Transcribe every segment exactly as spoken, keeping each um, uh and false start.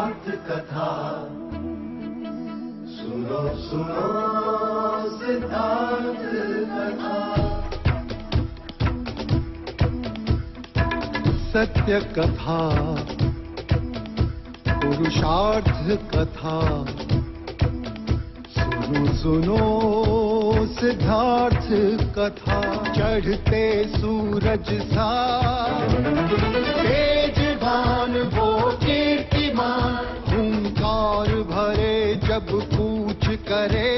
कथा सुनो सुनो सिद्धार्थ कथा। सत्य कथा पुरुषार्थ कथा सुनो सुनो सिद्धार्थ कथा। चढ़ते सूरज सा तेजवान वो कीर्तिमान, हुंकार भरे जब कूच करे,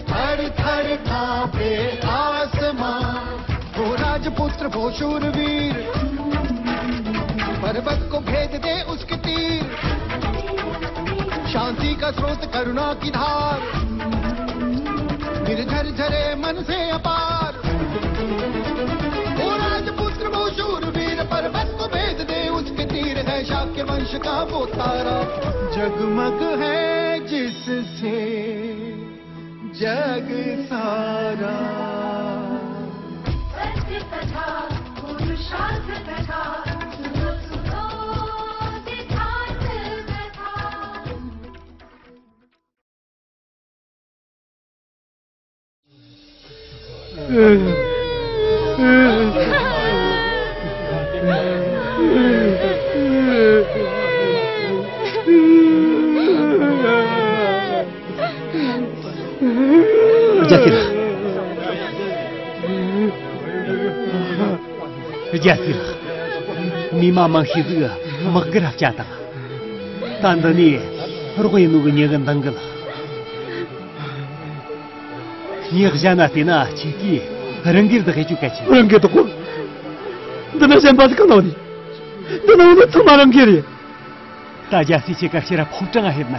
थर थर कांपे आसमान। वो राजपुत्र वो शूरवीर, पर्वत को भेद दे उसके तीर, शांति का स्रोत करुणा की धार, निर्झर झरे मन से अपार। वो राजपुत्र वो शूरवीर, पर्वत को भेद दे उसके तीर, है शाक्य वंश का वो तारा, जगमग है जिससे जग सारा। सत्य कथा पुरुषार्थ कथा सुनो सुनो सिद्धार्थ कथा। རྒྱལ་སྲས་ལགས། རྒྱལ་སྲས་ལགས། མི་མ་མང་ཤོས་ཟིག་དམག་སྒར་བསྐྱལ་བཏང་། ད་འདི་ནས་རོགས་ཡིན་ནོ་གི་མྱི་གི་འདང་གི་ལགས། ངས་གཞན་ན་བལྟས་ན་ཁྱེད་ཀྱིས་རང་སྒེར་དུ་ཧེ་ཅུ་གལ་ཆེ། རང་སྒེར་དུ་གོ། འདི་ན་གཞན་པ་ཟིག་གང་ན་ནི། འདི་ན་འོ་ན་ཚང་མ་རང་སྒེར་རེད། ད་རྒྱལ་སྲས་ཁྱེད་ཀ་ཕྱིར་ར་ཕོ་བྲང་ང་ཕེབས་ན་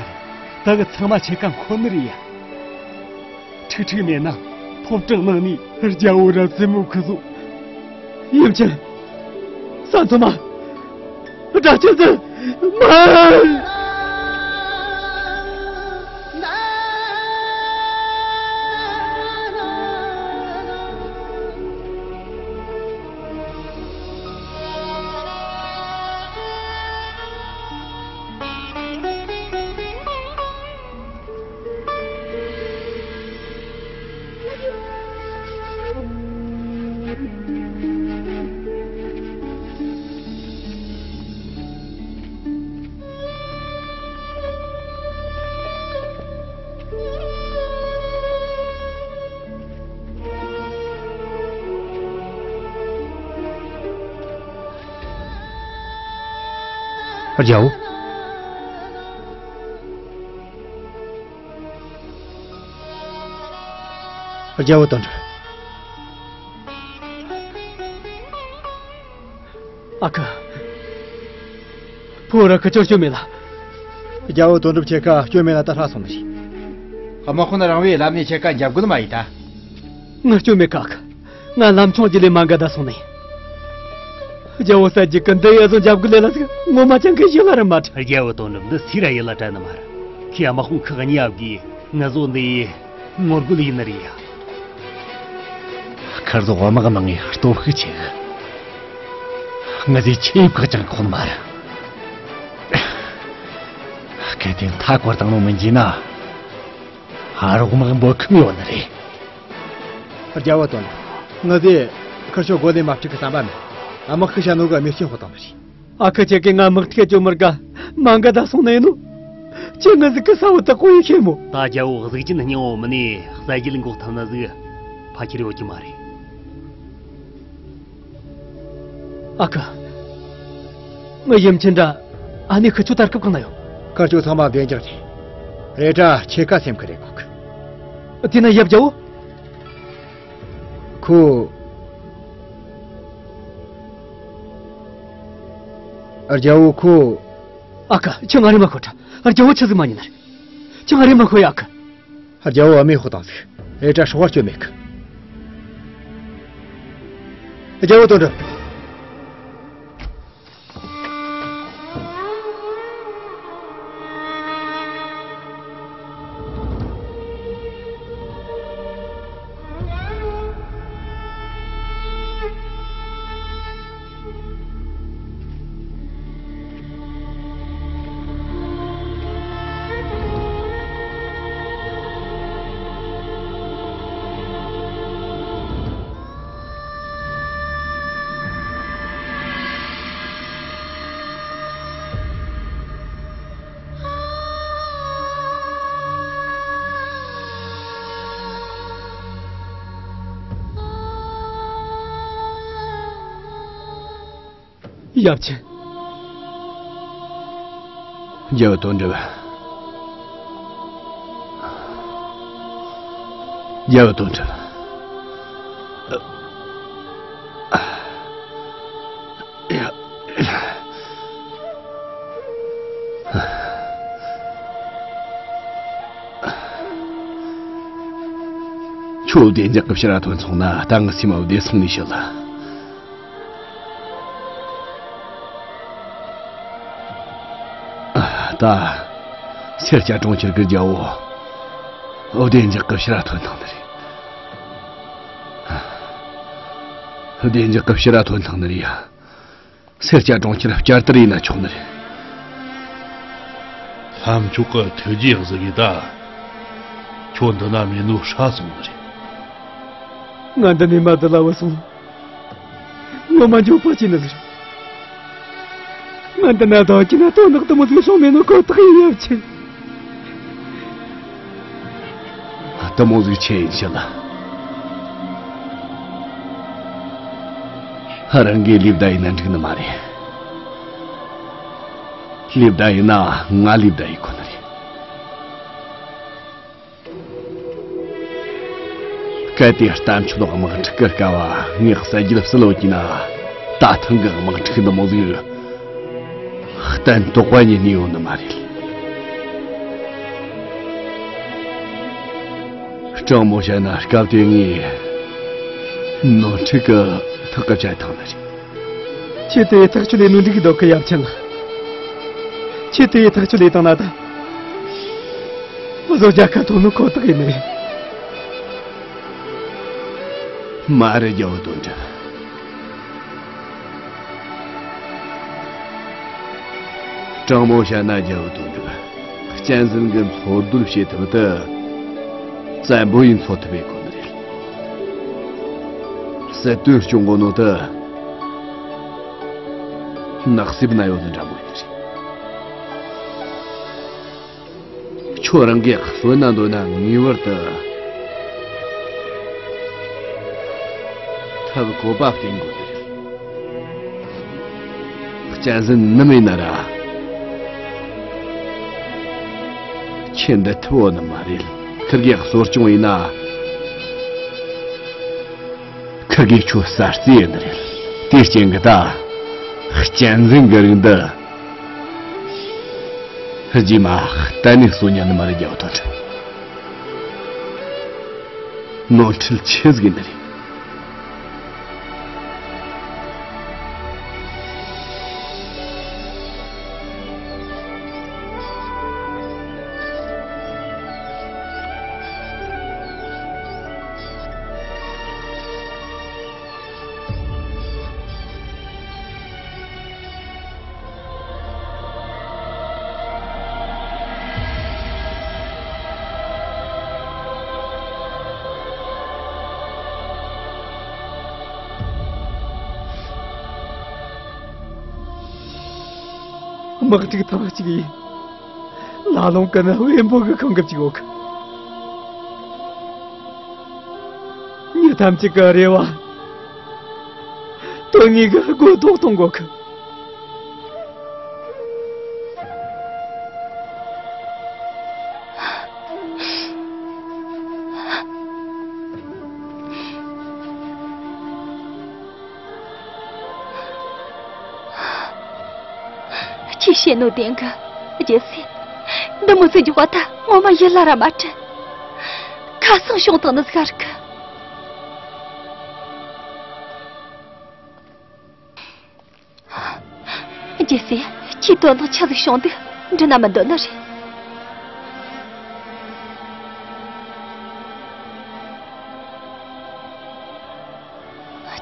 རེད། ད་གི་ཚང་མ་ཁྱེད་ཀ་འཁོར་ནི་རེད་ཡ། ཁྲིག་ཁྲིག་མེད་ན་ཕོ་བྲང་ནང་ནས་རྒྱལ་བོ་ར་བཙུན་མོ་ཁུ་ཚོ། ཡུམ་ཆེན། ས་མཚོ་མ། སྒྲ་ཆེན་ཟིན་མ། རྒྱལ་བོ། རྒྱལ་བོ་དོན་གྲུབ། ཨ་ཁུ། ཕུ་བོ་ར་ཁུ་ཚོར་སྐྱོན་མེད་ལ། རྒྱལ་བོ་དོན་གྲུབ་ཁྱེད་ཀ་སྐྱོན་མེད་ལ་ད་ཧྲ་སོང་ནི་རེད། དམག་དཔོན་རང་བའི་ལམ་ནས་ཁྱེད་ཀ་འཇབ་རྒོལ་མ་ཡིན་ད། ང་སྐྱོན་མེད་ཀ་ཨ་ཁུ། ང་ལམ་ཆུང་གི་ལས་མ་འགལ་ད་སོང་ནི། རྒྱལ་བོ་ས་རྒྱུག་གི་འདི་ཡ་བཟོ་འཇབ་རྒོལ་ལས་ལ་ཟིག་ངོ་མ་ཅང་གི་ཞི་ལ་ར་མ་ཁྲ། རྒྱལ་བོ་དོན་གྲུབ་འདི་སུ་ར་ཡི་ལ་དྲན་ནི་མ་ར། ཁྱེད་དམག་དཔོན་ཁག་གཉིས་ཡབ་གིས་ང་བཟོ་འདི་ཡི་ངོ་རྒོལ་ཡིན་ནི་རེད་ཡ། ཁར་ཟོ་དམག་མང་ངི་སྟོབས་ཤུགས་ཆེ་གི། ང་ཟིག་ཆེ་བཀག་ཅང་ཁོ་ན་མ་ར། གལ་ཏེ་མཐའ་སྐོར་བཏང་ནོ་མི་འཇིག་ན། ཨ་རོགས་དམག་འབོད་ཁུམ་ཡོད་ནི་རེད། རྒྱལ་བོ་དོན། ང་ཚོས་ཁིར་ཆོ་རྒོལ་ལས་མ་ཕྲུག་གི་བསམ་པ་མེད། དམག་ཤི་ཤ་ནོ་གི་མི་སྐྱོན་ཧོ་དང་ནི་རེད། ཨ་ཁུ་ཁྱེད་ཀྱིས་ང་དམག་ཐིག་ཅོ་མི་དགའ། མ་འགའ་ད་སོང་ནས་ནོ། ཁྱེད་ང་ཟིག་གི་ས་བོ་དག་གོ་ཡི་ཤེས་མོ། ད་རྒྱལ་བོ་གཟུགས་ཅན་སྙིང་བོ་མི་ནས་ས་རྒྱུད་འགོག་ཐུབ་ན་ཟིག་ཕ་ཁྱེར་ཡོད་ཀྱི་མ་རེད། ཨ་ཁུ། ངའི་ཡུམ་ཆེན་འདྲ། ཨ་ནེ་ཁི་ཆོ་ད་སྐབས་གང་ན་ཡོད། ཁ་ཆོ་ཚང་མ་བདེ་འཇགས་རེད། རེད་དྲ་ཁྱེད་ཀ་སེམས་ཁུར་རེ་དགོས་གི། དེ་ན་ཡབ་རྒྱལ་བོ། ཁོ། རྒྱལ་བོ་ཁོ། ཨ་ཁུ་ཁྱོད་ང་རེ་མ་ཁོ་དྲ། རྒྱལ་བོ་ཆི་ཟིག་མ་ཉན་ན་རེད། ཁྱོད་ང་རེ་མ་ཁོ་ཡ་ཨ་ཁུ། རྒྱལ་བོ་ཨ་མའི་ཧོ་དང་ཟིག། ཨེ་ཏྲ་ཧྲོ་བར་སྐྱོན་མེད་གི། རྒྱལ་བོ་དོན་གྲུབ། ཡབ་ཆེན། རྒྱལ་བུ་དོན་གྲུབ། རྒྱལ་བུ་དོན་གྲུབ། ཡ། ཁྱོད་བདེ་འཇགས་ཀྱི་ཕྱིར་ར་ཐོན་སོང་ན་ད་ངའི་སེམས་བདེ་སོང་ནས་ཤི་ལ། ད། སེར་སྐྱ་གྲོང་ཁྱེར་གྱི་རྒྱལ་བོ། བདེ་འཇགས་ཀྱི་ཕྱིར་ར་ཐོན་ཐང་ནི་རེད། བདེ་འཇགས་ཀྱི་ཕྱིར་ར་ཐོན་ཐང་ནི་རེད་ཡ། སེར་སྐྱ་གྲོང་ཁྱེར་བསྐྱར་དར་ཡིན་ན་ཆོག་ནི་རེད། ལྷ་མཆོག་གི་ཐུགས་རྗེ་གཟིགས་གི་ད། ཁྱོད་འདི་ན་མེད་ནོ་ཧྲ་སོང་ནི་རེད། ང་འདི་ནས་མ་བསྡད་ལ་བུད་སོང་། ངོ་མ་འགྱོད་པ་སྐྱེས་ནི་ཟིག་ང་འདི་ན་བསྡད་ཀྱི་ན་དོན་དག་དེ་མོ་ཟིག་བྱུང་མེད་ནོ་ཁོ་ཐག་ཡིན། ཡབ་ཆེན། དེ་མོ་ཟིག་ཆི་ཡིན་ཤི་ལ། རང་གིས་ལུས་བསྡད་ཡིན་ན་འགྲིག་ནི་མ་རེད། ལུས་བསྡད་ཡིན་ན་ང་ལུས་བསྡད་ཡིན་ཁོ་ན་རེད། གལ་ཏེ་རྟ་མཆོག་དམག་འཁྲུག་གི་སྐབས་ངས་གསལ་རྒྱུ་བསིལ་ལོ་གྱིས་ན། ད་ཐེངས་གི་དམག་འཁྲུག་འདི་མོ་ཟིག་གཏན་དོགས་པ་ཉིད་ནས་ཡོང་ནི་མ་རེད། དྲང་མོ་བཤད་ན་སྐབས་དེ་ངས་ནོར་འཁྲུལ་གི་ཐག་གི་བཅད་བཏང་ནི་རེད། ཁྱེད་དེ་ཐག་ཆོད་ལས་ནོར་འཁྲུལ་གི་འདུག་གི། ཡབ་ཆེན་ལགས། ཁྱེད་དེ་ཐག་ཆོད་ལས་བཏང་ན་ད། བཟོ་རྒྱལ་ཁ་ཐོན་ནོ་ཁོ་ཐག་ཡིན་ནི་རེད། མ་རེད་རྒྱལ་བོ་དོན་གྲུབ། དྲང་མོ་བཤད་ན་རྒྱལ་བོ་དོན་གྲུབ། གཅན་གཟན་གྱི་འཚོ་སྡོད་བྱེད་ཐུབ་དུས། བཙན་པོ་ཡིས་འཚོ་ཐུབ་པའི་གོ་ནི་རེད། སྲིད་དོན་སྐྱོང་གོ་ནོ་དེ། ནགས་གསེབ་ན་ཡོད་ནི་འདྲ་མོ་ཡིན་ནི་རེད། ཁྱོད་རང་གིས་གསོན་ན་འདོད་ན་ངེས་པར་དུ་ཐབས་བཀོད་པ་བསྟེན་དགོས་ནི་རེད། གཅན་གཟན་ནམ་ཡིན་ན་ར་ཁྱེད་འདི་ཐུབ་བོ་ནི་མ་རེད། ཁིར་གེ་གསོ་སྐྱོང་ཡིན་ན། ཁིར་གེ་ཁྱོད་ས་རྩེ་ཡིན་ནི་རེད། དེའི་རྐྱེན་གྱིས་ད་གཅན་གཟན་གྱི་རིགས་འདི། རྗེས་མ་གཏན་ནས་གསོན་ཉན་ནི་མ་རེད་རྒྱལ་བོ་དོན་གྲུབ། ནོར་འཁྲུལ་ཆེ་ཟིག་ནི་རེད། དམག་འཁྲུག་ཐེངས་གཅིག་ཡིན། ལ་ལོང་གི་ནི་བེམ་པོ་གི་ཁང་གི་གཅིག་འོག་མྱི་ཐམས་ཅད་ཀྱི་རེ་བ། དོན་དངོས་ཀྱི་སྒོ་ཐོག་གཏོང་དགོས་གི། ཅི་བྱེད་ནོ་བདེན་གི། རྒྱལ་སྲས། འདི་མོ་ཟིག་འཇོག་པ་ད་ངོ་མ་ཡིད་ལ་ར་མ་དྲན། ཁ་སང་བྱུང་དང་ནི་ཟིག་རིག་གི། རྒྱལ་སྲས། ཁྱིའི་དོན་དང་ཆ་ཟིག་བྱུང་འདུག་འདྲི་ན་མི་འདོད་ནི་རེད།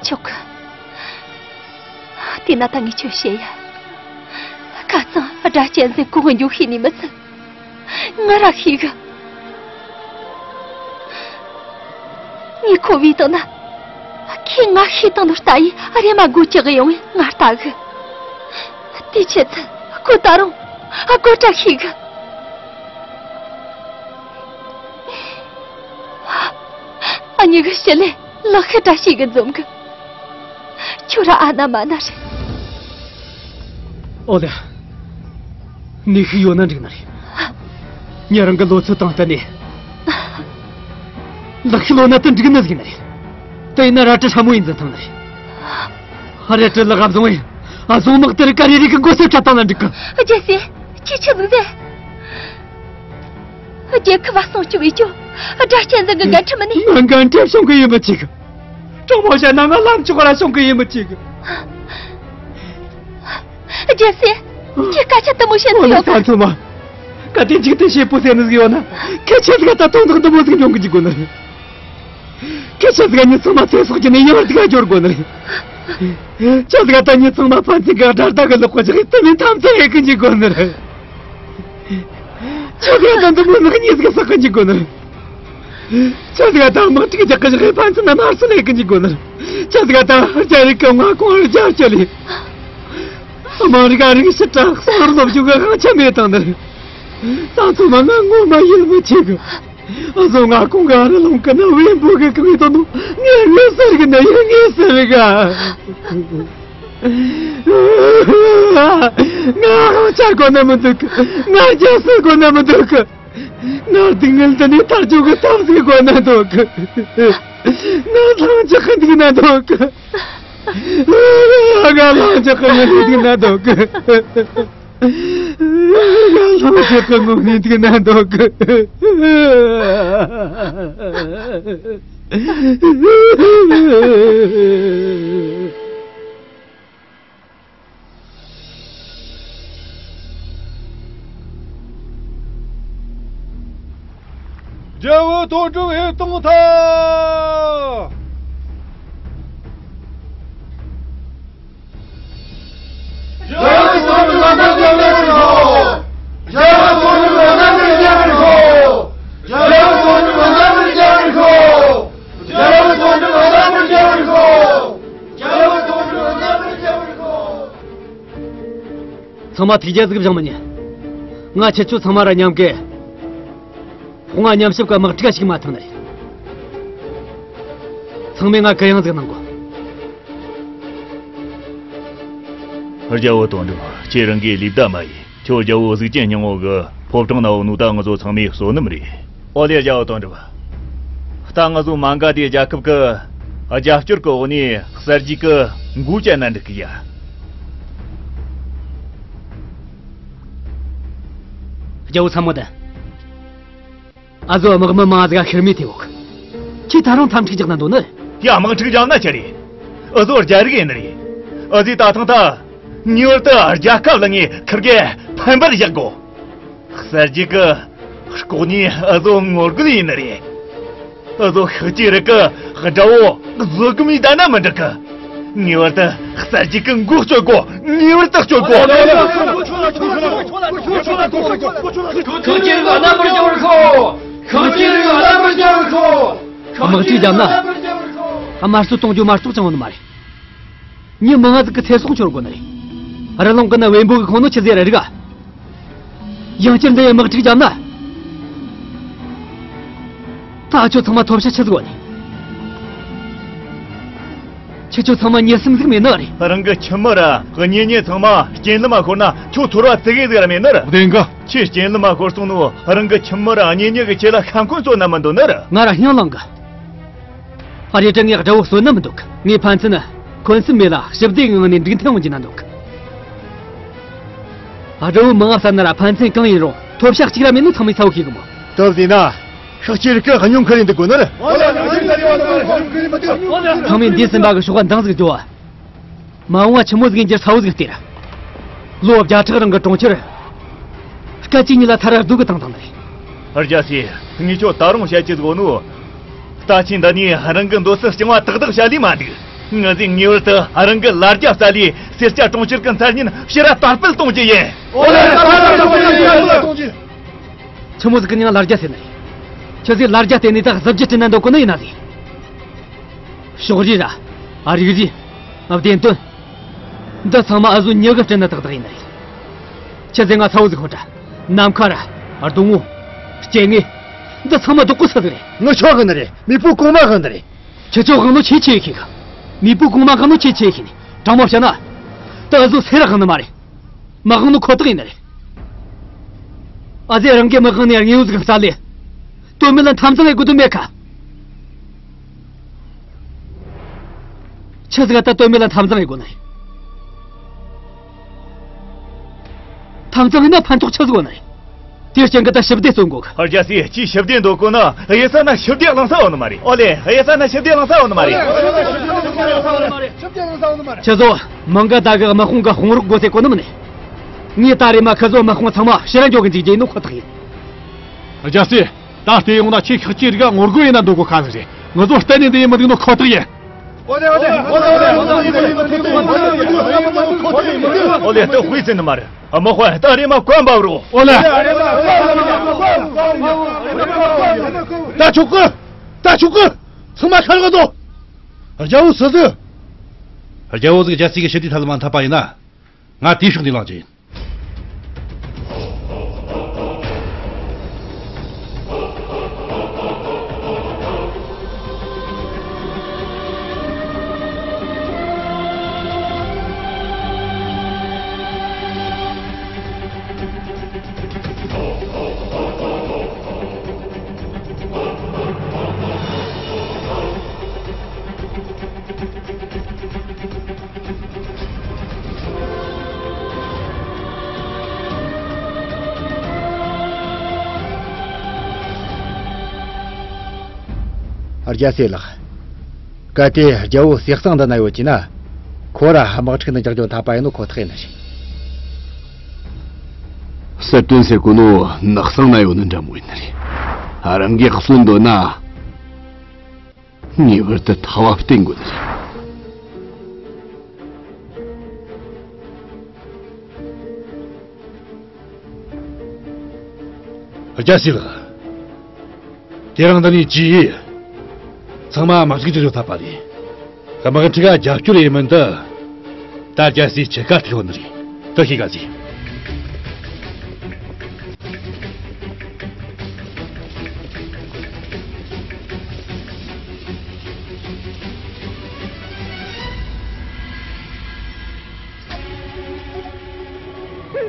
ཆོག་གི། དེས་ན་ད་ངས་ཁྱོད་བཤད་ཡ། ཁ་རྩང་དགྲ་གཅན་གཟན་གོ་གི་འཇུག་ཤེས་ནི་མི་ཚད། ང་ར་ཤེས་གི། ངས་ཁོ་བོས་བཏང་ན། ཁོས་ང་ཤེས་བཏང་ནོ་ལྟ་ཡི་རེ་མ་དགོས་ཀྱི་གི་ཡོང་ངས་ང་ལྟ་གི། དེའི་ཆེད་ཚད་ཁོ་ད་རུང་དགོད་བྲ་ཤེས་གི། ཨ་མྱེས་གི་ཞི་ལི་ལག་ཤི་བྲ་ཤེས་གི་འཛོམས་གི། ཁྱོད་ར་ཨ་ན་མ་ན་རེད། ཨོ་ལེ། ནུས་ཤུགས་ཡོད་ན་འགྲིག་ནི་རེད། ཉེ་རང་གི་ལོ་ཚོད་དང་བསྟུན་ནས། ལག་ཤུབས་ལོན་ན་དེ་འགྲིག་ནི་ཟིག་ནི་རེད། དེ་ཡིན་ན་རལ་གྲི་སྲ་མོ་ཡིན་ཟིན་ཐང་ནི་རེད། རལ་གྲི་ལག་བཟུང་བས། ཨ་ཟུང་དམག་དེར་ཀ་རེ་རེ་གི་མགོ་སེར་བྲད་བཏང་ན་འགྲིག་གི། རྒྱལ་སྲས། ཁྱེད་ཆི་ཟིག་ཟེར། རྒྱལ་ཁབ་བ་སྲུང་སྐྱོབ་བྱེད་རྒྱུ་དགྲ་གཅན་འཛིན་གྱི་འགན་འཁྲི་མིན་ནི། ང་འགན་འཁྲི་སྲུང་གི་ཡིན་མི་བྱེད་གི། དྲང་མོ་བཤད་ན་ང་ལམ་ཕྱོགས་ར་སྲུང་གི་ཡིན་མི་བྱེད་གི། རྒྱལ་སྲས། ཁྱེད་སྐད་ཆ་དེ་མོ་བཤད་ཨོ་ནི་ཡོད་གི། ལགས་ཚང་མ། གལ་ཏེ་འཇིག་རྟེན་བྱེད་པོ་ཟེར་ནི་ཟིག་ཡོད་ན། ཁྱེད་ཆ་ཟིག་ད་དོན་དག་འདི་མོ་ཟིག་འབྱུང་གི་འཇུག་དགོས་ནི་རེད། ཁྱེད་ཆ་ཟིག་མྱི་ཚང་མ་ཚེ་སྲོག་གི་ནས་ཡང་ཟིག་ག་སྦྱོར་དགོས་ནི་རེད། ཁྱེད་ཟིག་ད་མྱི་ཚང་མ་ཕན་ཚུན་གི་དགྲ་ཟླ་གི་ལོག་པ་ཞིག་དེ་མིན་ཐམས་ཅད་ཡེ་གི་འཇུག་དགོས་ནི་རེད། ཁྱེད་ཟིག་ད་འདི་མོ་ནག་ཉེས་ཟིག་བསགས་གི་འཇུག་དགོས་ནི་རེད། ཁྱེད་ཟིག་ད་དམག་འཁྲུག་རྒྱག་གི་ཞིག་ཕན་ཚུན་ན་དམར་གསོད་ལས་གི་འཇུག་དགོས་ནི་རེད། ཁྱེད་ཟིག་ད་རྒྱ་རིགས་གི་མངའ་ཁོངས་རྒྱ་ཆེ་ལས། དམངས་རིགས་ཨ་རིགས་ཕྱི་དྲག་སོག་རུ་སློབ་སྦྱོང་གི་དབང་ཆ་མེད་དང་ནི་རེད། ད་ཚང་མ་ང་ངོ་མ་ཡིད་མི་ཆེས་གི། ཨ་ཟོ་མངའ་ཁོངས་གི་ཨ་རི་ལུང་གི་ནི་བེམ་པོ་གི་གང་ཡིན་དོ་ནོ་ངས་ངོ་ཟེར་གི་ནི་ཡིན་ངས་ཟེར་གི། ང་དབང་ཆ་དགོས་ནི་མི་འདུག་གི། ང་རྒྱལ་སྲིད་དགོས་ནི་མི་འདུག་གི། ང་སྡུག་བསྔལ་འདི་ནས་ཐར་རྒྱུ་གི་ཐབས་ཟིག་དགོས་ན་འདུག་གི། ང་ལྷང་ཅག་གི་འདུག་ན་འདུག་གི། ང་ལྷང་ཅག་གི་ངལ་འདུག་ན་འདུག་གི། ང་ལྷང་ཅག་གི་ངུ་ནས་འདུག་ན་འདུག་གི། རྒྱལ་བོ་དོན་གྲུབ་འོས་གཏོང་ཐལ། རྒྱལ་བོ་དོན་གྲུབ་ལ་ན་རྒྱལ་བར་ཤོག་རྒྱལ་བོ་དོན་གྲུབ་ལ་ན་རྒྱལ་བར་ཤོག་རྒྱལ་བོ་དོན་གྲུབ་ལ་ན་རྒྱལ་བར་ཤོག་རྒྱལ་བོ་དོན་གྲུབ་ལ་ན་རྒྱལ་བར་ཤོག་རྒྱལ་བོ་དོན་གྲུབ་ལ་ན་རྒྱལ་བར་ཤོག་ཚང་མ་ཐུགས་རྒྱལ་ཟིག་བཞེངས་མི་ཉན། ང་ཁྱེད་ཚོ་ཚང་མ་ར་མཉམ་གི། ཕོ་ང་མཉམ་ཞབས་ཀ་དམག་འཁྲུག་ཞིག་མ་ཐུབ་ནི་རེད། ཚང་མས་ང་གུ་ཡངས་ཟིག་གནང་གོ། རྒྱལ་བོ་དོན་གྲུབ། ཁྱེད་རང་གིས་ལུས་བདའ་མ་ཡིན། ཁྱོད་རྒྱལ་བོ་གཟུགས་ཅན་སྙིང་པོ་གི་ཕོ་བྲང་ན་འོ་ནུ་ད་ང་ཚོ་ཚང་མས་གསོ་ནམ་རེད། ཨོ་ལེ་རྒྱལ་བོ་དོན་གྲུབ། ད་ང་ཚོ་མ་འགའ་དེ་རྒྱལ་ཁབ་གི་རྒྱབ་སྐྱོར་གི་འོག་ནས་གསར་བརྗེ་གི་འགོ་བཅད་ན་འགྲིག་གི་ཡ། རྒྱལ་བོ་ཚ་མོ་དང་། ཨ་ཟོ་དམག་མི་མང་ཟིག་ཤི་རྨས་ཐེབས་འོག་ཁྱེད་ད་རུང་འཐབ་འཁྲུག་རྒྱག་ན་འདོད་ནི། ཡ་དམག་འཁྲུག་རྒྱག་ན་ཆི་རེད། ཨ་ཟོ་རྒྱ་རིགས་ཡིན་ནི་རེད། ཨ་ཟོས་ད་ཐེངས་ད་ངེས་པར་དུ་རྒྱལ་ཁབ་ལ་ངས་ཁིར་གེ་ཕན་པར་བཞག་གོ། གསར་བརྗེ་གི་ལྐོག་ནས་ཨ་ཟོ་ངོ་རྒོལ་ཡིན་ནི་རེད། ཨ་ཟོ་ཤཱཀྱའི་རིགས་གི་དགྲ་བོ་བཟོད་སྒོམ་ཡིན་ད་ན་མི་འགྲིག་གི། ངེས་པར་དུ་གསར་བརྗེ་གི་འགོ་གཅོད་དགོ། ངེས་པར་དུ་གཅོད་དགོ། ཤཱཀྱའི་རིགས་ལ་ན་མར་རྒྱལ་བར་ཤོག་ཤཱཀྱའི་རིགས་ལ་ན་མར་རྒྱལ་བར་ཤོག་དམག་འཁྲུག་བརྒྱབ་ན། དམར་གསོད་གཏོང་རྒྱུ་མ་གཏོགས་ཅང་ཡོད་ནི་མ་རེད། མྱི་མང་ང་ཟིག་གི་ཚེ་སྲོག་འཆོར་དགོས་ནི་རེད། རི་ལུང་གི་ནི་བེམ་པོ་གི་ཁོང་ནོ་ཆི་ཟེར་ར་རིག་ཨ། ཡང་བསྐྱར་འདི་ཡི་དམག་འཁྲུག་བརྒྱབ་ན། ད་ཁྱོད་ཚང་མ་ཐོབ་ཤ་ཆི་ཟིག་ཡོད་ནི། ཁྱེད་ཚོ་ཚང་མ་མྱི་སེམས་ཟིག་མེད་ནི་རེད། རང་གི་ཁྱིམ་མི་ར་གཉེན་ཉེ་ཚང་མ་རྐྱེན་ལམ་མ་ཤོར་ན་ཁྱོད་ཐོར་བ་ཙི་གེ་ཟིག་ར་མེད་ནི་རེད། བདེན་ག་ཁྱེད་རྐྱེན་ལམ་མ་ཤོར་སོང་ནོ་རང་གི་ཁྱིམ་མི་ར་གཉེན་ཉེ་གི་ཆེད་ལ་ཤ་འཁོན་རྩོད་ན་མི་འདོད་ནི་རེད། ང་ར་སྙིང་ལངས་གི། ཨ་རེ་དྲ་ངས་དགྲ་བོ་གསོད་ན་མི་འདུག་ངས་ཕན་ཚུན་འཁོན་སེམས་མེད་ལ་ཞི་བདེ་ངང་ནས་འགྲིག་མཐུན་ཡོང་རྒྱུ་ན་འདུག་ཨ་དགྲ་བོ་མང་ང་བསད་ན་ར་ཕན་ཚུན་གང་ཡིན་རུང་ཐོབ་ཤ་གཅིག་ར་མེད་ནོ་ཚང་མས་གསལ་བོ་ཤེས་གི་མོ། སྟབས་བདེ་ན་ཤཱཀྱའི་རིགས་ཀྱི་སྙིང་ཁུར་ཡིན་འདུག་དགོས་ནི་རེད། ཚང་མས་འདས་ཟིན་པ་གི་ཤོག་པ་འདང་ཟིག་རྒྱོབ་ཨ། མ་འོངས་པ་ཆི་མོ་ཟིག་ཡིན་རྒྱུ་གསལ་བོ་ཟིག་བལྟས་ར། ལོ་བརྒྱ་ཕྲག་རིང་གི་གྲོང་ཁྱེར། སྐད་ཅིག་ཉིད་ལ་ཐར་ར་སྡུག་གི་བཏང་བཏང་ནི་རེད། རྒྱལ་སྲས། ངས་ཁྱོད་ད་རུང་བཤད་རྒྱུ་ཟིག་ཡོད་ནོ། ད་ཁྱེད་འདི་ནས་རང་གི་འདོད་སྲེད་རྐྱང་བ་ཏག་ཏག་བཤད་ལས་མ་འདུག་ངས་ངེས་པར་དུ་རང་གི་ལ་རྒྱ་བསལ་ལས་སེར་སྐྱ་གྲོང་ཁྱེར་གི་མཚན་སྙན་ཕྱིར་ར་དར་སྤེལ་གཏོང་རྒྱུ་ཡིན། ཆི་མོ་ཟིག་གི་མྱིང་ལ་རྒྱ་ཟེར་ནི་རེད། ཁྱོད་ཚོས་ལ་རྒྱ་བལྟས་ནས་ད་གཟི་བརྗིད་སྤྲད་ན་འདོད་གོ་ནི་ཡིན་ན་ཟིག་ཕྱོགས་རིས་ར། ཨ་རིག་རིས། བདེན་དོན། འདི་ཚང་མ་ཨ་ཟོ་མྱི་གིས་བསྐྲུན་ནི་ཏག་ཏག་ཡིན་ནི་རེད། ཁྱེད་ཚོས་ང་གསལ་བོ་ཟིག་ཤོད་དྲ། ནམ་མཁའ་ར། སྡོང་བོ། སྐྱེ་དངོས། འདི་ཚང་མ་རྡོག་པོ་སུ་ཟིག་རེད། ངི་ཆོ་གི་ནི་རེད། མེས་པོ་གོང་མ་གི་ནི་རེད། ཁྱེད་ཆོ་གང་ནོ་ཆེ་ཆེ་ཤེས་གི། མེས་པོ་གོང་མ་གང་ནོ་ཆེ་ཆེ་ཤེས་ནི། དྲང་མོ་བཤད་ན། ད་ཨ་ཟོ་སེ་ར་གང་ནི་མ་རེད། མ་དབང་ནི་ཁོ་ཐག་ཡིན་ནི་རེད། ཨ་ཙི་རང་གི་མ་དབང་ནས་དངོས་ཡོད་ཟིག་ག་ས་ལས། དོན་མེད་ལ་འཐབ་འཛིང་ཡེད་དགོས་དོན་མེད་ཁ། ཆི་ཟིག་ག་ད་དོན་མེད་ལ་འཐབ་འཛིང་ཡེད་དགོས་ནི་རེད། འཐབ་འཛིང་ཡིན་ན་ཕན་ཐོགས་ཆི་ཟིག་ཡོད་ནི་རེད། དེའི་རྐྱེན་གྱིས་ད་ཞི་བདེ་རྩོད་དགོས་གི། རྒྱལ་སྲས། ཅིའི་ཞི་བདེ་འདོད་གོ་ན་གཡུལ་ས་ན་ཞི་བདེ་བླང་ས་ཡོད་ནི་མ་རེད། ཨོ་ལེ། གཡུལ་ས་ན་ཞི་བདེ་བླང་ས་ཡོད་ནི་མ་རེད། ཁྱེད་ཚོ་མི་དགའ་ད་གི་དམག་དཔུང་གི་དཔུང་རོགས་དགོས་ཟེར་གོ་ནི་མིན་ནི། ངས་ད་རེས་མ་ཁྱེད་ཚོ་དམག་དཔུང་ཚང་མ་ཕྱིར་ར་འགྱོ་གི་འཇུག་རྒྱུ་ཡིན་ནོ་ཁོ་ཐག་ཡིན། རྒྱལ་སྲས། ད་ལྟ་ཡོང་ན་ཁྱེད་ཁག་ཅིག་རིགས་ངོ་རྒོལ་ཡེད་ན་འདོད་གོ་ཁ་ཟིག་རེད། ང་ཚོ་གཏན་ནས་འདི་ཡེད་མི་འདུག་ནོ་ཁོ་ཐག་ཡིན། ཨོ་ལེ། ཨོ་ལེ། ཨོ་ལེ། ད་དཔེ་ཟིན་ནི་མ་རེད། དམག་དཔོན། ད་རེས་མ་བཀའ་འབབ་རོགས། ཨོ་ལེ། ད་ཆོག་གི། ད་ཆོག་གི། ཚང་མ་ཤར་གི་འདུག། རྒྱལ་བོ་ཟེར་ཟིག། རྒྱལ་བོ་ཟིག་རྒྱལ་སྲས་ཀྱི་ཞི་བདེའི་ཐབས་ལ་མ་འཐབ་པ་ཡིན་ན། ང་དེའི་ཕྱོགས་ནས་ལངས་རྒྱུ་ཡིན། རྒྱལ་སྲས་ལགས། གལ་ཏེ་རྒྱལ་བོ་གསེར་ཟངས་འདི་ན་ཡོད་ཀྱི་ན། ཁོ་ར་དམག་འཁྲུག་ནི་རྒྱག་རྒྱུ་འཐད་པ་ཡིན་ནོ་ཁོ་ཐག་ཡིན་ནི་རེད། གསེར་སྟོན་ཟེར་གོ་ནོ་ནགས་གསེང་ན་ཡོད་ནི་འདྲ་མོ་ཡིན་ནི་རེད། རང་གིས་གསོན་འདོད་ན། ངེས་པར་དུ་ཐར་པ་བསྟེན་དགོས་ནི་རེད། རྒྱལ་སྲས་ལགས། དེ་རིང་འདི་ནས་ཅི་ཡིས། ཚང་མ་དམག་འཁྲུག་རྒྱག་རྒྱུ་འཐད་པ་རེད། དམག་འཁྲུག་ག་རྒྱབ་སྐྱོར་ཡེད་མིན་དུ། ད་རྒྱལ་སྲས་ཁྱེད་ཀ་ཐུག་ཡོད་ནི་རེད། དེ་ཤེས་ག་ཟིག།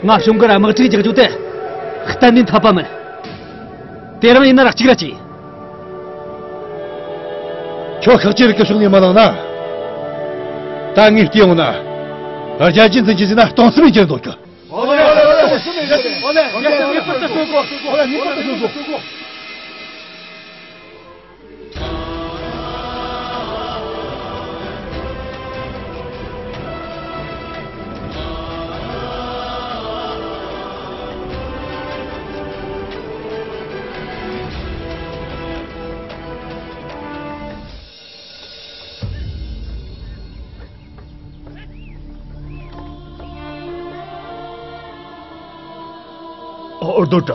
ང་གཞུང་གི་ར་དམག་འཁྲུག་རྒྱག་རྒྱུ་དེ་གཏན་ནས་འཐད་པ་མིན། དེ་རིང་ཡིན་ན་ར་གཅིག་ར་གཅིག། ཁྱོད་ཁག་ཅིག་རིགས་ཀྱི་ཕྱོགས་ནས་མ་ལངས་ན། ད་ངས་བལྟས་ཡོང་ན། རྒྱལ་སྤྱི་འཛིན་གྱི་ཟིན་ན་གཏོང་སེམས་ཡིན་གྱི་འདོད་གི། ཨོ། རྡོ་བཀྲ།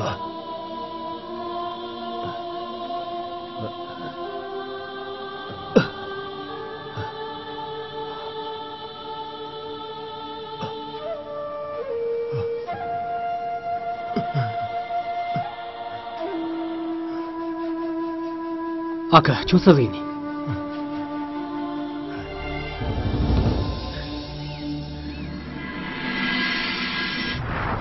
ཨ་ཁུ། ཁྱོད་སུ་ཟིག་ནི།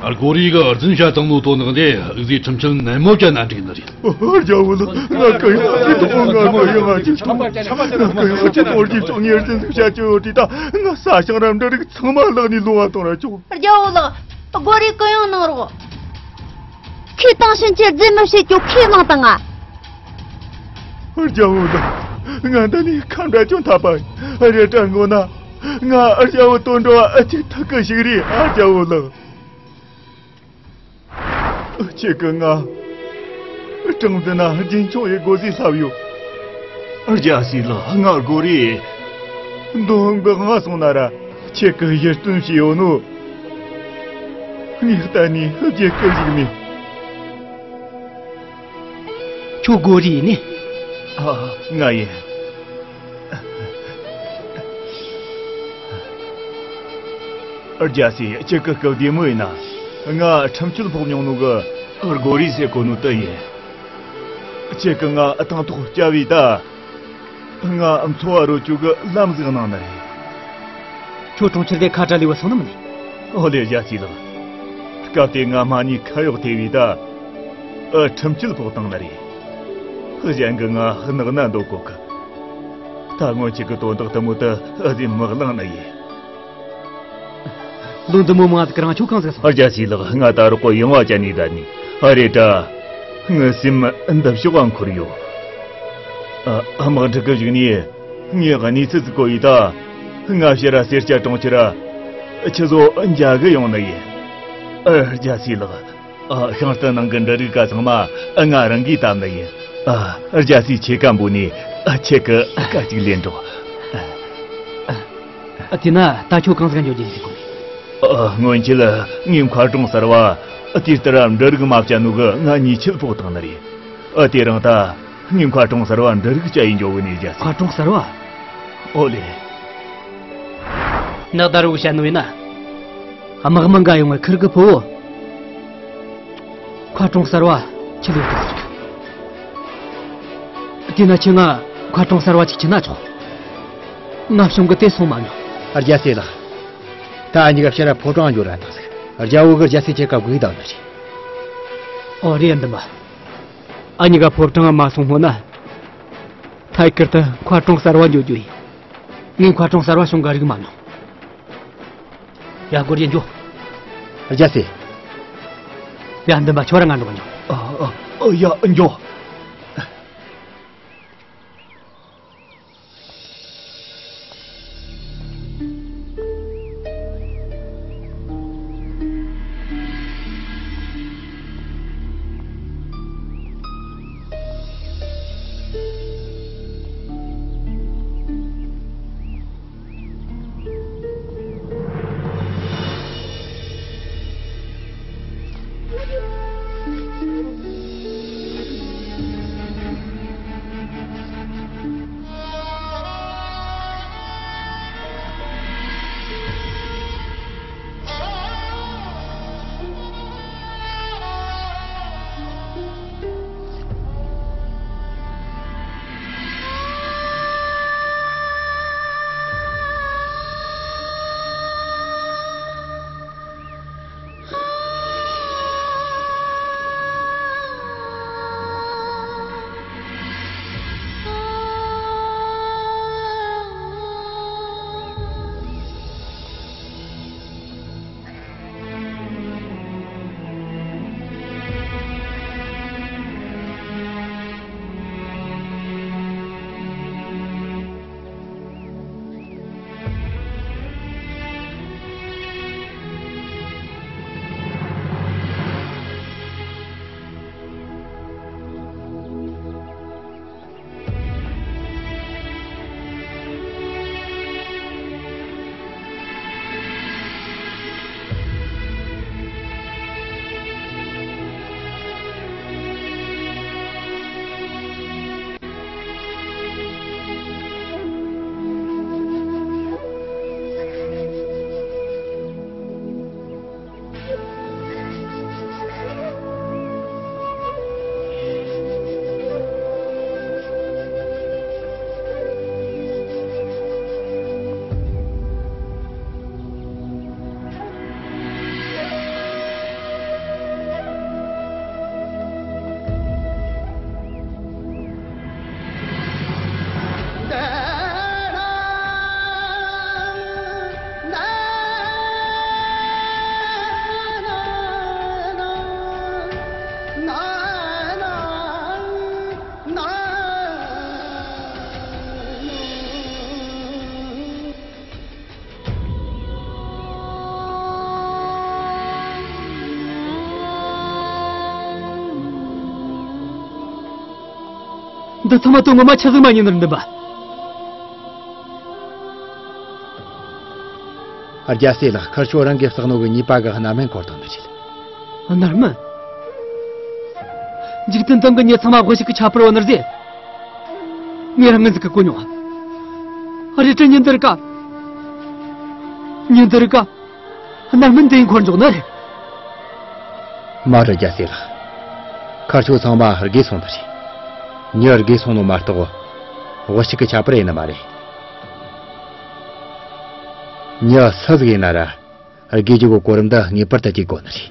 ཨ། གོ་རི་གི་རྫུན་བཤད་བཏང་ནོ་དོན་དག་འདི་འུ་ཟོའི་ཁྲིམས་ཆད་ནན་མོ་བཅད་ན་འགྲིག་ནི་རེད། རྒྱལ་བོ་ལགས། ང་གུ་ཡངས་ཅིག་ཐོག་ང་གུ་ཡངས་ཅིག་ཐོག་ང་གུ་ཡངས་ཅིག་ཐོག་ངས་རྫུན་ཟིག་བཤད་ཀྱི་ཡོད་དུས་ད་ང་ས་ཞིང་ར་འབྲི་རིགས་ཚང་མ་བརླག་ནས་ལོང་བ་གཏོང་ར་ཆོག། རྒྱལ་བོ་ལགས། གོ་རི་གུ་ཡངས་གནང་རོགས། ཁོས་དེང་ཕྱིན་ཆད་རྫུན་མི་བཤད་རྒྱུ་ཁས་བླངས་དང་ང་། རྒྱལ་བོ་ལགས། ང་འདི་ནས་ཁ་འབྲལ་རྒྱུ་འཐད་པ་ཡིན། རེད་དྲ་མགོ་ན། ང་རྒྱལ་བོ་དོན་འགྲོ་བ་ཨ་ཅིག་ཐུག་གི་ཞིག་རེད། ཨ། རྒྱལ་བོ་ལགས། ཁྱེད་ཀྱིས་ང་སྲང་འཛིན་ན་རྒྱུན་འཁྱོངས་ཡེད་དགོས་ཟེར་ལབ་ཡོད། རྒྱལ་སྲས་ལགས། ང་གོ་རི་འདོན་གི་ང་སོང་ན་ར་ཁྱེད་ཀྱིས་ཡིད་རྟོན་བྱས་ཡོད་ནོ། ངས་གཏན་ནས་བརྗེད་གི་ཞིག་མེད། ཁྱོད་གོ་རི་ཡིན་ནི། ཨ། ང་ཡིན། རྒྱལ་སྲས། ཁྱེད་ཀྱི་སྐུ་བདེ་མོ་ཡིན་ན། ང་ཁྲིམས་གཅོད་ཕོག་མྱོང་ནོ་གི་གོ་རི་ཟེར་གོ་ནོ་དེ་ཡིན། ཁྱེད་ཀྱིས་ང་དང་ཐོག་བསྐྱབས་བས་ད། ང་འཚོ་བ་རོལ་རྒྱུ་གི་ལམ་ཟིག་གནང་ནི་རེད། ཁྱོད་གྲོང་ཁྱེར་དེ་ཁ་བྲལ་ལས་བུད་སོང་ནི་མིན་ནི། ཨོ་ལེ། རྒྱལ་སྲས་ལགས། སྐབས་དེ་ང་མ་ཉེས་ཁ་གཡོག་ཐེབས་བས་ད། ཨ། ཁྲིམས་གཅོད་ཕོག་བཏང་ནི་རེད། གཞན་གྱིས་ང་ནག་ན་འདོད་གོ་གི། ད་སྔོན་ཆད་ཀྱི་དོན་དག་དེ་མོ་དེ་ཨ་ཟིན་མི་གླེང་ནི་ཡིན། ལོ་འདི་མོ་མང་ཟིག་རང་ཁྱོད་གང་ཟིག་སོང་། རྒྱལ་སྲས་ལགས། ང་ད་རོགས་པ་ཡོང་བ་ཅན་ནས་བསྡད་ནི། ཨ། རེད་དྲ། ངའི་སེམས་འདི་ཕྱོགས་ལ་འཁོར་ཡོད། ཨ། དམག་འཁྲུག་གི་གཞུག་ནས་ངས་གནས་ཚུལ་ཟིག་གོ་ཡི་ད། ང་ཕྱིར་ར་སེར་སྐྱ་གྲོང་ཁྱེར་ར་ཁྱེད་ཚོ་མཇལ་གི་ཡོང་ནི་ཡིན། ཨ། རྒྱལ་སྲས་ལགས། ཨ། ཤིང་རྟ་ནང་གི་འབྲུ་རིགས་ག་ཚང་མ་ང་རང་གིས་བཏབ་ནི་ཡིན། ཨ། རྒྱལ་སྲས་ཁྱེད་ཀ་འབོད་ནས། ཨ། ཁྱེད་ཀྱི་བཀའ་གཅིག་ལེན་རོགས། ཨ། དེས་ན་ད་ཁྱོད་གང་ཟིག་འགྱོ་རྒྱུ་ཡིན་ཟེར་གོ་ནི། ཨ། སྔོན་ཆད་ངའི་མཁར་གྲོང་གསར་བ་དེ་ལྟར་འབྲུ་རིགས་མ་བསྐྱལ་ནོ་གིས་ང་ཉེས་ཆད་ཕོག་བཏང་ནི་རེད། ཨ། དེ་རིང་ད་ངའི་མཁར་གྲོང་གསར་བ་འབྲུ་རིགས་བསྐྱལ་ཡི་འགྱོ་གི་ནི། རྒྱལ་སྲས། མཁར་གྲོང་གསར་བ། ཨོ་ལེ། ནག་ད་རུ་བཤད་ནོ་ཡིན་ན། དམག་མི་འགའ་ཡོང་བའི་ཁུར་གི་ཕུ་བོ། མཁར་གྲོང་གསར་བ་ཁྱེར་ཡོང་དུ་ཟེར་གི། དེས་ན་ཁྱེད་ང་མཁར་གྲོང་གསར་བ་ཅིག་ཁྱེར་ན་ཆོག། ང་བྱུང་གི་དེ་སོང་མ་མྱོང་། རྒྱལ་སྲས་ལགས། ད་ཨ་ཉི་ག་ཕྱིར་ར་ཕོ་བྲང་འགྱོ་རན་དང་ཟིག། རྒྱལ་བོ་གི་རྒྱལ་སྲས་ཁྱེད་ཀ་སྒུག་དང་ནི་རེད། ཨོ་རེད། འདི་མ། ཨ་ཉི་ག་ཕོ་བྲང་མ་སོང་སྔོན་ན། ཐད་ཀར་དུ་མཁར་གྲོང་གསར་བ་འགྱོ་རྒྱུ་ཡིན། ངས་མཁར་གྲོང་གསར་བ་བྱུང་ག་རིག་མ་མྱོང་། ཡ། སྒོར་ཡིན་འགྱོ། རྒྱལ་སྲས། ཡ། འདི་མ་ཁྱོད་རང་ང་འགྲོ་གི་འགྱོ། ཨ། ཨ། ཨ། ཡ། འགྱོ། འདི་ཚང་མ་དོན་ངོ་མ་ཆི་ཟིག་མ་ཉན་ནི་རེད་འདི་མ། རྒྱལ་སྲས་ལགས། ཁར་ཆོ་རང་གིས་བསགས་ནོ་གི་ཉེས་པ་གི་རྣམ་སྨིན་འཁོར་བཏང་ནི་རེད། རྣམ་སྨིན། འཇིག་རྟེན་སྟེང་གི་མྱི་ཚང་མ་དབུལ་ཕྱུག་གི་ཁྱད་པར་བ་ནི་རེད། ངས་རང་ངན་ཟིག་གི་གོ་མྱོང་། ཨ། རེད་དྲ་ཉིན་འདིར་ཀ། ཉིན་འདིར་ཀ། རྣམ་སྨིན་དེ་འཁོར་འཇོག་ནི་རེད། མ་རེད་རྒྱལ་སྲས་ལགས། ཁར་ཆོ་ཚང་མ་རྒས་སོང་ནི་རེད། མྱི་རྒས་སོང་ནོ་མ་གཏོགས། དབུལ་ཕྱུག་གི་ཁྱད་པར་ཡིན་ནི་མ་རེད། མྱི་སུ་ཟིག་ཡིན་ན་ར། རྒས་རྒྱུ་གི་གོ་རིམ་འདི་ངེས་པར་དུ་བརྒྱུད་དགོས་ནི་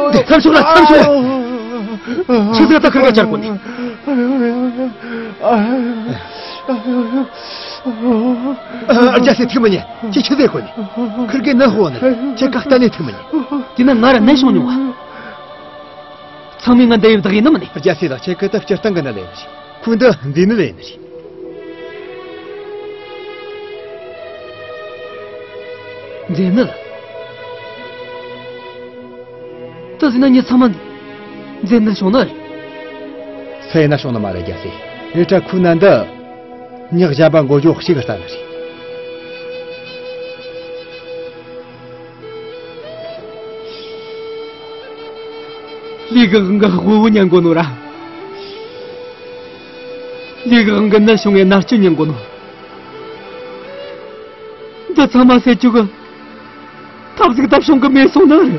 ཡོད། འདི་མཚམས་ཆོག་ལ་མཚམས་ཆོག་ཆི་ཟིག་ད་ཁིར་ག་ཆར་གོ་ནི། ཨ། རྒྱལ་སྲས་ཐུག་མི་ཉན། ཁྱེད་ཆི་ཟིག་གོ་ནི། ཁིར་གེ་ནད་ཧོ་ནི། ཁྱེད་ཀ་གཏན་ནས་ཐུག་མི་ཉན། དེ་ན་ང་ར་ནད་བྱུང་མྱོང་བ། ཚང་མས་ང་འདི་ཡི་བདག་ཡིན་ནམ་ནི། རྒྱལ་སྲས་ལགས། ཁྱེད་ཀི་ད་སྤྱིར་བཏང་གི་ནད་ལས་ནི་རེད། ཁོ་འདི་འདི་ནི་ལས་ནི་རེད། མཛེ་ནད། ད་ཟིན་ན་ཉི་ཚང་མ་མཛེ་ནད་བྱུང་ནི་རེད། སུ་ཡིན་ན་བྱུང་ནི་མ་རེད་རྒྱལ་སྲས། རེད་དྲ་ཁོའི་ནད་འདི་ཉག་གཞན་པ་འགོ་འཇོག་ཞིག་ལྟ་ནི་རེད། ལུས་ཀྱི་དབང་གིས་དབུལ་བོ་ཉན་དགོས་ནོ་ར། ལུས་ཀྱི་དབང་གིས་ནད་བྱུང་བའི་མནར་གཅོད་ཉན་དགོས་ནོ། འདི་ཚང་མ་སེལ་རྒྱུ་གི་ཐབས་ཟིག་ད་བྱུང་གི་མེད་སོང་ནི་རེད།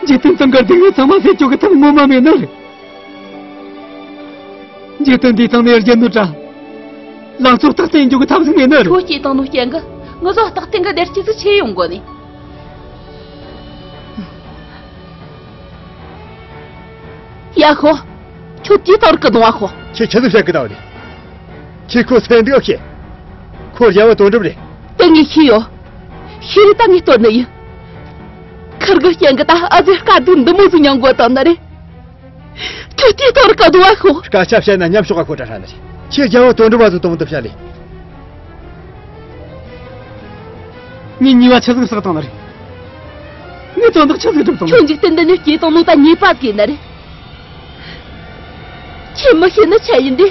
འཇིག་རྟེན་སྟེང་གི་སྡུག་བསྔལ་ཚང་མ་སེལ་རྒྱུ་གི་ཐབས་ངོ་མ་མེད་ནི་རེད། འཇིག་རྟེན་འདིའི་སྟེང་ནས་རྒྱལ་ནོ་དྲ་ལང་ཚོ་རྟག་བརྟན་འཇུག་གི་ཐབས་ཟིག་མེད་ནི་རེད། ཁྱོད་སྐྱེས་བཏང་ནོ་རྐྱེན་གིས་ངུ་ཟོ་རྟག་བརྟན་གི་བདེ་སྐྱིད་ཟིག་ཆེ་ཡོང་དགོས་ནི། ཡ་ཧོ། ཁྱོད་དེའི་ཐོག་གི་གདོང་བ་ཧོ། ཁྱེད་ཆི་ཟིག་བཤད་གི་ད་བ་ནི། ཁྱེད་ཁོ་ཚེ་འདུག་ཨ་ཁྱེད། ཁོ་རྒྱལ་བོ་དོན་གྲུབ་རེད། དེ་ངས་ཤེས་ཡོད། ཤེས་རིག་ད་ངས་སྟོན་ནི་ཡིན། ཁིར་གི་རྐྱེན་གི་ད་ཨ་ཟོས་དཀའ་སྡུག་འདི་མོ་ཟིག་མྱང་དགོས་བཏང་ནི་རེད། ཁྱོད་དེའི་ཐོག་གི་གདོང་བ་ཧོ། སྐད་ཆ་བཤད་ན་ཉམས་ཤོག་ག་ཁོ་དྲ་ཧྲ་ནི་རེད། ཁྱེད་རྒྱལ་བོ་དོན་གྲུབ་བ་ཚོ་དོན་དུ་བཤད་ལེ། ངས་ཉེས་པ་ཆི་ཟིག་བསགས་བཏང་ནི་རེད། ངས་དོན་དག་ཆི་ཟིག་སྒྲུབ་བཏང་ནི། ཁྱོད་འཇིག་རྟེན་འདི་ནས་སྐྱེས་བཏང་ནོ་ད་ཉེས་པ་གི་ནི་རེད། ཁྱེད་མི་ཤེས་ནི་ཆི་ཡིན་དེ།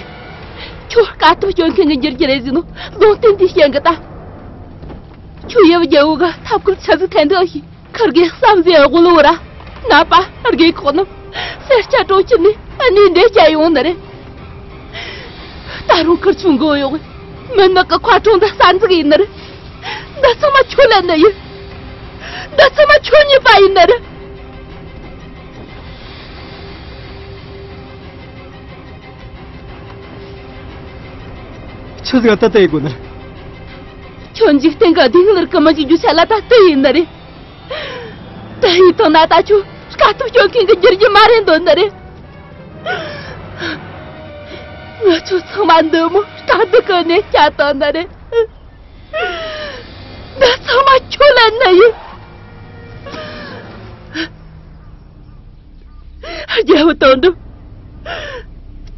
ཁྱོད་དཀའ་ཐུབ་སྐྱོན་མཁན་གི་འགྱུར་གྱི་རེད་ཟེར་ནོ་ལུང་བསྟན་དེའི་རྐྱེན་གི་ད། ཁྱོད་ཡབ་རྒྱལ་བོ་གི་ཐབས་བཀོད་ཆི་ཟིག་འཐེན་འདུག་ཨ་ཤི། ཁིར་གི་བསམ་གཟས་དབུལ་བོ་ར། ནད་པ་རྒས་འཁོགས་རྣམས་སེར་སྐྱ་གྲོང་ཁྱེར་ནས་གནས་འདི་བསྐྱལ་ཡོང་ནི་རེད། ད་རུང་ཁིར་ཆུང་གི་ཡོང་མི་ནག་གི་མཁར་གྲོང་འདི་གསར་འཛུགས་ཡིན་ནི་རེད། འདི་ཚང་མ་ཁྱོད་ལས་ནི་ཡིན། འདི་ཚང་མ་ཁྱོད་ཉེས་པ་ཡིན་ནི་རེད། ཆི་ཟིག་ད་ལྟ་ཡི་དགོས་ནི་རེད། ཁྱོད་འཇིག་རྟེན་གི་སྡུག་བསྔལ་གི་མི་འཇིག་རྒྱུ་ཆ་ལ་ད་ལྟ་ཡིན་ནི་རེད། ད་ཡིན་དང་ན་ད་ཁྱོད་དཀའ་ཐུབ་སྐྱོན་མཁན་གི་འགྱུར་རྒྱུ་མ་རེད་འདོད་ནི་རེད། ང་ཆོ་ཚང་མ་འདི་མོ་དཀའ་སྡུག་གི་གནས་སྐྱེལ་བཏང་ནི་རེད། འདི་ཚང་མ་ཁྱོད་ལས་ནི་ཡིན། རྒྱལ་བོ་དོན་གྲུབ།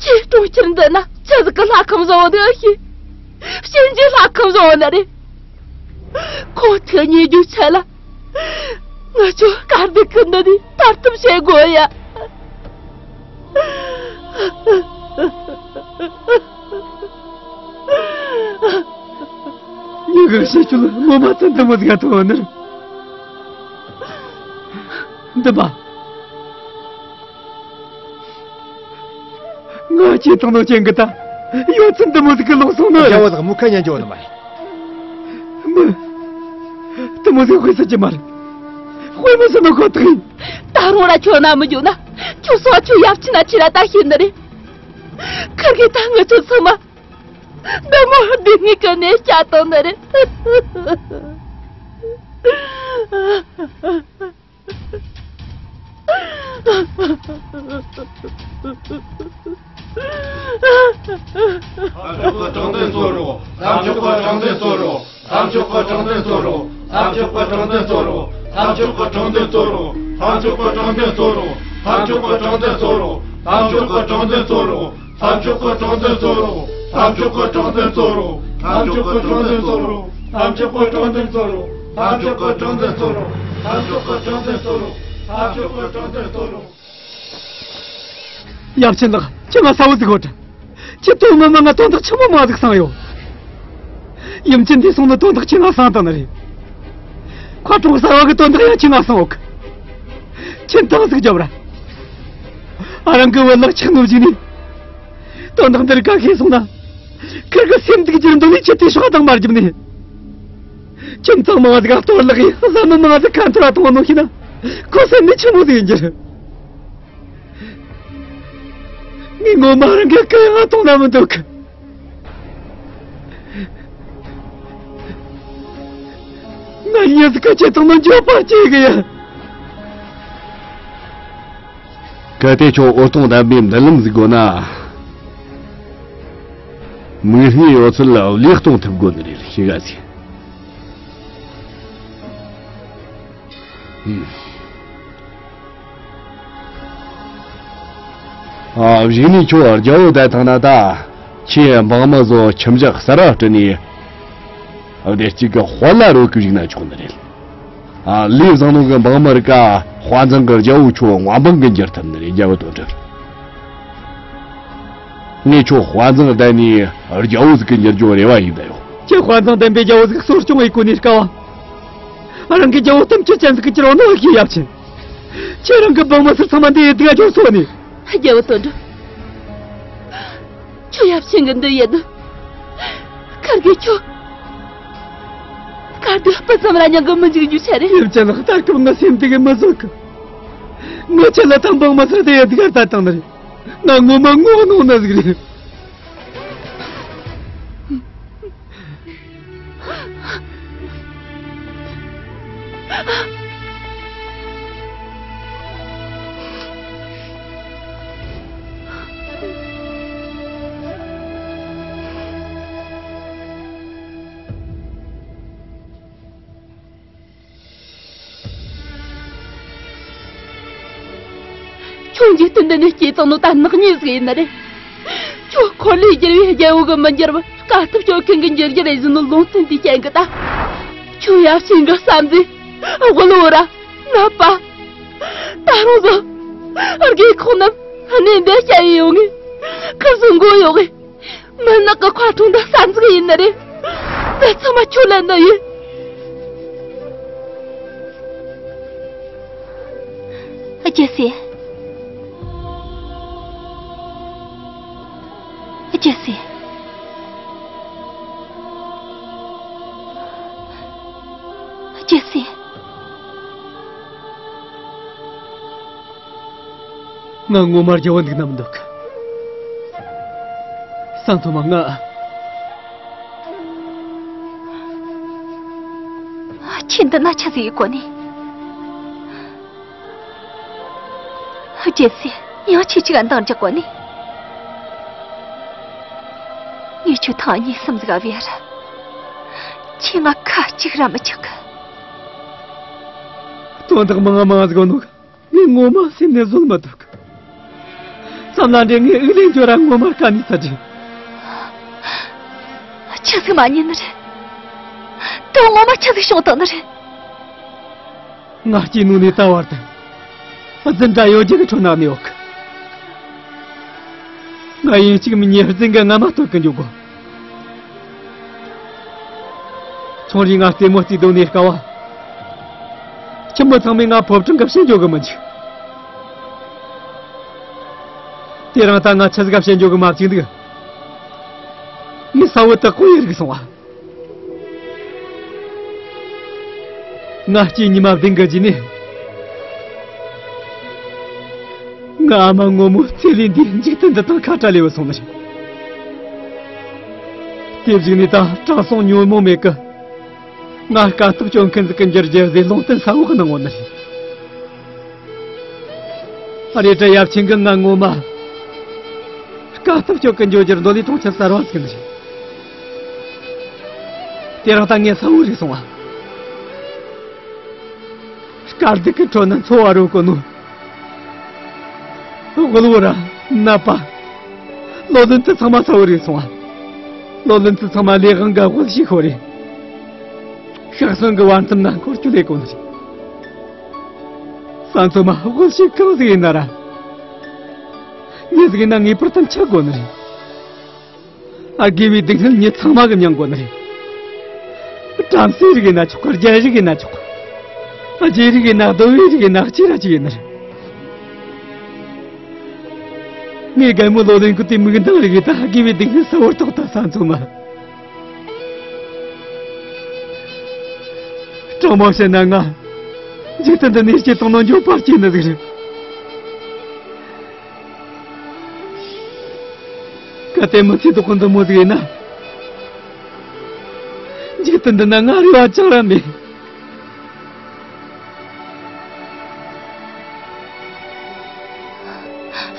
ཁྱེད་གྲོང་ཁྱེར་འདི་ན་ཆི་ཟིག་གི་ལྷ་ཁང་བཟོ་བ་འདུག་ཨ་ཤི། གཤིན་རྗེའི་ལྷ་ཁང་བཟོ་བ་ནི་རེད། ཁོ་ཐག་ཉེ་རྒྱུ་ཆེ་ལ། ང་ཆོ་དཀའ་སྡུག་གི་འདི་ནས་ཐར་ཐབས་བྱེད་དགོས་ཡ། ཉི་གི་ཤེས་ཆུ་ལ་ངོ་མ་ཚན་དུ་མོ་ཟིག་ཐོག་ནི་རེད། འདི་པ། ང་ཁྱེད་དང་ནོ་ཅན་གི་ད་ཡོད་ཚད་འདི་མོ་ཟིག་གི་ལོག་སོང་ནི། རྒྱལ་བོ་ལགས། མུ་ཁ་ཉན་འཇོག་ནི་མ་རེད། མི། འདི་མོ་ཟིག་དཔེ་ཟ་གི་མ་རེད། དཔེ་མི་ཟ་ནོ་ཁོ་ཐག་ཡིན། ད་རུང་ར་ཁྱོད་ན་མི་འཇོག་ན། ཁྱོད་སོ་ཁྱོད་ཡབ་ཆེན་ན་ཁྱེད་ར་ད་ཤེས་ནི་རེད། ཁིར་གི་ད་ང་ཆོ་ཚང་མ་འདི་མོ་སྡུག་བསྔལ་གི་གནས་སྐྱེལ་བཏང་ནི་རེད། ལྷ་མཆོག་གི་དྲང་བདེན་གསོལ་རོགས། ལྷ་མཆོག་གི་དྲང་བདེན་གསོལ་རོགས། ལྷ་མཆོག་གི་དྲང་བདེན་གསོལ་རོགས། ལྷ་མཆོག་གི་དྲང་བདེན་གསོལ་རོགས། ལྷ་མཆོག་གི་དྲང་བདེན་གསོལ་རོགས། ལྷ་མཆོག་གི་དྲང་བདེན་གསོལ་རོགས། ལྷ་མཆོག་གི་དྲང་བདེན་གསོལ་རོགས། ལྷ་མཆོག་གི་དྲང་བདེན་གསོལ་རོགས། ལྷ་མཆོག་གི་དྲང་བདེན་གསོལ་རོགས། ལྷ་མཆོག་གི་དྲང་བདེན་གསོལ་རོགས། ལྷ་མཆོག་གི་དྲང་བདེན་གསོལ་རོགས། ལྷ་མཆོག་གི་དྲང་བདེན་གསོལ་རོགས། ཡབ་ཆེན་ལགས། ཁྱེད་ང་གསལ་བོ་ཟིག་ཤོད་དྲ། ཁྱེད་དོན་མི་མང་ང་དོན་དག་ཆི་མོ་མང་ཟིག་སང་ཡོད། ཡུམ་ཆེན་འདས་སོང་ནི་དོན་དག་ཆེ་ང་སང་དང་ནི་རེད། མཁར་གྲོང་གསར་བ་གི་དོན་དག་ཡང་ཆེ་ང་སང་འོག། ཁྱེད་ཐང་ཟིག་རྒྱབ་ར། ཨ་རང་གི་བུ་ལག་ཆགས་ནོ་བཞིན་ནི། དོན་དག་འདིར་ག་ཤེས་སོང་ན། ཁིར་གི་སེམས་སྡུག་རྒྱུར་འདོད་ནི་ཁྱེད་དེ་ཤོག་དང་མར་རྒྱབ་ནི། ཁྱིམ་ཚང་མང་ཟིག་ག་གཏོར་བརླག་ཡིན། བཟའ་མི་མང་ཟིག་ཁ་འཐོར་བ་གཏོང་ནོ་ཤེས་ན། ཁོ་སེམས་ནི་ཆི་མོ་ཟིག་ཡིན་རྒྱུ། ངས་ངོ་མ་རང་གི་སྐུ་ཡང་གཏོང་ན་མི་འདུག། ང་མྱི་ཟིག་གི་བྱེད་སྟངས་ནི་འགྱོད་པ་སྐྱེ་གི་ཡ། གལ་ཏེ་ཁྱོད་འོད་སྟོང་ལྡན་པའི་མདུན་ལམ་ཟིག་དགོས་ན། མིག་སྔའི་ཡོད་ཚད་ལ་བློས་གཏོང་ཐུབ་དགོས་ནི་རེད། ཤེས་ག་ཟིག། ཨ། གཞུག་ནས་ཁྱོད་རྒྱལ་པོ་བསྡད་ཐང་ན་ད། ཁྱེད་འབངས་མི་ཚོ་ཁྱིམ་གཞི་གསར་བ་བསྐྲུན་ནས། བདེ་སྐྱིད་ཀྱི་དཔལ་ལ་རོལ་གི་བཞུགས་ན་ཆོག་ནི་རེད། ཨ། ལས་བཟང་ནོ་གི་འབངས་མི་རིགས་ཀ་དཔའ་མཛངས་གི་རྒྱལ་པོ་ཁྱོད་མངའ་འབངས་གི་འགྱུར་ཐུབ་ནི་རེད། རྒྱལ་པོ་དོན་གྲུབ། ངས་ཁྱོད་དཔའ་མཛངས་ལྡན་ནས་རྒྱལ་པོ་ཟིག་གི་འགྱུར་རྒྱུ་རེ་བ་ཡིན་ད་ཡོད། ཁྱེད་དཔའ་མཛངས་ལྡན་པའི་རྒྱལ་པོ་ཟིག་གསོ་སྐྱོང་ཡེ་གོ་ནི་དཀའ་བ། རང་གི་རྒྱལ་པོ་གཏམ་ཁྱོད་ཅན་ཟིག་གི་ཁྱེར་བ་ནོ་ཤི་ཡབ་ཆེན། ཁྱེད་རང་གི་འབངས་མི་སེར་ཚང་མ་འདི་ཡི་སྡུག་ཅོག་སོ་ནི། རྒྱལ་པོ་དོན་གྲུབ། ཁྱོད་ཡབ་ཆེན་གི་འདི་ཡེ་དུ། ཁར་གི་ཁྱོད། ཁར་གི་སྤུ་ཙམ་ར་མྱང་གི་མི་འཇིག་རྒྱུ་ཆ་རེད། ཡབ་ཆེན་ལགས། ད་སྐབས་ང་སེམས་སྡུག་གི་མི་བཟོད་གི། ངས་ཁྱེད་ལ་ད་འབངས་མི་སེར་དེ་ཡི་སྡུག་ད་བཏང་ནི་རེད། ང་ངོ་མ་ངོ་གནོང་ནི་ཟིག་རེད། ཁྱོད་འཇིག་རྟེན་འདི་ནས་སྐྱེས་ཙང་ནོ་ད་ནག་ཉེས་ཟིག་ཡིན་ནི་རེད། ཁྱོད་འཁོར་ལོས་སྒྱུར་བའི་རྒྱལ་པོ་གི་མི་འགྱུར་བར་དཀའ་ཐུབ་སྤྱོད་མཁན་གི་འགྱུར་རྒྱུ་རེད་ཟེར་ནོ་ལུང་བསྟན་དེ་ཅན་གི་ད། ཁྱོད་ཡབ་ཆེན་གི་བསམ་ཚུལ་དབུལ་བོ་ར་ནད་པ། ད་རུང་བཟོ་དགོས་ཁོག་རྣམས་གནས་འདི་བྱ་ཡི་ཡོང་ངེ་ཁིར་སོང་དགོས་ཡོད་གི། མུན་ནག་གི་མཁར་གྲོང་འདི་གསར་འཛུགས་ཡིན་ནི་རེད། འདི་ཚང་མ་ཁྱོད་ལ་ནི་ཡིན། རྒྱལ་སྲས། རྒྱལ་སྲས། རྒྱལ་སྲས། ང་ངོ་མ་རྒྱལ་པོ་འདུག་ན་མི་འདུག། སང་ཐོ་མ་ང་། ཁྱེད་འདི་ན་ཆ་ཟིག་ཡི་གོ་ནི། རྒྱལ་སྲས། ཡང་ཁྱེད་ཅིག་འདང་རྒྱག་གོ་ནི། ངས་ཁྱོད་ཐང་གཉིས་གསུམ་ཟིག་བེ་ར། ཁྱེད་ང་ཁ་གཅིག་ར་མི་ཆག་གི། དོན་དག་མང་མང་ཟིག་ནོ། ངས་ངོ་མ་སེམས་ནས་བཟོད་མི་ཐུབ་གི། མཚམས་ལ་འདྲེ་ངའི་དབུགས་ལེན་འགྱོ་ར་ངོ་མར་དཀའ་ནི་ཚ་རྒྱུ། ཆི་ཟིག་མ་ཉན་ནི་རེད། དོན་ངོ་མ་ཆི་ཟིག་བྱུང་བཏང་ནི་རེད། ང་སྐྱེས་ནོ་ནས་ད་བར་དུ། རྫུན་འདྲ་ཡོད་རྒྱུ་གི་ཁྲོད་ན་གནས་ཡོད་གི། ང་ཡིན་གཅིག་མིན་གཉིས་རྫུན་གི་རྔ་མ་གཏོར་གི་འཇུག་དགོ། ཆུང་རིང་ང་རྩེད་མོ་རྩེ་དོན་ནས་དཀའ་བ། ཁྱིམ་མི་ཚང་མས་ང་ཕོ་བྲང་གི་བཤད་འཇོག་གི་མི་འཇུག། དེ་རིང་ད་ང་ཆི་ཟིག་ག་བཤད་འཇོག་གི་མ་བཅུག་འདུག། ངས་ས་བོ་དག་པོ་ཡི་རིག་སོང་བ། ང་སྐྱེས་ཉི་མ་བདུན་གི་རྗེས་ནས། ང་ཨ་མ་ངོ་མོ་ཚེ་ལས་འདས། འཇིག་རྟེན་འདི་དང་ཁ་བྲལ་ལེ་བུད་སོང་ནི་རེད། དེ་བཞིན་ནས་ད་དྲང་སྲོང་ཉོན་མོངས་མེད་གི། ང་དཀའ་ཐུབ་སྤྱོད་མཁན་ཟིག་གི་འགྱུར་རྒྱུ་ཟེར་ལུང་བསྟན་གསལ་བོ་གནང་ངོ་ནི་རེད། རེད་དྲ་ཡབ་ཆེན་གི་ང་ངོ་མ་དཀའ་ཐུབ་སྤྱོད་གི་འགྱོ་རྒྱུར་འདོད་ལས་གཏོང་ཆ་གསར་བ་ཟིག་ནི་རེད། དེ་རིང་ད་ངས་གསལ་བོ་རིག་སོང་བ། དཀའ་སྡུག་གི་ཁྲོད་ན་འཚོ་བ་རོལ་གོ་ནོ། དབུལ་བོ་ར་ནད་པ། ལོ་ལོན་ཚུལ་ཚང་མ་གསལ་བོ་རིག་སོང་བ། ལོ་ལོན་ཚུལ་ཚང་མ་ལས་དབང་གི་དབུལ་ཕྱུག་ཤོར་རེད། ཤག་གསོན་གི་བར་མཚམས་ན་འཁོར་སྐྱོད་ལས་གོ་ནི་རེད། ས་མཚོ་མ་དབུལ་ཕྱུག་གང་ཟིག་ཡིན་ན་ར། མྱི་ཟིག་ཡིན་ན་ངེས་པར་དུ་འཆི་དགོས་ནི་རེད། ཨ། དགེ་བའི་སྡུག་བསྔལ་མྱི་ཚང་མ་གིས་མྱང་དགོས་ནི་རེད། བྲམ་ཟེའི་རིགས་ཡིན་ན་ཆོག་གི། རྒྱན་རིགས་ཡིན་ན་ཆོག་གི། རྗེ་རིགས་ཡིན་ན། གདོལ་པའི་རིགས་ཡིན་ན། ཅི་ར་ཅི་ཡིན་ནི་རེད། ངས་རྒན་མོ་ལོ་ལོན་གི་དེ་མིག་མདངས་རིག་གི་ད་དགེ་བའི་སྡུག་བསྔལ་གསལ་བོར་རྟོགས་ད་ས་མཚོ་མ། དྲང་མོ་བཤད་ན་ང་འཇིག་རྟེན་འདི་ནས་སྐྱེ་བཏང་ན་འགྱོད་པ་སྐྱེས་ནི་ཟིག་རེད། གལ་ཏེ་མི་ཚེ་ལྡོག་གི་འདི་མོ་ཟིག་ཡིན་ན། འཇིག་རྟེན་འདི་ན་ང་རེ་བ་ཅང་ར་མེད།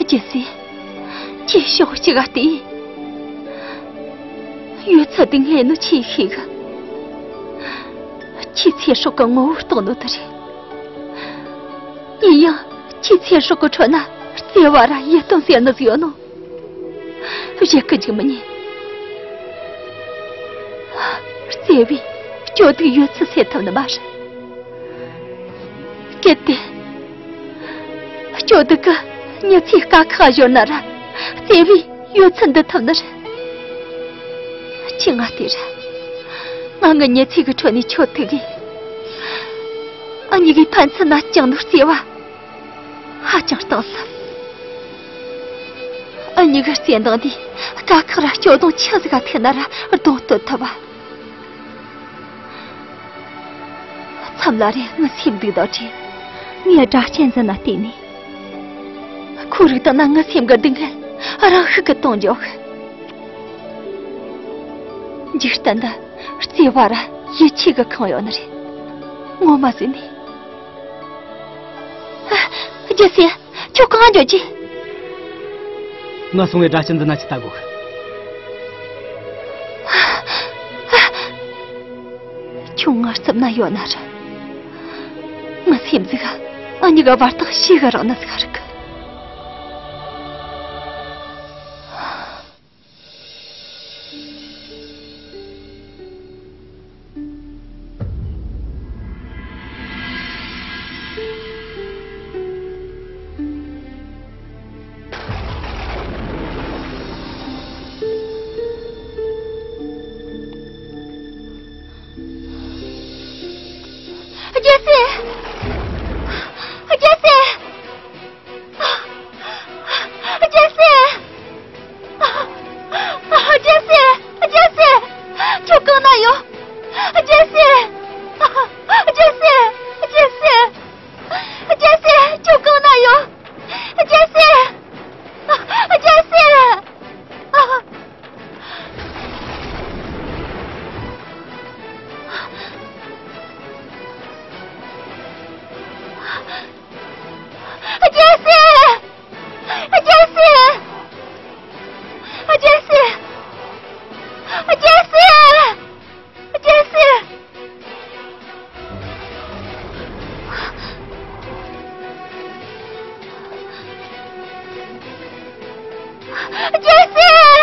རྒྱལ་སྲས། ཁྱེད་ཕྱོགས་གཅིག་ག་བལྟས། ཡོད་ཚད་དེ་ངས་ནི་ཆེས་ཤེས་གི། ཁྱེད་ཚེ་སྲོག་གི་ངོ་བོ་རྟོགས་ནོ་དེ་རེད། ཡིན་ཡང་ཁྱེད་ཚེ་སྲོག་གི་ཁྲོད་ན་བརྩེ་བ་ར་ཡིད་རྟོན་ཟེར་ནི་ཟིག་ཡོད་ནོ། བཞད་གི་འཇུག་མི་ཉན། བརྩེ་བས་སྐྱོ་སྡུག་ཡོད་ཚད་སེལ་ཐུབ་ནི་མ་རེད། གལ་ཏེ་སྐྱོ་སྡུག་གིས་མྱི་ཚེ་དཀའ་ཁག་གཞོལ་ན་ར་བརྩེ་བས་ཡོད་ཚད་འདུལ་ཐུབ་ནི་རེད། ཁྱེད་ང་བལྟས་ར། ང་ངི་མྱི་ཚེ་གི་ཁྲོད་ནས་ཁྱོད་ཐུག་གི། ཨ་མྱི་གིས་ཕན་ཚུན་ན་བཅངས་ནོ་བརྩེ་བ། ཧ་ཅང་གཏིང་ཟབ། འུ་གཉིས་ཀྱི་བརྩེ་འདང་འདིས་དཀའ་ཁག་ར་སྐྱོ་གདུང་ཆི་ཟིག་ག་ཐུག་ན་ར་གདོང་གཏོད་ཐུབ་བ། མཚམས་ལ་རེ་ངའི་སེམས་སྡུག་དང་བྲལ། ངས་སྒྲ་གཅན་འཛིན་ན་བལྟས་ནས། ཁོའི་རིགས་དག་ན་ངའི་སེམས་ཀྱི་སྡུག་བསྔལ་རང་ཤུགས་ཀྱིས་གཏོང་འཇོག་གི། འཇིག་རྟེན་འདི་བརྩེ་བ་ར་ཡིད་ཆེས་ཀྱིས་ཁེངས་ཡོད་ནི་རེད། ངོ་མ་ཟིན་ནས། རྒྱལ་སྲས། ཁྱོད་གང་འགྱོ་རྒྱུ། ང་སོང་བའི་སྒྲ་གཅན་འཛིན་ན་ཅི་ལྟ་དགོས། ཁྱོད་ང་རྩིབ་ན་ཡོད་ན་ར། ངའི་སེམས་ཟིག་འུ་གཉིས་ཀ་བར་ཐག་ཞེ་གི་རིང་ནི་ཟིག་རིག་གི། རྒྱལ་སྲས། རྒྱལ་སྲས། རྒྱལ་སྲས། རྒྱལ་སྲས། རྒྱལ་སྲས། ཁྱོད་གང་ན་ཡོད། རྒྱལ་སྲས། རྒྱལ་སྲས། རྒྱལ་སྲས། རྒྱལ་སྲས། ཁྱོད་གང་ན་ཡོད། རྒྱལ་སྲས། རྒྱལ་སྲས། རྒྱལ་སྲས། རྒྱལ་སྲས། རྒྱལ་སྲས། རྒྱལ་སྲས། རྒྱལ་སྲས། རྒྱལ་སྲས། རྒྱལ་སྲས།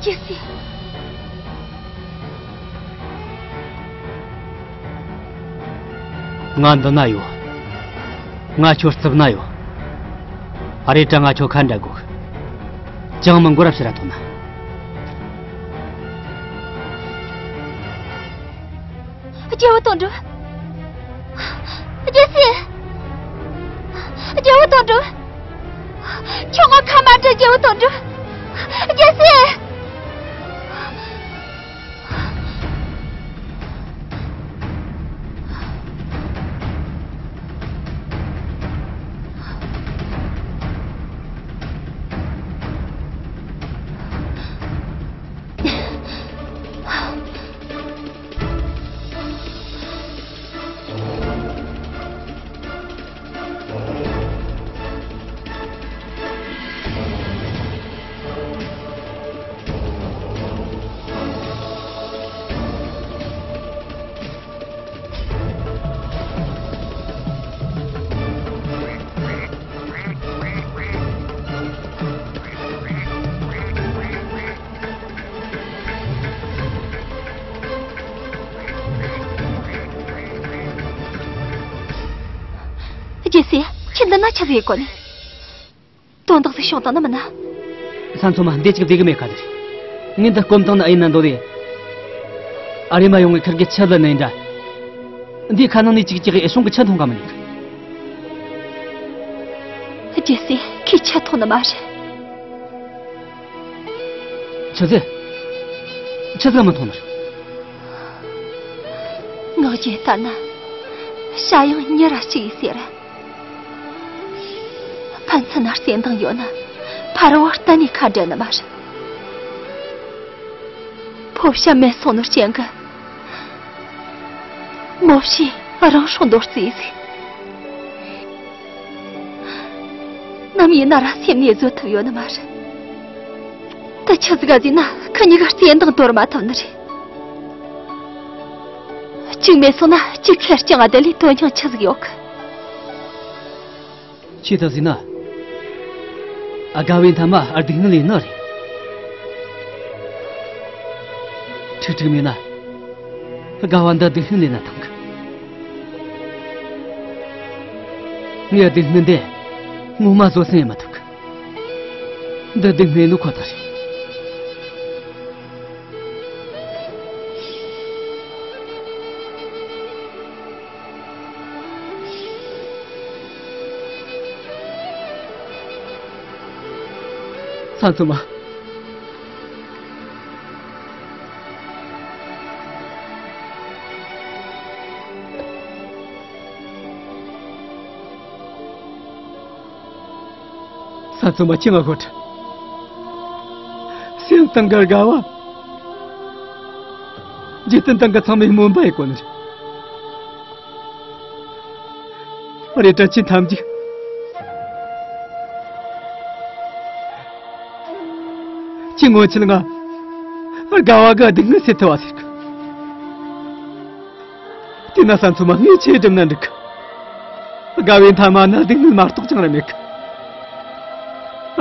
རྒྱལ་སྲས། ང་འདི་ན་ཡོད། ང་ཁྱོད་རྩིབ་ན་ཡོད། ཨ་རེ་དྲ་ང་ཁྱོད་ཁ་འདྲ་དགོས། ཅང་མི་འགོར་ར་ཕྱིར་ར་ཐོན་ན། རྒྱལ་བུ་དོན་གྲུབ། རྒྱལ་སྲས། རྒྱལ་བུ་དོན་གྲུབ། ཁྱོད་ངོ་ཁ་མ་འདྲི། རྒྱལ་བུ་དོན་གྲུབ། རྒྱལ་སྲས། དེ་ན་ཆི་ཟིག་གོ་ནི། དོན་དག་ཟིག་བྱུང་བཏང་ནི་མིན་ན། ས་མཚོ་མ་འདི་ཅིག་བདེ་གི་མེད་ཁ་དེ་རེད། ངས་འདི་སྐོམ་བཏང་ན་ཨེ་ན་འདོད་རེད། ཨ་རེ་མ་ཡོང་ངས་ཁིར་གི་ཆི་ལ་ནི་འདྲ། འདི་ཁ་ནང་ནས་ཅིག་ཅིག་ཨེ་བྱུང་གི་ཆི་འཐུང་ག་མི་ཉན་གི། རྒྱལ་སྲས་ཁོས་ཆི་འཐུང་ནི་མ་རེད། ཆི་ཟེར། ཆི་ཟིག་མི་འཐུང་ནི་རེད། ངག་རྒྱུན་ལྟར་ན། ཤ་ཡང་ཉི་ར་གཅིག་ཡིན་ཟེར། ཕན་ཚུན་ན་བརྩེ་འདང་ཡོད་ན། ཕ་རོལ་བོ་གཏན་ནས་ཁ་འབྲལ་ནི་མ་རེད། ཕོ་བྱ་མེད་སོང་ནོ་རྐྱེན་གི། མོ་བྱས་རང་སྲོག་འདོར་རྩིས་ཟིག། ནམ་ཡིན་ན་ར་སེམས་ནས་བཟོད་ཐུབ་ཡོད་ནི་མ་རེད། དེ་ཆི་ཟིག་ག་ཟེར་ན་ཁི་གཉིས་ཀ་བརྩེ་འདང་དོར་མ་ཐུབ་ནི་རེད། གཅིག་མེད་སོང་ན་གཅིག་ཁེར་རྐྱང་ང་བསྡད་ལས་དོན་སྙིང་ཆི་ཟིག་ཡོད་གི། ཆི་ཟིག་ཟེར་ན། ཨ། དགའ་བའི་མཐའ་མ་སྡུག་བསྔལ་ཡིན་ནི་རེད། ཁྲིག་ཁྲིག་མེད་ན། དགའ་བ་འདི་སྡུག་བསྔལ་ཡིན་ན་ཐང་གི། ངས་སྡུག་བསྔལ་འདི་ངོ་མ་བཟོད་སེམས་ཡེ་མི་ཐུབ་གི། འདི་སྡུག་བསྔལ་ནི་ཁོ་ཐག་རེད། ས་མཚོ་མ། ས་མཚོ་མ་ཁྱེད་ང་ཤོད། སེམས་སྟེང་གི་དགའ་བ། འཇིག་རྟེན་སྟེང་གི་ཚང་མས་སྨོན་པ་ཡེ་གོ་ནི་རེད། རེ་དྲན་ཆེན་ཐམས་ཅད། ཁྱེད་སྔོན་ཆད་ང་དགའ་བ་གི་སྡུག་བསྔལ་སེལ་ཐུབ་པ་ཟེར་གི། དེ་ན་ས་མཚོ་མ་ངས་ཆི་སྒྲུབ་ན་འགྲིག་གི། དགའ་བའི་མཐའ་མ་ན་སྡུག་བསྔལ་མ་གཏོགས་ཅང་ར་མེད་གི།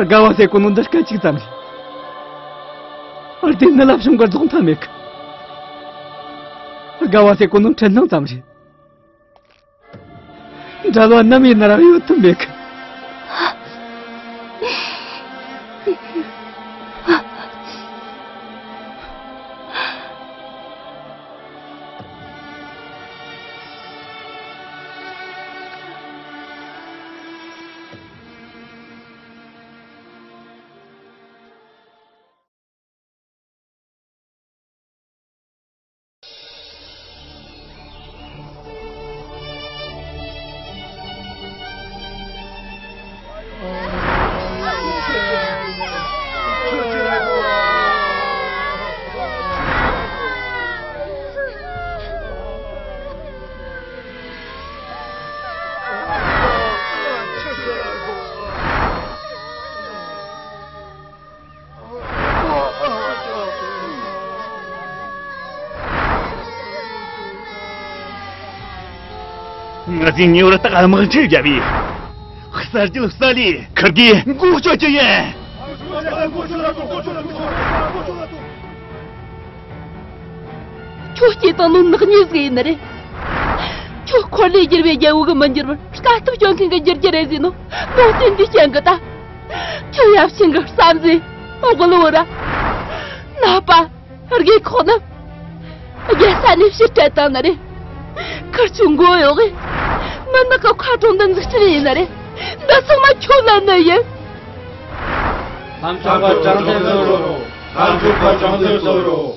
དགའ་བ་ཟེར་གོ་ནོ་འདི་སྐད་ཅིག་ཙམ་རེད། སྡུག་བསྔལ་ལ་བྱུང་གི་རྫོགས་མཐའ་མེད་གི། དགའ་བ་ཟེར་གོ་ནོ་འཁྲུལ་སྣང་ཙམ་རེད། འབྲལ་བ་ནམ་ཡིན་ན་ར་ཡོད་ཐུབ་མེད་གི། ང་ཚོས་ཉེ་བར་རྟགས་དམག་འཁྲུག་བརྒྱབ་པས། གསར་བརྗེ་གསར་ལས་ཁུར་གིས་འགོག་བཅོག་རྒྱུ་ཡིན། ཁྱོད་སྐྱེས་དང་ནོ་ནག་ཉེས་ཟིག་ཡིན་ནི་རེད། ཁྱོད་འཁོར་ལོས་སྒྱུར་བའི་རྒྱལ་པོ་གི་མི་འགྱུར་བར་དཀའ་ཐུབ་སྐྱོན་མཁན་གི་འགྱུར་རྒྱུ་རེད་ཟེར་ནོ་ནོ་རྟེན་འདི་ཅན་གི་ད། ཁྱོད་ཡབ་ཆེན་གི་བསམ་གཟས་འོག་གི་ལོ་ར། ནག་པ་རྒས་ཁོག་ནི། རྒྱལ་ས་ནས་ཕྱིར་སྤྲད་བཏང་ནི་རེད། ཁིར་ཆོའི་མགོ་གཡོག་གི། མུན་ནག་གི་མཁའ་གྲོང་འདི་འཛུགས་སྐྲུན་ཡིན་ནི་རེད། འདི་ཚང་མ་ཁྱོད་ལ་ནི་ཡིན། ལྷ་མཆོག་པ་དྲང་བདེན་གསོལ་རོགས། ལྷ་མཆོག་པ་དྲང་བདེན་གསོལ་རོགས།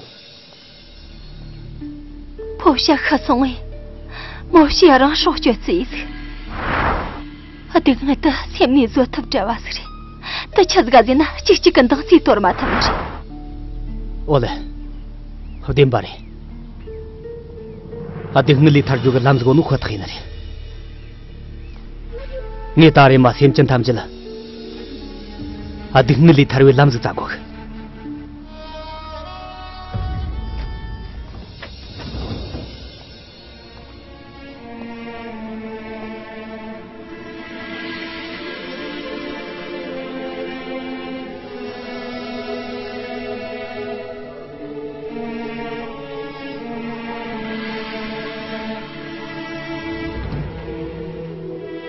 ཕོ་བྱ་ཤི་སོང་བས། མོ་བྱས་རང་སྲོག་གཅོད་རྩིས་ཟིག། སྡུག་བསྔལ་དེ་སེམས་ནས་བཟོད་ཐབས་བྲལ་བ་ཟིག་རེད། དེ་ཆི་ཟིག་ག་ཟེར་ན་གཅིག་གཅིག་གི་འདང་རྩིས་དོར་མ་ཐུབ་ནི་རེད། ཨོ་ལེ། བདེན་པ་རེད། སྡུག་བསྔལ་ལས་ཐར་རྒྱུ་གི་ལམ་ཟིག་ཡོད་ནོ་ཁོ་ཐག་ཡིན་ནི་རེད། ངས་ད་རེས་མ་སེམས་ཅན་ཐམས་ཅད་ལ། སྡུག་བསྔལ་ལས་ཐར་བའི་ལམ་ཟིག་བཙལ་དགོས་གི།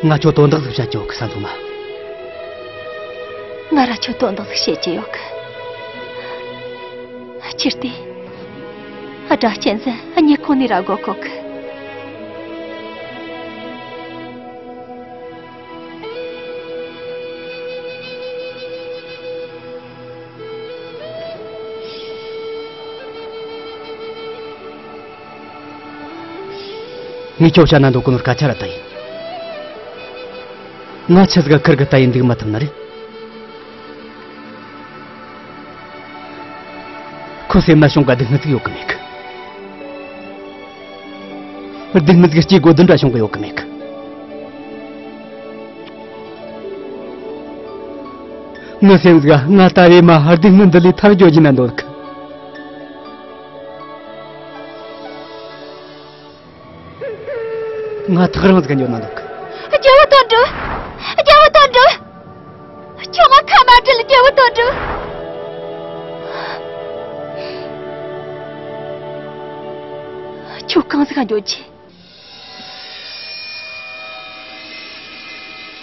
ང་ཁྱོད་དོན་དག་ཟིག་བཤད་རྒྱུ་ཡོད་གི། ས་མཚོ་མ། ང་ར་ཁྱོད་དོན་དག་ཟིག་བཤད་རྒྱུ་ཡོད་གི། ཁྱེར་ཏེ། སྒྲ་གཅན་གཟན་སྙེ་ཁོང་ནས་ར་སྒོ་ཁོག་གི། ངས་ཁྱོད་བཤད་ན་འདོད་གོ་ནོ་སྐད་ཆ་ར་ད་ཡིན། ང་ཆི་ཟིག་ག་ཁུར་གི་ད་ཡིན་འདུག་མ་ཐུབ་ན་རེད། ཁོ་སེམས་ན་བྱུང་ག་སྡུག་བསྔལ་ཟིག་ཡོད་གི་མེད་གི། སྡུག་བསྔལ་ཟིག་སྐྱེ་དགོས་དོན་འདྲ་བྱུང་གི་ཡོད་གི་མེད་གི། ངའི་སེམས་ཟིག་ང་ད་རེས་མ་སྡུག་བསྔལ་འདི་ལས་ཐར་རྒྱུ་བགྱིས་ན་འདོད་གི། ང་ཐག་རིང་ཟིག་འགྱོ་ན་འདོད་གི། རྒྱལ་བོ་དོན་གྲུབ། རྒྱལ་བོ་དོན་གྲུབ། ཁྱོད་ང་ཁ་མ་བྲལ། རྒྱལ་བོ་དོན་གྲུབ། ཁྱོད་གང་ཟིག་ག་འགྱོ་རྒྱུ།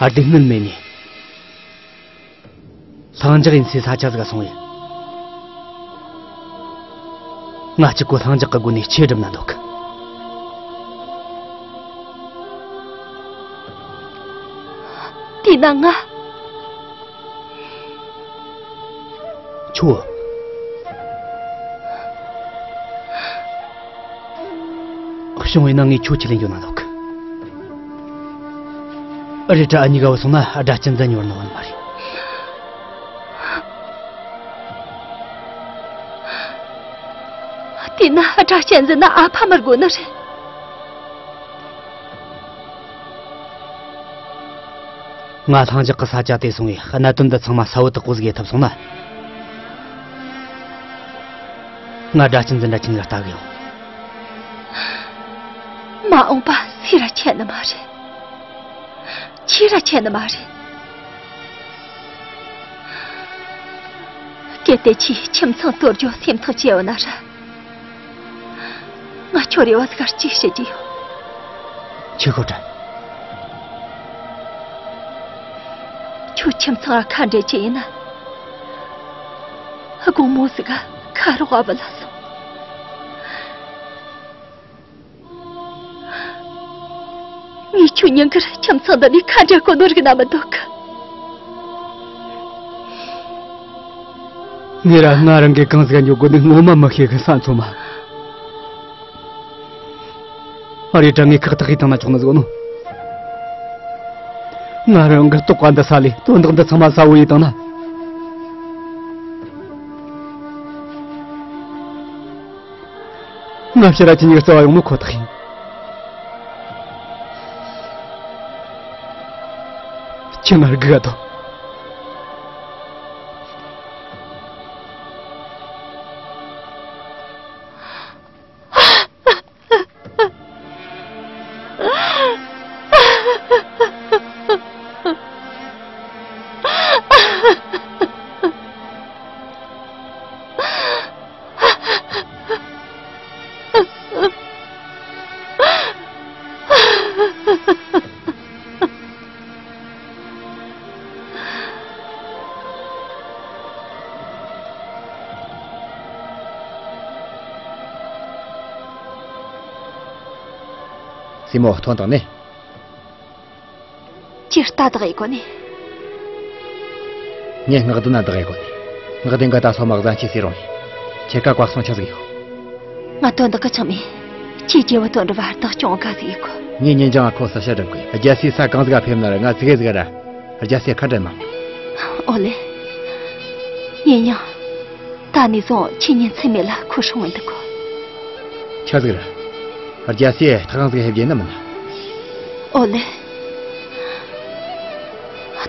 ཨ། སྡུག་བསྔལ་མེད་ནི། ལྷིང་འཇགས་ཡིན་སའི་ས་ཆ་ཟིག་ག་སོང་ཡིན། ང་གཅིག་པོ་ལྷིང་འཇགས་ཀྱི་སྒོ་ནས་ཆོས་སྒྲུབ་ན་འདོད་གི། དེས་ན་ང་། ཁྱོད། བྱུང་བས་ན་ངས་ཁྱོད་ཁྲིད་ལེན་རྒྱུ་ན་འདོད་གི། རེད་དྲ། འུ་གཉིས་ཀ་བུད་སོང་ན་སྒྲ་གཅན་གཟན་ཉོར་ནི་ཡོད་ནི་མ་རེད། དེས་ན་སྒྲ་གཅན་གཟན་ན་ཨ་ཕ་མར་དགོས་ནི་རེད། ང་ལྷིང་འཇགས་ཀྱི་ས་ཆ་དེ་སོང་བས་གནད་དོན་འདི་ཚང་མ་གསལ་བོ་དག་པོ་ཟིག་ཡེ་ཐུབ་སོང་ན། ང་སྒྲ་གཅན་གཟན་འདྲ་ཁྱེད་གཉིས་ཀ་ལྟ་གི་ཡོང་། མ་འོངས་པ་སུས་ར་མཁྱེན་ནི་མ་རེད། ཁྱོས་ར་མཁྱེན་ནི་མ་རེད། གལ་ཏེ་ཁྱོས་ཁྱིམ་ཚང་དོར་རྒྱུ་སེམས་ཐག་བཅད་ཡོད་ན་ར། ང་ཁྱོད་རེ་བ་ཟིག་གཅིག་ཞུ་རྒྱུ་ཡོད། ཁྱོས་ཤོད་དྲ། ཁྱོད་ཁྱིམ་ཚང་ང་ཁ་འབྲལ་རྒྱུ་ཡིན་ན། དགོང་མོ་ཟིག་ག་ཁ་རོག་ག་བུད་ལ་སོང་། ངས་ཁྱོད་ཉིན་དཀར་ཁྱིམ་ཚང་འདི་ནས་ཁ་འབྲལ་གོ་ནོ་རིག་ན་མི་འདོད་གི། ངས་ར་ང་རང་གིས་གང་ཟིག་འགྱོ་དགོས་ནི་ངོ་མ་མི་ཤེས་གི། ས་མཚོ་མ། ཨ། རེད་དྲ། ངས་ཁག་ཐེག་གིས་བཏང་ན་ཆོག་ནི་ཟིག་ནོ། ང་རང་གི་རྟོགས་པ་འདི་ས་ལས་དོན་དག་འདི་ཚང་མ་གསལ་བོ་ཡེ་བཏང་ན། ང་ཕྱིར་ར་ཁྱེད་གཉིས་ཀ་བརྩི་བ་ཡོང་ནོ་ཁོ་ཐག་ཡིན། ཁྱེད་ང་སྒུག་ག་དང་། སྲས་མོ། ཐོན་དང་ནི། ཁྱོད་རྟ་བདག་ཡེ་གོ་ནི། ངས་སྔགས་ལྡན་ན་བདག་ཡེ་གོ་ནི། སྔགས་ལྡན་གི་རྟ་སོ་མ་གཟན་ཆས་སེ་རུང་ཡིན། ཁྱེད་ཀ་བཀའ་གསུང་ཆི་ཟིག་ཡོད། ང་དོན་དག་གི་ཅང་མེད། ཁྱེད་རྒྱལ་བུ་དོན་གྲུབ་བར་བདག་སྐྱོང་ག་ཟིག་ཡེ་གོ། ངས་ཉིན་རྒྱང་ཁོ་གསལ་བཤད་སྒྲུབ་གི། རྒྱལ་སྲས་ས་གང་ཟིག་ག་ཕེབས་ན་ར་ང་ཙི་གེ་ཟིག་ར་རྒྱལ་སྲས་ཁ་འབྲལ་མ། ཨོ་ལེ། ཡིན་ཡང་། ད་ནས་བཟུང་ཁྱེད་ཉིན་མཚན་མེད་ལ་ཁོ་སྲུང་བར་འདུག་གོ། ཆི་ཟིག་ར། རྒྱལ་སྲས་ཐག་རིང་ཟིག་ཕེབས་རྒྱུ་ནི་མིན། ཨོ་ལེ།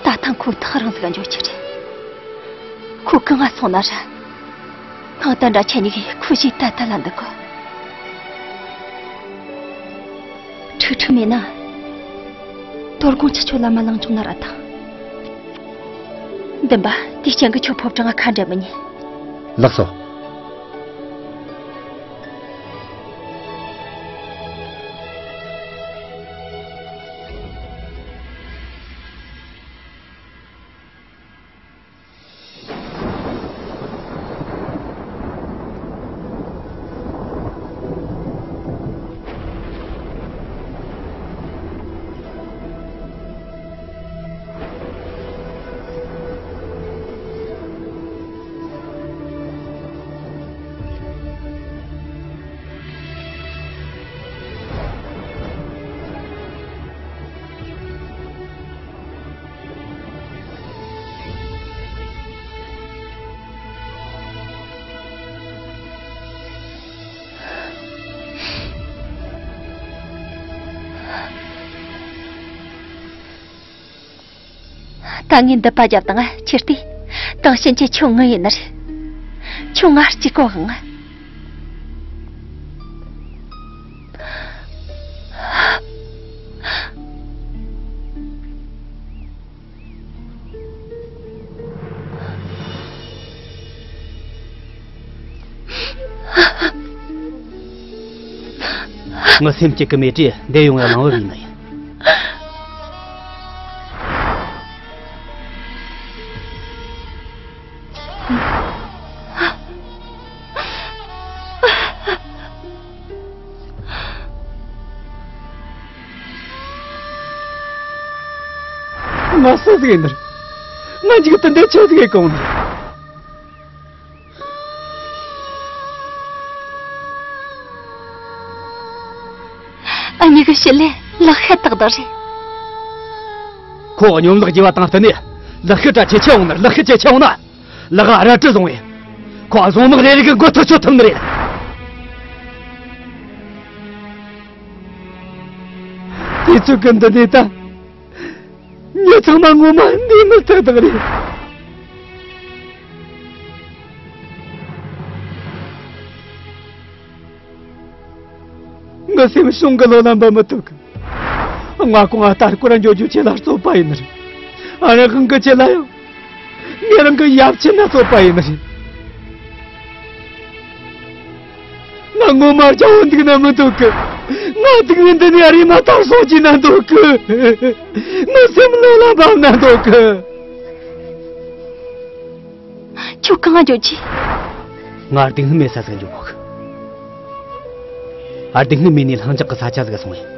ད་ཐེངས་ཁོ་ཐག་རིང་ཟིག་འགྱོ་རྒྱུ་རེད། ཁོ་གང་ང་སོང་ན་ར། སྔགས་ལྡན་ར་ཁྱེད་གཉིས་ཀས་ཁོ་ཞིག་ད་ལྟ་ལ་འདུག་གོ། ཁྲིག་ཁྲིག་མེད་ན། དོ་དགོང་ཁྱེད་ཆོ་ལམ་མ་ལངས་བྱུང་ན་ར་ཐང་། འདི་འབའ་དེའི་རྐྱེན་གྱིས་ཁྱོད་ཕོ་བྲང་ང་ཁ་འབྲལ་མི་ཉན། ལགས་སོ། ད་ངས་འདི་པ་རྒྱབ་དང་ཁྱེར་ཏེ། དེང་ཕྱིན་ཆད་ཁྱོད་ངའི་ཡིན་ནི་རེད། ཁྱོད་ང་གཅིག་གོ་དབང་ང་། ངའི་སེམས་སྐྱིད་གི་མེ་དྲེ་འདས་ཡོང་ཡ་ལང་བ་བའི་ནི་ཡིན། ང་སུ་ཟིག་ཡིན་ནི། ང་འཇིག་རྟེན་འདི་ཆི་ཟིག་གི་གོང་ནས། ཨ་མྱེས་གི་ཞི་ལི་ལག་ཤེས་ཏག་ཏག་རེད། ཁོ་སྙོམ་ལག་རྒྱས་པ་དང་བསྟུན་ནས་ལག་ཤེས་གྲ་ཆེ་ཆེ་འོང་ནི། ལག་ཤེས་ཆེ་ཆེ་འོང་ན་ལག་རལ་གྲི་བཟུང་བས་ཁོ་བཟུང་དམག་རེ་རེ་གི་མགོ་ཐུར་ཆོད་ཐུབ་ནི་རེད། དུས་ཚོད་ཀྱི་འདི་ནས་ད། མྱི་ཚང་མ་ངོ་མ་འདི་མི་ཐག་ཐག་རེད། ངའི་སེམས་གཞུང་གི་ལོ་ལ་འབབ་མི་ཐུབ་གི། ང་ཁོང་ང་ལྟར་སྐོར་འགྱོ་རྒྱུ་ཆེ་ལ་རྩོད་པ་ཡིན་ནི་རེད། ཨ་རང་ཁང་གི་ཆེ་ལ་ཡང་། ངས་རང་གི་ཡབ་ཆེན་ན་རྩོད་པ་ཡིན་ནི་རེད། ང་ངོ་མ་རྒྱལ་བོ་འདུག་ན་མི་འདུག་གི། ང་སྡུག་བསྔལ་འདི་ནས་རེམ་མ་ཐར་སོང་རྒྱུ་ན་འདུག་གི། ངའི་སེམས་ལོ་ལ་འབབ་ན་འདུག་གི། ཁྱོད་གང་འགྱོ་རྒྱུ། ང་སྡུག་བསྔལ་མེད་ས་ཟིག་འགྱོ་གོ་གི། སྡུག་བསྔལ་མེད་ནས་ལྷིང་འཇགས་ཀྱི་ས་ཆ་ཟིག་སོང་ཡིན།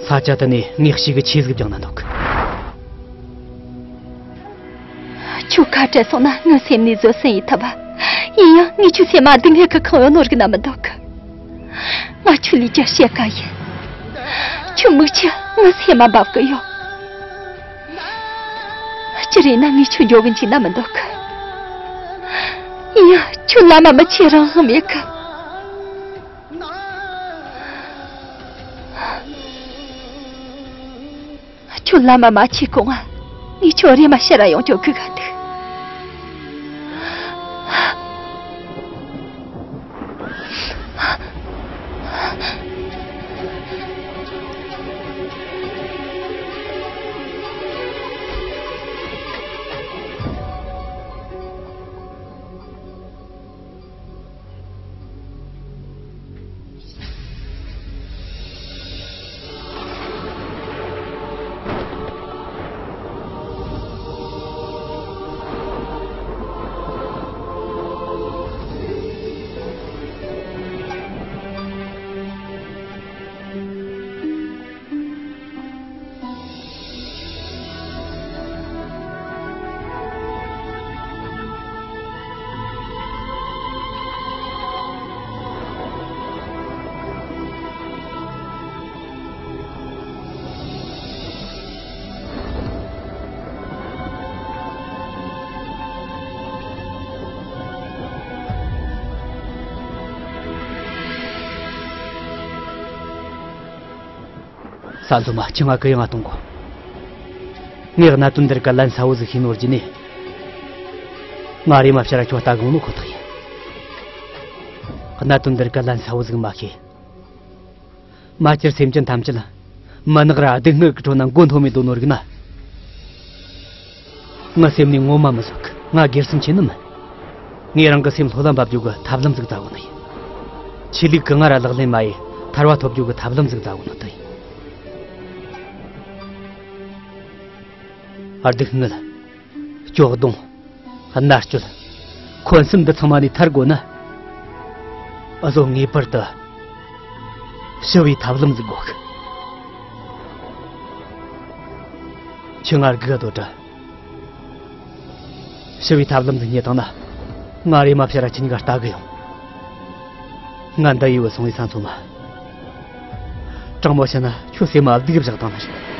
ས་ཆ་དེ་ནས་ངས་གཤིས་ཀྱི་ཆོས་ཟིག་སྦྱངས་ན་འདུག་གི། ཁྱོད་ཁ་བྲལ་སོང་ན་ངའི་སེམས་ནས་བཟོད་སྲན་ཡེད་ཐུབ་པ། ཡིན་ཡང་ངས་ཁྱོད་སེམས་མ་སྡུག་བསྔལ་གི་ཁེངས་ཡོད་ནོ་རིག་ན་མི་འདོད་གི། ང་ཁྱོད་ལས་ཀྱང་ཕྱེད་ཀ་ཡིན། ཁྱོད་མིག་ཆུ་ངའི་སེམས་མ་འབབ་གི་ཡོད། སྤྱིར་ཡིན་ན་ངས་ཁྱོད་འགྱོ་གི་འཇུག་ན་མི་འདོད་གི། ཡིན་ཡང་ཁྱོད་བླ་མ་མི་ཁྱེད་རང་དབང་མེད་གི། ཁྱོད་བླ་མ་མ་ཁྱེར་གོང་ང་། ངས་ཁྱོད་རེམ་མ་ཕྱིར་ར་ཡོང་ཆོག་གི་ག་འདུག། ས་འཚོ་མ་ཁྱི་ང་གུ་ཡངས་གཏོང་གོ། ངས་གནད་དོན་འདིར་ག་ལན་གསལ་བོ་ཟིག་ཤེས་ནོར་གྱི་ནས། ང་རེམ་མ་ཕྱིར་ར་ཁྱོད་ལྟ་གི་ཡོང་ནོ་ཁོ་ཐག་ཡིན། གནད་དོན་འདིར་ག་ལན་གསལ་བོ་ཟིག་མ་ཤེས། མ་གྱུར་སེམས་ཅན་ཐམས་ཅད་མུན་ནག་ར་སྡུག་བསྔལ་གྱི་ཁྲོད་ན་མགོ་འཐོམས་མི་འདུག་ནོ་རིག་ན། ངའི་སེམས་ནས་ངོ་མ་མི་བཟོད་གི། ང་སྒེར་སེམས་ཆེ་ནི་མིན། ངས་རང་གི་སེམས་ལྷོད་ལ་འབབ་རྒྱུ་གི་ཐབས་ལམ་ཟིག་བཙལ་བོ་ནི་ཡིན། ཆོས་ལུགས་གི་ང་ར་ལག་ལེན་མ་ཡེ་ཐར་བ་ཐོབ་རྒྱུ་གི་ཐབས་ལམ་ཟིག་བཙལ་བོ་ནི་དེ་ཡིན། སྡུག་བསྔལ། སྐྱོ་གདུང་། མནར་གཅོད། འཁོན་སེམས་འདི་ཚང་མ་ནས་ཐར་དགོས་ན། འུ་ཟོ་ངེས་པར་དུ་ཞི་བའི་ཐབས་ལམ་ཟིག་དགོས་གི། ཁྱོས་ང་སྒུག་ག་སྡོད་དྲ། ཞི་བའི་ཐབས་ལམ་ཟིག་རྙེད་བཏང་ན། ང་རེམ་མ་ཕྱིར་ར་ཁྱེད་གཉིས་ཀ་ལྟ་གི་ཡོང་། ང་འདི་ཡི་བུད་སོང་བའི་ས་མཚོ་མ། དྲང་མོ་བཤད་ན་ཁྱོད་སེམས་མ་སྡུག་བཞག་བཏང་ནི་རེད།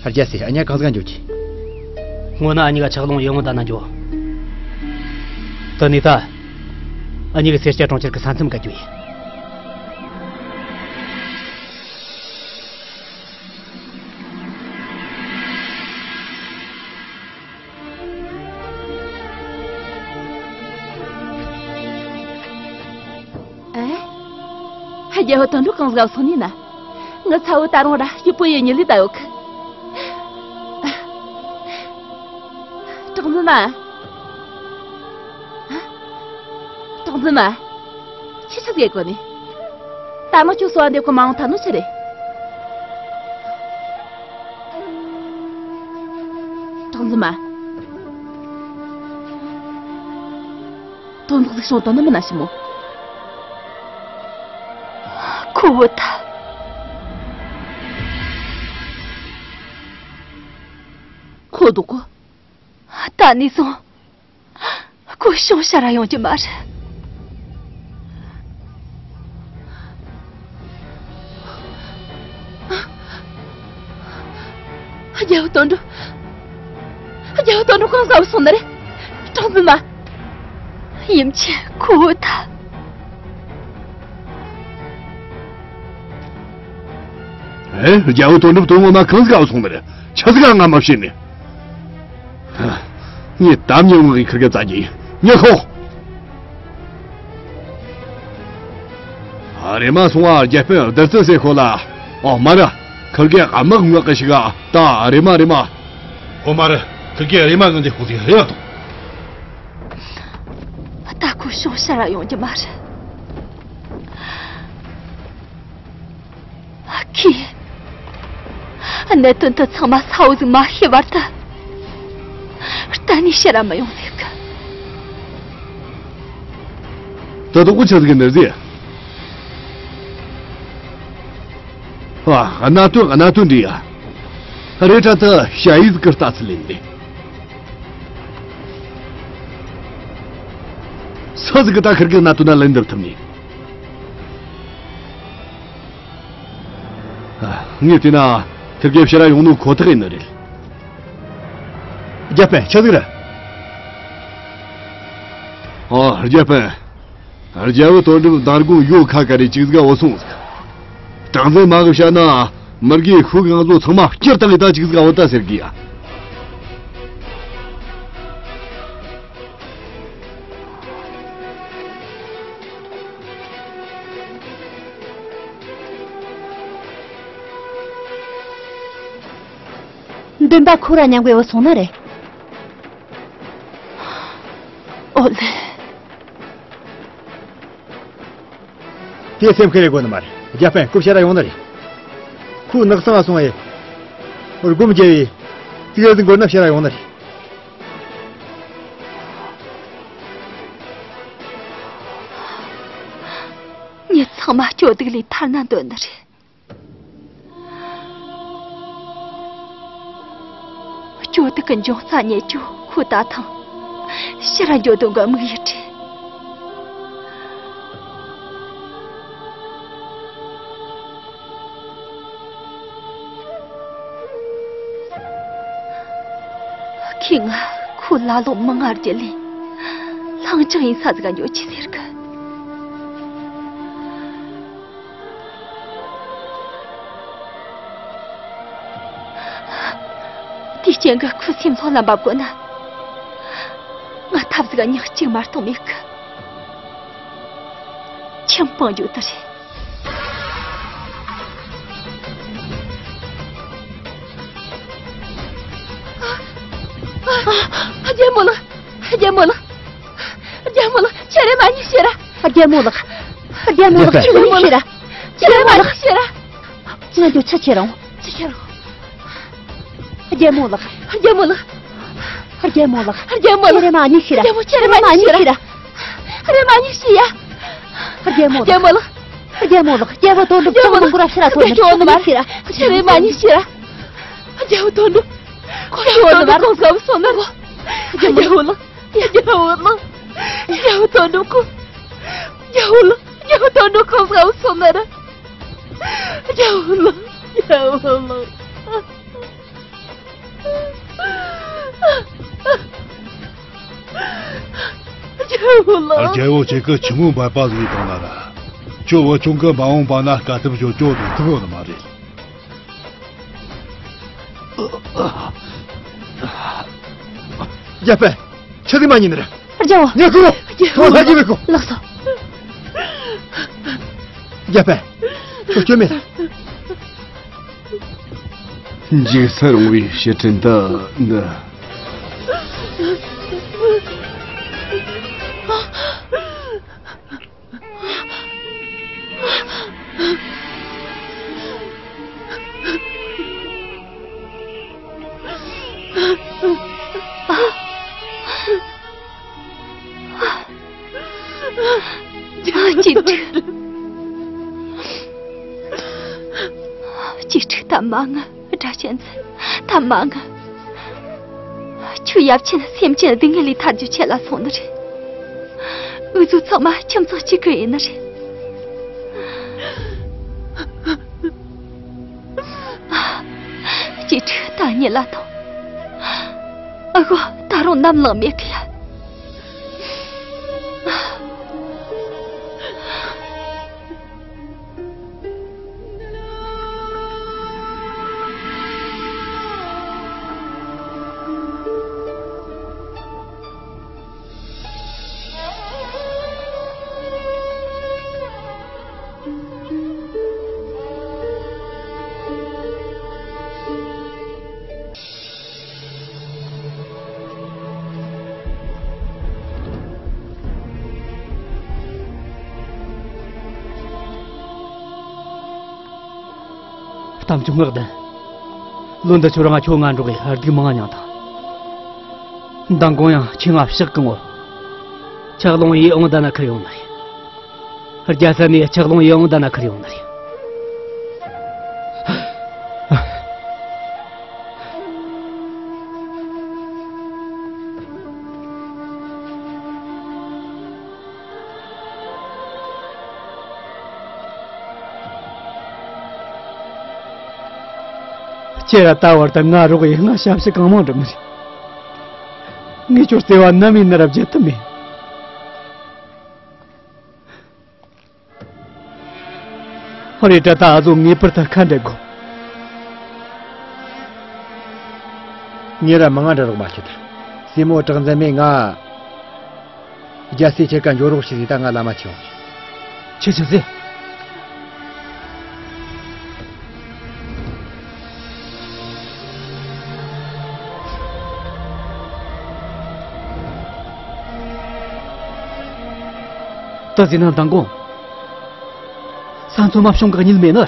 རྒྱལ་སྲས། ཨ་ཉ་གང་ཟིག་འགྱོ་གི། སྔོན་ན་ཨ་ཉི་ག་ཆག་ལོང་ཡོང་ད་ན་འགྱོ། དེ་ནས་ད་ཨ་ཉི་གི་སེར་སྐྱ་གྲོང་ཁྱེར་གི་ས་མཚམས་ག་འགྱོ་ཡིན། ཨེ། རྒྱལ་བོ་དོན་གྲུབ་གང་ཟིག་སོང་ནི་ན། ངི་ཚ་བོ་ད་རུང་ར་སྐྱིད་པོ་ཡེ་ཉི་ལི་ད་ཡོད་གི། གྲགས་འཛིན་མ། གྲགས་འཛིན་མ། ཁྱི་ཆི་ཟིག་གོ་ནི། ད་ནང་ཁྱོད་སོ་བ་འདེབས་གོ་མ་འོང་ཐ་ནོ་ཆི་རེད། གྲགས་འཛིན་མ། དོན་དག་ཟིག་བྱུང་དོན་ནི་མིན་ན་ཞི་མོ། ཁོ་བོ་ད། ཁོ་སྡུག་གོ། ད་ནས་བཟུང་ཁོ་ཤོང་ཤ་ར་ཡོང་རྒྱུ་མ་རེད། རྒྱལ་བོ་དོན་གྲུབ། རྒྱལ་བོ་དོན་གྲུབ་གང་ཟ་བ་སོང་ནི་རེད། གྲགས་འཛིན་མ། ཡིམ་ཆེན་ཁོ་བོ་ད། ཨེ། རྒྱལ་བོ་དོན་གྲུབ་དོན་ངོ་མ་གང་ཟིག་ག་སོང་ནི་རེད། ཆི་ཟིག་ག་ང་མ་ཤེས་ནི། ངས་དམ་ཉེ་ངོ་གི་ཁིར་གེ་བཙལ་གྱི་ཡིན། ཉེ་ཁོ། ཨ། རེམ་མ་སོང་བ་རྒྱལ་དཔོན་བདུད་རྩི་ཟེར་ཁོ་ལ། ཨོ་མ་རེད། ཁིར་གེ་དམག་ངོ་གི་ཞིག་ག་ད་རེམ་མ་རེམ་མ། ཨོ་མ་རེད། ཁིར་གེ་རེམ་མ་ངོ་འདི་ཁོ་ཟིག་རེ་བ་དང་། ད་ཁོ་ཤོང་ཤ་ར་ཡོང་རྒྱུ་མ་རེད། ཨ་ཁི། གནད་དོན་དེ་ཚང་མ་ས་བོ་ཟིག་མ་ཤེས་བར་དུ་གཏན་ནས་ཕྱིར་ར་མི་ཡོང་ཟེར་གི། དེ་དག་གི་ཆི་ཟིག་གི་ནི་ཟེར། ཨ། གནད་དོན་གནད་དོན་འདི་ཡ། རེ་ཕྲན་དུ་ཞ་ཡིས་ཀི་ལྟ་ཚུལ་ལེན་ཏེ། སུ་ཟིག་གི་ད་ཁིར་གི་གནད་དོན་ན་ལན་འདེབས་ཐུབ་ནི། ངས་བལྟས་ན་ཁིར་གེ་ཕྱིར་ར་ཡོང་ནོ་ཁོ་ཐག་ཡིན་ནི་རེད། རྒྱལ་དཔོན་ཆི་ཟིག་རེད། ཨོ་རྒྱལ་དཔོན། རྒྱལ་བོ་དོན་གྲུབ་མདང་དགོང་ཡོ་ཁ་ཁ་རེ་ཅིག་ཟིག་འོ་སོང་ཟིག། གྲངས་འཛིན་མ་གི་བཤད་ན་མི་རྒས་ཤོས་གི་ང་ཚོ་ཚང་མ་སྐྱུར་བཏང་གི་ད་ཅིག་ཟིག་འོ་ད་ཟེར་གི་ཡ། འདུན་པ་ཁོ་ར་མཉམ་གི་འོ་སོང་ན་རེད། ཨོ་ལེ། དེ་སེམས་ཁུར་རེ་དགོས་ནི་མ་རེད། རྒྱལ་དཔོན་ཁོ་ཕྱིར་ར་ཡོང་ནི་རེད། ཁོ་ནགས་ཚང་ང་སོང་ཨེ། སྒོམ་རྒྱལ་བའི་ཙིག་རེ་ཟིག་འགོར་ན་ཕྱིར་ར་ཡོང་ནི་རེད། མྱི་ཚང་མ་སྐྱོ་སྡུག་ལས་ཐར་ན་འདོད་ནི་རེད། སྐྱོ་སྡུག་གི་འབྱུང་རྩ་རྙེད་རྒྱུ་ཁོ་ད་ཐེངས་ཕྱིར་འགྱོ་དོན་གི་དམིགས་ཡུལ་རེད། ཁོས་ང་ཁོ་ལ་ལོ་མང་ང་བརྒྱུད་ལས་ལྷིང་འཇགས་ཡིན་ས་ཟིག་ག་འགྱོ་རྒྱུ་ཟེར་གི། དེའི་རྐྱེན་གྱིས་ཁོའི་སེམས་ལྷོད་ལ་འབབ་དགོས་ན། ང་ཐབས་ཟིག་ཉག་གཅིག་མ་གཏོགས་མེད་གི། ཁྱིམ་སྤང་རྒྱུ་དེ་རེད། རྒྱལ་མོ་ལགས། རྒྱལ་མོ་ལགས། རྒྱལ་མོ་ལགས། ཁྱེད་རེ་མ་ཉེས་ཤེས་ར། རྒྱལ་མོ་ལགས། རྒྱལ་མོ་ལགས། ཁྱེད་རེ་མ་ཉེས་ཤེས་ར། ཁྱེད་རེ་མ་ཉེས་ཤེས་ར། ང་ཚོ་ཆི་བྱེད་རུང་། ཆི་བྱེད་རུང་། རྒྱལ་མོ་ལགས། རྒྱལ་མོ་ལགས། རྒྱལ་མོ་ལགས། རྒྱལ་མོ་ལགས། ཁྱེད་རེ་མ་ཉེས་ཤེས་ར། རྒྱལ་མོ་ཁྱེད་རེ་མ་ཉེས་ཤེས་ར། རེ་མ་ཉེས་ཤེས་ཡ། རྒྱལ་མོ་ལགས། རྒྱལ་མོ་ལགས། རྒྱལ་མོ་ལགས། རྒྱལ་པོ་དོན་གྲུབ་རྒྱལ་མོ་ལགས། ཁྱེད་རེ་མ་ཉེས་ཤེས་ར། ཁྱེད་རེ་མ་ཉེས་ཤེས་ར། རྒྱལ་པོ་དོན་གྲུབ། ཁྱེད་རེ་མ་ཉེས་ཤེས་ར། རྒྱལ་པོ་དོན་གྲུབ་གང་ཟག་སོང་ན་རྒོ། རྒྱལ་པོ་ལགས། རྒྱལ་པོ་ལགས། རྒྱལ་པོ་དོན་གྲུབ་ཁོ། རྒྱལ་པོ་ལགས། རྒྱལ་པོ་དོན་གྲུབ་གང་ཟག་སོང་ན་ར། རྒྱལ་པོ་ལགས། རྒྱལ་པོ་ལགས། རྒྱལ་པོ་ལགས། རྒྱལ་པོ་ཁྱེད་ཀྱི་ཆི་མོ་འབད་པ་ཟིག་བཏང་ན་ར། ཁྱོད་བུ་ཆུང་གི་མ་འོངས་པ་ན་དཀའ་ཐུབ་ཅོ་ཅོ་དང་ཐུབ་ཡོད་ནི་མ་རེད། རྒྱལ་པོ། ཆི་ཟིག་མ་ཉན་ནི་རེད། རྒྱལ་པོ། ཉན་ཁོ། རྒྱལ་པོ། ཁོ་ལྷ་རྒྱལ་པོ་ཁོ། ལགས་སོ། རྒྱལ་པོ། ཁྱོད་སྐྱོན་མེད། འཇིགས་སུ་རུང་བའི་ཕྱིར་དྲན་དུ་འདི། གཅེས་ཕྲུག་གཅེས་ཕྲུག་ད་མ་ངུ། སྒྲ་གཅན་འཛིན། ད་མ་ངུ། ཁྱོད་ཡབ་ཆེན་སེམས་ཅན་སྡུག་བསྔལ་ལས་ཐར་རྒྱུ་ཆེད་ལ་སོང་ནི་རེད། འུ་ཚོ་ཚང་མ་ཁྱིམ་ཚང་གཅིག་གི་ཡིན་ནི་རེད། གཅེས་ཕྲུག་ད་ཉིད་ལ་ཐོངས། ཨ་ཁོ་ད་རུང་ནམ་ལངས་མེད་གི་ཡ། གཏམ་རྒྱུད་ངག་ལྡན། ལོ་འདི་ཆོ་རང་ང་ཁྱོད་ང་འགྲོགས་ཡི་སྡུག་མང་མྱངས་དང་། མདང་དགོང་ཡང་ཁྱེད་ང་ཕྱག་གི་ངོ་། ཆག་ལོང་ཡིད་འོང་ད་ན་ཁུར་ཡོང་ནི་རེད། རྒྱལ་ས་ནས་ཆག་ལོང་ཡིད་འོང་ད་ན་ཁུར་ཡོང་ནི་རེད། ཁྱེད་ར་ད་བར་དུ་ང་རོགས་ཡིན། ང་ཞབས་ཕྱི་གང་མང་འགྲུབ་ནི་རེད། ངས་ཁྱོད་བརྩེ་བ་ནམ་ཡིན་ན་ར་བརྗེད་ཐུབ་མེད། ཧོ་རེ་ཏྲ་ད་ཨ་ཟོ་ངེས་པར་དུ་ཁ་འབྲལ་དགོས། ངེད་ར་མང་ང་འདྲ་རོགས་མ་བྱེད་ད། སྲས་མོ་གྲགས་འཛིན་མས་ང་རྒྱལ་སྲས་ཁྱེད་ཀ་འགྱོ་རོགས་བྱེད་ཟེར་ད་ང་ལ་མ་ཆེ་བ། ཆི་ཆི་ཟེར། ད་ཟེར་ན་མདང་དགོང་ས་མཚོ་མ་བྱུང་གི་གཉིད་མེད་ནི།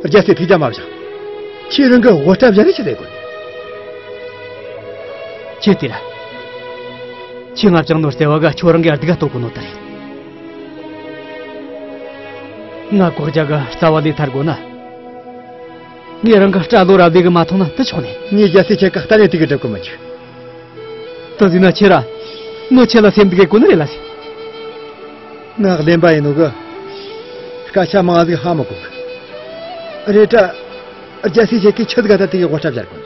རྒྱལ་སྲས། ཐུགས་རྒྱལ་མ་བཞེངས། ཁྱེད་རང་གི་དབུ་སྐྲ་བཞར་རེ་ཆི་ཟེར་གོ་ནི། ཁྱེད་དེ་ར། ཁྱེད་ང་བཅངས་ནོར་བརྩེ་བ་ག་ཁྱོད་རང་གི་སྡུག་ག་གཏོར་གོ་ནོ་དེ་རེད། ང་ལྐོག་ཇ་གི་རྩ་བ་ལས་ཐར་དགོས་ན། ངས་རང་གི་སྐྲ་ལོ་ར་ལས་གི་མ་ཐོང་ན་དེ་ཆོག་ནས། ངས་རྒྱལ་སྲས་ཁྱེད་ཀ་གཏན་ནས་དེ་གི་སྒྲུབ་གི་མི་འཇུག། དེ་ཟིན་ན་ཁྱེད་ར། ནོ་ཁྱེད་ལ་སེམས་སྡུག་གི་གོ་ནི་རེད་ལ་ཟེར། ང་གླེན་པ་ཡིན་ནོ་གི། སྐད་ཆ་མང་ཟིག་ཧ་མི་གོ་གི། རེད་དྲ། རྒྱལ་སྲས་ཁྱེད་ཀྱིས་ཆི་ཟིག་ག་ད་དེ་གི་དབུ་སྐྲ་བཞར་གོ་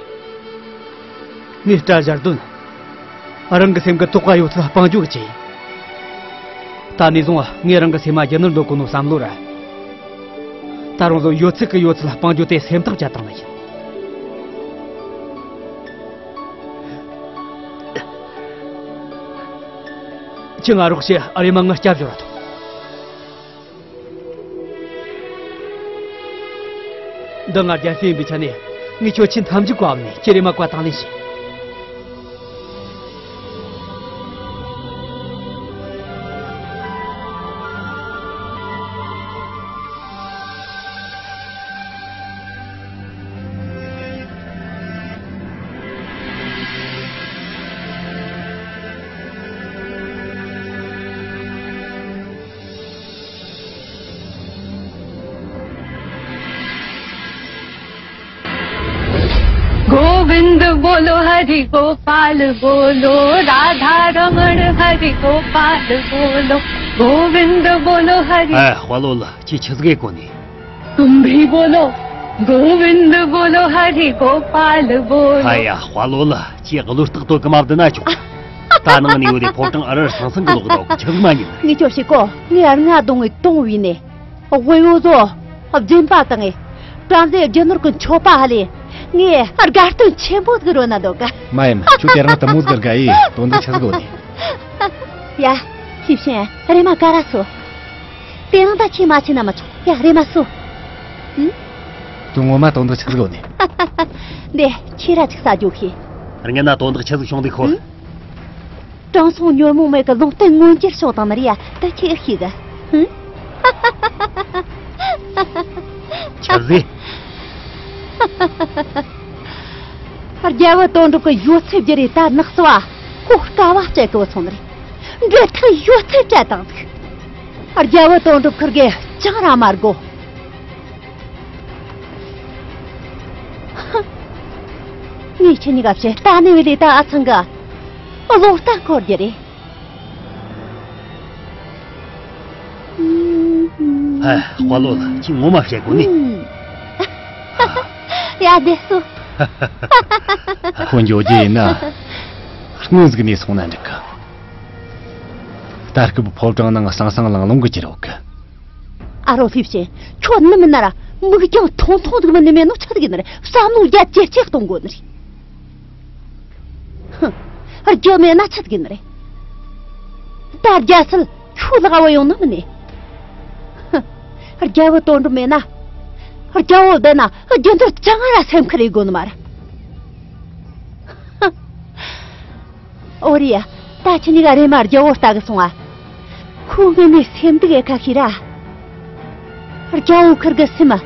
ནི། ངས་སྐྲ་བཞར་དོན། རང་གི་སེམས་ཀྱི་དོགས་པ་ཡོད་ཚད་སྤང་རྒྱུ་གི་ཆེད་ཡིན། ད་ནས་བཟུང་ངས་རང་གི་སེམས་མ་རྒྱུ་ནོར་འདོད་གོ་ནོ་བསམ་བློ་ར། ད་རུང་བཟོ་ཡོད་ཚད་ཀྱི་ཡོད་ཚད་སྤང་རྒྱུ་དེ་སེམས་ཐག་བཅད་བཏང་ནི་ཡིན། ཁྱེད་ང་རོགས་བྱེད། རེམ་མ་ངའི་སྐྲ་བཞར་བ་ཐོངས། འདི་ང་རྒྱལ་སྲས་ཡིན་པའི་ཆ་ནས་ངས་ཁྱོད་ཆེས་མཐའ་མཇུག་གི་བབ་ནས་ཁྱེད་རེམ་མ་བཀའ་དང་ལེན་བྱེད། गोविंद बोलो हरि गोपाल बोलो राधा रमण हरि गोपाल बोलो गोविंद बोलो हरि ཨ། དཔའ་ལོ་ལ་ཁྱེད་ཆི་ཟིག་གི་གོ་ནི། तुम भी बोलो गोविंद बोलो हरि गोपाल बोलो ཨ་ཡ། དཔའ་ལོ་ལ་ཁྱེད་བློ་རྟག་ཏོ་གི་མ་བསྡད་ན་ཆོག་ད་ནང་ནས་ཡོད་དེ་ཕོ་བྲང་ཨ་རར་སང་སང་གི་ལོག་གི་འདུག་ཆི་ཟིག་མ་ཉན། ངས་ཁྱོད་ཤེས་གོ་ངས་ཨར་ང་གདོང་ངས་གཏོང་བས་ནས། དབུལ་བོ་ཚོ་སྦྱིན་པ་བཏང་ངས། བྲམ་ཟེ་རྒྱུ་ནོར་གི་མཆོད་པ་ཧ་ལས། ངས་དགའ་སྟོན་ཆེན་པོ་ཟིག་རོལ་ན་འདོད་གི། མ་ཡིན། ཁྱོད་དེ་རིང་དེ་མོ་ཟིག་དགའ་ཡི་དོན་དག་ཆི་ཟིག་ཡོད་ནི། ཡ། ཁྱི་ཤེས། རེམ་མ་ག་ར་སོ། དེ་རིང་ད་ཁྱི་མ་ཆེ་ན་མི་ཆོག་ཡ། རེམ་མ་སོ། ཨུ། དོན་ངོ་མ་དོན་དག་ཆི་ཟིག་ཡོད་ནི། འདི་ཁྱི་ར་ཅིག་ཟ་རྒྱུ་ཁྱི། རིང་ན་དོན་དག་ཆི་ཟིག་བྱུང་འདུག་ཁོ། ཨུ། དྲང་སྲོང་ཉོན་མོངས་མེད་ཀྱི་ལུང་བསྟན་མངོན་གྱུར་བྱུང་བཏང་ནི་རེད་ཡ། ད་ཁྱེད་ཤེས་གི། ཧུམ། ཆི་ཟིག་རྒྱལ་བུ་དོན་གྲུབ་ཀྱི་ཡོད་ཚད་བརྗེ་རེ་ད་ནགས་སུ་བ་ཁོ་དཀའ་བ་སྤྱད་གི་བུད་སོང་ནི་རེད། འབྲེལ་ཐག་ཡོད་ཚད་བཅད་བཏང་འདུག་རྒྱལ་བུ་དོན་གྲུབ་ཁུར་གེ་ཅང་ར་མ་དགོ། ངས་ཁྱེད་གཉིས་ཀ་བཤད། ད་ནི་བི་ལི་ད་ཨ་ཚང་གི་བློ་ལྟ་འཁོར་རྒྱུ་རེད། ཨ། དཔའ་ལོ་ལ་ཁྱི་ངོ་མ་བཤད་དགོས་ནི། ཡ་བདེ་སོ། ཁོ་འགྱོ་རྒྱུ་ཡིན་ན་སྔོན་ཟིག་ནས་སོང་ན་འགྲིག་གི། ད་སྐབས་ཕོ་བྲང་ནང་སང་སང་ལང་ལོང་གི་གྱུར་ཡོད་གི། ཨ་རོ་ལྷེབ་ཅན། ཁྱོད་ནི་མིན་ན་ར་མིག་རྒྱང་ཐུང་ཐུང་ཟིག་མིན་ནི་མེད་ནོ་ཆི་ཟིག་ཡིན་ནི་རེད། བསམ་བློ་རྒྱ་ཇེ་ཆེ་གཏོང་དགོས་ནི་རེད། ཧུམ། རྒྱུ་མེད་ན་ཆི་ཟིག་ཡིན་ནི་རེད། ད་རྒྱལ་སྲིད་ཁྱོད་ལག་བུད་ཡོང་ནི་མིན་ནི། ཧུམ། རྒྱལ་བུ་དོན་གྲུབ་མེད་ན། རྒྱལ་བོ་བསྡད་ན་རྒྱུ་ནོར་ཅང་ར་སེམས་ཁུར་ཡེད་དགོས་ནི་མ་རེད། ཧུམ། ཨོ་རེད་ཡ། ད་ཁྱེད་གཉིས་ཀ་རེམ་མ་རྒྱལ་བོ་ལྟ་གི་སོང་ཨ། ཁོ་དངོས་གནས་སེམས་སྡུག་ཡེད་ཁ་ཤས་ར། རྒྱལ་བོ་ཁུར་གི་སེམས་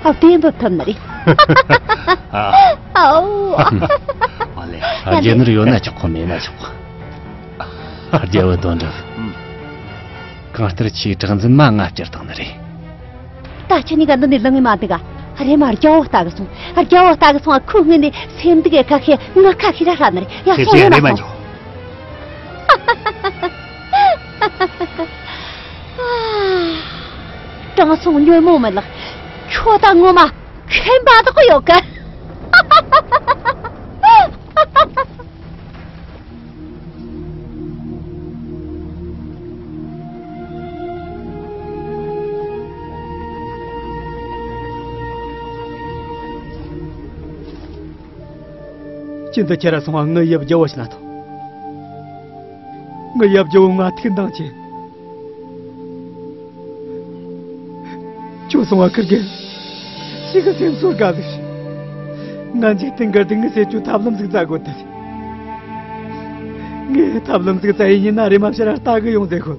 ཨ་བདེ་འབུད་ཐུབ་ནི་རེད། ཨ། ཨའོ། ཨ་ལེ། ཡ་རྒྱལ་ནོར་ཡོད་ན་ཆོག་གོ་མེད་ན་ཆོག་གོ། རྒྱལ་བོ་དོན་གྲུབ། ཨུམ། གང་ལྟར་ཁྱིའི་གྲགས་འཛིན་མ་ང་བསྐྱུར་བཏང་ནི་རེད། ད་ཁྱེད་གཉིས་ཀ་འདི་ནས་ལངས་ངེས་མ་འདུག་ག་རེམ་མ་རྒྱལ་བོ་ལྟ་གི་སོང་། རྒྱལ་བོ་ལྟ་གི་སོང་ཨ། ཁོའི་སྔུན་ནས་སེམས་སྡུག་གི་ཁ་ཤས་ངུ་ཁ་ཤས་ར་ཧྲ་ནི་རེད། ཡ་སོང་ཡོད་ན་སོང་། དྲང་སྲོང་ཉོན་མོངས་མེད་ལགས། ཁྱོད་ད་ངོ་མ་ཁེམ་པ་དག་ཡོད་གི། ཅི་འདི་ཁྱེད་ར་སོང་བ་ངའི་ཡབ་རྒྱལ་བོ་ཞིག་ན་ཐོ། ངའི་ཡབ་རྒྱལ་བོ་ང་ཐུག་འདང་ཆེ། ཁྱོད་སོང་བ་ཁིར་གེ་ཞིག་གི་སེམས་གསོ་དགའ་ཟིག་ང་འཇིག་རྟེན་གར་དུ་ངི་ཟེར་ཁྱོད་ཐབས་ལམ་ཟིག་བཙལ་དགོས་ཏེ། ངས་ཐབས་ལམ་ཟིག་བཙལ་ཡིན་ན་རེམ་མ་ཕྱིར་ར་ལྟ་གི་ཡོང་ཟེར་ཁོ།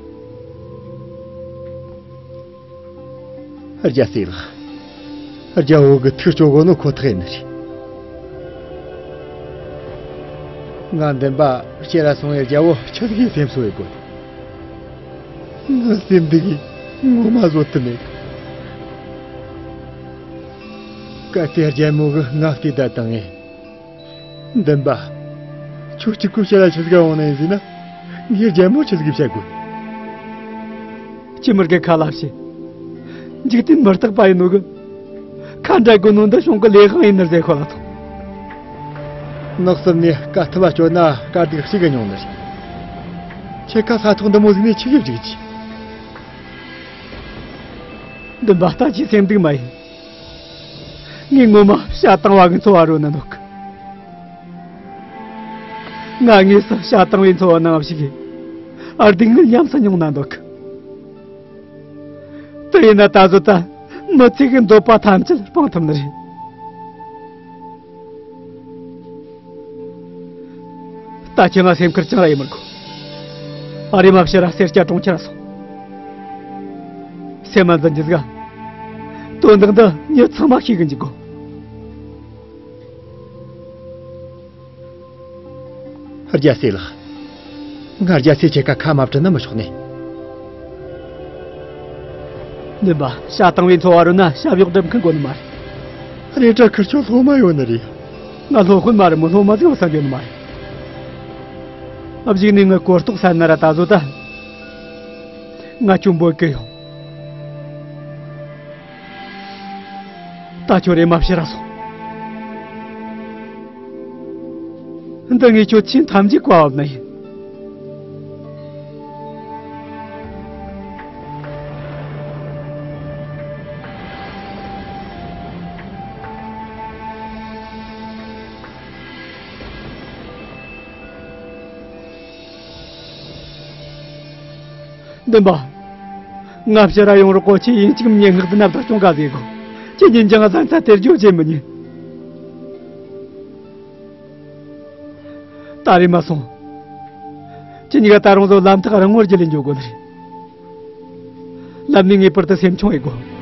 རྒྱལ་སྲས་ལགས། རྒྱལ་བོ་གི་ཐུགས་སྐྱོ་གོ་ནོ་ཁོ་ཐག་ཡིན་ནི་རེད། ང་འདུན་པ་ཕྱིར་ར་སོང་བའི་རྒྱལ་བོ་ཆི་ཟིག་གི་སེམས་གསོ་བའི་དགོས། ངའི་སེམས་འདི་གི་ངོ་མ་བཟོད་ཐུབ་མེད། སྐབས་དེར་རྒྱལ་མོ་གི་ང་བལྟས་ད་དང་ངས། འདུན་པ། ཁྱོད་གཅིག་པུ་ཕྱིར་ར་ཆི་ཟིག་ག་འོང་ནི་ཡིན་ཟེར་ན། ངས་རྒྱལ་མོ་ཆི་ཟིག་གི་བཤད་དགོས། ཁྱི་མི་རྒན་ཁ་ལ་བཤད། འཇིག་རྟེན་མི་རྟག་པ་ཡིན་ནོ་གི། ཁ་འབྲལ་དགོས་ནོ་འདི་གཞུང་གི་ལས་དབང་ཡིན་ནི་ཟེར་ཁོ་ལ་ཐོངས། ནགས་གསེབ་ནས་དཀའ་ཐུབ་བ་སྤྱོད་ན་དཀའ་སྡུག་ཞིག་གི་མྱོང་ནི་རེད། ཁྱེད་ཀ་ས་ཐོག་འདི་མོ་ཟིག་ནས་ཆི་གི་བཅུག་ཅི། འདུན་པ་ལྟ་ཅི་སེམས་སྡུག་མ་ཡིན། ངས་ངོ་མ་བྱ་བཏང་བ་གི་འཚོ་བ་རོལ་ན་འདོད་གི། ང་དངོས་སུ་བྱ་བཏང་བའི་འཚོ་བ་ནང་ཞིག་གི་སྡུག་བསྔལ་ཉམས་སུ་མྱོང་ན་འདོད་གི། དེ་ཡིན་ན་ད་གཟོད་ད་མི་ཚེ་གི་འདོད་པ་ཐམས་ཅད་སྤང་ཐུབ་ནི་རེད། ད་ཁྱེད་ང་སེམས་ཁུར་ཅང་ར་ཡེ་མི་དགོས། ཨ་རེ་མ་ཕྱིར་ར་སེར་སྐྱ་གྲོང་ཁྱེར་ར་སོང་། སེམས་མ་འཛིན་རྒྱུ་ཟིག་ག་དོན་དག་འདི་མྱི་ཚང་མ་ཤེས་གི་འཇུག་གོ། རྒྱལ་སྲས་ལགས། ང་རྒྱལ་སྲས་ཁྱེད་ཀ་ཁ་མ་བྲལ་ན་མི་ཆོག་ནས། འདུན་པ། བྱ་བཏང་བའི་འཚོ་བ་རོལ་ན་བྱ་བྱོག་སྒྲུབ་མཁན་དགོས་ནི་མ་རེད། རེད་དྲ་ཁུར་ཆོ་སློབ་མ་ཡོད་ནི་རེད། ང་སློབ་དཔོན་མ་རེད་མོ། སློབ་མ་ཟིག་བསམ་ཡོད་ནི་མ་རེད། ཨ་བཞུགས་ནས་ངའི་གོ་རྟོགས་སད་ན་ར་ད་གཟོད་ད་ང་ཁྱོད་འབོད་གི་ཡོང་། ད་ཁྱོད་རེ་མ་ཕྱིར་ར་སོང་། འདི་ངས་ཁྱོད་ཆེས་ཐམས་ཅད་བཀའ་བབས་ནི་ཡིན། འདུན་པ། ང་ཕྱིར་ར་ཡོང་རོགས་གོ། ཁྱེད་ཡིན་གཅིག་མིན་གཉིས་ངག་འདི་ནབ་དག་ཅུང་ག་ཟེ་གོ། ཁྱེད་ཉིན་ཅང་ང་ཟན་ཚ་དེར་འཇོག་བྱེད་མི་ཉན། ད་རེས་མ་སོང་། ཁྱེད་གཉིས་ཀ་ད་རུང་བཟོ་ལམ་ཐག་རིང་བོར་རྒྱུ་ལས་འཇོག་དགོས་ནི་རེད། ལམ་ནས་ངེས་པར་དུ་སེམས་ཆུང་ཡེ་དགོས།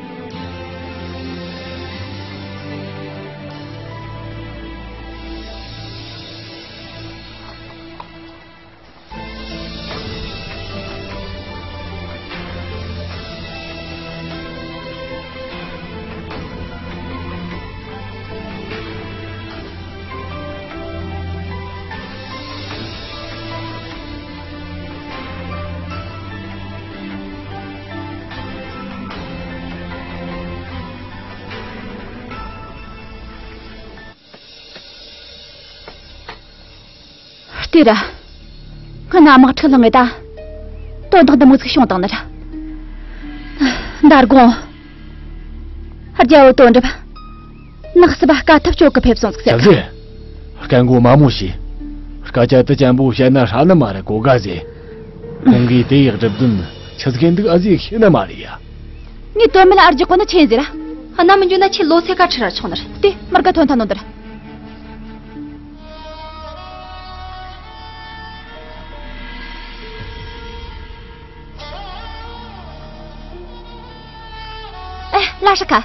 ལྟོས་ར། སྔོན་ན་དམག་འཁྲུག་ལངས་ངེ་ད། དོན་དག་འདི་མོ་ཟིག་བྱུང་བཏང་ནི་ར། མདང་དགོང་། རྒྱལ་བོ་དོན་གྲུབ། ནགས་སྲིབ་པ་དཀའ་ཐུབ་སྤྱོད་གི་ཕེབས་སོང་ཟིག་ཟེར་གི། ཆབ་སྲིད། སྐད་མགོ་དམའ་མོ་བྱོས། སྐད་ཆ་དེ་ཅན་པོ་བཤད་ན་ཧྲ་ནི་མ་རེད་གོ་ག་ཟེ། ཁོང་གིས་དེ་ཡི་སྒྲུབ་དོན་ཆི་ཟིག་འདུག་ཨ་ཟེ་ཤེས་ནི་མ་རེད་ཡ། ངས་དོན་མེད་ལ་ཨར་རྒྱག་གོ་ནི་ཆེན་ཟེར་ར། ཧ་ན་མི་འཇོན་ན་ཁྱེད་ལོ་ཚད་ཀ་ཁྲི་ར་ཆོག་ནི་རེད་དེ་མར་ག་ཐོན་ཐ་ནོ་འདིར། ཨེ། ལ་ཧྲི་ཁ།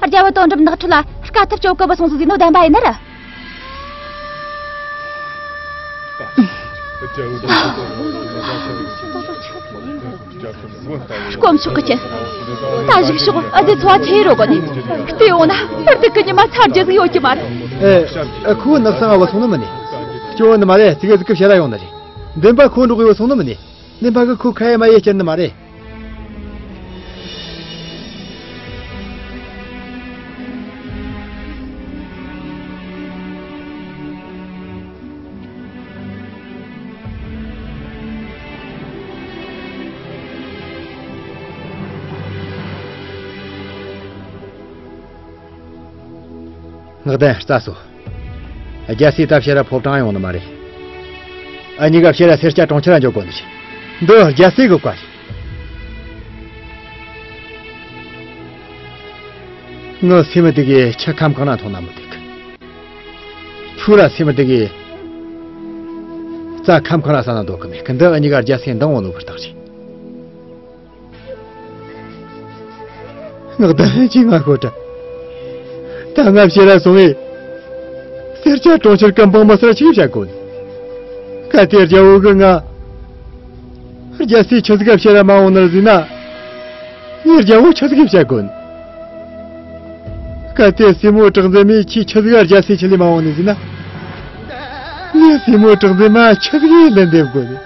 རྒྱལ་བོ་དོན་གྲུབ་ནགས་ཁྲོད་ལ་དཀའ་ཐུབ་སྤྱོད་གི་བུད་སོང་ཟིག་ཟེར་ནོ་བདེན་པ་ཡིན་ནི་རེད། དཀོན་མཆོག་གི་རྐྱེན། ད་གཞུག་ཕྱོགས་ཨ་ཙི་འཚོ་བ་ཆེ་རུ་གོ་ནི། བལྟས་འོང་ན་བར་དུ་གི་ཉི་མ་ཚར་རྒྱུ་ཟིག་ཡོད་ཀྱི་མ་རེད། ཨེ། ཨེ། ཁོ་ནགས་སང་ང་བུད་སོང་ནི་མིན་ནི། སྐྱོ་བོ་ནི་མ་རེད། ཙི་གེ་ཟིག་གི་བཤད་ར་ཡོང་ནི་རེད། འདུན་པ་ཁོ་འགྲོགས་གི་བུད་སོང་ནི་མིན་ནི། ནེམ་པ་གི་ཁོ་ཁ་ཡེ་མ་ཡེ་སྐྱེལ་ནི་མ་རེད། ངག་ལྡན་རྩ་སོ། རྒྱལ་སྲས་ད་ཕྱིར་ར་ཕོ་བྲང་ཡོང་ནི་མ་རེད། ཨ་གཉིས་ཀ་ཕྱིར་ར་སེར་སྐྱ་གྲོང་ཁྱེར་ར་འཇོག་དགོས་ནི་རེད། འདི་རྒྱལ་སྲས་གི་བཀའ་རེད། ངའི་སེམས་འདི་གི་ཆུ་ཁམ་གང་ན་མཐོང་ན་མི་འདུག་ཁྱོད་ར་སེམས་འདི་གི་རྩྭ་ཁམ་གང་ར་ས་ན་འདོད་གི་མེད་གི། འདི་ཨ་གཉིས་ཀ་རྒྱལ་སྲས་འདང་འོང་ནོ་གི་རྟགས་རེད། ངག་ལྡན་ཅི་ང་ཁོ་ད། ད་ང་ཕྱིར་ར་སོང་བས། སེར་སྐྱ་གྲོང་ཁྱེར་གི་འབངས་མི་སེར་ཞིག་བྱ་དགོས། གལ་ཏེ་རྒྱལ་བོ་གི་ང་རྒྱལ་སའི་ཆི་ཟིག་ག་ཕྱིར་ར་མ་འོང་ནར་ཟིན་ན། ངའི་རྒྱལ་བོ་ཆི་ཟིག་བྱ་དགོས། གལ་ཏེ་སྲས་མོ་གྲགས་འཛིན་མའི་ཆེས་ཆི་ཟིག་ག་རྒྱལ་སའི་ཆི་ལས་མ་འོང་ནི་ཟིན་ན། ངའི་སྲས་མོ་གྲགས་འཛིན་མ་ཆི་ཟིག་ལས་འདེབས་དགོས།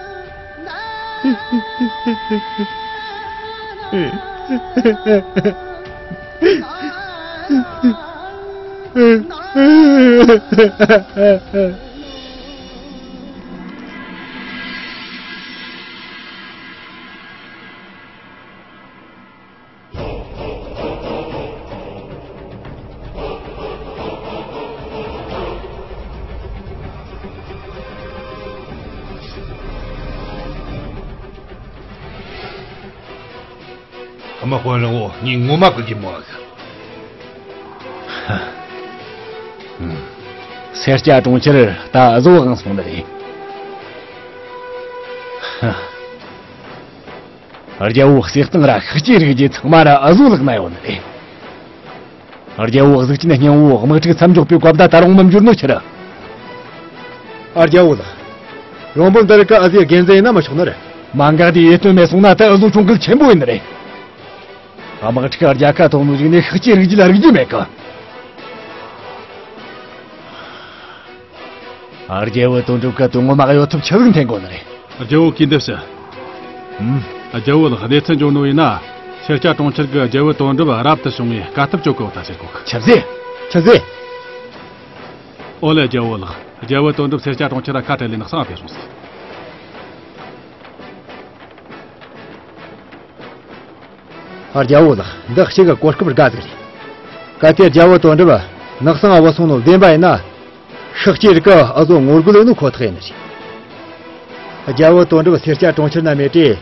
དམག་དཔོན་རིན་བོ། ངས་ངོ་མ་གི་རྒྱུ་མོ་ཨ་གི། སེར་སྐྱ་གྲོང་ཁྱེར་ད་བཟོ་དབང་སོང་ནི་རེད། རྒྱལ་བོ་གསེར་ཐང་ར་ཤག་སྐྱེས་རིགས་རྒྱུད་ཚང་མ་ར་ཨ་བཟོ་ལག་ན་ཡོད་ནི་རེད། རྒྱལ་བོ་གཟུགས་ཅན་སྙིང་བོ་དམག་འཁྲུག་མཚམས་འཇོག་པའི་གོ་བརྡ་ད་རུང་མི་འབྱོར་ནོ་ཆི་ར། ཨ། རྒྱལ་བོ་ལགས། ཡོང་འབབ་འདི་རིགས་ཀ་ཨ་ཟིའི་དགེ་མཚན་ཡིན་ན་མི་ཆོག་ནི་རེད། མ་འགག་དེ་ཡེ་སྟོན་མེད་སོང་ན་ད་ཨ་བཟོ་གྱོང་གུད་ཆེན་པོ་ཡིན་ནི་རེད། དམག་འཁྲུག་རྒྱལ་ཁ་ཐོབ་ནོ་ཞིག་ནས་ཤག་སྐྱེས་རིགས་རྒྱུད་ལ་རིག་རྒྱུ་མེད་གི། རྒྱལ་བོ་དོན་གྲུབ་ཀ་དོན་ངོ་མ་གཡོ་ཐབས་ཆི་ཟིག་འཐེན་དགོས་ནི་རེད། རྒྱལ་བོ་གིས་འདི་བཤད། ཨུམ། རྒྱལ་བོ་ལགས། གནས་ཚུལ་འབྱོར་ནོ་ཡིན་ན། སེར་སྐྱ་གྲོང་ཁྱེར་གི་རྒྱལ་བོ་དོན་གྲུབ་རབ་ཏུ་བྱུང་བའི་དཀའ་ཐུབ་སྤྱོད་གོ་ད་ཟེར་གོ་གི། ཆི་ཟེ། ཆི་ཟེ། ཨོ་ལེ་རྒྱལ་བོ་ལགས། རྒྱལ་བོ་དོན་གྲུབ་སེར་སྐྱ་གྲོང་ཁྱེར་ལ་ཁ་བྲལ་ལས་ནགས་སང་ང་ཕེབས་སོང་ཟིག། ཨ། རྒྱལ་བོ་ལགས། འདི་གཅིག་གི་གོ་སྐབས་དགའ་ཟིག་རེད། གལ་ཏེ་རྒྱལ་བོ་དོན་གྲུབ་ནགས་སང་ང་བུད་སོང་ནོ་བདེན་པ་ཡིན་ན། ཤག་སྐྱེས་རིགས་ཀ་ཨ་ཟོ་ངོ་རྒོལ་ཡེ་ནོ་ཁོ་ཐག་ཡིན་ནི་རེད། རྒྱལ་བོ་དོན་གྲུབ་སེར་སྐྱ་གྲོང་ཁྱེར་ན་མེད་དུས།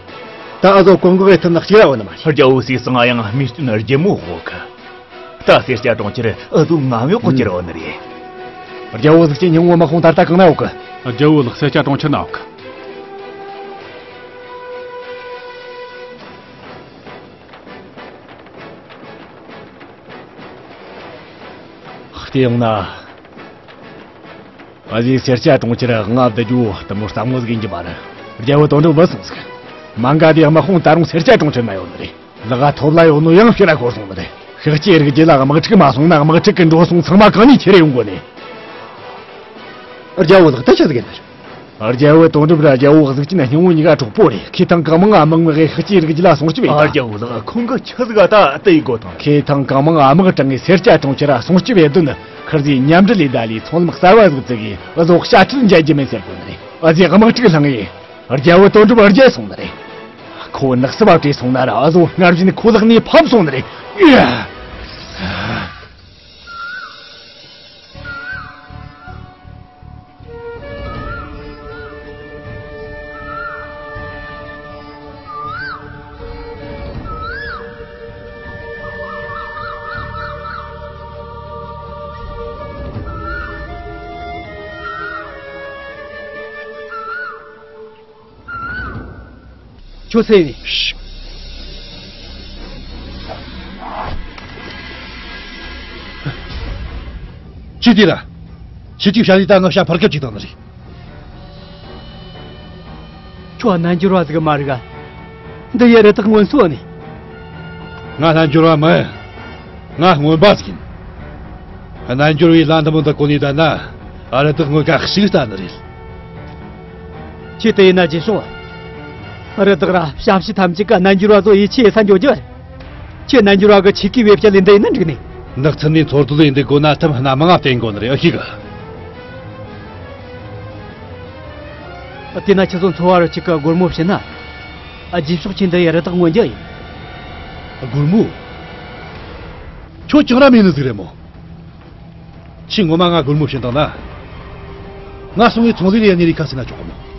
ད་ཨ་ཟོ་བཀག་འགོག་ཡེ་ཐུབ་ནི་གཅིག་ར་ཡོད་ནི་མ་རེད། རྒྱལ་བོ་གསེར་ཐང་ང་ཡང་མིས་སྟོན་རྒྱལ་མོ་དབང་གི། ད་སེར་སྐྱ་གྲོང་ཁྱེར་ཨ་ཟོ་ང་བའི་དབང་གྱུར་ཡོད་ནི་རེད། རྒྱལ་བོ་གཟུགས་ཅན་སྙིང་བོ་དམག་དཔུང་ད་ལྟ་གང་ན་ཡོད་གི། རྒྱལ་བོ་ལགས། སེར་སྐྱ་གྲོང་ཁྱེར་ན་ཡོད་གི། བལྟས་ཡོང་ན། ཨ་ཟིའི་སེར་སྐྱ་གྲོང་ཁྱེར་མངའ་བསྡད་རྒྱུ་དེ་མོ་སླ་མོ་ཟིག་ཡིན་རྒྱུ་མ་རེད། རྒྱལ་བོ་དོན་གྲུབ་བུད་སོང་ཟིག། མ་འགག་དེ་དམག་དཔུང་ད་རུང་སེར་སྐྱ་གྲོང་ཁྱེར་ན་ཡོད་ནི་རེད། ལག་ཐོབ་ལ་ཡོད་ནོ་ཡང་ཕྱིར་ར་ཤོར་སོང་ནི་རེད། ཤག་སྐྱེས་རིགས་རྒྱུད་ལ་དམག་འཁྲུག་མ་སོང་ན་དམག་འཁྲུག་གི་འགྲོ་སོང་ཚང་མ་གང་ནས་ཁྱེར་ཡོང་དགོས་ནི། རྒྱལ་བོ་ལགས། ད་ཆི་ཟིག་ཡིན་ནི་རེད། རྒྱལ་བོ་དོན་གྲུབ་ར་རྒྱལ་བོ་གཟུགས་ཅན་སྙིང་བོ་གཉིས་ཀ་གྲོགས་པོ་རེད། ཁོས་ཐེངས་གང་མང་དམག་མི་གིས་ཤག་སྐྱེས་རིགས་རྒྱུད་ལ་སྲུང་སྐྱོབ་ཡེད། ཨ། རྒྱལ་བོ་ལགས། ཁོང་གིས་ཆི་ཟིག་ད་དེ་ཡེད་དགོས་དང་། ཁོས་ཐེངས་གང་མང་དམག་དྲངས་ངས་སེར་སྐྱ་གྲོང་ཁྱེར་ར་སྲུང་སྐྱོབ་ཡེད་དོན་ནི། ཁིར་ཟིས་མཉམ་འབྲེལ་ལས་ད་ལས་ཚོང་ལམ་གསར་བ་ཟིག་བཙུགས་གིས་ཨ་ཟོ་དཔྱ་ཁྲལ་འཇལ་རྒྱུ་མིན་ཟེར་གོ་ནི་རེད། ཨ་ཟིས་དམག་འཁྲུག་བསླངས་ངས་རྒྱལ་བོ་དོན་གྲུབ་བར་བརྒྱལ་སོང་ནི་རེད། ཁོ་ནགས་སུ་བབས་བྲོས་སོང་ན་ར་ཨ་ཟོ་སྔར་བཞིན་ཁོའི་ལག་ནས་ཕམ་སོང་ནི་རེད། ཁྱོད་སུ་ཡིན། ཅི་དེ་ར། ཁྱེད་ཀྱིས་བྱ་ལས་ད་ང་བྱ་ཕར་སྐད་ཅིག་བཏང་ནི་རེད། ཁྱོད་རྣལ་འབྱོར་བ་ཟིག་མ་རེད་ག། འདི་ཡི་རི་དྭགས་རྔོན་སོང་ནི། ང་རྣལ་འབྱོར་བ་མིན། ང་རྔོན་པ་ཟིག་ཡིན། རྣལ་འབྱོར་བའི་ལྷ་འདི་མོ་འདི་གོ་ནས་བསྡད་ན། རི་དྭགས་རྔོན་ག་ཞིག་ལྟ་ནི་རེད། ཁྱེད་དེ་ཡིན་ན་རྗེས་ཕྱོགས། རི་དྭགས་ར་བྱ་བྱིའུ་ཐམས་ཅད་ཀ་རྣལ་འབྱོར་བ་ཚོ་ཡིད་ཆེས་ས་འཇོག་རྒྱུ་རེད། ཁྱེད་རྣལ་འབྱོར་བ་གི་ཆེ་ཀའི་བེད་སྤྱད་ལས་འདི་ཡིན་ན་འགྲིག་ནི། ནགས་ཚལ་ནས་འཚོ་སྡོད་ལས་འདི་དགོས་ན་ཐབས་སྣ་མང་ང་བསྟེན་དགོས་ནི་རེད། ཨ་ཤེས་གི། དེ་ན་ཁྱེད་ཚོ་འཚོ་བ་རོལ་ཆེད་ཀྱི་སྒོར་མོ་བྱིན་ན། རྗེས་ཕྱོགས་ཁྱེད་འདི་ཡི་རི་དྭགས་རྔོན་རྒྱུ་ཡིན། སྒོར་མོ། ཁྱོད་ཅང་ར་མེད་ནི་ཟིག་རེད་མོ། ཁྱེད་ངོ་མ་ང་སྒོར་མོ་བྱིན་བཏང་ན། ང་སོང་ངས་ཚོང་ལས་ལས་ནི་རིག་ཁ་ཟིན་ན་ཆོག་གི་མོ།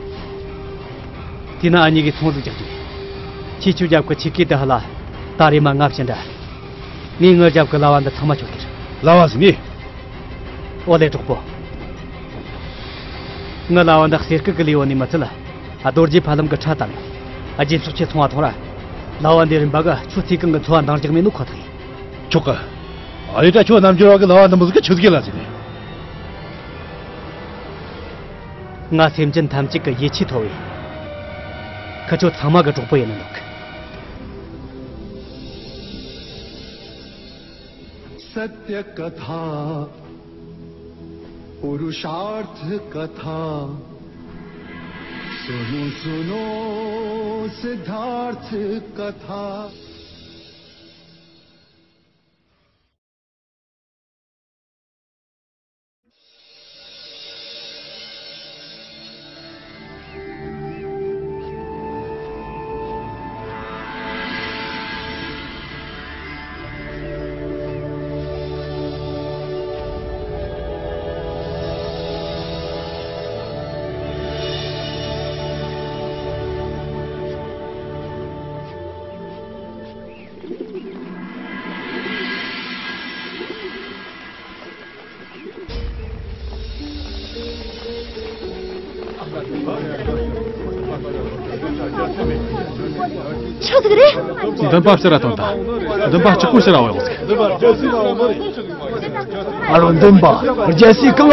དེ་ན་ཨ་མྱེས་ཀྱིས་ཚོང་ཟིག་རྒྱག་རྒྱུ། ཁྱེད་ཆོས་རྒྱབ་ཀྱི་ཆེ་ཀའི་དེ་ཧ་ལ། ད་རེས་མ་ང་བྱིན་དྲ། ངས་ངའི་རྒྱབ་ཀྱི་ལྭ་བ་འདི་ཚང་མ་ཁྱོད་ཁྱེར། ལྭ་བ་ཟིག་ནི། ཨོ་ལེ་གྲོགས་པོ། ངའི་ལྭ་བ་འདི་གསེར་སྐུད་ཀྱི་ལས་ཡོད་ནི་མི་ཚད་ལ། རྡོ་རྗེ་ཕ་ལམ་གྱི་ཁྲ་དང་། རྗེས་ཕྱོགས་ཁྱེད་ཚོང་བ་ཐོང་ར། ལྭ་བ་འདི་རིམ་པ་གི་ཁྱོད་ཚེ་གང་གི་འཚོ་བ་འདང་རྒྱག་མེད་ནོ་ཁོ་ཐག་ཡིན། ཆོག་གི། ཨ་རི་ད་ཁྱོད་རྣམ་འགྱུར་བ་གི་ལ་བ་འདི་མོ་ཟིག་གི་ཆི་ཟིག་ལ་ཟིག་ནས། ང་སེམས་ཅན་ཐམས་ཅད་ཀྱི་ཡིད་ཆེས་ཐོབ་བས། ཁི་ཆོ་ཚང་མ་གི་གྲོགས་པོ་ཡིན་ནི་འདུག सत्य कथा पुरुषार्थ कथा सुनो सुनो सिद्धार्थ कथा ཆི་ཟིག་རེད། འདུན་པ་ཕྱིར་ར་ཐོན་ད། འདུན་པ་གཅིག་པུ་ཕྱིར་ར་འོང་ཟིག་ཨ་རོ་འདུན་པ། རྒྱལ་སྲས་གང་ན་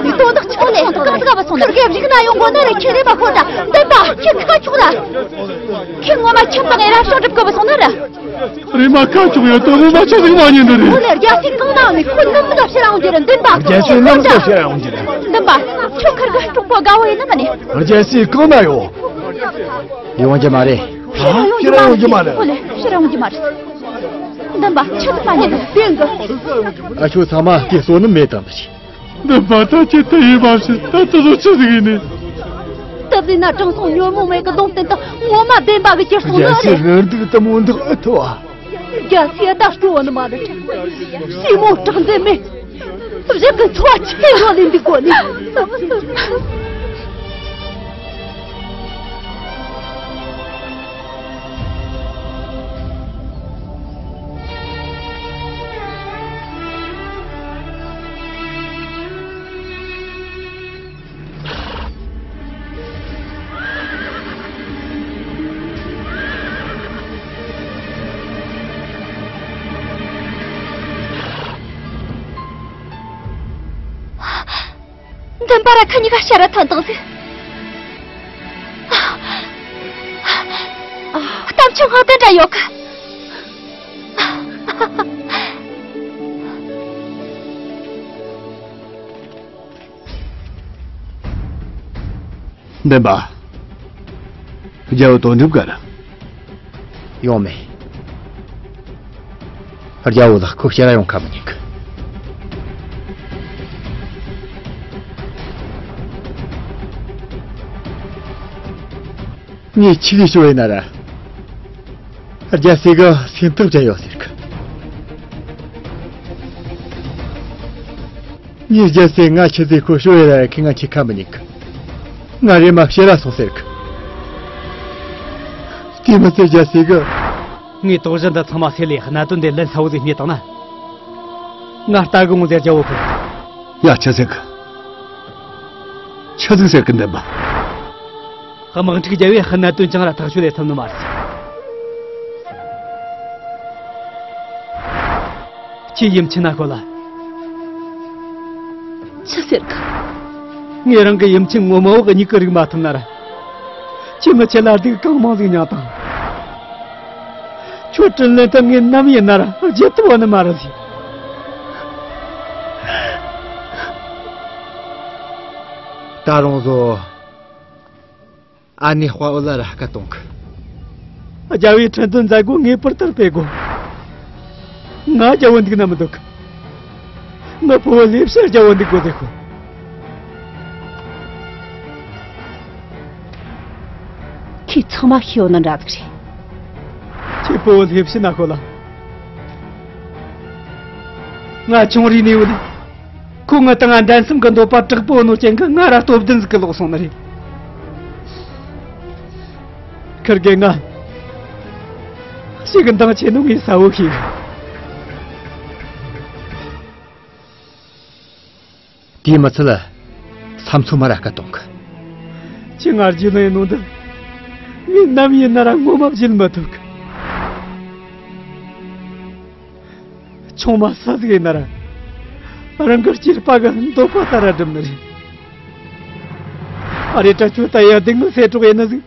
འདུག་དོན་དག་ཆི་ཟིག་གང་ཟིག་ག་བ་སོང་ན། ཁིར་གེ་རིག་ན་ཡོང་གོ་ན་ར་ཁྱེད་རེ་མ་ཁོ་ད། འདུན་པ་ཁྱེད་ཁ་ཆོག་ད། ཁྱེད་ངོ་མ་ཁྱིམ་དང་ཨེ་ར་ཤོག་སྒྲུབ་གི་བ་སོང་ན་ར། རེམ་མ་ཁ་ཆོག་ཡོད་དོ། ངོ་མ་ཆི་ཟིག་མ་ཉན་ནི་རེད། ཁོ་ལ་རྒྱལ་སྲས་གང་ན་ནི་ཁོ་འདི་མི་ལ་ཕྱིར་འོང་རྒྱུ་རེད། འདུན་པ། རྒྱལ་སྲས་ནམ་ཟིག་ཕྱིར་འོང་རྒྱུ་རེད། འདུན་པ། ཁྱོད་ཁར་གི་གྲོགས་པོ་དགའ་བོ་ཡིན་ནམ་ནི། རྒྱལ་སྲས་གང་ན་ཡོད། ཡོང་རྒྱུ་མ་རེད། ཕྱིར་འོང་རྒྱུ་མ་རེད། ཁོ་ལ་ཕྱིར་འོང་རྒྱུ་མ་རེད། འདུན་པ་ཁྱོད་མ་ཉན་ནི་བསྟན་གི། ཨ་ཆོ་ཚང་མ་དེ་བསོད་ནམས་མེད་དམ་ད་ཆི། འདི་བ་ད་ཁྱེད་ད་ཡིན་མ་ཤེས། ད་ད་དུ་ཆི་ཟིག་ཡིན་ནི། སྟབས་ལེན་ན་དྲང་སྲོང་ཉོན་མོངས་མེད་གི་ལུང་བསྟན་དང་ངོ་མ་བདེན་པ་གི་གྱུར་སོང་ནི་རྒྱལ་སྲས་རེད། རེ་འདུག་དུ་མོ་འདུག་ཨུ་ཐུ་བ། རྒྱལ་སྲས་ད་སྤྲོ་བ་ནི་མ་རེད། ཞི་མོ་དྲག་འཛེམ་མེད། བཞི་གི་འཚོ་བ་ཆེ་རོ་ལེན་འདུག་གོ་ནི། འདི་འབའ་ར་ཁ་གཉིས་ཀ་ཤ་ར་ཐོན་དང་ཟིག་གཏམ་ཆུང་ཧང་དེ་འདྲ་ཡོད་གི། འདན་པ། རྒྱལ་བོ་དོན་གྲུབ་ག་རེ། ཡོང་མེད། རྒྱལ་བོ་ལགས་ཁོ་ཕྱིར་ར་ཡོང་ཁ་མི་ཉན་གི། ངས་ཆི་གི་ཤོད་ཡིན་ན་ར། རྒྱལ་སྲས་གི་སེམས་ཐག་བཅད་ཡོད་ཟེར་གི། ངས་རྒྱལ་སྲས་ང་ཆི་ཟིག་ཁོ་ཤོད་ཡོད་ར་ཁི་ང་ཁྱི་ཁ་མི་ཉན་གི། ང་རེ་མ་ཕྱིར་ར་སོང་ཟེར་གི། དེ་མི་ཚེ་རྒྱལ་སྲས་གི། ངས་དོགས་གཞི་འདི་ཚང་མ་སེལ་ལས་གནད་དོན་འདི་ལན་གསལ་བོ་ཟིག་རྙེད་བཏང་ན། ང་ལྟ་གི་འོང་ཟེར་རྒྱལ་བོ་གི། ཡ་ཆི་ཟིག་ཆི་ཟིག་ཟེར་གི་འདུག་པ། དམག་འཁྲུག་བརྒྱབ་པས་གནད་དོན་ཅང་ར་ཐག་གཅོད་ལས་ཐུབ་ནི་མ་རེད། ཁྱེད་ཡུམ་ཆེན་ན་ཤོད་ལ། ཆི་ཟེར་གི། ངས་རང་གི་ཡུམ་ཆེན་ངོ་མ་བོ་གཉིས་ཀི་རིག་མ་ཐུབ་ན་ར། ཁྱེད་མི་ཆེ་ལ་སྡུག་གང་མང་ཟིག་མྱངས་དང་། ཁྱོད་དྲིན་ལན་དུ་ངས་ནམ་ཡིན་ན་ར་བརྗེད་ཐུབ་བ་ནི་མ་རེད་ཟེར། ད་རུང་བཟོ། ཨ་ནེ་དཔའ་བོ་ལ་ར་སྐད་གཏོང་གི། རྒྱལ་བོའི་ཁྲི་འདོན་མཛད་སྒོ་ངེས་པར་དུ་སྤེལ་དགོས། ང་རྒྱལ་བོ་འདུག་ན་མི་འདུག་ངའི་ཕུ་བོ་ལེ་ཤ་རྒྱལ་བོ་འདུག་དགོས་ཟེར་ཤོག་ཁྱེད་ཚང་མ་ཤེས་ཡོད་ན་འདྲ་ཟིག་རེད། ཁྱེད་ཕུ་བོ་ལེ་ཤ་ན་ཤོད་ལ། ང་ཆུང་རིག་ནས་བུད། ཁོ་ངི་དང་ང་འགྲན་སེམས་ཀྱི་འདོད་པ་དྲག་པོ་ནོ་རྐྱེན་གྱིས་ང་ར་སྟོབས་ལྡན་ཟིག་གི་ལོག་སོང་ནི་རེད། ཁིར་གེ་ང་ཞིག་གི་འདང་ཆེ་ནོ་ངས་གསལ་བོ་ཤེས་གི། དེའི་མི་ཚད་ལ་བསམ་ཚུལ་མ་ར་སྐད་གཏོང་གི། ཁྱེད་ང་རྒྱུས་ལོན་ནོ་འདི་ངས་ནམ་ཡིན་ན་ར་ངོ་མ་བརྗེད་མི་ཐུབ་གི། ཆུང་མ་ས་ཟིག་ཡིན་ན་ར། རང་གི་སྐྱེས་པ་གི་འདོད་པ་ལྟར་ར་སྒྲུབ་ནི་རེད། ཨ་རེ་ད་ཁྱོད་ད་ཡ་སྡུག་མི་སེ་གྲོགས་ཡིན་ནི་ཟིག་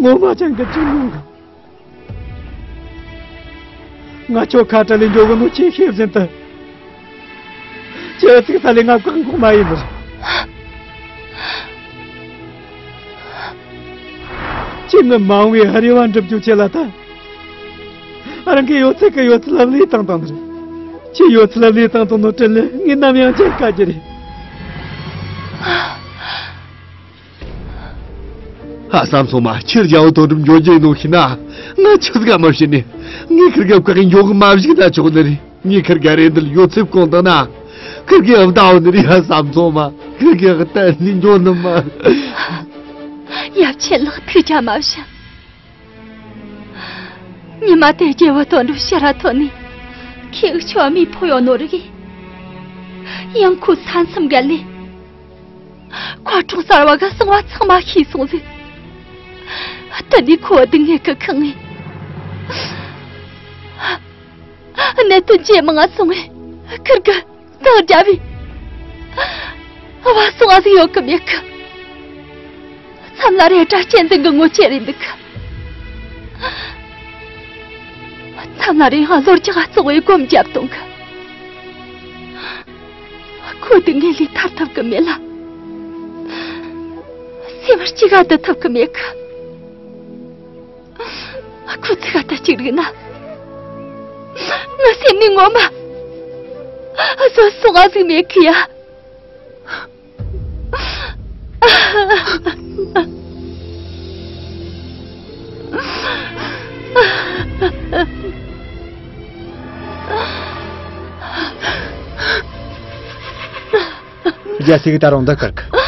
ངོ་མ་ཅང་གི་ཅི་མྱོང་གི། ང་ཁྱོད་ཁ་བྲལ་ལས་འགྱོ་གི་ནོ་ཁྱེད་ཤེས་བཞིན་དུ། ཁྱེད་ཚིག་ས་ལས་ང་བཀག་འགོག་མ་ཡིན་ནི་རེད། ཁྱེད་ངི་མ་འོངས་པའི་རེ་བ་འགྲུབ་རྒྱུ་ཆེད་ལ་ད། རང་གི་ཡོད་ཚད་ཀྱི་ཡོད་ཚད་ལ་ལས་བཏང་བཏང་ནི་རེད། ཁྱེད་ཡོད་ཚད་ལ་ལས་བཏང་བཏང་ནོ་དྲིན་ལན་ངས་ནམ་ཡང་འཇལ་དཀའ་རྒྱུ་རེད། ཨ་བསམ་སོང་མ་ཁྱེད་རྒྱལ་བོ་དོན་གྲུབ་འགྱོ་རྒྱུ་ཡིན་ནོ་ཤི་ན། ང་ཆི་ཟིག་ག་མ་བྱེད་ནི། ངས་ཁིར་ག་བཀག་གི་འགྱོ་གི་མ་བཞུགས་ན་ཆོག་ནི་རེད། ངས་ཁིར་ག་རེ་འདི་ལ་ཡོད་ཚད་བསྐོང་བཏང་ན། ཁིར་གི་ཨབ་ད་འོ་ནི་རེད་ཨ་བསམ་སོང་མ། ཁིར་གི་ཨག་གཏན་ནས་འགྱོ་ནི་མ། ཡབ་ཆེན་ལགས་ཐུགས་ཅག་མ་བྱ། ཉི་མ་དེ་རྒྱལ་བོ་དོན་གྲུབ་ཕྱིར་ར་ཐོན་ནས་ཁྱེད་འུ་ཆོ་མི་ཕོ་ཡོད་ནོ་རིག་ཡང་ཁོ་ས་མཚམས་བརྒལ་ནས་ཁོ་གྲོང་གསར་བ་ག་གསང་བ་ཚང་མ་ཤེས་སོང་ཟིག་དེ་ནས་ཁོ་སྡུག་བསྔལ་གི་ཁེངས་ངེ་གནད་དོན་ཇེ་མང་ང་སོང་ངེ་ཁིར་གི་དང་འདྲ་བའི་བ་སོང་ང་ཟིག་ཡོད་གི་མེད་གི། མཚམས་ལ་རེ་དྲ་གཅན་གཟན་གི་ངོ་ཆེ་རེད་འདུག་གི། མཚམས་ལ་རེ་ཡང་བཟོ་རྒྱག་ག་བཙོག་བའི་སྒོམ་རྒྱབ་གཏོང་གི། ཁོ་དེ་ངའི་ལས་ཐར་ཐུབ་གི་མེད་ལ། སེམས་གཅིག་ག་བསྡད་ཐུབ་གི་མེད་གི། ཁོ་ཚིག་ག་ད་གཅིག་རིག་ན། ང་སེམས་ནས་ངོ་མ་བཟོད་སོང་ང་ཟིག་མེད་གི་ཡ། རྒྱལ་སྲས་ཀྱིས་ད་རུང་འདི་བསྐུར་གི།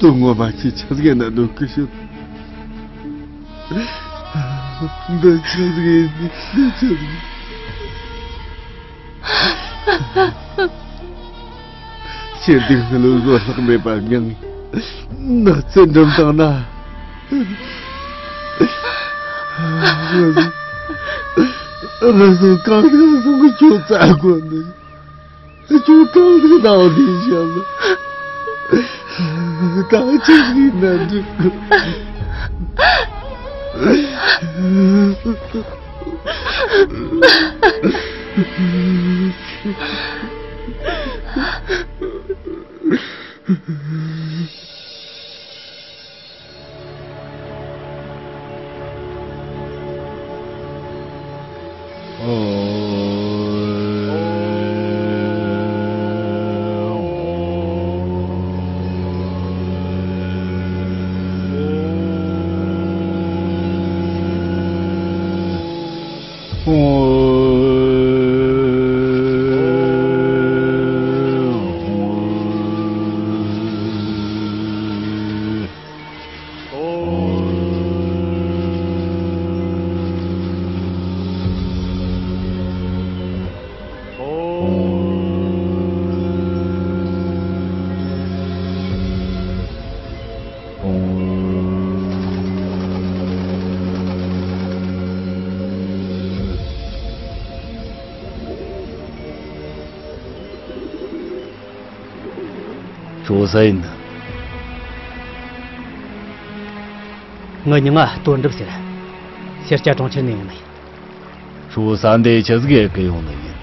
དོན་ངོ་མ་ཁྱེད་ཆི་ཟིག་ན་འདོད་གི་ཤོད། འདི་ཆི་ཟིག་འདི་ཆི་ཟིག་ཁྱེད་སྡུག་བསྔལ་བཟོད་གླགས་མེད་པ་མྱངས། ནགས་ཚལ་འགྲིམ་བཏང་ན། ང་ཚོ་གང་ཟག་སོང་གི་ཁྱོད་བཙལ་དགོས་ནི། ཁྱོད་གང་ཟག་དང་འདི་བྱས་ན། ད་ཅི་ཟིག་ན་འགྲིག་གི། ཁྱོད་སུ་ཡིན། ངའི་མྱིང་ང་དོན་གྲུབ་ཟེར། སེར་སྐྱ་གྲོང་ཁྱེར་ནས་ཡོང་ནི་ཡིན། ཁྱོད་ས་འདི་ཆི་ཟིག་གི་ཡོང་ནི་ཡིན།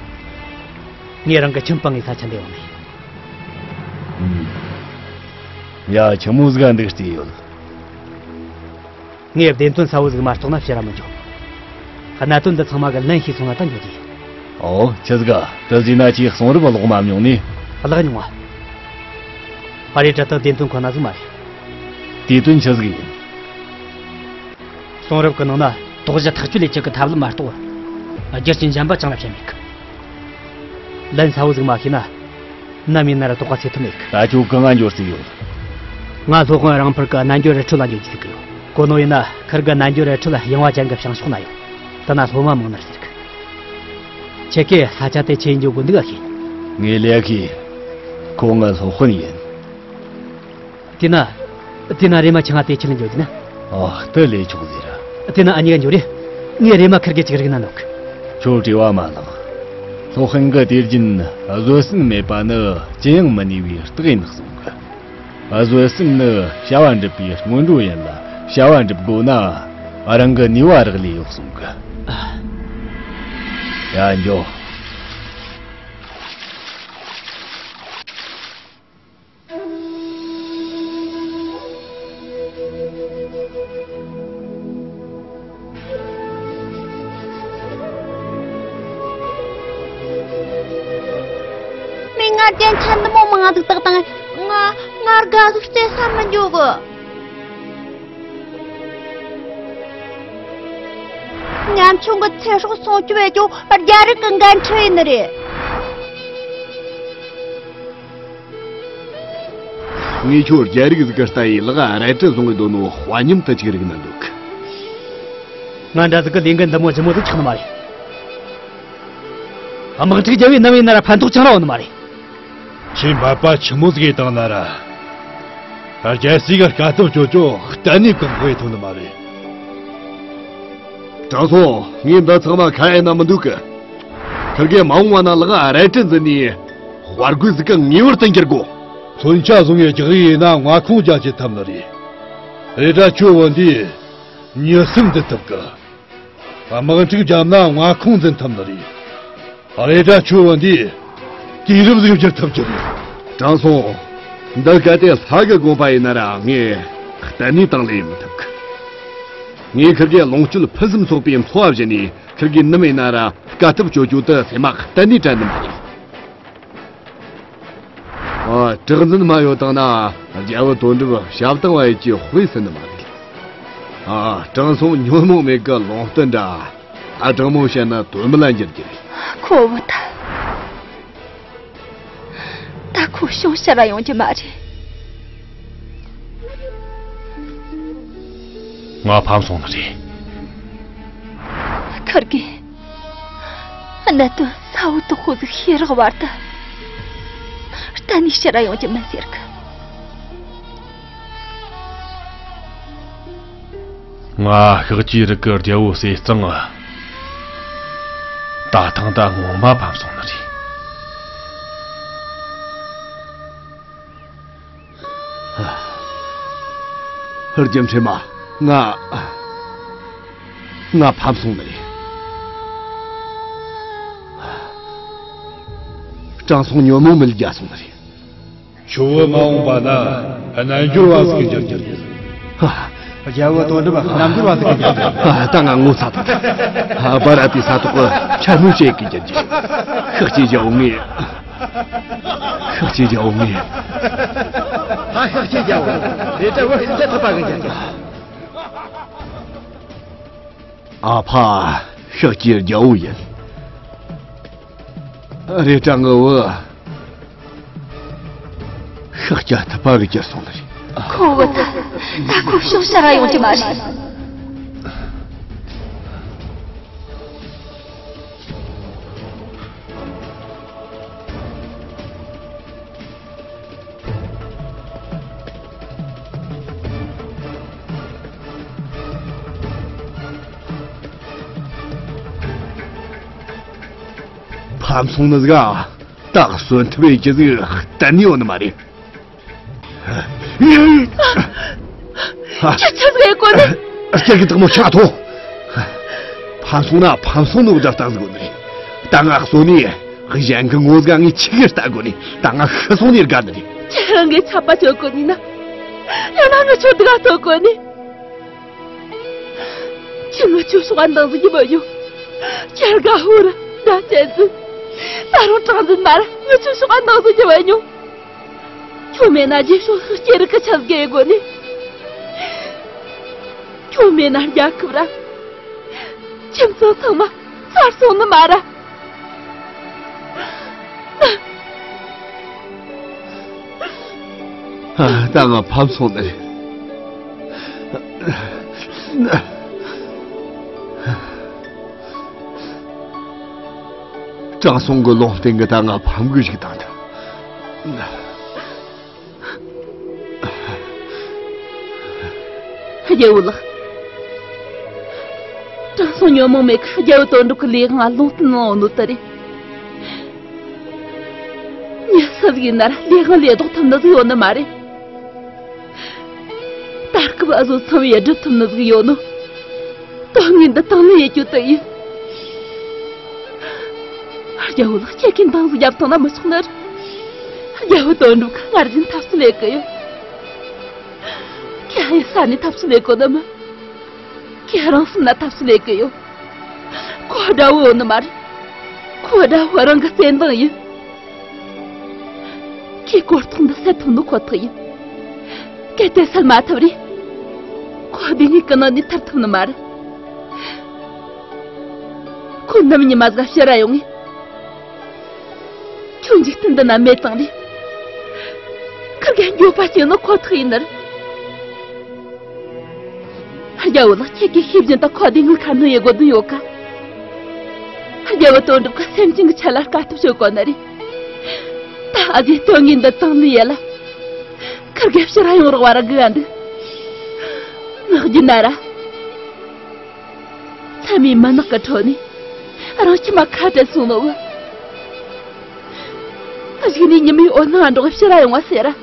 ངས་རང་གི་ཁྱིམ་སྤངས་ངས་ས་ཆ་འདི་ཡོང་ནི་ཡིན། ཡ། ཆི་མོ་ཟིག་ག་འདུག་རྩིས་ཡོད། ངས་བདེན་དོན་གསལ་བོ་ཟིག་མ་རྟོགས་ན་ཕྱིར་ར་མི་འགྱོ། གནད་དོན་འདི་ཚང་མ་གི་ལན་ཤེས་སོང་ན་ད་འགྱོ་རྒྱུ་ཡིན། ཨོ། ཆི་ཟིག་ག་དེ་ཟིག་ན་ཁྱེད་གསུང་རབ་ཀློག་མ་མྱོང་ནི། ཀློག་མྱོང་བ། ཨ་རེ་དྲ་ད་བདེན་དོན་ཁོ་ན་ཟིག་མ་རེད། དེའི་དོན་ཆི་ཟིག་ཡིན། གསུང་རབ་ཀྱི་ནང་ན་དོགས་གཞི་ཐག་གཅོད་ལས་རྒྱུ་གི་ཐབས་ལམ་མ་གཏོགས། རྒྱུ་རྐྱེན་གཞན་པ་ཅང་ལ་བཤད་མེད་གི། ལན་གསལ་བོ་ཟིག་མ་ཤེས་ན། ནམ་ཡིན་ན་ར་དོགས་པ་སེལ་ཐུབ་མེད་གི། ད་ཁྱོད་གང་ང་འབྱོར་ཟིག་ཡོད། ང་སློབ་དཔོན་རིང་འཕུར་གི་རྣལ་འབྱོར་རི་ཁྲོད་ལ་འབྱོར་རྒྱུ་ཟིག་གི་ཡོད། གོ་ནོ་ཡིན་ན་ཁིར་གི་རྣལ་འབྱོར་རི་ཁྲོད་ཡངས་པ་ཅན་གི་བྱང་ཕྱོགས་ན་ཡོད། དེ་ན་སློབ་མ་མང་ནར་ཟེར་གི། ཁྱེད་ཀྱིས་ས་ཆ་དེ་ཆི་ཡིན་འཇོག་དགོས་འདུག་ཨ་ཤེས། ངས་ལས་ཀི། ཁོ་ངའི་སློབ་དཔོན་ཡིན། དེ་ན། དེ་ན་རེམ་མ་ཁྱེད་ང་དེ་ཆི་ལ་འཇོག་རྒྱུ་ན། ཨ། དེ་ལས་ཆོག་ཟེར། དེ་ན་ཨ་ཉི་ག་འཇོག་རེ། ངས་རེམ་མ་ཁིར་གི་ཅིག་རིག་ན་ནོག། ཁྱོད་བྲེལ་བ་མ་ལངས། སློབ་དཔོན་གི་དེ་རྒྱུན་བཟོད་སེམས་མེད་པ་ནི་ཅི་ཡང་མི་ནུས་པའི་རྟགས་ཡིན་གསུང་གི། བཟོད་སེམས་ནི་བྱ་བ་འགྲུབ་པའི་སྔོན་འགྲོ་ཡིན་ལ། བྱ་བ་འགྲུབ་དགོས་ན་རང་གི་ནུས་པ་རག་ལས་ཡོད་གསུང་གི། ཡ་འགྱོ། མི་ང་རྒྱན་ཆ་འདི་མོ་མང་ཟིག་བཏགས་དང་། ང་ང་དགའ་ཟིག་རྩེ་ས་མི་འཇོག་གི། ཉམ་ཆུང་གི་ཚེ་སྲོག་སྲུང་སྐྱོབ་བྱེད་རྒྱུ་རྒྱ་རིགས་ཀྱི་འགན་འཁྲི་ཡིན་ནི་རེད། ངས་ཁྱོད་རྒྱ་རིགས་ཟིག་གི་ལྟ་ཡི་ལག་རལ་གྲི་བཟུང་གི་འདུག་ནོ་དཔའ་ཉམས་དུ་ཅིག་རིག་ན་འདུག། ང་འདྲ་ཟིག་གི་ལས་འགན་འདི་མོ་ལྗིད་མོ་ཟིག་ཆགས་ནི་མ་རེད། དམག་འཁྲུག་རྒྱབ་བའི་ནམ་ཡིན་ན་ར་ཕན་ཐོགས་ཅང་ར་ཡོད་ནི་མ་རེད། ཁྱེད་འབད་པ་ཆི་མོ་ཟིག་ཡེ་བཏང་ན་ར། རྒྱལ་སྲས་གི་དཀའ་ཐུབ་སྤྱོད་ཅོ་གཏན་ནས་བཀག་འགོག་ཡེ་ཐུབ་ནི་མ་རེད། དྲང་སྲོང་། ངས་འདི་ཚང་མ་ཁ་ཡེ་ན་མི་འདུག་གི། ཁིར་གེ་མ་འོངས་པ་ན་ལག་རལ་གྲི་འཛིན་ནས་དཔའ་རྒོད་ཟིག་གི་ངེས་པར་དུ་འགྱུར་དགོ། མཚོན་ཆ་བཟུང་ཡེ་རྒྱག་ཡེ་ན་མངའ་ཁོངས་རྒྱ་ཆེ་ཐུབ་ནི་རེད། རེད་དྲ་ཁྱོད་བོ་འདིས་མྱི་སེམས་འཛིན་ཐུབ་གི། དམག་འཁྲུག་བརྒྱབ་ན་མངའ་ཁོངས་འཛིན་ཐུབ་ནི་རེད། རེད་དྲ་ཁྱོད་བོ་འདིས་དུས་རབས་ཟིག་བསྒྱུར་ཐུབ་རྒྱུ་རེད། དྲང་སྲོང་། འདི་གལ་ཏེ་ལྷ་གི་དགོངས་པ་ཡིན་ན་ར་ངས་གཏན་ནས་དང་ལེན་མི་ཐུབ་གི། ངས་ཁིར་གེ་ལོངས་སྤྱོད་ཕུན་སུམ་ཚོགས་པའི་འཚོ་བ་བཞིན་ནས་ཁིར་གེ་ནམ་ཡིན་ན་ར་དཀའ་ཐུབ་སྤྱོད་རྒྱུ་དེ་སེམས་མ་གཏན་ནས་དྲན་ནི་མ་རེད། ཨ། གྲགས་འཛིན་མ་ཡོད་དང་ན་རྒྱལ་བུ་དོན་གྲུབ་ཞབས་དང་བ་ཡི་གི་དཔེ་ཟིན་ནི་མ་རེད། ཨ། དྲང་སྲོང་ཉོན་མོངས་མེད་གི་ལུང་བསྟན་འདྲ། ཨ། དྲང་མོ་བཤད་ན་དོན་མི་ལ་འགྱུར་གྱི་རེད། ཁོ་བོ་ད། ད་ཁོ་བྱུང་ཕྱིར་ར་ཡོང་རྒྱུ་མ་རེད། ང་ཕམ་སོང་ནི་རེད། ཁིར་གེ། གནད་དོན་གསལ་བོ་དོག་པོ་ཟིག་ཤེས་རག་བར་དུ། གཏན་ནས་ཕྱིར་ར་ཡོང་རྒྱུ་མིན་ཟེར་གི། ང་ཤཱཀྱའི་རིགས་ཀྱི་རྒྱལ་པོ་ཟས་གཙང་ང་། ད་ཐེངས་ད་ངོ་མ་ཕམ་སོང་ནི་རེད། རྒྱུ་མཚན་མ། ང་། ང་ཕམ་སོང་ནི་རེད། དྲང་སྲོང་ཉོན་མོངས་མི་ལ་རྒྱལ་སོང་ནི་རེད། ཆུ་བོ་མ་འོངས་པ་ན་རྣལ་འབྱོར་བ་ཟིག་གི་འགྱུར་གྱི། རྒྱལ་བོ་དོན་གྲུབ་རྣལ་འབྱོར་བ་ཟིག་གི་འགྱུར་གྱི། ད་ང་ངོ་ཚ་ཐལ། བ་ར་པའི་ས་ཐོག་གི་ཆར་མོ་ཞིག་གི་འགྱུར་གྱི། ཤཱཀྱའི་རྒྱལ་བོ་ངས། ཤཱཀྱའི་རྒྱལ་བོ་ངས། ཨ། ཤཱཀྱའི་རྒྱལ་བོ། རེད་དྲ་བུ་ཤཱཀྱ་ཐུབ་པ་གི་འགྱུར་གྱི། ཨ་ཕ། ཤཱཀྱའི་རྒྱལ་བོ་ཡིན། རེད་དྲ་ངའི་བུ། ཤཱཀྱ་ཐུབ་པ་གི་གྱུར་སོང་ནི་རེད། ཁོ་བོ་ད། ད་ཁོ་བྱུང་ཕྱིར་ར་ཡོང་རྒྱུ་མ་རེད། ཕམ་སོང་ནི་ཟིག་ཨ། ད་གསོན་ཐུབ་ཡེ་རྒྱུ་ཟིག་གཏན་ནས་ཡོད་ནི་མ་རེད། ཁྱེད་ཆི་ཟིག་ཡེ་གོ་ནི། སྐྱེ་གི་དག་མོ་ཆག་ཐོ། ཕམ་སོང་ན་ཕམ་སོང་ནོ་བརྡ་རྟགས་ཟིག་གོ་ནི་རེད། ད་ང་གསོན་ནི། གཞན་གི་ངོ་ཟིག་ངས་ཆི་གི་ལྟ་གོ་ནི། ད་ང་ཤི་སོང་ནི་དགའ་ནི་རེད། ཁྱེད་རང་གི་ཆད་པ་གཅོད་གོ་ནི་ན། ཡང་ན་ང་ཆོ་དགའ་ཐོ་གོ་ནི། ཁྱེད་ང་ཆོ་ཤོག་ཨ་འདང་ཟིག་གི་བ་ཡོ། ཁྱེད་དགའ་ཧུ་ར་དགའ་ཅན་ཟིག་ད་རུང་དྲང་འཛིན་མ་ར་ང་ཆོ་ཤོག་ཨ་འདང་ཟིག་གི་བ་ཡོ། ཁྱོད་མེད་ན་རྗེས་ཤོག་ཤོག་སྐྱེ་རིགས་ཀྱི་ཆ་ཟིག་གི་ཡེ་གོ་ནི། ཁྱོད་མེད་ན་རྒྱལ་ཁབ་ར། ཁྱིམ་ཚང་ཚང་མ་ཚར་སོང་ནི་མ་ར། ཨ། ད་ང་ཕམ་སོང་ནི་རེད། དྲང་སྲོང་གི་ལུང་བསྟན་གྱིས་ད་ང་ཕམ་གི་བཅུག་བཏང་ཐལ། རྒྱལ་བོ་ལགས། དྲང་སྲོང་ཉོན་མོངས་མེད་ཀྱིས་རྒྱལ་བོ་དོན་གྲུབ་ཀྱི་ལས་དབང་ལུང་བསྟན་གནང་ཡོད་ནོ་དེ་རེད། མྱི་སུ་ཟིག་ཡིན་ན་ར་ལས་དབང་ལས་ལྡོག་ཐུབ་ནི་ཟིག་ཡོད་ནི་མ་རེད། ད་སྐབས་འུ་ཟོ་ཚང་མས་སྒྲུབ་ཐུབ་ནི་ཟིག་ཡོད་ནོ། དོན་དངོས་འདི་དང་ལེན་ཡེད་རྒྱུ་དེ་ཡིན། རྒྱལ་བོ་ལགས། ཁྱེད་ཀྱིས་འདང་ཟིག་རྒྱབ་བཏང་ན་མི་ཆོག་ནི་རེད། རྒྱལ་བོ་དོན་གྲུབ་ཁ་སྔར་བཞིན་ཐབས་སུ་ལེན་གི་ཡོད། ཁྱེད་ཨ་ཡེ་ས་ནས་ཐབས་སུ་ལེན་གོ་ནི་མིན། ཁྱེད་རང་སེམས་ན་ཐབས་སུ་ལེན་གི་ཡོད། ཁོ་དགྲ་བོ་ཡོད་ནི་མ་རེད། ཁོ་དགྲ་བོ་རང་གི་བརྩེ་འདང་ཡིན། ཁྱེད་གོ་རྟོགས་འདི་སེལ་ཐུབ་ནོ་ཁོ་ཐག་ཡིན། གལ་ཏེ་སེལ་མ་ཐུབ་རེད། ཁོ་སྡུག་བསྔལ་གི་ནང་ནས་ཐར་ཐུབ་ནི་མ་རེད། ཁོ་ནམ་ཉི་མ་ཟིག་ཕྱིར་ར་ཡོང་ངས། ཁྱོད་འཇིག་རྟེན་འདི་ན་མེད་ཙང་རེད། ཁིར་གེ་འགྱོད་པ་སྐྱེ་ནོ་ཁོ་ཐག་ཡིན་ནི་རེད། རྒྱལ་བོ་ལགས། ཁྱེད་ཀྱིས་ཤེས་བཞིན་དུ་ཁོ་སྡུག་བསྔལ་ཁ་སྣོན་ཡེད་དགོས་དོན་ཡོད་ག། རྒྱལ་བོ་དོན་གྲུབ་ཀྱིས་སེམས་ཅན་གྱི་ཆེད་ལ་དཀའ་ཐུབ་བྱེད་གོ་ནི་རེད། ད་ཨ་ཅེ་དོན་དངོས་འདི་དང་ལེན་ཡེད་ལ། ཁིར་གེ་ཕྱིར་ར་ཡོང་རོགས་བྱེད་ར་དགོས་ཡ་འདུག། ངག་རྒྱུན་ན་ར། མཚན་མོའི་མུན་ནག་གི་ཁྲོད་ནས་རང་ཁྱིམ་མ་ཁ་བྲལ་སོང་ནོ་བུ། གཞུག་ནས་ཉི་མའི་འོད་སྣང་འགྲོགས་ཕྱིར་ར་ཡོང་བ་ཟེར་ར།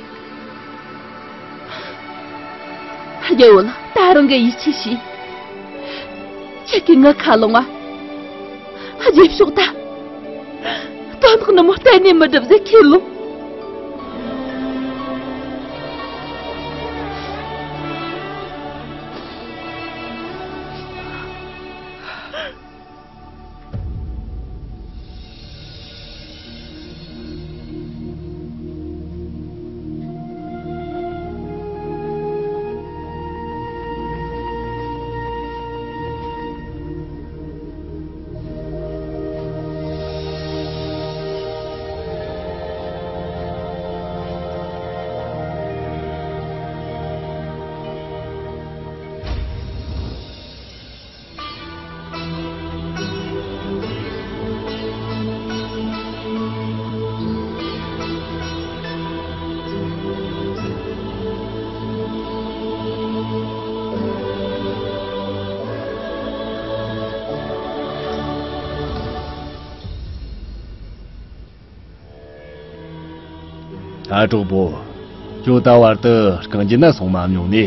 རྒྱལ་བོ་ལགས། ད་རང་གིས་ཡིད་ཆེས་བྱོས། ཁྱེད་ཀྱིས་ངའི་ཁ་ལོངས་བ། རྗེས་ཕྱོགས་ད་དོན་དག་ནི་མོ་གཏན་ནས་མི་སྒྲུབ་ཟེར་ཁས་ལོངས། ཨ། གྲོགས་པོ། ཁྱོད་ད་བར་དུ་རྐང་རྗེས་ན་སོང་མ་མྱོང་ནི།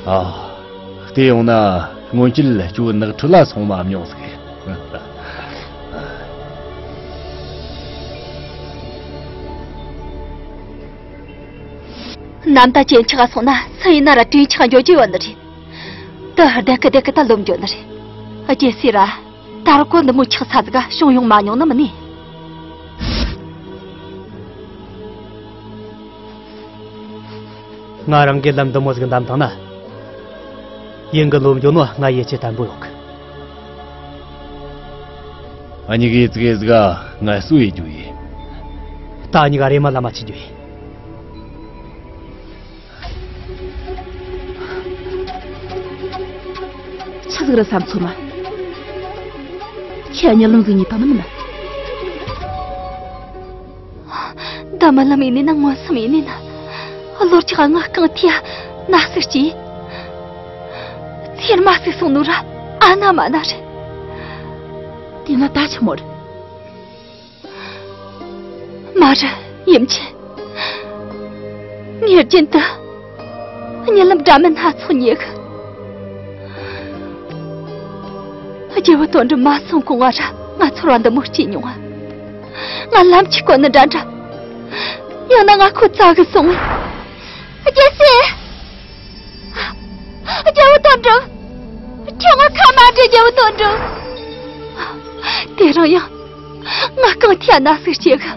ཨ། དེ་ཡོང་ན་སྔོན་ཆད་ཁྱོད་ནགས་ཁྲོད་ལ་སོང་མ་མྱོང་ཟིག། ནམ་ཟླ་ཇེ་ཆེར་སོང་ན་སུ་ཡིན་ན་ར་གྲོས་ཆོད་འགྱོ་རྒྱུ་ཡོད་ནི་རེད། དེ་བདེ་གི་བདེ་གི་ད་ལོབས་འགྱོ་ནི་རེད། རྒྱལ་སྲས་ར། དར་གོ་འདི་མོ་ཆགས་ས་ཟིག་ག་བྱུང་ཡོང་མ་མྱོང་ནི་མིན་ནི། ང་རང་གིས་ལམ་འདི་མོ་ཟིག་འདམ་བཏང་ན། ཡིན་གི་ལོབས་འགྱོ་ནོ་ང་ཡིད་ཆེས་བརྟན་པོ་ཡོད་གི། ཨ་ནི་གི་ཙི་གེ་ཟིག་ག་ངལ་གསོ་ཡེད་རྒྱུ་ཡིན། ད་ཨ་ནི་ག་རེ་མ་ལ་མ་ཆི་རྒྱུ་ཡིན། ཆི་ཟིག་རེད་བསམ་ཚོད་མ། ཁྱེད་གཉིད་ལམ་ཟིག་ཉལ་བཏང་ནི་མིན་ན། ད་རྨི་ལམ་ཡིན་ནི་ན་མངོན་སུམ་ཡིན་ནི་ན། གློ་ལྕགས་ངའི་རྐང་མཐིལ་ན་ཟུག་སྐྱེས། ཚེར་མ་ཟུག་སོང་ནོ་ར་ཨ་ན་མ་ན་རེད། དེ་ན་ད་ཆི་མོ་རེད། མ་རེད། ཡུམ་ཆེན། ངས་རྒྱུན་དུ་རྨི་ལམ་འདྲ་མིན་སྣ་ཚོགས་རྨི་གི། རྒྱལ་བོ་དོན་གྲུབ་མ་སོང་གོང་ང་ར་ང་ཚོར་བ་འདི་མོ་སྐྱེས་མྱོང་ང་། ང་ལམ་གྱི་གོ་ནི་འདྲ་འདྲ། ཡང་ན་ང་ཁོ་བཙལ་གི་སོང་ངས། རྒྱལ་སྲས། རྒྱལ་བོ་དོན་གྲུབ། ཁྱོད་ང་ཁ་མ་བྲལ། རྒྱལ་བོ་དོན་གྲུབ། དེ་རིང་ཡང་ ང་གང་ཐད་ན་ཟིག་སྐྱེ་གི།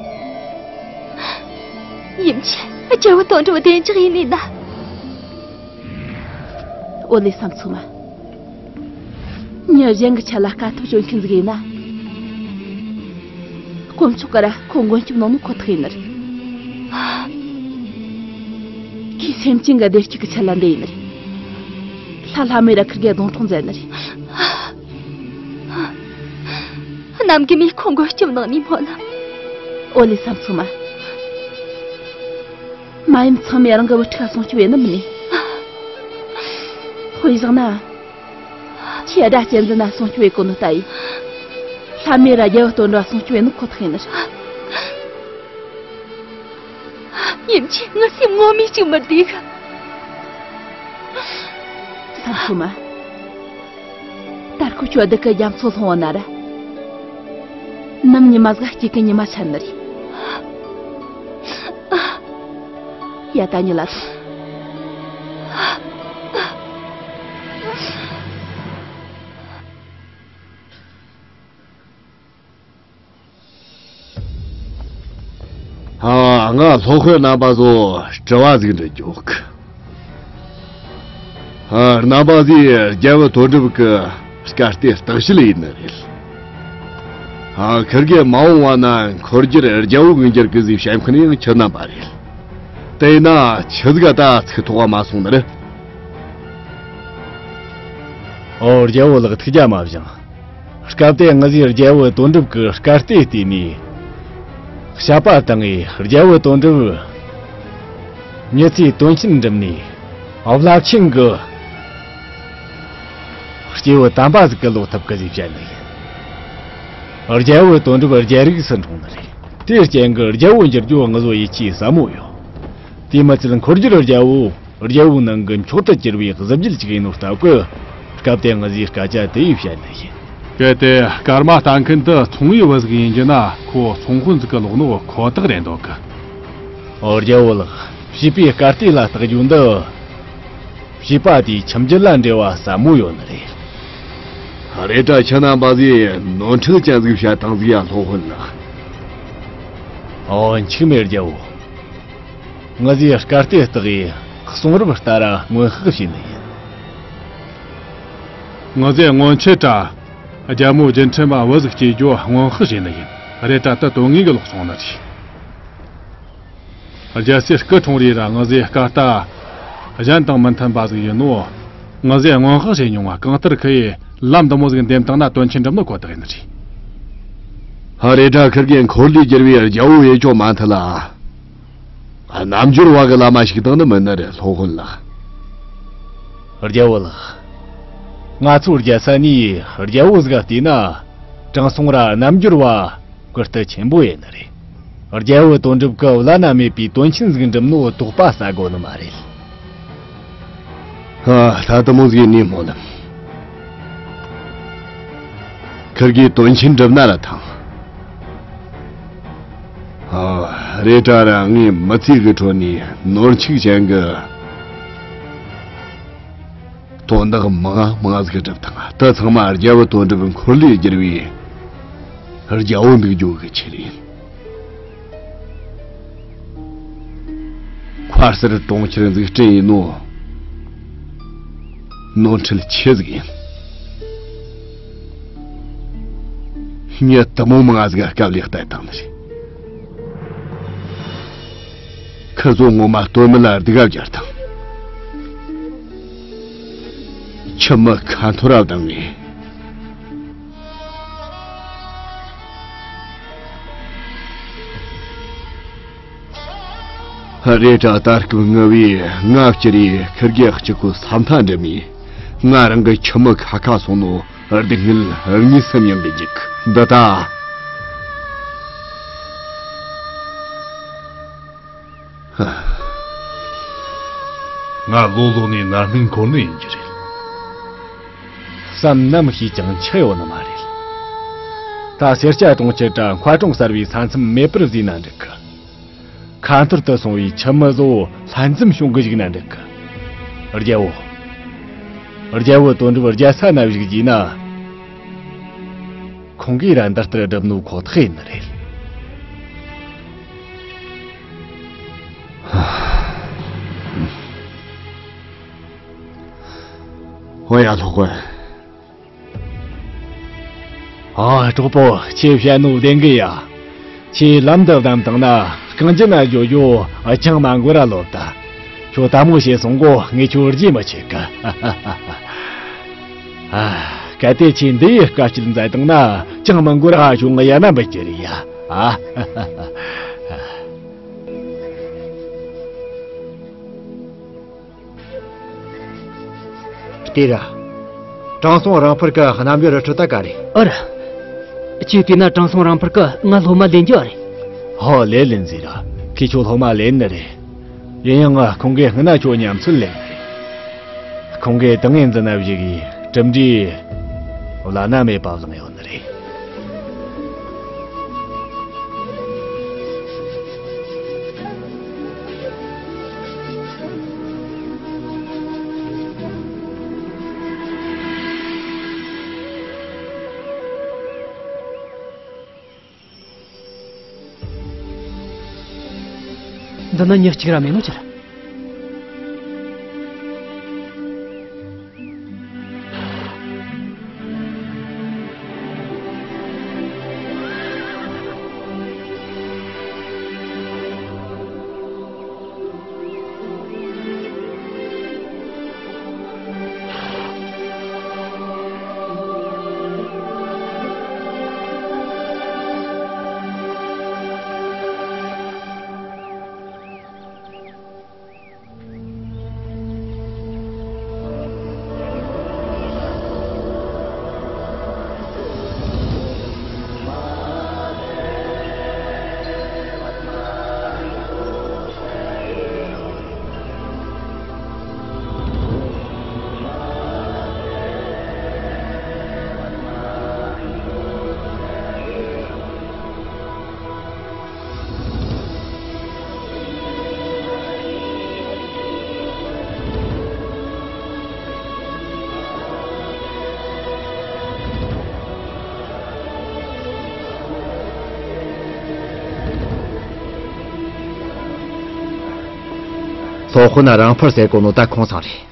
ཡིན་གྱི་རྒྱལ་བུ་དོན་གྲུབ་བདེ་འཇགས་ཡིན་ནི་ན། ཨོ་ལེ་བསམ་ཚུལ་མ། མྱི་གཞན་གྱི་ཆེད་ལ་དཀའ་ཐུབ་སྤྱོད་མཁན་ཟིག་ཡིན་ན། དཀོན་མཆོག་གིས་ར་ཁོ་མགོན་སྐྱབས་གནང་ནི་ཁོ་ཐག་ཡིན་ནི་རེད། ཁོས་སེམས་ཅན་གྱི་བདེ་སྐྱིད་ཀྱི་ཆེད་ལ་འདི་ཡིན་ནི་རེད། ལྷ་ལྷ་མོས་ར་ཁིར་གེ་གདོང་གྲོགས་མཛད་ནི་རེད། གནམ་གི་མིས་ཁོ་མགོན་སྐྱབས་གནང་ནི་སྨོན་ལམ། ཨོ་ལེ་བསམ་ཚུལ་མ། མ་ཡུམ་ཚང་མས་རང་གི་བུ་ཕྲུག་སྲུང་སྐྱོབ་ཡེད་ནི་མིན་ནི། དཔེ་བཞག་ན། ཁྱེད་དགྲ་གཅན་འཛིན་ན་སྲུང་སྐྱོབ་ཡེད་གོ་ནོ་ལྟ་ཡི། ལྷ་མོས་ར་རྒྱལ་བུ་དོན་གྲུབ་སྲུང་སྐྱོབ་ཡེད་ནི་ཁོ་ཐག་ཡིན་ནི་རེད། ཡིན་གྱི་ངའི་སེམས་ངོ་མས་ཅིག་མི་བདེ་གི། བསམ་ཚུལ་མ། ད་ཁོ་ཁྱོད་བདག་གི་རྒྱ་མཚོ་ལྷུང་བ་ན་ར། ནམ་ཉི་མ་ཟིག་སྐྱིད་གི་ཉི་མ་ཆགས་ནི་རེད། ཡ་ད་ཉི་ལ་ཐོངས། ཨ། ང་སློབ་དཔོན་རྣམ་པ་ཚོར་དྲི་བ་ཟིག་འདྲི་རྒྱུ་གི། ཨ། རྣམ་པ་ཚོས་རྒྱལ་བུ་དོན་གྲུབ་ཀྱི་སྐར་རྟེན་བརྟག་དཔྱད་ཡེད་ནི་རེད། ཨ། ཁིར་གེ་མ་འོངས་པ་ན་འཁོར་རྒྱུར་རྒྱལ་བོ་གི་འགྱུར་གི་ཟིག་བཤད་མཁན་ཡང་ཁྱེད་རྣམ་པ་རེད། དེས་ན་ཆི་ཟིག་ད་ཚིག་ཐོགས་མ་སོང་ནི་རེད། ཨོ། རྒྱལ་བོ་ལགས་ཐུགས་རྒྱལ་མ་བཞེངས། སྐབས་དེ་ང་ཚོས་རྒྱལ་བོ་དོན་གྲུབ་ཀྱི་སྐར་རྟེན་བལྟས་ནས། བཤད་པ་དང་ངས་རྒྱལ་བོ་དོན་གྲུབ་མྱི་ཚེའི་དོན་ཆེན་འགྲུབ་ནས་རླབས་ཆེན་གྱི་སྐྱེས་བུ་དམ་པ་ཟིག་གི་ལོག་ཐུབ་གི་ཟིག་བཤད་ནི་ཡིན། རྒྱལ་བོ་དོན་གྲུབ་རྒྱལ་རིགས་སུ་འཁྲུངས་ནི་རེད། དེའི་རྐྱེན་གྱིས་རྒྱལ་བོ་འགྱུར་རྒྱུ་ང་ཚོ་ཡིད་ཆེས་ཟབ་མོ་ཡོད། དེ་མི་ཚད་འཁོར་རྒྱུར་རྒྱལ་བོ། རྒྱལ་བོའི་ནང་གི་མཆོག་ཏུ་གྱུར་པའི་གཟི་བརྗིད་ཅིག་ཡིན་ནོ་སྟབས་ཀྱིས། སྐབས་དེ་ང་ཚོས་སྐད་ཆ་དེ་ཡིས་བཤད་ནི་ཡིན། གལ་ཏེ་སྐར་མ་ལྟ་མཁན་དེ་ཚོང་པའི་བུ་ཟིག་ཡིན་རྒྱུ་ན། ཁོ་ཚོང་དཔོན་ཟིག་གི་ལོག་ནོ་ཁོ་ཐག་རེད་འདོད་གི། ཨོ། རྒྱལ་བོ་ལགས། བྱིས་པའི་སྐར་རྟེན་ལ་བརྟག་རྒྱུ་འདི། བྱིས་པ་དེའི་ཁྱིམ་རྒྱུད་ལ་འབྲེལ་བ་ཟབ་མོ་ཡོད་ནི་རེད། རེད་དྲ། ཁྱེད་རྣམ་པ་ཚོས་ནོར་འཁྲུལ་ཅན་ཟིག་བཤད་བཏང་ཟིག་ཡ། སློབ་དཔོན་ལགས། ཨོ། འཆུག་མེད་རྒྱལ་བོ། ང་ཚོས་སྐར་རྟེན་བརྟག་གིས་གསུང་རབ་ལྟར་སྔོན་དཔག་བྱས་ནི་ཡིན། ང་ཚོས་སྔོན་ཆད་དྲ། རྒྱལ་མོ་རྒྱལ་ཕྲན་པ་བུ་ཟིག་སྐྱེ་རྒྱུ་སྔོན་དཔག་བྱས་ནི་ཡིན། རེད་དྲ། དེ་དོན་དངོས་ཀྱི་ལོག་སོང་ནི་རེད། རྒྱལ་སྲས་སྐུ་འཁྲུངས་རེས་ར་ང་ཚོས་སྐར་རྟ་གཞན་དང་མི་མཐུན་པ་ཟིག་ཡིན་ནོ། ང་ཚོས་སྔོན་དཔག་བྱས་མྱོང་བ། གང་ལྟར་ཁི་ཡིས་ལམ་འདི་མོ་ཟིག་འདེམས་བཏང་ན་དོན་ཆེན་འགྲུབ་ནོ་ཁོ་ཐག་ཡིན་ནི་རེད། ཨ། རེད་དྲ། ཁིར་གེ་འཁོར་ལོས་སྒྱུར་བའི་རྒྱལ་བོ་ཡེད་ཆོག་མ་མཐུན་ལ། རྣལ་འབྱོར་བ་གི་བླ་མ་ཞིག་བཏང་ནི་མིན་ནི་རེད། སློབ་དཔོན་ལགས། རྒྱལ་བོ་ལགས། ང་ཚོ་རྒྱལ་ས་ནས་རྒྱལ་བོ་ཟིག་བལྟས་ན། དྲང་སྲོང་ར་རྣལ་འབྱོར་བ་གི་རྟུལ་ཆེན་པོ་ཡིན་ནི་རེད། རྒྱལ་བོ་དོན་གྲུབ་ཀྱིས་བླ་ན་མེད་པའི་དོན་ཆེན་ཟིག་འགྲུབ་ནོ་དོགས་པ་ཟ་དགོས་ནི་མ་རེད། ཨ། ད་དེ་མོ་ཟིག་ཡིན་ནི་སྨོན་ལམ། ཁིར་གེ་དོན་ཆེན་འགྲུབ་ན་ར་ཐང་། ཨ། རེད་དྲ་ར། ངས་མི་ཚེ་གི་ཁྲོད་ནས་ནོར་འཆུག་ཅན་གི་དོན་དག་མང་མང་ཟིག་སྒྲུབ་དང་། དེ་ཚང་མ་རྒྱལ་བུ་དོན་གྲུབ་འཁོར་ལོས་སྒྱུར་བའི་རྒྱལ་བོ་འདུག་རྒྱུ་གི་ཆེད་ཡིན། མཁར་གསར་གྲོང་ཁྱེར་འཛུགས་སྐྲུན་ཡེད་ནོ་ནོར་འཁྲུལ་ཆེ་ཟིག་ཡིན། མྱི་དེ་མོ་མང་ཟིག་ག་སྐབས་ལ་བསད་བཏང་ནི་རེད། ཁི་ཚོ་ངོ་མ་སྟོད་སྨད་ལ་སྡུག་ག་སྦྱར་བཏང་། ཁྱིམ་མི་ཁ་འཐོར་ར་བཏང་ངས། རེད་དྲ། ད་སྐབས་ངུ་བས་ང་བསྐྱུར་རེ། ཁིར་གེ་གཅིག་པུ་ས་མཐའ་འགྲིམ་མེ། ང་རང་གི་ཁྱིམ་མི་ཁ་ཁ་སོང་ནོ་སྡུག་བསྔལ་གཉིས་སུ་མྱང་གི་འཇུག་འདི་ད། ང་ལོ་ལོ་ནས་ནར་སྨིན་འཁོར་ནི་ཡིན་གྱི་རེད། བསམ་ནམ་ཤེས་ཀྱང་འཆི་ཡོད་ནི་མ་རེད། ད་སེར་སྐྱ་གྲོང་ཁྱེར་དྲ་མཁར་གྲོང་གསར་བའི་ས་མཚམས་མེད་པར་བཟོས་ན་འགྲིག་གི། ཁ་འཐོར་དུ་སོང་བའི་ཁྱིམ་མི་བཟོ་ལྷན་འཛོམས་བྱུང་གི་བཞུགས་ན་འགྲིག་གི། རྒྱལ་བོ། རྒྱལ་བོ་དོན་གྲུབ་རྒྱལ་ས་ན་བཞུགས་རྒྱུ་ན། ཁོང་གིས་ར་འདི་ལྟར་བསྒྲུབས་ནོ་ཁོ་ཐག་ཡིན་ནི་རེད། ཨོ་ཡ། སློབ་དཔོན། ཨ། གྲོགས་པོ། ཁྱེད་བཤད་ནོ་བདེན་གི་ཡ། ཁྱེད་ལམ་དུ་བདམས་བཏང་ན་རྐང་རྗེས་ན་འགྱོ་རྒྱུ་ཅང་མ་འགོར་ར་ལོབ་ད། ཁྱོད་ལྟད་མོ་བྱས་སོང་གོ། ངས་ཁྱོད་རྗེས་མི་ཆད་གི། ཨ། གལ་ཏེ་ཁྱེད་འདི་ཡི་དཀའ་སྤྱད་མཛད་བཏང་ན་ཅང་མི་འགོར་ར། ཁྱོད་ང་ཡ་མ་འབུད་རྒྱུ་རེད་ཡ། ཨ། ལྟོས་ར། དྲང་སྲོང་རིང་འཕུར་གི་རྣམ་འགྱུར་རི་ཁྲོད་ད་ག་རེད། ཨ་ར། ཁྱེད་བལྟས་ན་དྲང་སྲོང་རིང་འཕུར་གི་ང་སློབ་མ་ལེན་རྒྱུ་རེད། ཧོ། ལེན་ལེན་ཟེར་ར། ཁོས་ཁྱོད་སློབ་མ་ལེན་ནི་རེད། ཡིན་ཡང་ང་ཁོང་གིས་སྔ་ན་ཁྱོད་ཉམས་ཚོད་ལེན་ནི་རེད། ཁོང་གིས་ཏིང་ངེ་འཛིན་ན་བཞུགས་གི་གྲུབ་འབྲས་བླ་ན་མེད་པ་བླངས་ཡོད་ནི་རེད། འདི་ན་མྱི་གཅིག་ར་མེད་ནོ་ཅི་ར། སློབ་དཔོན་རིང་འཕུར་ཟེར་གོ་ནོ་ད་ཁོང་ཚང་རེད།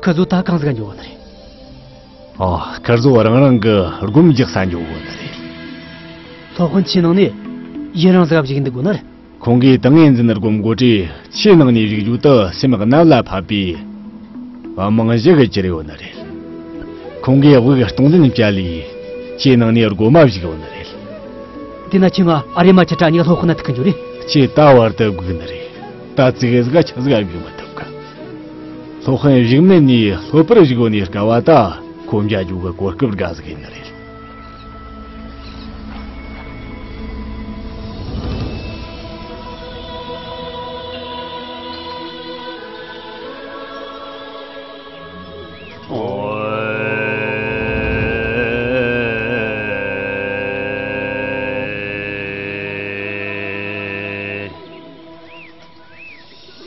ཁི་ཚོ་ད་གང་ཟིག་འགྱོ་བ་ནི་རེད། ཨོ། ཁི་ཚོ་རང་རང་གི་སྒོམ་རྒྱག་ས་འགྱོ་བ་ནི་རེད། སློབ་དཔོན། ཁྱེད་ནང་ནས་ཡུན་རིང་ཟིག་བཞུགས་འདུག་གོ་ནི་རེད། ཁོང་གིས་ཏིང་ངེ་འཛིན་སྒོམ་གོ་དུས་ཁྱེད་ནང་ནས་བཞུགས་རྒྱུ་དེ་སེམས་གནད་ལ་ཕབ་པའི་དམངས་གཞི་གི་གྱུར་ཡོད་ནི་རེད། ཁོང་གིས་དབུགས་གཏོང་ལེན་བྱས་ལས་ཁྱེད་ནང་ནས་སྒོམ་མ་བཞུགས་ཡོད་ནི་རེད། དེ་ན་ཁྱེད་ང་ཨ་རེ་མ་ཁྱེད་དྲ་གཉིས་སློབ་དཔོན་ན་ཐུག་གི་འགྱོ་རེད། ཁྱེད་ད་བར་དུ་སྒུག་ནི་རེད། ད་ཙིག་ཟིག་ཆི་ཟིག་བཞུགས་མི་ཐུབ་གི། སློབ་དཔོན་བཞུགས་མེད་ནས་སློབ་པར་བཞུགས་ནས་དཀའ་བ་ད་ཁོ་འཇའ་འཇུག་གི་གོ་སྐབས་དགའ་ཟིག་ཡིན་ནི་རེད།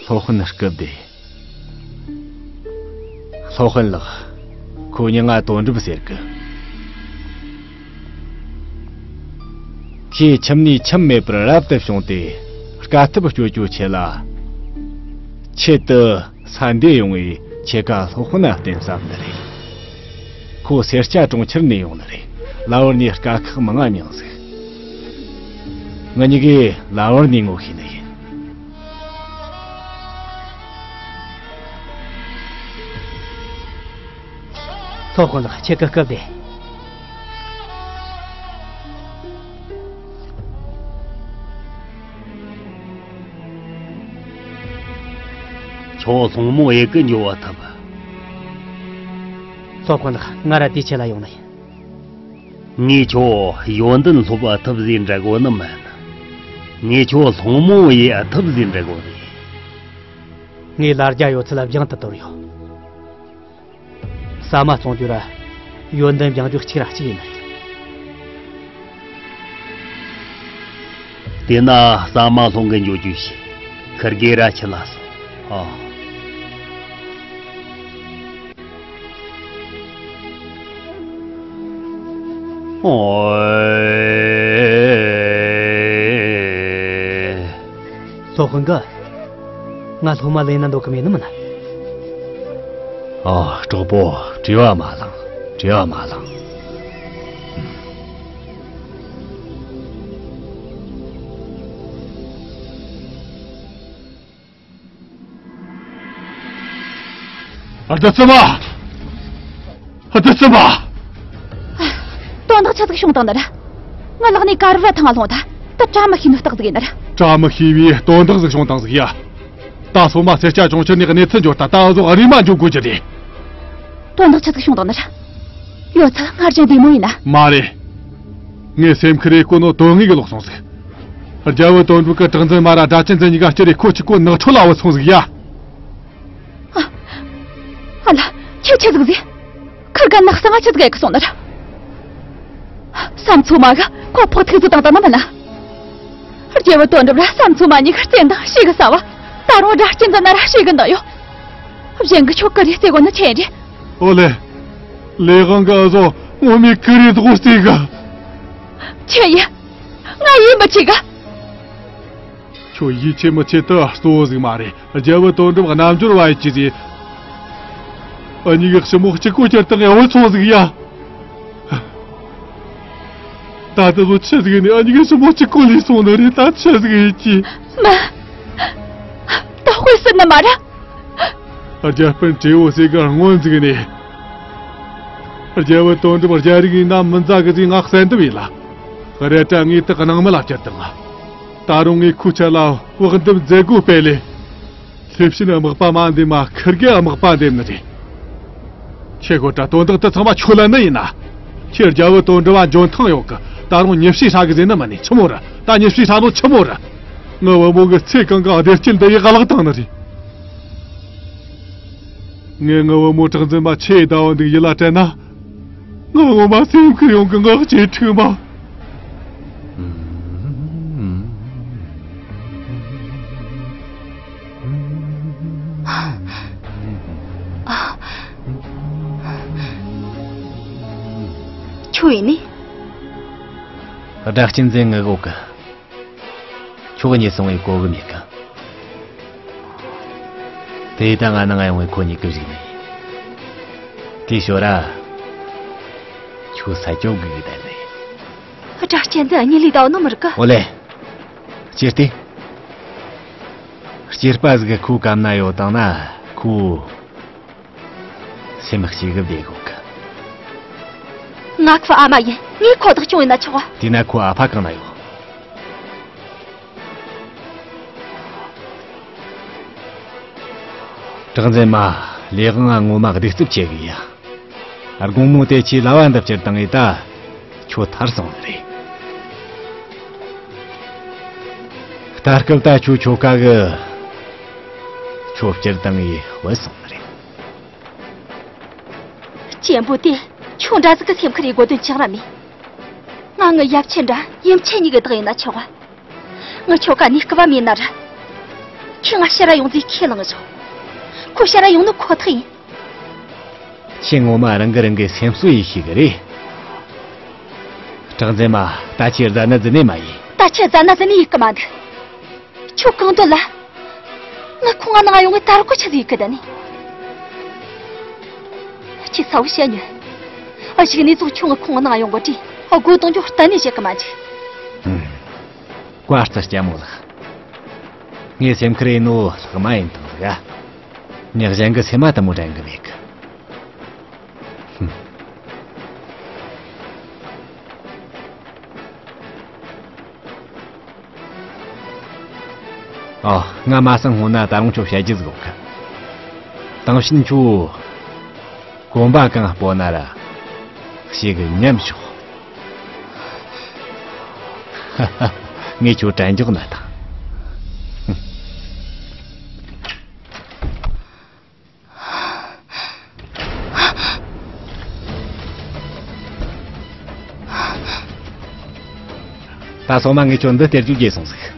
སློབ་དཔོན་སྐུ་བདེ། སློབ་དཔོན་ལགས། ཁོ་མྱིང་ང་དོན་གྲུབ་ཟེར་གི། ཁྱེད་ཁྱིམ་ནས་ཁྱིམ་མེད་པར་རབ་ཏུ་བྱུང་སྟེ་དཀའ་ཐུབ་སྤྱོད་རྒྱུའི་ཆེད་ལ། ཆེད་དུ་ས་འདི་ཡོང་བའི་ཁྱེད་ཀ་སློབ་དཔོན་ན་བསྟེན་བསམ་ནི་རེད། ཁོ་སེར་སྐྱ་གྲོང་ཁྱེར་ནས་ཡོང་ནི་རེད། ལ་བར་ནས་དཀའ་ཁག་མང་ང་མྱངས་ཟིག། ང་གཉིས་ཀས་ལ་བར་ནས་ངོ་ཤེས་ནི་ཡིན། ཚོ་དཔོན་ལགས། ཁྱེད་ཀྱི་སྐུ་བདེ། ཁྱོད་སློང་མོ་ཡེ་གི་འགྱོ་བ་ཐུབ། ཚོ་དཔོན་ལགས། ང་ར་དེའི་ཆེད་ལ་ཡོང་ནི་ཡིན། ངས་ཁྱོད་ཡོན་ཏན་སློབ་པ་ཐུབ་ཟེར་འདྲི་གོ་ནི་མིན། ངས་ཁྱོད་སློང་མོ་ཡེ་ཐུབ་ཟེར་འདྲི་གོ་ནི། ངས་ལ་རྒྱ་ཡོད་ཚད་ལ་བཞེངས་དུ་དོར་ཡོད། ཟ་མ་སློང་རྒྱུ་ར་ཡོན་ཏན་སྦྱང་རྒྱུ་གཅིག་ར་གཅིག་ཡིན་ནི་རེད། དེས་ན་ཟ་མ་སློང་གི་འགྱོ་རྒྱུ་ཞིག་ཁིར་གེ་ར་ཁྱི་ལ་སོང་། ཨ། ཨོ། སློབ་དཔོན་གི། ང་སློབ་མ་ལེན་ན་འདོད་གི་མེད་ནི་མིན། ཨ། གྲོགས་པོ། བྲེལ་བ་མ་ལངས། བྲེལ་བ་མ་ལངས། ཨ། བདུད་རྩི་མ། ཨ། བདུད་རྩི་མ། དོན་དག་ཆི་ཟིག་བྱུང་བཏང་ནི་རེད། ང་ལག་ནས་ཀ་རུ་ར་ཐང་ལྷུང་ད། ད་བཀྲ་མི་ཤིས་ནི་རྟགས་ཟིག་ཡིན་ནི་རེད། བཀྲ་མི་ཤིས་པའི་དོན་དག་ཟིག་བྱུང་བཏང་ཟིག་ཡ། ད་སོ་མ་སེར་སྐྱ་གྲོང་ཁྱེར་ནས་གནས་ཚུལ་འབྱོར་ད། ད་འུ་ཟོ་རེམ་མ་འགྱོ་དགོས་རྒྱུ་རེད། དོན་དག་ཆི་ཟིག་བྱུང་བཏང་ནི་རེད། ཡོད་ཚད་སྔར་བཞིན་བདེ་མོ་ཡིན་ན། མ་རེད། ངའི་སེམས་ཁུར་རེ་ཀོ་ནོ་དོན་དངོས་གི་ལོག་སོང་ཟིག་རྒྱལ་བུ་དོན་གྲུབ་ཀྱིས་གྲགས་འཛིན་མ་ར་སྒྲ་གཅན་འཛིན་གཉིས་ཀ་སྐྱུར་རེ་ཁོ་གཅིག་པོ་ནགས་ཁྲོད་ལ་བུད་སོང་ཟིག་ཡ། ཨ། ཨ་ལ། ཁྱེད་ཆི་ཟིག་ཟེར། ཁིར་ག་ནགས་སང་ང་ཆི་ཟིག་ག་གི་སོང་ནི་རེད། བསམ་ཚོ་མ་གི་ཁོ་ཕོག་ཐུག་ཟིག་བཏང་བཏང་ནི་མིན་ན། རྒྱལ་བུ་དོན་གྲུབ་ར་བསམ་ཚོ་མ་གཉིས་ཀ་རྩེ་འདང་ཞེ་གི་ཟ་བ། ད་རུང་སྒྲ་གཅན་འཛིན་ན་ར་ཞེ་གི་འདང་ཡོད། གཞན་གི་ཆོ་ག་རེ་རྩེ་གོ་ནི་ཆེ་རེད། ཨོ་ལེ། ལས་དབང་གི་འུ་ཟོ་ངོ་མའི་ཀུ་རེ་དགོ་རྩེ་གི། ཆེ་ཡི། ང་ཡིད་མི་ཆེས་གི། ཁྱོད་ཡིད་ཆེས་མི་ཆེས་དུ་གཙོ་བོ་ཟིག་མ་རེད། རྒྱལ་བུ་དོན་གྲུབ་རྣལ་འབྱོར་བ་ཡིན་གྱི་ཟིག་འུ་གཉིས་གི་ཞི་མོ་གཅིག་པོ་ཁྱེར་དང་ངས་བུད་སོང་ཟིག་ཡ། ད་དུ་ཟོ་ཆི་ཟིག་ནས་འུ་གཉིས་གི་ཞི་མོ་གཅིག་པོ་ལུས་སོང་ནི་རེད། ད་ཆི་ཟིག་ཡིན་གྱི། མ། ད་དཔེ་སྲིད་ནི་མ་རེད། རྒྱལ་དཔོན་དྲེའུ་ཟེར་གི་སྔོན་ཟིག་ནས། རྒྱལ་བུ་དོན་གྲུབ་རྒྱལ་རིགས་ཡིན་ན་མི་མཛའ་གི་ཟིག་ང་གསལ་འདེབས་ཡིན་ལ། རེད་དྲ་ངས་དག་ནང་མི་ལ་བསྐྱུར་དང་། ད་རུང་ངས་ཁོའི་ཆེད་ལ་བག་འདེབས་མཛད་དགོས་པས་ལེ། ལྷས་བྱིན་དམག་པ་མ་འདེམས་མ་ཁིར་གེ་དམག་པ་འདེམས་ནི་རེད། ཁྱེད་གོ་དྲ་དོན་དག་དེ་ཚང་མ་ཁྱོད་ལ་ནི་ཡིན་ན། ཁྱེད་རྒྱལ་བུ་དོན་གྲུབ་བ་འཇོན་ཐང་ཡོད་གི། ད་རུང་ཉེས་བྱས་ཧྲ་གི་ཟེར་ནི་མ་ནི་ཆི་མོ་རེད། ད་ཉེས་བྱས་ཧྲ་ནོ་ཆི་མོ་རེད། ངའི་བུ་མོ་གི་ཚེ་གང་གི་བདེ་སྐྱིད་འདི་ཡི་གླགས་བཏང་ནི་རེད། ངས་ངའི་བུ་མོ་གྲགས་འཛིན་མ་ཆེས་ཟླ་བ་འདུག་ཡིད་ལ་དྲན་ན། ངའི་བུ་མོ་མ་སེམས་ཁུར་ཡོང་གི་ངག་ཅེས་འཁྲིག་མ། ཁྱོད་ཡིན་ནི། སྒྲ་གཅན་འཛིན་ངི་གོ་གི། ཁྱོད་གཉིད་སོང་བའི་གོ་གི་མེད་གི། དེ་ད་ང་ནང་ཡོང་བའི་ཁོ་གཉིས་ཀི་བཞུགས་ནས། དེའི་ཞོར་ར། ཁྱོད་ས་ཅོག་གི་གི་དལ་ནས། སྒྲ་གཅན་འཛིན་གཉིད་ལས་ད་ནོ་མི་རིག་གི། ཨོ་ལེ། ཅི་སྟེ། སྐྱེས་པ་ཟིག་གི་ཁོའི་གམ་ན་ཡོད་དང་ན་ཁོ། སེམས་ཤིག་གི་བདེ་གོ་གི། ང་ཁོའི་ཨ་མ་ཡིན། ངས་ཁོ་བདག་སྐྱོང་ཡིན་ན་ཆོག་ག། དེས་ན་ཁོའི་ཨ་ཕ་གང་ན་ཡོད། གྲགས་འཛིན་མ། ལས་དབང་ང་ངོ་མ་གདུག་རྩུབ་ཆེ་གི་ཡ། དགོང་མོ་དེ་ཁྱོས་ལྭ་བ་འདི་བསྐྱུར་བཏང་ངས་ད། ཁྱོད་ཐར་སོང་ནི་རེད། ད་སྐབས་ད་ཁྱོད་ཁྱོ་ག་གི། ཁྱོད་བསྐྱུར་བཏང་ངས་བུད་སོང་ནི་རེད། གཅེན་པོ་དེ་ཁྱོད་འདྲ་ཟིག་གི་སེམས་ཁུར་ཡེ་དགོས་དོན་ཅང་ར་མེད། ང་ངི་ཡབ་ཆེན་འདྲ་ཡུམ་ཆེན་གཉིས་གི་བདག་ཡིན་ན་ཆོག་ག། ངི་ཁྱོ་ག་ནི་སྐུ་བ་མེད་ན་ར། ཁྱོས་ང་ཕྱིར་ར་ཡོང་རྒྱུའི་ཁས་བླངས་ཆོག། ཁོ་ཕྱིར་ར་ཡོང་ནི་ཁོ་ཐག་ཡིན། ཁྱོས་ངོ་མ་རང་གིས་རང་གི་སེམས་གསོ་ཡེ་ཤེས་གི་རེད། གྲགས་འཛིན་མ། ད་ཁྱོས་རྫ་ནག་ཟིན་ནི་མ་ཡིན། ད་ཁྱོས་རྫ་ནག་ཟིན་ནི་ཡེ་གི་མ་འདུག། ཁྱོད་གང་འདོད་ལ། ངི་ཁོང་ང་ནང་ཡོང་ངས་ད་རུང་ཁོ་ཆི་ཟིག་ཡེ་གི་ད་ནི། ཁྱོས་ཚ་བོ་བཤད་ཉོན། ཨ་ཞིག་ནས་ཙོག་ཁྱོད་ངི་ཁོང་ང་ནང་ཡོང་གོ་དྲིས་ཨ་སྒོ་གཏོང་རྒྱུ་གཏན་ནས་བྱེད་གི་མ་འཇུག། ཧུམ། བཀའ་སྩལ་སྐྱ་མོ་ལགས། ངའི་སེམས་ཁུར་ཡིན་ནོ་ལྷག་མ་ཡིན་དང་ཟིག་ཨ། མྱི་གཞན་གི་སེམས་མ་དེ་མོ་དྲན་གི་མེད་གི། ཧུམ། ཨ། ང་མ་སང་སྔོན་ན་ད་རུང་ཁྱོད་བཤད་རྒྱུ་ཟིག་ཡོད་གི། དེང་ཕྱིན་ཁྱོད་གོམ་པ་གང་སྤོ་ན་ར་ཞེ་གི་ཉམས་ཤོག་ངས་ཁྱོད་དྲན་འཇོག་ན་ཐང་། ད་སོ་མ་ངས་ཁྱོད་འདི་སྟེར་རྒྱུ་བརྗེད་སོང་ཟིག་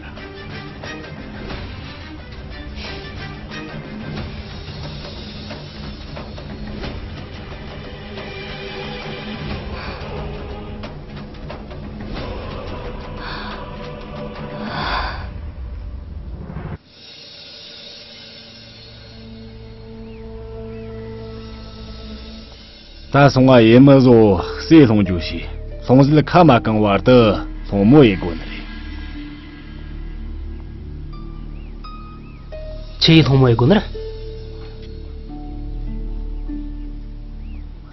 ད་སོང་ང་ཡེ་མི་བཟོ་ཟས་སློང་རྒྱུ་ཞིག་སློང་ཟིལ་ཁ་མ་གང་བར་དུ་སློང་མོ་ཡེ་དགོ་ནི་རེད། ཆི་ཡེ་སློང་མོ་ཡེ་དགོ་ནི་རེད།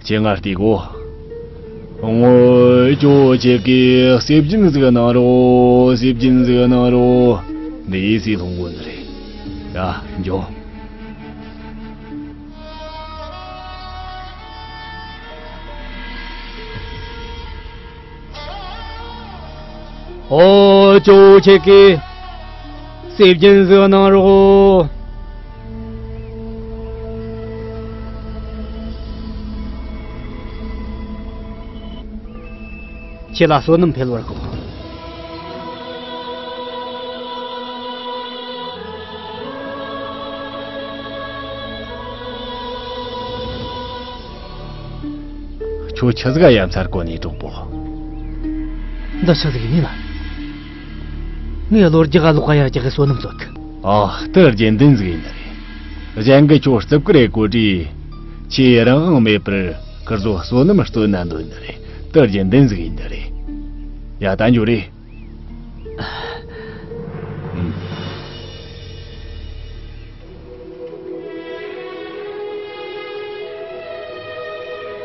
ཁྱེད་ང་ལྟོས་གོ། ངོ་ཅོ་ཁྱེད་ཀྱིས་སེམས་ཅན་ཟིག་གནང་རོགས། སེམས་ཅན་ཟིག་གནང་རོགས། འདི་ཡིས་སུས་སློང་དགོས་ནི་རེད། ཡ་འགྱོ། ཨོ་ཅོ་ཁྱེད་ཀྱིས་སེམས་ཅན་ཟིག་གནང་རོགས། ཁྱེད་ལ་བསོད་ནམས་འཕེལ་བར་ཤོག་ཁྱོད་ཆི་ཟིག་ག་ཡ་མཚར་གོ་ནས་གྲོགས་པོ། འདི་ཆི་ཟིག་ཡིན་ལ། ངས་ལོ་རྒྱག་ག་ལོག་ག་ཡར་རྒྱག་གི་བསོད་ནམས་བསགས་གི། ཨ། དེ་རྒྱུན་ལྡན་ཟིག་ཡིན་ནི་རེད། གཞན་གྱིས་ཁྱོད་རྩུབ་གི་རེད་གོ་དུས། ཁྱེད་རང་དབང་མེད་པར་ཁིར་ཚོ་བསོད་ནམས་སྩོལ་ན་འདོད་ནི་རེད། དེ་རྒྱུན་ལྡན་ཟིག་ཡིན་ནི་རེད། ཡ་ད་འགྱོ་རེ།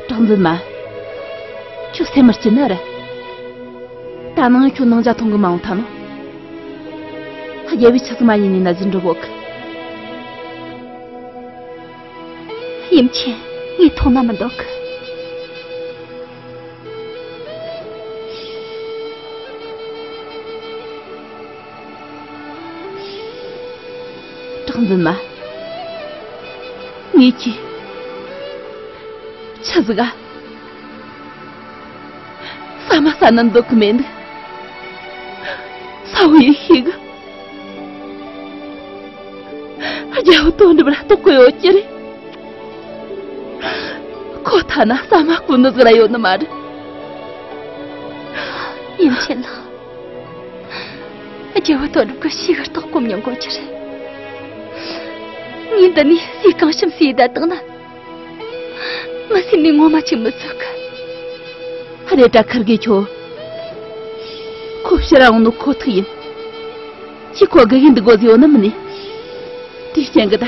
གྲགས་འཛིན་མ། ཁྱོད་སེམས་མི་སྐྱིད་ནི་རེད། ད་ནངས་ཁྱོད་ནང་ཇ་འཐུང་གི་མ་འོང་ཐལ་ནོ། རྒྱལ་བོས་ཆི་ཟིག་མ་ཡིན་ནི་ན་ཟིན་འགྲོ་བོ་གི། ཡུམ་ཆེན། ངས་འཐུང་ན་མི་འདོད་གི། གྲགས་འཛིན་མ། ངས་ཁྱེད་ཆི་ཟིག་ག་ཟ་མ་ཟ་ན་འདོད་གི་མེད་ནི། ས་བོ་ཡིན་ཤེས་གི། རྒྱལ་བོ་དོན་གྲུབ་ར་གཏོགས་གི་ཡོད་ཀྱི་རེད། ཁོ་ཐ་ན་ཟ་མ་བསྐུར་ནི་ཟིག་ར་ཡོད་ནི་མ་རེད། ཡུམ་ཆེན་ལགས། རྒྱལ་བོ་དོན་གྲུབ་ཀྱི་ཤི་གི་རྟགས་གོ་མྱོང་གོ་ཀྱི་རེད། ངས་འདི་ནས་ཟས་གང་ཞིམ་ཟོས་བསྡད་བཏང་ན། ང་སེམས་ནས་ངོ་མ་ཅིག་མི་ཚུགས་གི། རེད་དྲ་ཁིར་གེ་ཁྱོད། ཁོ་ཕྱིར་ར་འོང་ནོ་ཁོ་ཐུག་ཡིན། ཁྱེད་ཁོ་དགེ་རྒན་འདུག་དགོས་ཟེར་ཡོད་ནི་མིན་ནི། དེའི་རྐྱེན་གི་ད།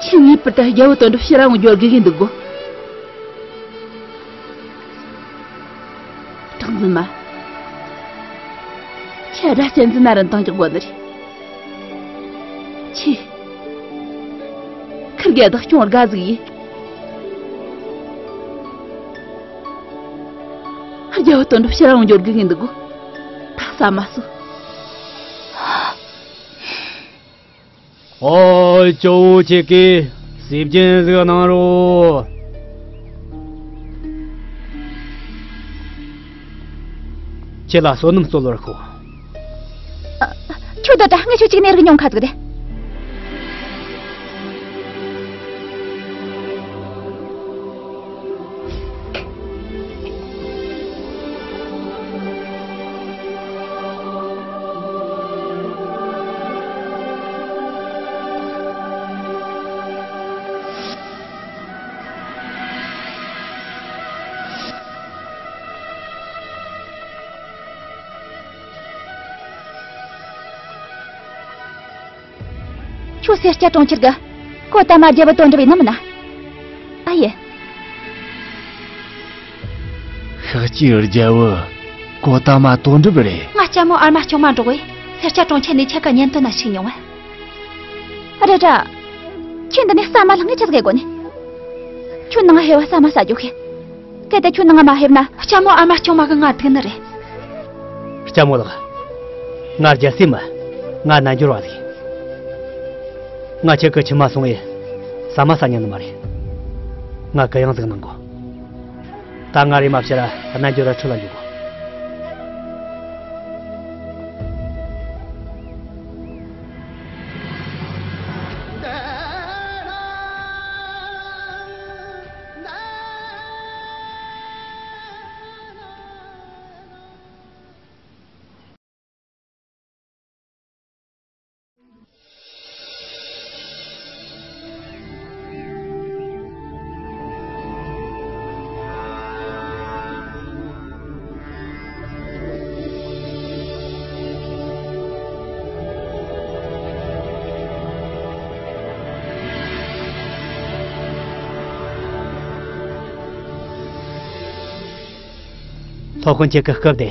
ཁྱེད་ངེས་པར་དུ་རྒྱལ་བོ་དོན་གྲུབ་ཕྱིར་ར་འོང་རྒྱུར་དགེ་རྒན་འདུག་དགོས། གྲགས་འཛིན་མ། ཁྱེད་སྒྲ་གཅན་འཛིན་ན་རིན་ཐང་རྒྱག་དགོས་ནི་རེད། ཁྱེད། ཁིར་གེ་བདག་སྐྱོང་དགའ་ཟིག་ཡིན། རྒྱལ་བོ་དོན་གྲུབ་ཕྱིར་ར་འོང་རྒྱུར་དགེ་རྒན་འདུག་དགོས། ད་ཟ་མ་ཟོ། ཨོ། ཇོ་བོ་ཁྱེད་ཀྱིས་སེམས་ཅན་ཟིག་གནང་རོགས། ཁྱེད་ལ་བསོད་ནམས་སྩོལ་བར་ཤོག་ཁྱོད་ད་ལྟ་ངས་ཁྱོད་གཅིག་ནས་རིག་མྱོང་ཁ་ཐུག་དེ། ཁྱོད་སེར་སྐྱ་གྲོང་ཁྱེར་གི་གོ་ད་མ་རྒྱལ་བུ་དོན་གྲུབ་ཡིན་ནམ་མིན་ན། ཨ་ཡེ། ཤག་ཅིག་རྒྱལ་བུ་གོ་ད་མ་དོན་གྲུབ་རེད། ང་ལྕམ་མོ་ཨར་མ་སྐྱོང་མ་འགྲོགས་བས་ ཐེར་ཆ་གྲོང་ཁྱེར་ནས་ཁྱེད་ཀ་བརྙན་ཐུང་ན་ཞིག་མྱོང་བ། རེད་ར། ཁྱོད་འདི་ནས་ཟ་མ་ལྷང་ངེ་ཆ་ཟིག་གོ་ནི། ཁྱོད་ནང་ཧེ་བ་ཟ་མ་ཟ་རྒྱུ་ཁེ། གལ་ཏེ་ཁྱོད་ནང་མ་ཧེབ་ན་ལྕམ་མོ་ཨ་མ་སྐྱོ་མ་གི་ང་སྡུག་ནི་རེད། ལྕམ་མོ་ལགས། ང་རྒྱལ་སྲས་མ། ང་རྣལ་འབྱོར་བ་ཟིག་ང་ཁྱེད་ཀྱི་ཁྱིམ་མ་སོང་ངས་ཟ་མ་ཟ་ཉན་ནི་མ་རེད། ང་གུ་ཡངས་ཟིག་གནང་གོ། ད་ང་རེ་མ་བྱེད་ར་རྣལ་འབྱོར་ར་ཁྲིད་ལ་འཇུག་གོ། སློབ་དཔོན་ཁྱེད་ཀྱི་སྐབས་དེ།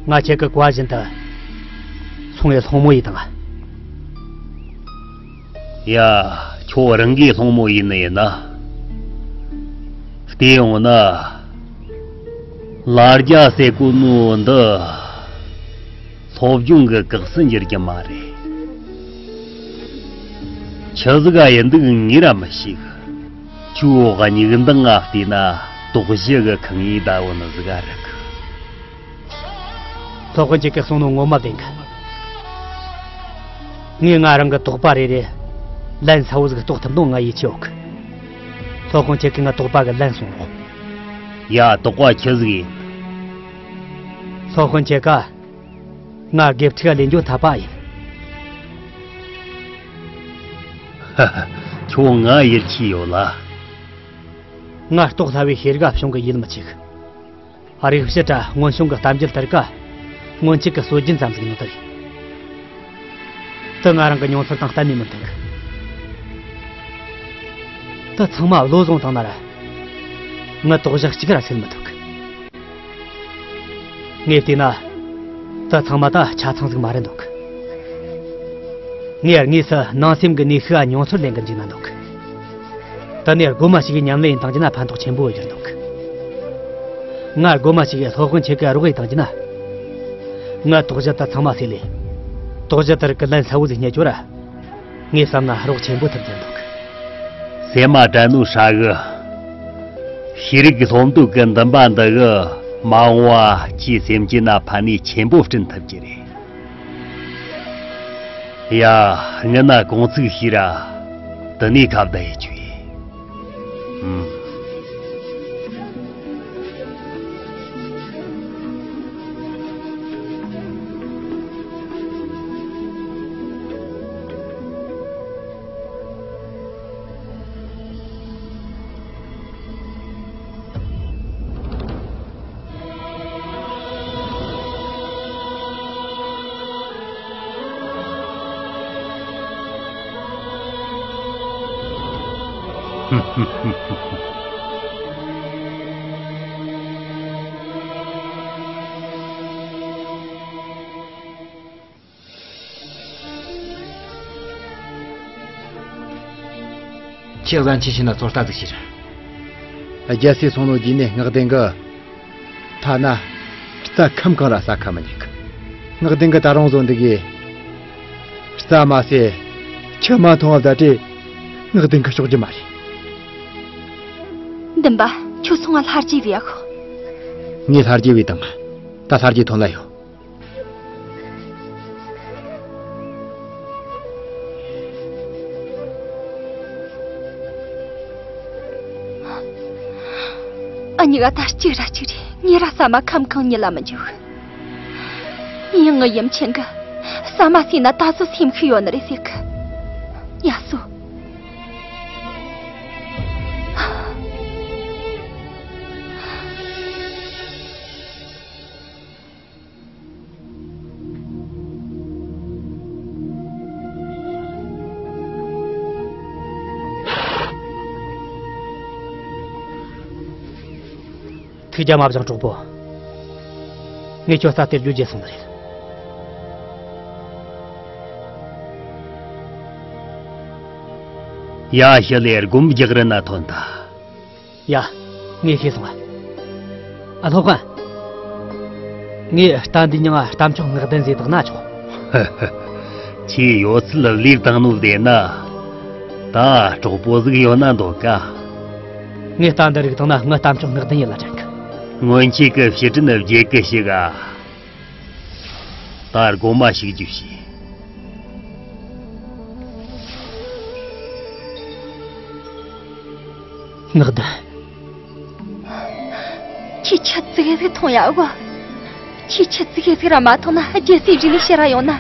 ང་ཁྱེད་ཀྱི་བཀའ་བཞིན་དུ་སོང་བའི་སློང་མོ་ཡིས་དང་། ཡ། ཁྱོད་རང་གིས་སློང་མོ་ཡིན་ནི་ཡིན་ན། བལྟས་ཡོང་ན། ལ་རྒྱ་ཟེར་གོ་ནོ་འདི། སློབ་སྦྱོང་གི་གགས་སུ་འགྱུར་གྱི་མ་རེད། ཆི་ཟིག་ག་ཡིན་འདུག་ངས་ར་མི་ཤེས་གི། ཁྱོའི་སྨྱུག་མདངས་ང་བལྟས་ན་དོགས་གཞི་གི་ཁང་ཡིག་ཟླ་བོ་ནི་ཟིག་ག་རེད་གི། སློབ་དཔོན་ཁྱེད་ཀྱིས་གསུངས་ནོ་ངོ་མ་བདེན་གི། ངས་ང་རང་གི་དོགས་པ་རེ་རེ་ལན་གསལ་བོ་ཟིག་རྟོགས་ཐུབ་ནོ་ང་ཡིད་ཆེས་ཡོད་གི། སློབ་དཔོན་ཁྱེད་ཀྱིས་ང་དོགས་པ་གི་ལན་གསུངས་རོགས། ཡ། དོགས་པ་ཆི་ཟིག་ཡིན། སློབ་དཔོན་ཁྱེད་ཀ་ང་དགེ་ཕྲུག་ལེན་རྒྱུ་འཐད་པ་ཡིན། ཧ་ཧ། ཁྱོད་ང་ཡིད་ཆེས་ཡོད་ལ། ང་རྟོགས་སླ་བའི་ཤེས་རིག་བྱུང་གི་ཡིད་མི་ཆེས་གི། རིག་བྱེད་དྲ་སྔོན་བྱུང་གི་གཏམ་རྒྱུད་ལྟར་ཀ། སྔོན་ཆད་ཀྱི་སྲོལ་རྒྱུན་ཙམ་ཟིག་ནི་དེ་རེད། དེ་ང་རང་གི་མྱོང་ཚོར་དང་གཏན་ནས་མི་མཐུན་གི། དེ་ཚང་མ་བློ་བཟུང་བཏང་ན་ར། ངའི་དོགས་གཞི་གཅིག་ར་སེལ་མི་ཐུབ་གི། ངས་བལྟས་ན། དེ་ཚང་མ་ད་ཆ་ཚང་ཟིག་མ་རེད་འདུག་གི། ངས་དངོས་སུ་ནང་སེམས་ཀྱི་གནས་ཤིག་ག་མྱོང་ཚོར་ལེན་གི་འཇུག་ན་འདུག་གི། དེ་ནས་སྒོ་མ་ཞིག་གི་ཉམས་ལེན་ཡིན་བཏང་རྒྱུ་ན་ཕན་ཐོགས་ཆེན་པོ་ཡོད་རྒྱུ་འདུག་གི། ང་སྒོ་མ་ཞིག་གི་སློབ་དཔོན་ཁྱེད་ཀྱི་རོགས་ཡིན་བཏང་རྒྱུ་ན། ངའི་དོགས་གཞི་ད་ཚང་མ་སེལ་ལེ། དོགས་གཞི་དེར་གི་ལན་གསལ་བོ་ཟིག་རྙེད་རྒྱུ་ར། ངས་བསམ་ན་རོགས་ཆེན་པོ་ཐུབ་རྒྱུ་འདུག་གི། སེམས་མ་དྲན་ནོ་ཧྲ་གི། ཤེས་རིག་གི་སློབ་འདོད་ཀྱི་འདུན་པ་འདི་གི་མ་འོངས་བ་ཁྱེད་སེམས་ཅན་ན་ཕན་ནུས་ཆེན་པོ་བསྐྲུན་ཐུབ་ཀྱི་རེད། ཡ། ངི་ན་གོང་ཚིགས་ཤིག་ར། དེ་ནས་ཁ་བརྡ་ཡེ་ཆུ་ཡིན། ཨུམ། ཁྱེད་གཟན་ཆས་བྱས་ན་ཚོད་ལྟ་ཟིག་བྱོས། རྒྱལ་སྲས་སོང་ནོ་རྗེས་ནས་སྔགས་ལྡན་གི། ཐ་ན། རྩྭ་ཁམ་གང་ར་ཟ་ཁ་མི་ཉན་གི། སྔགས་ལྡན་གི་ད་རུང་བཟོ་འདི་གི། རྩྭ་མ་ཟོས། ཆུ་མ་འཐུང་བ་བསྡད་དེ། སྔགས་ལྡན་གི་ཤོག་རྒྱུ་མ་རེད། འདུན་པ། ཁྱོད་སོང་ང་ལྷ་རྗེ་བོས་ཨ་ཁོ། ངས་ལྷ་རྗེ་བོས་དང་། ད་ལྷ་རྗེ་ཐོན་ལ་ཡོད། ཨ་གཉིས་ཀ་ད་གཅིག་ར་གཅིག་རེད། ངས་ར་ཟ་མ་ཁམ་གང་ཉིད་ལ་མི་འཇུག། ཡིན་ངི་ཡུམ་ཆེན་གི། ཟ་མ་ཟོས་ན་ད་གཟོད་སེམས་ཤུགས་ཡོད་ནི་རེད་ཟེར་གི། ཡ་སོ། ཐུགས་རྒྱལ་མ་བཞེངས་གྲོགས་པོ། ངས་ཁྱོད་རྩ་སྟེར་རྒྱུ་བརྗེད་སོང་ནི་རེད། ཡ་ཞི་ལེ་སྒོམ་རྒྱག་རི་ན་ཐོན་ད། ཡ། ངས་ཤེས་སོང་ང་། ཨ་སློབ་དཔོན། ངས་རྟ་འདི་མྱིང་ང་རྟ་མཆོག་ངག་ལྡན་ཟེར་བཏགས་ན་ཆོག་ཁྱེད་ཡོད་ཚད་ལབ་ལེར་བཏང་ནོ་བདེན་ན། ད་གྲོགས་པོ་ཟིག་ཡོད་ན་འདོད་ཀ། ངས་རྟ་འདི་རིག་བཏང་ན་ངི་རྟ་མཆོག་ངག་ལྡན་ཡིན་ལ་དྲན་གི། སྔོན་ཆད་ཀྱི་ཕྱི་དྲིན་བརྗེད་གི་ཞིག་ཨ། ད་སྒོ་མ་ཞིག་རྒྱུགས་ཤིག་ངག་ལྡན། ཁྱེད་ཆི་ཙིག་ཟིག་མཐོང་ཡ་གོ། ཁྱེད་ཆི་ཙིག་ཟིག་ར་མ་མཐོང་ན་རྒྱལ་སྲས་རིགས་ལས་ཕྱིར་ར་ཡོང་ན།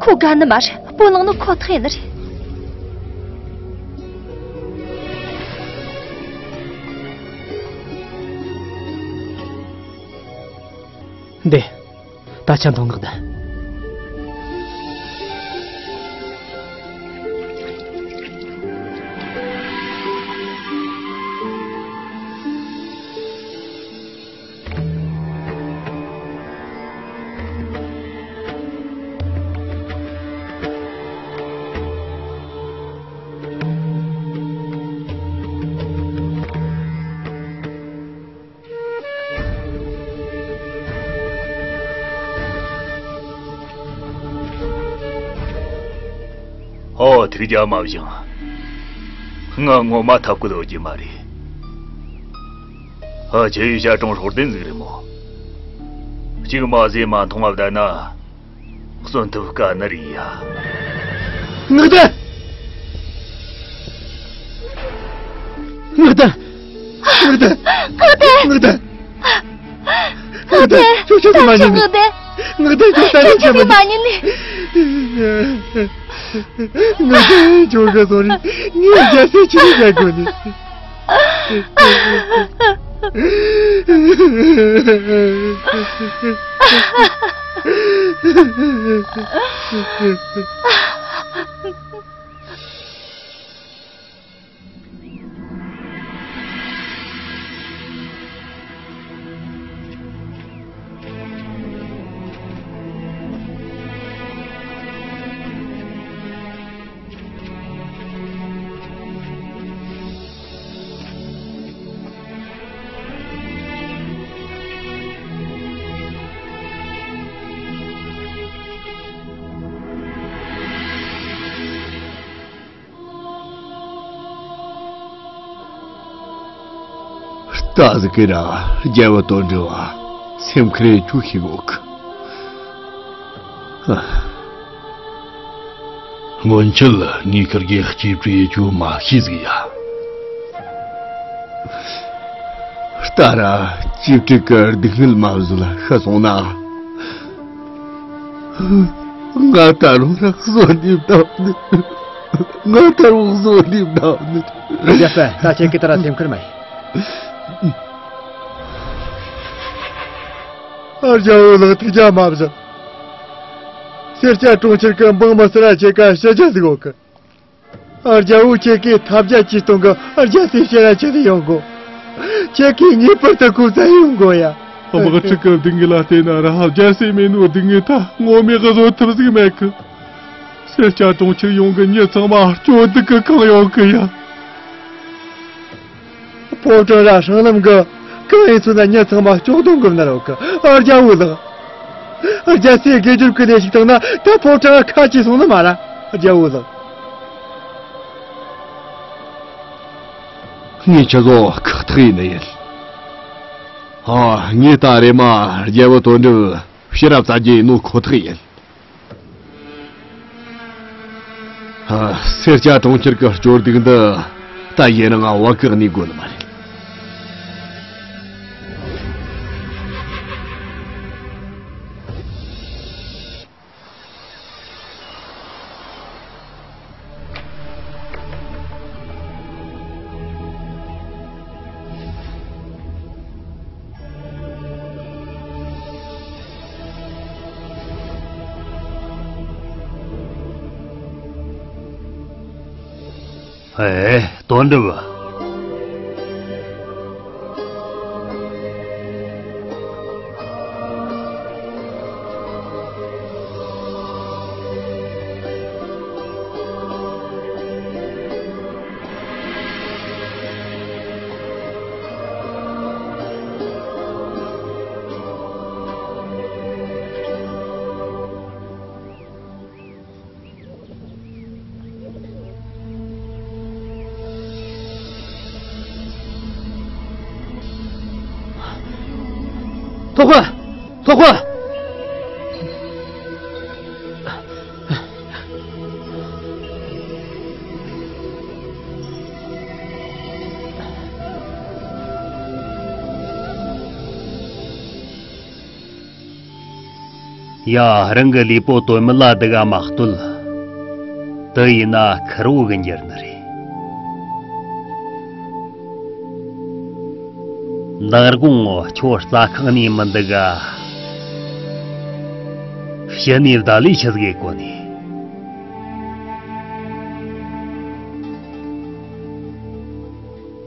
ཁོ་དགའ་ནི་མ་རེད། སྤོ་ལངས་ནི་ཁོ་ཐག་ཡིན་ནི་རེད། འདི། ད་ཆ་མཐོང་ངག་ལྡན། ཨོ། ཐུགས་རྒྱལ་མ་བཞེངས། ང་ངོ་མ་ཐབས་བཀོད་ཡོད་རྒྱུ་མ་རེད། ཨ། ཁྱེད་ཡུལ་ཤ་གྲོང་ཧོར་ལྡན་ཟིག་རེད་མོ། གཅིག་མ་ཟོས་མ་འཐུང་བ་བསྡད་ན། གསོན་ཐུབ་དཀའ་ནི་རེད་ཡ། ངག་ལྡན། ངག་ལྡན། ངག་ལྡན། ངག་ལྡན། ངག་ལྡན། ངག་ལྡན། ཁྱོད་ཁྱོད་མ་ཉན་ནི། ངག་ལྡན། ངག་ལྡན། ཁྱོད་ད་ཁྱོད་ཁྱོད་མ་ཉན་ནི། ངག་ལྡན། ཁྱོད་ག་སོང་རེད། ངས་རྒྱལ་སྲས་ཁྱེད་ལ་རྒྱག་དགོས་ནི། རྟ་ཟིག་གི་ར་རྒྱལ་བུ་དོན་འགྲུབ་བ་སེམས་ཁྲལ་ཅུ་ཞིག་འོག་སྔོན་ཆད་ངས་ཁིར་གི་གཅེས་སྤྲས་ཅུ་མ་ཤེས་ཟིག་ཡ། རྟ་ར་གཅེས་སྤྲས་ཀྱི་སྡུག་བསྔལ་མ་བཟོད་ལ་ཤི་སོང་ན། ང་ད་རུང་ར་གསོན་ནས་བདག་ནི། ང་ད་རུང་གསོན་ནས་བདག་ནི། རྒྱལ་པོ། ད་ཁྱེད་ཀྱིས་ད་ར་སེམས་ཁུར་མ་ཡིན། ཨ། རྒྱལ་བོ་ལགས། ཐུགས་རྒྱལ་མ་བཞེངས། སེར་སྐྱ་གྲོང་ཁྱེར་གྱི་འབངས་མི་སེར་ར་ཁྱེད་ཀ་ཞི་རྒྱུ་ཟིག་ཡོད་གི། ཨ། རྒྱལ་བོ་ཁྱེད་ཀྱིས་ཐབས་བརྒྱ་ཇུས་སྟོང་གིས་རྒྱལ་སྲས་ཕྱིར་ར་ཁྱེར་ཡོང་དགོས། ཁྱེད་ཀྱིས་ངེས་པར་དུ་ཁོ་བཙལ་ཡོང་དགོས་ཡ། དམག་འཁྲུག་གི་སྡུག་བསྔལ་ལ་བལྟས་ན་ར་རྒྱལ་སྲས་མེད་ནོ་སྡུག་བསྔལ་ད་ངོ་མས་བཟོད་ཐུབ་ཟིག་མེད་གི། སེར་སྐྱ་གྲོང་ཁྱེར་ཡོངས་ཀྱི་མྱི་ཚང་མ་སྐྱོ་སྡུག་གིས་གང་ཡོད་གི་ཡ། ཕོ་བྲང་ར་སྲང་ལམ་གི་གང་ཡིན་ཚོ་ན་མྱི་ཚང་མ་སྐྱོ་གདུང་གི་མནར་ཡོད་གི། ཨ། རྒྱལ་བོ་ལགས། རྒྱལ་སྲས་དགེ་སྦྱོར་གྱི་ལས་ཞིག་བཏང་ན་ད་ཕོ་བྲང་ཁ་གྱེས་སོང་ནི་མ་ར། རྒྱལ་བོ་ལགས། ངས་ཁྱེད་ཚོ་ཁག་ཐེག་ཡིན་ནི་ཡིན། ཨ། ངས་ད་རེས་མ་རྒྱལ་བུ་དོན་གྲུབ་ཕྱིར་ར་བཙལ་རྒྱུ་ཡིན་ནོ་ཁོ་ཐག་ཡིན། ཨ། སེར་སྐྱ་གྲོང་ཁྱེར་གྱི་སྐྱོ་སྡུག་འདི་ད་ཡུན་རིང་བར་བཀག་ནས་དགོས་ནི་མ་རེད། ཨེ། དོན་འགྲུབ། སློབ་དཔོན། སློབ་དཔོན། ཡ། རང་གི་ལུས་པོ་དོན་མེད་ལ་སྡུག་ག་མ་གཏོད། དེ་ཡིན་ན་ཁུར་བོ་གི་འགྱུར་ནི་རེད། མདང་དགོང་ཁྱོད་རྩྭ་ཁང་ནས་མི་འདུག་ག་ཕྱི་ནས་བདའ་ལས་ཆི་ཟིག་གོ་ནས།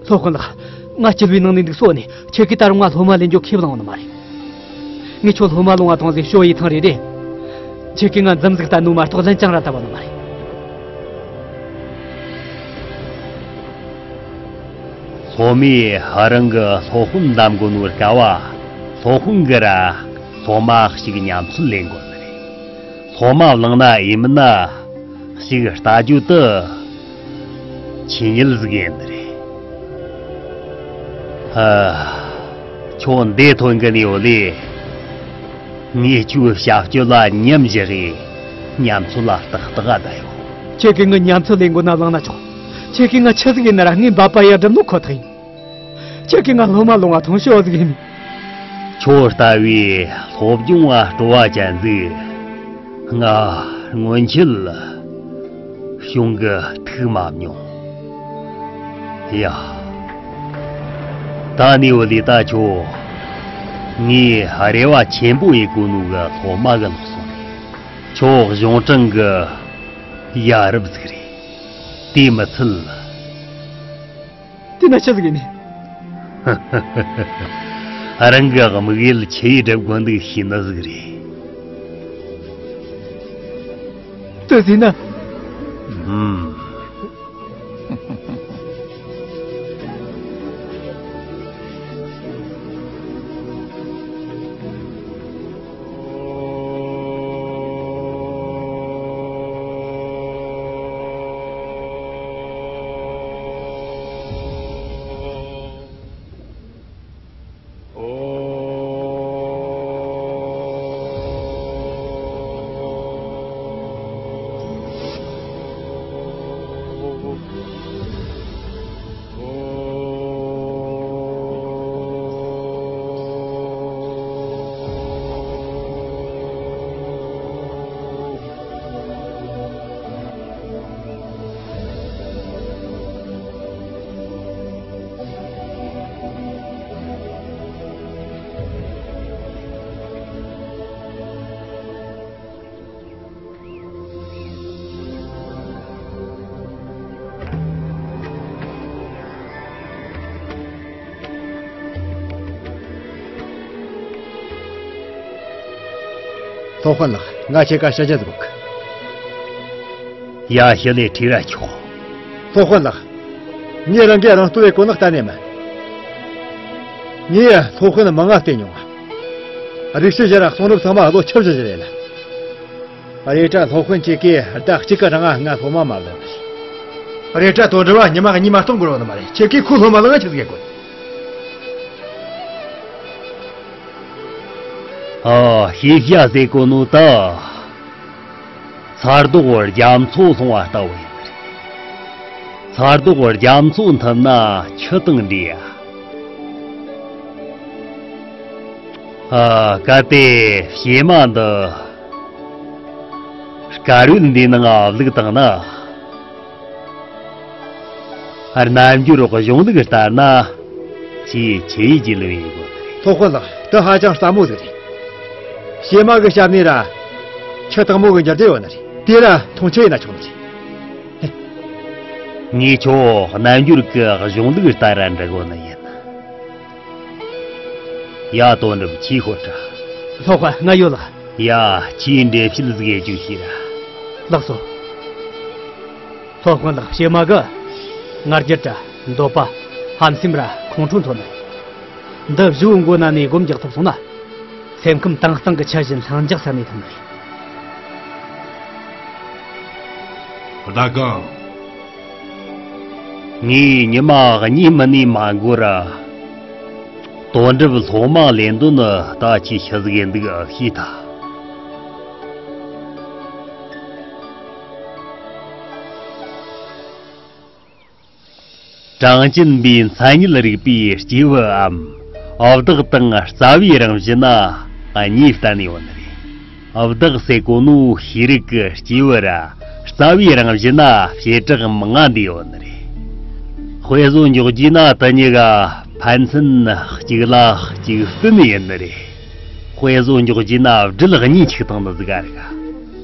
སློབ་དཔོན་ལགས། ང་སྐྱིད་པའི་ནང་ནས་འདུག་སོ་ནས་ཁྱེད་ཀྱིས་ད་རུང་ང་སློབ་མ་ལེན་རྒྱུ་ཁས་བླངས་ནི་མ་རེད། ངས་ཁྱོད་སློབ་མ་ལོང་བ་ཐོང་ཟིག་ཞོ་ཡི་ཐང་རེ་རེ། ཁྱེད་ཀྱིས་ང་འཛུམ་ཟིག་བསྟན་ནོ་མ་གཏོགས་ལན་ཅང་ར་བཏབ་པ་ནི་མ་རེད། སློབ་མས་ཧ་རང་གི་སློབ་དཔོན་འདམ་དགོ་ནོ་དཀའ་བ། སློབ་དཔོན་གི་ར་སློབ་མ་ཞིག་ཉམས་ཚོད་ལེན་དགོ་ནི་རེད། སློབ་མ་བླངས་ན་ཡིན་མིན་ན་ཞིག་ལྟ་རྒྱུ་དུ། ཆི་ཉིལ་ཟིག་ཡིན་ནི་རེད། ཨ། ཁྱོད་འདི་ཐོན་གི་ནི་ཡོད་ལེ། ངས་ཁྱོའི་བྱ་སྤྱོད་ལ་ཉམས་བཞག་གི་ཉམས་ཚོད་ལ་ཏག་ཏག་ག་བསྡད་ཡོད། ཁྱེད་ཀྱིས་ངའི་ཉམས་ཚོད་ལས་འགོ་ན་བླངས་ན་ཆོག་ཁྱེད་ཀྱིས་ང་ཆི་ཟིག་ཡིན་ན་ར་ངའི་འབད་པ་ཡར་སྒྲུབ་ནོ་ཁོ་ཐག་ཡིན། ཁྱེད་ཀྱིས་ང་སློབ་མ་ལོང་བ་ཐོང་ཤོག་ཟིག་ཡིན། ཁྱོད་ལྟ་བུའི་སློབ་སྦྱོང་བ་སྤྲོ་བ་ཅན་ཟིག་ང་སྔོན་ཆད་བྱུང་གི་ཐུག་མ་མྱོང་། ཡ། ད་ནི་འོ་ལི་ད་ཁྱོད་ངའི་རེ་བ་ཆེན་པོ་ཡེ་གོ་ནོ་གི་སློབ་མ་གི་ལོག་སོང་། ཁྱོད་གཞུང་དྲང་གི་ཡ་རབས་ཟིག་རེད། དེ་མི་ཚད། དེ་ན་ཆི་ཟིག་ཡིན་ནི། རང་གི་དམིགས་ཡུལ་ཆི་ཡེ་སྒྲུབ་དགོས་འདུག་ཤེས་ནི་ཟིག་རེད། དེ་ཟིན་ན། ཨུམ། སློབ་དཔོན་ལགས། ང་ཁྱེད་ཀ་བཤད་རྒྱུ་ཟིག་ཡོད་གི། ཡ། ཞི་ལི་ཁྲི་ར་ཆོག་སློབ་དཔོན་ལགས། ངས་རང་གིས་རང་སྟོབས་ཡེ་གོ་ནོ་གཏན་ནས་མིན། ངས་སློབ་དཔོན་མང་ང་བལྟས་མྱོང་བ། རིག་རྩལ་བྱ་ར་གསུང་རབ་ཚང་མ་བློ་ཁྱབ་བྱ་རྒྱུ་རེད་ལ། རེད་དྲ་སློབ་དཔོན་ཁྱེད་ཀྱིས་ཟླ་གཅིག་གི་རིང་ང་སློབ་མ་མ་བླངས་ནི་རེད། རེད་དྲ་དོན་འགྲུབ་བ་ཉི་མ་གཉིས་མ་གཏོང་དགོས་ནི་མ་རེད། ཁྱེད་ཀྱིས་ཁོའི་སློབ་མ་བླངས་ང་ཆི་ཟིག་ཡེ་དགོས། ཨ། ཤེས་བྱ་ཟེར་གོ་ནོ་ད། ཚ་རྡོག་རྒྱ་མཚོ་སློང་བ་ལྟ་བུ་ཡིན། ཚ་རྡོག་རྒྱ་མཚོ་མཐུད་ན་ཆུ་དང་འདྲེས་ཡ། ཨ། གལ་ཏེ་བྱེ་མ་འདི་དཀར་ཡོལ་འདིའི་ནང་བླུགས་བཏང་ན། རྣལ་འབྱོར་གཞུང་ལུགས་ལྟར་ན་ཆེས་ཆེ་བའི་རྒྱུས་ལོན་ཡིན་དགོས། སློབ་དཔོན་ལགས། དེ་ཧ་ཅང་སླ་མོ་ཟིག་རེད། བྱེ་མ་གི་ཞབས་ནས་ར་ཆུ་དྭངས་མོ་གི་འགྱུར་བདེ་ཡོད་ནི་རེད། དེ་ར་འཐུང་ཆུ་ཡེ་ན་ཆོག་ནི་རེད། ངས་ཁྱོད་རྣལ་འབྱོར་གི་གཞུང་ལུགས་ལྟར་ར་འདྲི་དགོས་ནི་ཡིན། ཡ། དོན་གྲུབ་ཁྱོས་ཤོད་དྲ། སློབ་དཔོན་ང་ཡོད་ལགས། ཡ། ཁྱོས་འགྲེལ་བཤད་ཟིག་ཡེ་རྒྱུ་བྱོས་ར། ལགས་སོ། སློབ་དཔོན་ལགས། བྱེ་མ་གི་ང་རྒྱལ་དྲ་འདོད་པ་ཧམ་སེམས་ར་ཁོང་ཁྲོ་མཐོ་ནི་རེད། འདི་བཞི་བོ་མགོ་ན་ནས་སྒོམ་རྒྱག་ཐུབ་སོང་ན། སེམས་ཁམས་དྭངས་གཙང་གི་ཆུ་བཞིན་ལྷིང་འཇགས་ས་ནས་ཐོན་ནི་རེད། ཟླ་གང་། ངས་ཉི་མ་གཉིས་མིན་ནས་མ་འགོར་ར། དོན་གྲུབ་སློབ་མ་ལེན་དོན་ནི་ད་ཁྱེད་ཤི་ཟིག་ཡིན་འདུག་ཤེས་ཐལ། གྲངས་ཅན་པའི་མཚན་ཉིད་རིག་པའི་སྐྱེས་བུའམ་བདག་དང་རྩ་བའི་རང་བཞིན་ན་གཉིས་བསྟན་ཡོད་ནི་རེད། བདག་ཟེར་གོ་ནོ་ཤེས་རིག་གི་སྐྱེས་བུ་ར་རྩ་བའི་རང་བཞིན་ན་བྱེ་བྲག་ལྔ་འདུས་ཡོད་ནི་རེད། དཔེ་བཟོ་འཇོག་རྒྱུ་ན་དེ་གཉིས་ཀ་ཕན་ཚུན་གཅིག་ལ་གཅིག་བརྟེན་ཡིན་ནི་རེད། དཔེ་བཟོ་འཇོག་རྒྱུ་ན་སྦྲུལ་གཉིས་ཆིག་བཏང་ནི་ཟིག་ག་རེད།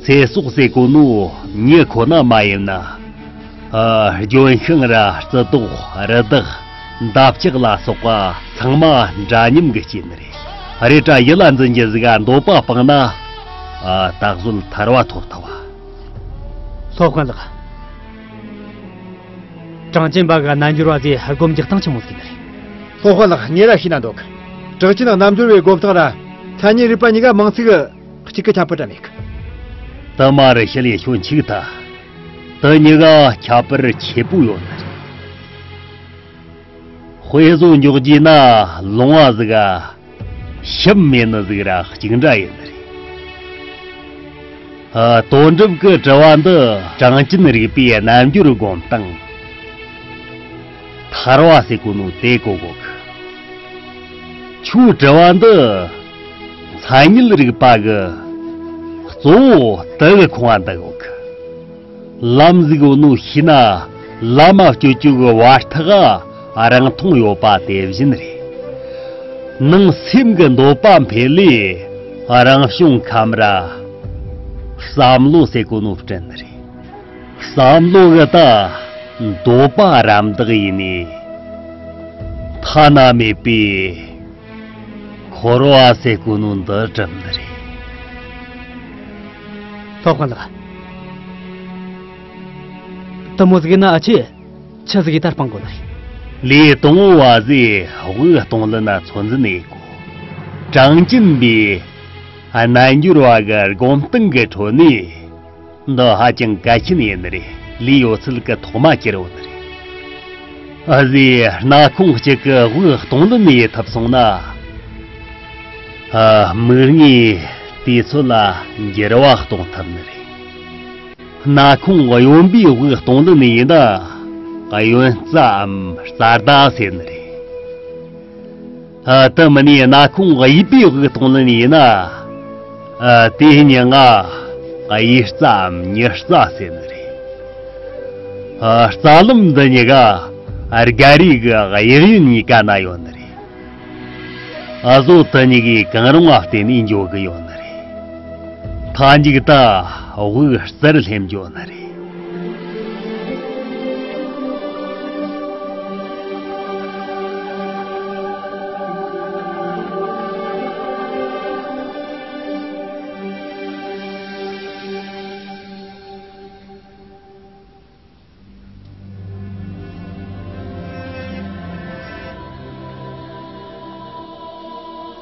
ཚེ་སྲོག་ཟེར་གོ་ནོ་མྱི་ཁོ་ན་མ་ཡིན་ན། ཨ། ལྗོན་ཤིང་ར་རྩི་ཏོག་རི་དྭགས་འདབ་ཆགས་ལ་སོགས་པ་ཚང་མ་འདྲ་མཉམ་གྱི་སྐྱེས་ནི་རེད། རེད་དྲ་ཡིད་ལ་འཛིན་རྒྱུ་ཟིག་ག་འདོད་པ་སྤངས་ན། ཨ། ད་གཟོད་ཐར་བ་ཐོབ་ཐུབ་བ། སློབ་དཔོན་ལགས། གྲངས་ཅན་པ་གི་རྣལ་འབྱོར་བ་ཟེར་སྒོམ་རྒྱག་སྟངས་ཆི་མོ་ཟིག་ཡིན་ནི་རེད། སློབ་དཔོན་ལགས། ངེད་ར་ཤེས་ན་འདོད་གི། གྲངས་ཅན་རྣལ་འབྱོར་བའི་སྒོམ་སྟངས་ར་མཚན་ཉིད་རིག་པ་གཉིས་ཀ་མིང་ཚིག་གཅིག་གི་ཁྱད་པར་འདྲ་མེད་གི། དེ་མ་རེད། ཤི་ལེ་ཁྱོད་འཆུག་ཐལ། དེ་གཉིས་ཀ་ཁྱད་པར་ཆེ་པོ་ཡོད་ནི་རེད། དཔེ་བཟོ་འཇོག་རྒྱུ་ན་ལོང་བ་ཟིག་ག་ཞིབ་མེད་ནི་ཟིག་ར་གཅིག་འདྲ་ཡིན་ནི་རེད། ཨ། དོན་གྲུབ་ཀྱི་དྲི་བ་འདི་གྲངས་ཅན་རིག་པའི་རྣལ་འབྱོར་སྒོམ་སྟངས་ཐར་བ་ཟེར་གོ་ནོ་དེ་གོ་དགོས་གི། ཁྱོའི་དྲི་བ་འདི་མཚན་ཉིད་རིག་པ་གི་གཙོ་བོ་དེ་གི་ཁོངས་ང་འདུ་གོ་གི། ལམ་ཟིག་ཡོད་ནོ་ཤེས་ན་ལམ་སྤྱོད་རྒྱུ་གི་བར་ཐག་རིང་ཐུང་ཡོད་པ་དེ་བཞིན་རེད། ནང་སེམས་ཀྱི་འདོད་པ་འཕེལ་ལས་རང་བྱུང་ཁམས་ར་བསམ་བློ་ཟེར་གོ་ནོ་བསྐྲུན་ནི་རེད། བསམ་བློ་གི་ད་འདོད་པ་རམ་འདེགས་ཡིན་ནི། ཐ་ན་མེད་པའི་འཁོར་བ་ཟེར་གོ་ནོ་འདི་གྲུབ་ནི་རེད། སློབ་དཔོན་ལགས། དེ་མོ་ཟིག་ཡིན་ན་ཨ་ཆེ་ཆི་ཟིག་ཡིན་ད་སྤང་དགོས་ནི་རེད། ལས་དང་པོ་བ་ཟེར་དབུགས་གཏོང་ལེན་ན་ཚོད་འཛིན་ཡེད་དགོས། གྲངས་ཅན་པའི་རྣལ་འབྱོར་བ་གི་སྒོམ་སྟངས་གི་ཁྲོད་ནས། འདི་ཧ་ཅང་གལ་ཆེན་ཡིན་ནི་རེད། ལས་ཡོད་ཚད་ཀྱི་ཐོག་མ་ཁྱེར་ཡོད་ནི་རེད། ཨ་ཟེ། སྣ་ཁུང་གཅིག་གི་དབུགས་གཏོང་ལེན་ཡེད་ཐུབ་སོང་ན། ཨ། མིག་སྔའི་དུས་ཚོད་ལ་འགྱུར་བ་གཏོང་ཐུབ་ནི་རེད། སྣ་ཁུང་གཡོན་པའི་དབུགས་གཏོང་ལེན་ཡེད་ན། གཡོན་རྩའམ་རྩ་ཟླ་ཟེར་ནི་རེད། ཨ། དེ་མིན་ནས་སྣ་ཁུང་གཡས་པའི་དབུགས་གཏོང་ལེན་ཡེད་ན། ཨ། དེའི་མྱིང་ང་གཡས་རྩའམ་མྱི་རྩ་ཟེར་ནི་རེད། ཨ། རྩ་ལམ་འདི་གཉིས་ཀ་སྒ་རུས་གི་གཡས་གཡོན་གཉིས་ཀ་ན་ཡོད་ནི་རེད། ཨ། བཟོ་དེ་གཉིས་ཀས་གང་རུང་ང་བརྟེན་ནས་འགྱོ་གི་ཡོད་ནི་རེད། མཐའ་མཇུག་ད་དབུགས་རྩར་སླེབས་འགྱོ་ནི་རེད།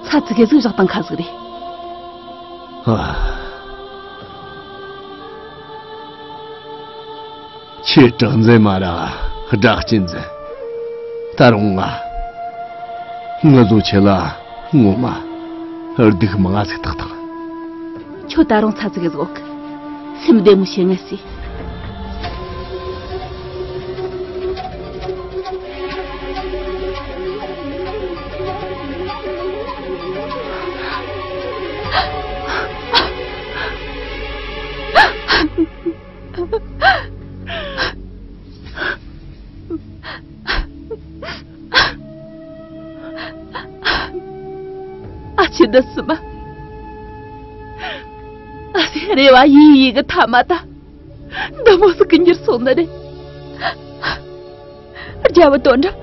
ཚ་ཙི་གེ་ཟིག་བཞག་བཏང་ཁ་ཟིག་རེད། ཨ། ཁྱེད་གྲགས་འཛིན་མ་ར་སྒྲ་གཅན་འཛིན། ད་རུང་ང་། ངུ་བཟོ་ཆེ་ལ་ངོ་མ་སྡུག་མང་ང་ཟིག་ཐག་ཐག་ཁྱོད་ད་རུང་ཚ་ཙི་གེ་ཟིག་འོག་སེམས་བདེ་མོ་བྱེད་ངེས་སི། ཨ་ཅེ་འདི་སུ་མ། ཨ་ཙི་རེ་བ་ཡིན་ཡིན་གི་ཐ་མ་ད། འདི་མོ་ཟིག་གི་འགྱུར་སོང་ནི་རེད། རྒྱལ་བུ་དོན་འགྲུབ།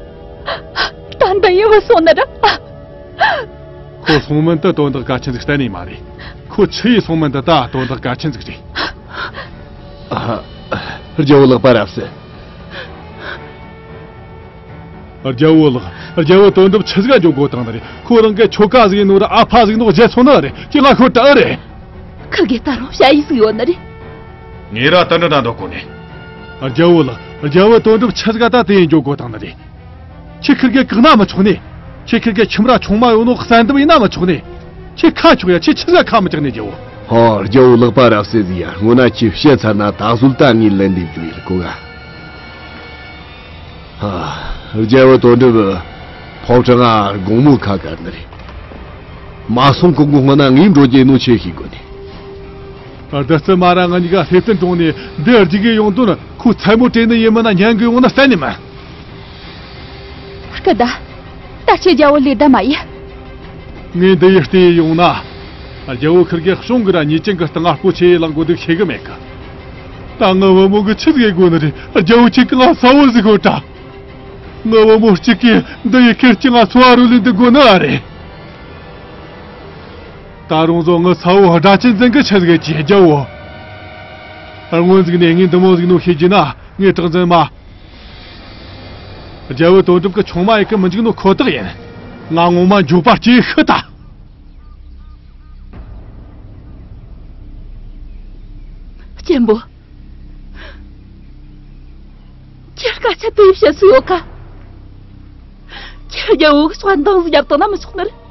ད་འདི་ཡིན་བུད་སོང་ནི་རེད། ཁོ་སོང་མིན་དུ་དོན་དག་གལ་ཆེན་ཟིག་གཏན་ནས་མ་རེད། ཁོ་ཆི་ཡིས་སོང་མིན་དུ་ད་དོན་དག་གལ་ཆེན་ཟིག་རེད། ཨ། རྒྱལ་བོ་ལགས་པ་རབ་སྲིད། རྒྱལ་བོ་ལགས། རྒྱལ་བོ་དོན་གྲུབ་ཆི་ཟིག་འགྱོ་དགོས་བཏང་ནི་རེད། ཁོ་རང་གི་ཁྱོ་ག་ཟིག་ཡིན་ནོ་ར་ཨ་ཕ་ཟིག་ནོ་བརྗེད་སོང་ནི་རེད། ཁྱེད་ང་ཁོ་ད་རེད། ཁིར་གེ་ད་རུང་བྱ་ཡིས་ཟིག་ཡོད་ནི་རེད། ངེད་ར་ད་འདྲ་ན་འདོད་གོ་ནི། རྒྱལ་བོ་ལགས། རྒྱལ་བོ་དོན་གྲུབ་ཆི་ཟིག་ད་དེ་ཡིན་འགྱོ་དགོས་བཏང་ནི་རེད། ཁྱེད་ཁིར་གེ་བཀག་ན་མི་ཆོག་ནི། ཁྱེད་ཁིར་གེ་ཁྱིམ་ར་ཆུང་མ་ཡོད་ནོ་གསལ་འདེབས་ཡིན་ན་མི་ཆོག་ནི། ཁྱེད་ཁ་ཆོག་ཡ། ཁྱེད་ཆི་ཟ་ཁ་མི་ཆག་ནི་རྒྱལ་བོ། ཧོ། རྒྱལ་བོ་ལག་པ་རབ་གསལ་ཟིག་ཡ། སྔོན་ན་ཁྱེད་བཤད་ཚར་ན་ད་གཟོད་ད་ངས་ལན་འདེབས་རྒྱུ་ཡིན་གོ་ག་ཧ། རྒྱལ་བོ་དོན་གྲུབ་ཕོ་བྲང་ང་དགོང་མོ་ཁ་བཀར་ནི་རེད། མ་སོང་གོང་གོ་སྔོན་ན་ངས་འགྲོ་རྒྱུ་ཡིན་ནོ་ཁྱེད་ཤེས་དགོས་ནི། བདུད་རྩི་མ་ར་ང་གཉིས་ཀ་ལྷས་བཙུན་གྲོང་ནས་འདི་རྒྱུག་གི་ཡོང་དོན་ཁོ་མཚན་མོ་དྲན་ནི་ཡིན་མིན་ན་ཉན་གི་ཡོང་ན་གསན་ནི་མིན། སྐུ་ད། ད་ཁྱེད་རྒྱལ་བོ་ལས་ད་མ་ཡིན། ངས་འདི་ཡི་བལྟས་ཡོང་ན། རྒྱལ་བོ་ཁིར་གེ་གཤོང་གི་ར་ཉེས་ཅན་གི་སྟེང་ང་སྤོ་ཆེ་ཡི་ལང་དགོས་འདུག་ཤེས་གི་མེད་གི། ད་ངའི་བུ་མོ་གི་ཆི་ཟིག་དགོས་ནི་རེད། རྒྱལ་བོ་ཁྱེད་ཀྱི་ང་ས་བོ་ཟིག་ཤོད་དྲ། ངའི་བུ་མོ་གཅིག་གིས་འདི་ཡི་ཁེར་གྱི་ང་འཚོ་བ་རོལ་ལེན་འདུག་དགོས་ནི་ཨ་རེད། ད་རུང་བཟོ་ངའི་ས་བོ་སྒྲ་ཆེན་འཛིན་གི་ཆི་ཟིག་གི་རྒྱལ་བོ། སྔོན་ཟིག་ནས་ངས་འདི་མོ་ཟིག་ནོ་ཤེས་རྒྱུ་ན་ངས་གྲགས་འཛིན་མ། རྒྱལ་བོ་དོན་གྲུབ་ཀྱི་ཆུང་མ་ཡི་གི་མི་འཇིག་ནོ་ཁོ་ཐག་ཡིན། ང་ངོ་མ་འགྱོད་པ་སྐྱེ་ཤི་ད། གཅེན་པོ། ཁྱེད་སྐད་ཆ་དེ་བཤད་སུ་ཡོད་ཀ་ཁྱེད་རྒྱལ་བོ་གི་སོགས་འདང་ཟིག་བརྒྱབ་བཏང་ན་མི་ཆོག་ནི་རེད།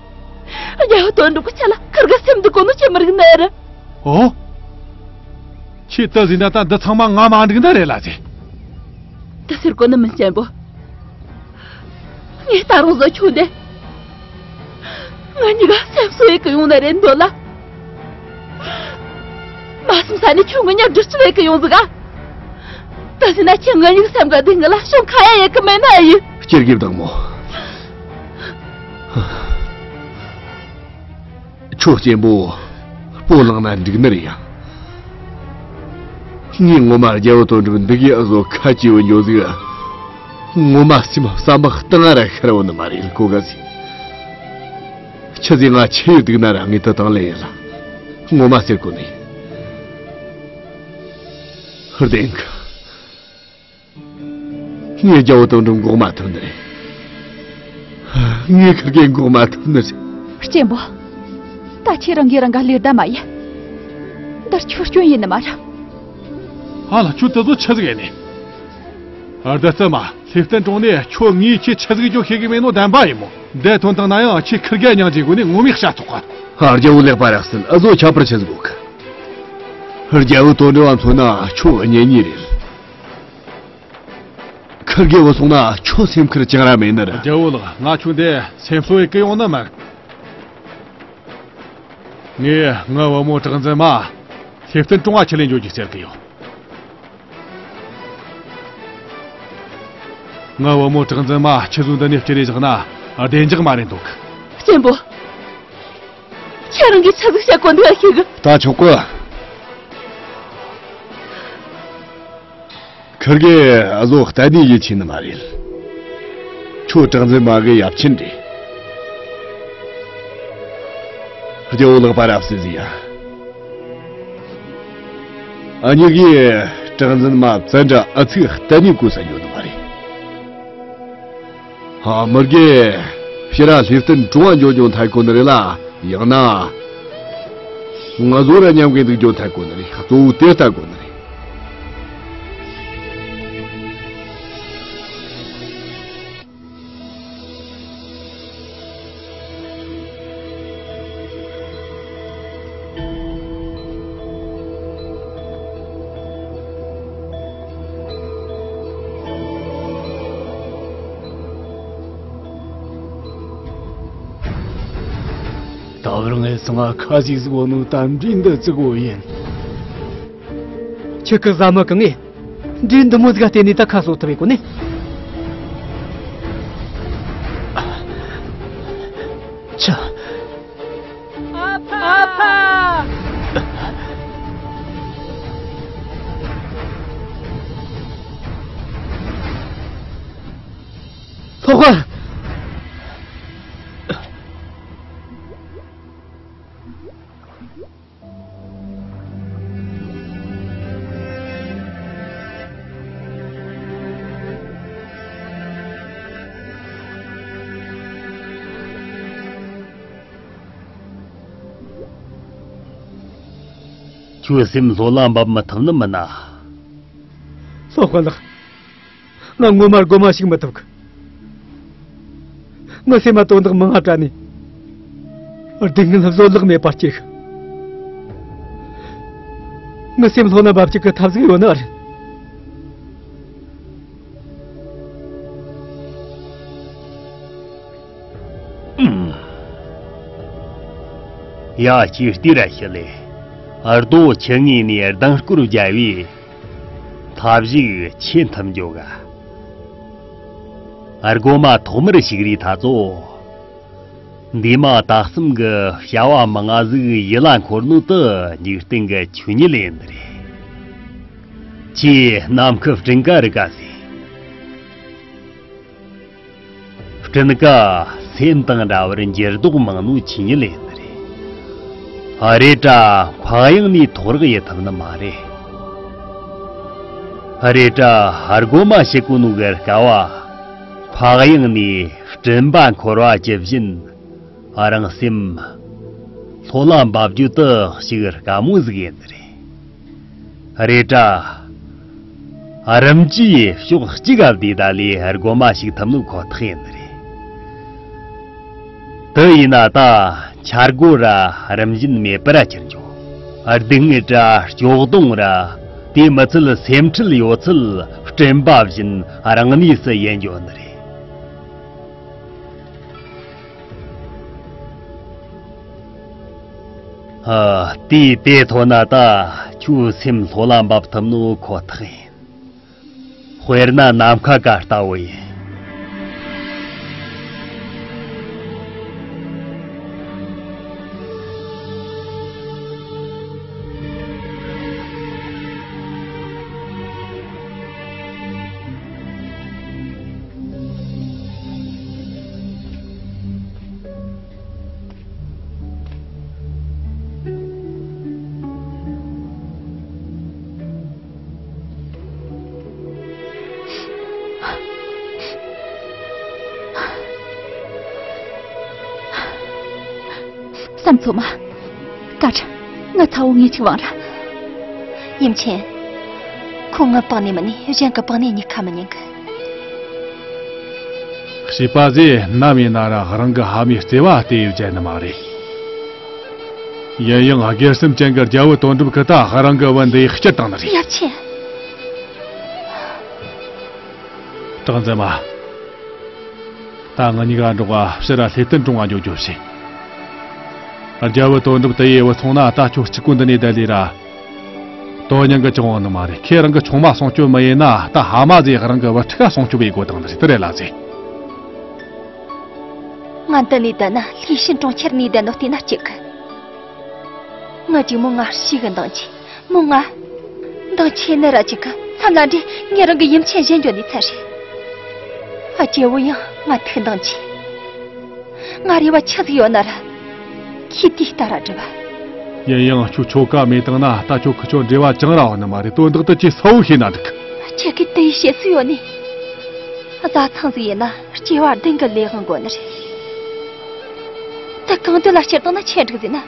རྒྱལ་བོ་དོན་གྲུབ་ཀྱི་ཆེད་ལ་ཁིར་གི་སེམས་འདུལ་གོ་ནོ་ཁྱེད་མི་རིག་ནི་རེད། ཨོ། ཁྱེད་ད་ཟིན་ན་ད་འདི་ཚང་མ་ང་མ་འགྲིག་ན་རེད་ལ་ཟེ། དེ་ཟེར་གོ་ནི་མིན་གཅེན་པོ། ངས་ད་རུང་བཟོ་ཁྱོད་འདི། ང་གཉིས་ཀ་སེམས་གསོ་ཡེ་གི་ཡོང་ན་རེད་འདོད་ལ། མ་སེམས་ས་ནས་ཁྱོད་ངི་ཉག་སྒྲིག་ཆུ་ལེ་གི་ཡོང་ཟིག་ག་ད་ཟིན་ན་ཁྱེད་ང་གཉིས་སེམས་ག་དེ་ངི་ལ་ཤོང་ཁ་ཡ་ཡེ་གི་མེད་ན་ཡིན། སྐྱེར་གི་བདག་མོ། ཁྱོད་གཅེན་པོ། སྤོ་ལངས་ན་འགྲིག་ནི་རེད་ཡ། ངས་ངོ་མ་རྒྱལ་བོ་དོན་གྲུབ་འདི་གའི་ཨ་བཟོ་ཁ་ལྕེ་བོ་འགྱོ་ཟིག་ངོ་མ་སེམས་བསམ་པ་གཏིང་ང་ར་ཤར་བོ་ནི་མ་རེད་གོ་ག་ཟིག་ཆི་ཟིག་ང་ཆེ་ཡོད་འདུག་ན་ར་ངས་དེ་དང་ལེན་ཡིན་ལ། ངོ་མ་ཟེར་གོ་ནི། བདེན་གི། ངས་རྒྱལ་བོ་དོན་གྲུབ་འགོག་མ་ཐུབ་ནི་རེད། ངས་ཁིར་གེ་འགོག་མ་ཐུབ་ནི་རེད། གཅེན་པོ། ད་ཁྱེད་རང་གིས་རང་ག་ལེ་བདའ་མ་ཡིན། འདིར་ཁྱོད་སྐྱོན་ཡིན་ནི་མ་རེད། ཨ་ལ་ཁྱོད་དེ་ཚོ་ཆི་ཟིག་ཡིན་ནི། ཨ་ད་ཙི་མ་ལྷས་བཙུན་གྲོང་ནས་ཁྱོད་ངས་ཁྱེད་ཆི་ཟིག་ཁྱོད་ཤེས་གི་མེད་ནོ་བདེན་པ་ཡིན་མོ། འདས་ཐོན་དང་ན་ཡང་ཁྱེད་ཁིར་གེ་སྙིང་རྗེ་དགོས་ནི་ངོ་མས་བཤད་ཐོག་ག་ཨ་རྒྱལ་བོ་ལེགས་པ་རག་སིན་ཨ་ཟོ་ཁྱབ་པར་ཆི་ཟིག་གོ་གི། རྒྱལ་བོ་དོན་གྲུབ་བ་མཚོན་ན་ཁྱོད་གཉེན་ཉེ་རེད། ཁིར་གེ་བུད་སོང་ན་ཁྱོད་སེམས་ཁུར་ཅང་ར་མེད་ནི་རེད། རྒྱལ་བོ་ལགས། ང་ཁྱོད་འདི་སེམས་གསོ་ཡེ་གི་ཡོང་ནི་མིན། ངས་ངའི་བུ་མོ་གྲགས་འཛིན་མ་ལྷས་བཙུན་གྲོང་ང་ཁྲིད་ལེན་འགྱོ་རྒྱུ་ཟེར་གི་ཡོད། ངའི་བུ་མོ་གྲགས་འཛིན་མ་ཁྱེད་ཚོ་འདི་ནས་སྐྱེལ་ནས་བཞག་ན་བདེ་འཇགས་མ་རེད་འདུག་གཅེན་པོ། ཁྱེད་རང་གིས་ཆི་ཟིག་བཤད་གོ་འདུག་ཨ་ཤེས་གི། ད་ཆོག་གི། ཁིར་གེ་ཨ་ཟོ་གཏན་ནས་ཡིད་ཆེས་ནི་མ་རེད། ཁྱོད་གྲགས་འཛིན་མ་གི་ཡབ་ཆེན་རེད། རྒྱལ་བོ་ལགས་པ་རབ་སྲིད་ཟིག་ཡ། ཨ་མྱེས་གིས་གྲགས་འཛིན་མ་བཙན་དྲག་ཨ་ཚིག་གཏན་ནས་གོ་ས་ཡོད་ནི་མ་རེད། ཧ། མི་རྒས། ཕྱི་ར་ལྷས་བཙུན་གྲོང་བ་འགྱོ་འགྱོ་ཐལ་གོ་ནི་རེད་ལ། ཡང་ན། ང་ཟོ་ར་མཉམ་གི་འདུག་འགྱོ་ཐལ་གོ་ནི་རེད། གཙོ་བོ་དེ་ལྟ་གོ་ནི་རེད། ད་བར་ངས་སང་ང་ཁ་ཟིག་ཟིག་བོ་ནུ་ད་འདྲི་འདི་ཙི་གོ་ཡིན། ཁྱེད་ཀྱི་བཟའ་མི་གང་ངས་འདྲི་འདི་མོ་ཟིག་ག་བལྟས་ནས་ད་ཁ་གསོ་ཐུབ་པའི་གོ་ནི། ཆ། ཨ་ཕ། ཨ་ཕ། ལྷག་པ། ཁྱོད་སེམས་ལྷོད་ལ་འབབ་མི་ཐུབ་ནི་མིན་ན། ལྷག་པ་ལགས། ང་ངོ་མ་རྒོད་མ་ཞིག་མི་ཐུབ་གི། ངའི་སེམས་མ་དོན་དག་མང་ང་དྲ་ནས། སྡུག་བསྔལ་བཟོད་གླགས་མེད་པར་སྐྱེ་གི། ངའི་སེམས་ལྷོད་ན་འབབ་ཅིག་གི་ཐབས་ཟིག་ཡོད་ནི་ཨ་རེད། ཡ། ཁྱོས་ལྟོས་ར་ཤི་ལེ། རྡོ་ཁྱི་ངོས་ནས་ལྡིང་སྐོར་བརྒྱབ་བས། ཐབས་ཤིག་ཆེ་འཐུམ་འཇོག་ག། སྒོ་མ་ཐོག་མར་ཞིག་རེ་ཐ་ཚོ། འདས་མ་ད་གསུམ་གི་བྱ་བ་མང་ང་ཟིག་ཡིད་ལ་འཁོར་ནོ་དེ་འཇིག་རྟེན་གི་ཆོས་ཉིད་ལས་ནི་རེད། ཁྱོས་ནམ་མཁའ་སྤྲིན་ཀ་རིག་ག་ཟེ། སྤྲིན་ཀ་སེམས་དང་འདྲ་བར་འགྱུར་ལྡོག་མང་ནོ་ཆོས་ཉིད་ལས་ནི་རེད། རེད་དྲ་འཕགས་ཡུལ་ནས་ཐོག་རག་ཡེད་ཐུབ་ནི་མ་རེད། རེད་དྲ་སྒོ་མ་ཞིག་གོ་ནོ་གི་སྐབས་འཕགས་ཡུལ་ནས་སྤྲིན་པ་འཁོར་བ་ཇི་བཞིན། རང་སེམས་ལྷོད་ལ་འབབ་རྒྱུ་དེ་ཞིག་དཀའ་མོ་ཟིག་ཡིན་ནི་རེད། རེད་དྲ། རིམ་གྱིས་ཕྱོགས་གཅིག་ག་བསྡད་ད་ལས་སྒོ་མ་ཞིག་ཐུབ་ནོ་ཁོ་ཐག་ཡིན་ནི་རེད། དེ་ཡིན་ན་ད་འཆར་སྒོ་ར་རིམ་བཞིན་མེད་པར་གྱུར་འགྱོ། སྡུག་བསྔལ་ར་སྐྱོ་གདུང་ར་དེ་མི་ཚད་སེམས་ཁྲལ་ཡོད་ཚད་སྤྲིན་པ་བཞིན་རང་གནས་སུ་ཡལ་འགྱོ་ནི་རེད། ཨ། དེའི་དེ་ཐོན་ན་ད་ཁྱོའི་སེམས་ལྷོད་ལ་འབབ་ཐུབ་ནོ་ཁོ་ཐག་ཡིན། དཔེར་ན་ནམ་མཁའ་ག་ལྟ་བུ་ཡིན། བསམ་ཚོད་མ། སྐད་ཆ་ང་ཚ་བོ་ངས་ཅིག་བང་ར། ཡུམ་ཆེན། ཁོ་ངའི་པང་ནས་མིན་ནས་གཞན་གི་པང་ནས་གཉིད་ཁ་མི་ཉན་གི། བྱིས་པ་ཟེ་ནམ་ཡིན་ན་ར་རང་གི་ཕ་མའི་བརྩེ་བ་དེ་བརྗེད་ནི་མ་རེད། ཡིན་ཡང་སྒེར་སེམས་ཅན་གི་རྒྱལ་བུ་དོན་གྲུབ་ཀྱིས་ད་རང་གི་བུ་འདི་སྐྱིད་བཏང་ནི་རེད། ཡབ་ཆེན། གྲངས་འཛིན་མ། ད་ང་གཉིས་ཀ་འགྲོགས་པ་ཕྱིར་ར་ལྷས་སྟན་གྲོང་ང་འགྱོ་རྒྱུ་བྱེད། རྒྱལ་བུ་དོན་གྲུབ་དེ་ཡི་བུ་ཚང་ན་ད་ཁྱོད་གཅིག་པུ་འདི་ནས་བསྡད་ལས་ར། དོན་སྙིང་གི་ཅང་འོང་ནི་མ་རེད། ཁྱེད་རང་གི་ཆུང་མ་སྲུང་སྐྱོབ་མི་ཡེད་ན་ད་ཕ་མ་ཟིག་རང་གི་བུ་ཕྲུག་སྲུང་སྐྱོབ་ཡེད་དགོས་དང་ནི་རེད། དེ་རེད་ལ་ཟེ། ང་འདི་ནས་བསྡད་ན་ལྷས་སྟན་གྲོང་ཁྱེར་ནས་བསྡད་ནོ་བལྟས་ན་སྐྱིད་གི། ང་གཅིག་མོ་ང་ཤི་གི་འདང་ཆེ། མོ་ང་འདང་ཆེ་ནི་ར་གཅིག་གི་མཚམས་ལ་འདྲེ་ངས་རང་གི་ཡུམ་ཆེན་གཞན་འགྱོ་ནས་ཚར་རེད། ཨ། རྒྱལ་བོ་ཡང་ང་ཐུག་འདང་ཆེ། ང་རེ་བ་ཆི་ཟིག་ཡོད་ན་ར། ཁྱེད་དེའི་ལྟ་ར་སྒྲུབ། ཡིན་ཡང་ཁྱོད་ཁྱོ་ག་མེད་བཏང་ན་ད་ཁྱོད་ཁི་ཆོ་འབྲེལ་བ་ཅང་ར་འོང་ནི་མ་རེད། དོན་དག་དེ་ཁྱེད་གསལ་བོ་ཤེས་ན་འགྲིག། ཁྱེད་ཀྱིས་དེ་ཡི་བཤད་སྲོལ་ཡོད་ནི། བཟའ་ཚང་ཟིག་ཡིན་ན་སྐྱེ་བ་བདུན་གི་ལས་དབང་དགོས་ནི་རེད། ད་གང་འདོད་ལ་སྤྱིར་བཏང་ན་ཆེ་འགྲིག་ཟིན་ན།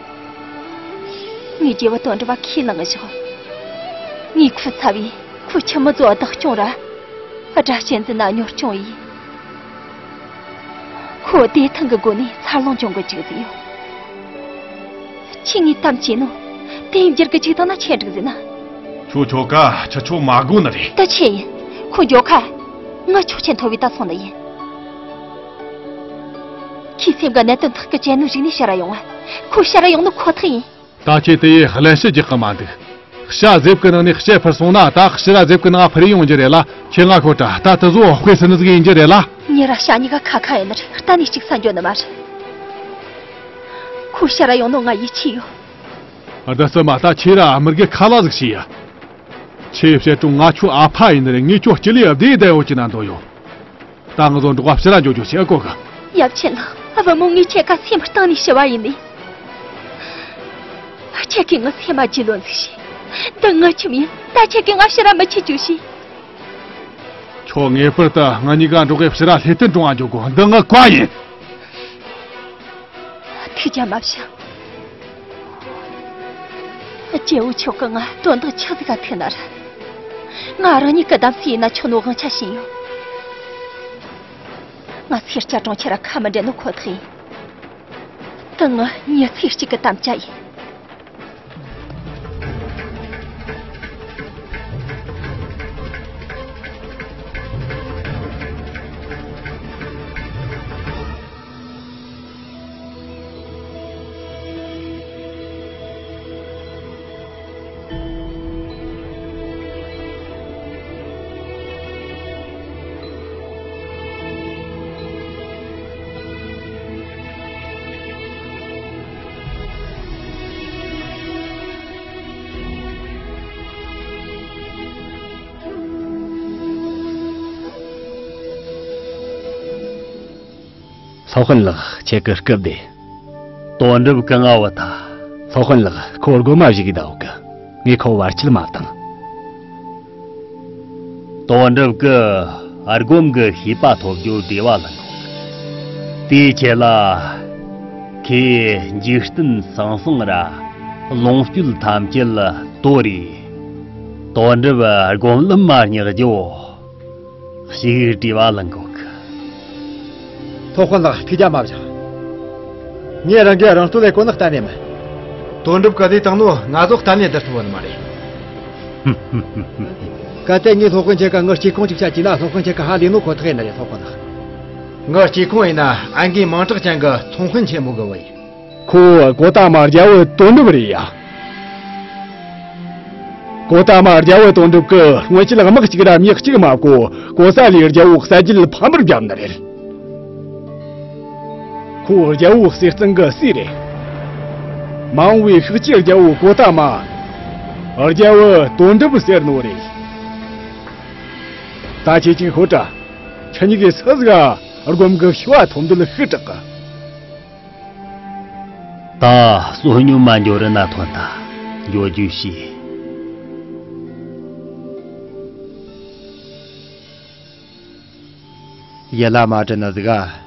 ངས་རྒྱལ་བུ་དོན་གྲུབ་པ་ཁས་བླངས་བཞག། ངས་ཁོའི་ཚབ་བྱས་ཁོའི་ཁྱིམ་མི་ཚོ་བདག་སྐྱོང་ར། དགྲ་གཅན་འཛིན་ན་གཉོར་སྐྱོང་ཡིས། ཁོ་བདེ་ཐང་གི་སྒོ་ནས་འཚར་ལོངས་འབྱུང་གི་བཅུག་ཟིན་ཡོད། ཁྱེད་ངའི་གཏམ་བྱས་ནོ། དེ་འགྱུར་གི་བཅུག་བཏང་ན་ཆེ་འགྲིག་ཟིན་ན། ཁྱོད་ཁྱོ་ག་ཁྱི་ཁྱོ་མ་དགོ་ནི་རེད། ད་ཆེ་ཡིན། ཁོ་མགྱོགས་ཁ། ང་ཆོག་ཆེན་མཐོ་བའི་ད་སོང་ནི་ཡིན། ཁྱེད་སེམས་གི་གནད་དོན་ཐག་གི་བཅད་ནོ་གཞུག་ནས་ཕྱིར་ར་ཡོང་ང་། ཁོ་ཕྱིར་ར་ཡོང་ནི་ཁོ་ཐག་ཡིན། ད་ཁྱེད་དེ་ཡི་གླེན་བཤད་རྒྱག་གི་མ་འདུག། ཤ་ཟེབ་གི་ནང་ནས་ཤ་འཕུར་སོང་ན་ད་ཕྱིར་ར་ཟེབ་གི་ནང་འཕུར་ཡོང་རྒྱུ་རེད་ལ། ཁྱེད་ང་ཁོ་ད་ད་དེ་ཚོ་དཔེ་སྲིད་ནི་ཟིག་ཡིན་རྒྱུ་རེད་ལ། ཉེ་ར་ཤ་གཉིས་ཀ་ཁ་ཁ་ཡིན་ནི་རེད། གཏན་ནས་གཅིག་ས་འགྱོ་ནི་མ་རེད། ཁོ་ཕྱིར་ར་ཡོང་ནོ་ང་ཡིད་ཆེས་ཡོད། བདག་སྲིད་མ་ད་ཁྱེད་ར་མི་དགེ་ཁ་ལ་ཟིག་བྱས་ཡ། ཁྱེད་བཤད་དྲུང་ང་ཁྱོའི་ཨ་ཕ་ཡིན་ནི་རེད། ངས་ཁྱོད་སྐྱིད་ལས་བདེ་བསྡད་ཡོད་ཀྱི་ན་འདོད་ཡོད། ད་ང་ཚོ་འགྲོགས་པ་ཕྱིར་ར་འགྱོ་རྒྱུ་བྱེད་ཨ་གོ་གི། ཡབ་ཆེན་ལགས། ཨ་བུ་མོ་ངས་ཁྱེད་ཀ་སེམས་གཏིང་ནས་ཞུ་བ་ཡིན་ནི། ཁྱེད་ཀྱིས་ངའི་སེམས་མ་བརྗེད་ལོ་འཛིག་ཤིག། འདི་ངའི་ཁྱིམ་ཡིན། ད་ཁྱེད་ཀྱིས་ང་ཕྱིར་ར་མི་ཁྱེར་རྒྱུ་ཞིག། ཁྱོད་ངེས་པར་དུ་ང་གཉིས་ཀ་འགྲོགས་གི་ཕྱིར་ར་ལྷས་སྟན་གྲོང་ང་འགྱོ་དགོས། འདི་ངའི་བཀའ་ཡིན། ཐུགས་རྒྱལ་མ་བཞེངས། རྒྱལ་བོ་མཆོག་གིས་ང་དོན་དག་ཆི་ཟིག་ག་ཐུག་ན་ར། ང་རང་ཉིད་ཀྱི་བདམས་སྲིད་ཡིན་ན་ཆོག་ནོ་དབང་ཆ་བྱིན་ཡོད། ང་ཚོའི་སྐྱ་གྲོང་ཁྱེར་ར་ཁ་མི་འབྲལ་ནོ་ཁོ་ཐག་ཡིན། དེ་ངའི་མྱི་ཚེ་གཅིག་གི་དམ་བཅའ་ཡིན། སློབ་དཔོན་ལགས། ཁྱེད་ཀྱི་སྐུ་བདེ། དོན་གྲུབ་གི་ང་བུ་ད། སློབ་དཔོན་ལགས། ཁོ་སྒོམ་མ་བཞུགས་གི་ད་འོག་གི། ངས་ཁོ་བར་ཆད་མ་བཏང་། དོན་གྲུབ་ཀྱིས་སྒོམ་གྱི་ཤེས་པ་ཐོབ་རྒྱུ་བདེ་བ་ལ་འགོག་དེའི་ཆེད་ལ། ཁོས་འཇིག་རྟེན་ཟང་ཟིང་ར་ལོངས་སྤྱོད་ཐམས་ཅད་དོར་རེ། དོན་གྲུབ་སྒོམ་ལམ་མ་བསྙེག་རྒྱུ། ཞིག་བྲིས་པ་ལ་འགོག་སློབ་དཔོན་ལགས། ཐུགས་རྒྱལ་མ་བཞེངས། ངས་རང་གིས་རང་རྟོལ་ལས་གོ་ནི་གཏན་ནས་མིན། དོན་གྲུབ་ཀྱིས་ལས་བཏང་ནོ་ང་ཚོ་གཏན་ནས་བསྡུ་ཐུབ་བ་ནི་མ་རེད། གལ་ཏེ་ངས་སློབ་དཔོན་ཁྱེད་ཀ་ངའི་སྐྱེ་ཁུངས་གཅིག་བཤད་ཀྱིན་ན། སློབ་དཔོན་ཁྱེད་ཀ་ཧ་ལས་ནོ་ཁོ་ཐག་ཡིན་ནི་རེད། སློབ་དཔོན་ལགས། ངའི་སྐྱེ་ཁུངས་ཡིན་ན་ཨན་གི་མིང་གྲགས་ཅན་གྱི་ཚོང་དཔོན་ཆེན་མོ་གི་བུ་ཡིན། ཁོ་གོ་ཏ་མ་རྒྱལ་བོ་དོན་གྲུབ་རེད་ཡ། གོ་ཏ་མ་རྒྱལ་བོ་དོན་གྲུབ་ཀྱིས་སྔོན་ཆད་དམག་གཅིག་ར་མྱི་གཅིག་མ་བཀོལ་གོ་ས་ལའི་རྒྱལ་བོ་གསད་རྒྱུ་ཕམ་པར་བརྒྱབ་ནི་རེད། ཁོ་རྒྱལ་བོ་གསེར་གཙང་གི་སྲས་རེད། མ་འོངས་པའི་ཤཱཀྱའི་རྒྱལ་བོ་གོ་ཏ་མ་རྒྱལ་བོ་དོན་གྲུབ་ཟེར་ནོ་རེད། ད་ཁྱེད་ཀྱིས་ཤོད་དྲ། ཁྱེད་གཉིས་ཀྱིས་སུ་ཟིག་ག་སྒོམ་གི་ཤུ་བ་ཐོབ་འདོད་ཤི་དྲག་གི། ད་བསོད་སྙོམས་མ་འགྱོ་རི་ན་ཐོན་ད། འགྱོ་རྒྱུ་ཞིག་ཡ་ལ་མ་དྲན་ན་ཟིག་ག་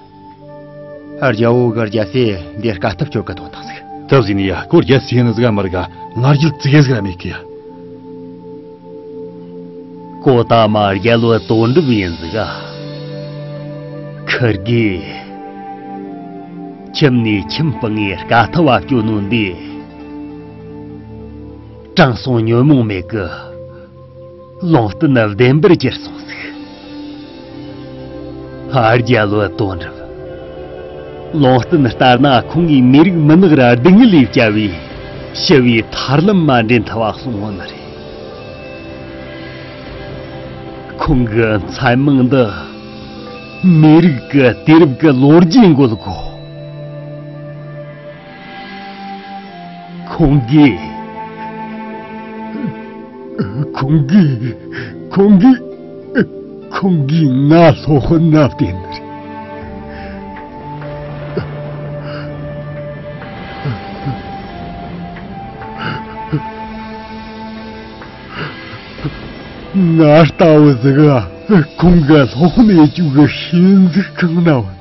རྒྱལ་བོ་གི་རྒྱལ་སྲས་འདི་དཀའ་ཐུབ་སྐྱོར་གི་ཐོན་ཐང་ཟིག་ཐབས་ཟིན་ཡ། ཁོ་རྒྱལ་སྲས་ཡིན་ཟིག་ག་མ་རིག་ག་ང་རྒྱལ་ཙི་གེ་ཟིག་ར་མེད་གི་ཡ། གོ་ཏ་མ་རྒྱལ་བོ་དོན་གྲུབ་ཡིན་ཟིག་ག་ཁིར་གི་ཁྱིམ་ནས་ཁྱིམ་སྤངས་ངས་དཀའ་ཐུབ་བ་སྐྱོ་ནོ་འདི། དྲང་སྲོང་ཉོན་མོངས་མེད་གི་ལུང་བསྟན་བདེན་པར་གྱུར་སོང་ཟིག་ཨ། རྒྱལ་བོ་དོན་གྲུབ། ལུང་བསྟན་ལྟར་ན་ཁོང་གིས་མི་རིགས་མུན་ནག་ར་སྡུག་བསྔལ་ལས་བསྐྱབས་པའི་ཞི་བའི་ཐར་ལམ་མ་འདྲེན་ཐུབ་བ་གསུང་ངོ་ནི་རེད། ཁོང་གི་མཚན་མིང་འདི་མི་རིགས་ཀྱི་དུས་རབས་ཀྱི་ལོ་རྒྱུས་འགོད་དགོས། ཁོང་གིས། ཁོང་གིས། ཁོང་གིས། ཁོང་གིས་ང་སློབ་དཔོན་ན་བསྟེན་ནི་རེད། ང་ལྟ་བུ་ཟིག་ག་ཁོང་གི་སློབ་དཔོན་ཡེ་རྒྱུ་གི་ཤེས་འཛུགས་གང་ན་བ།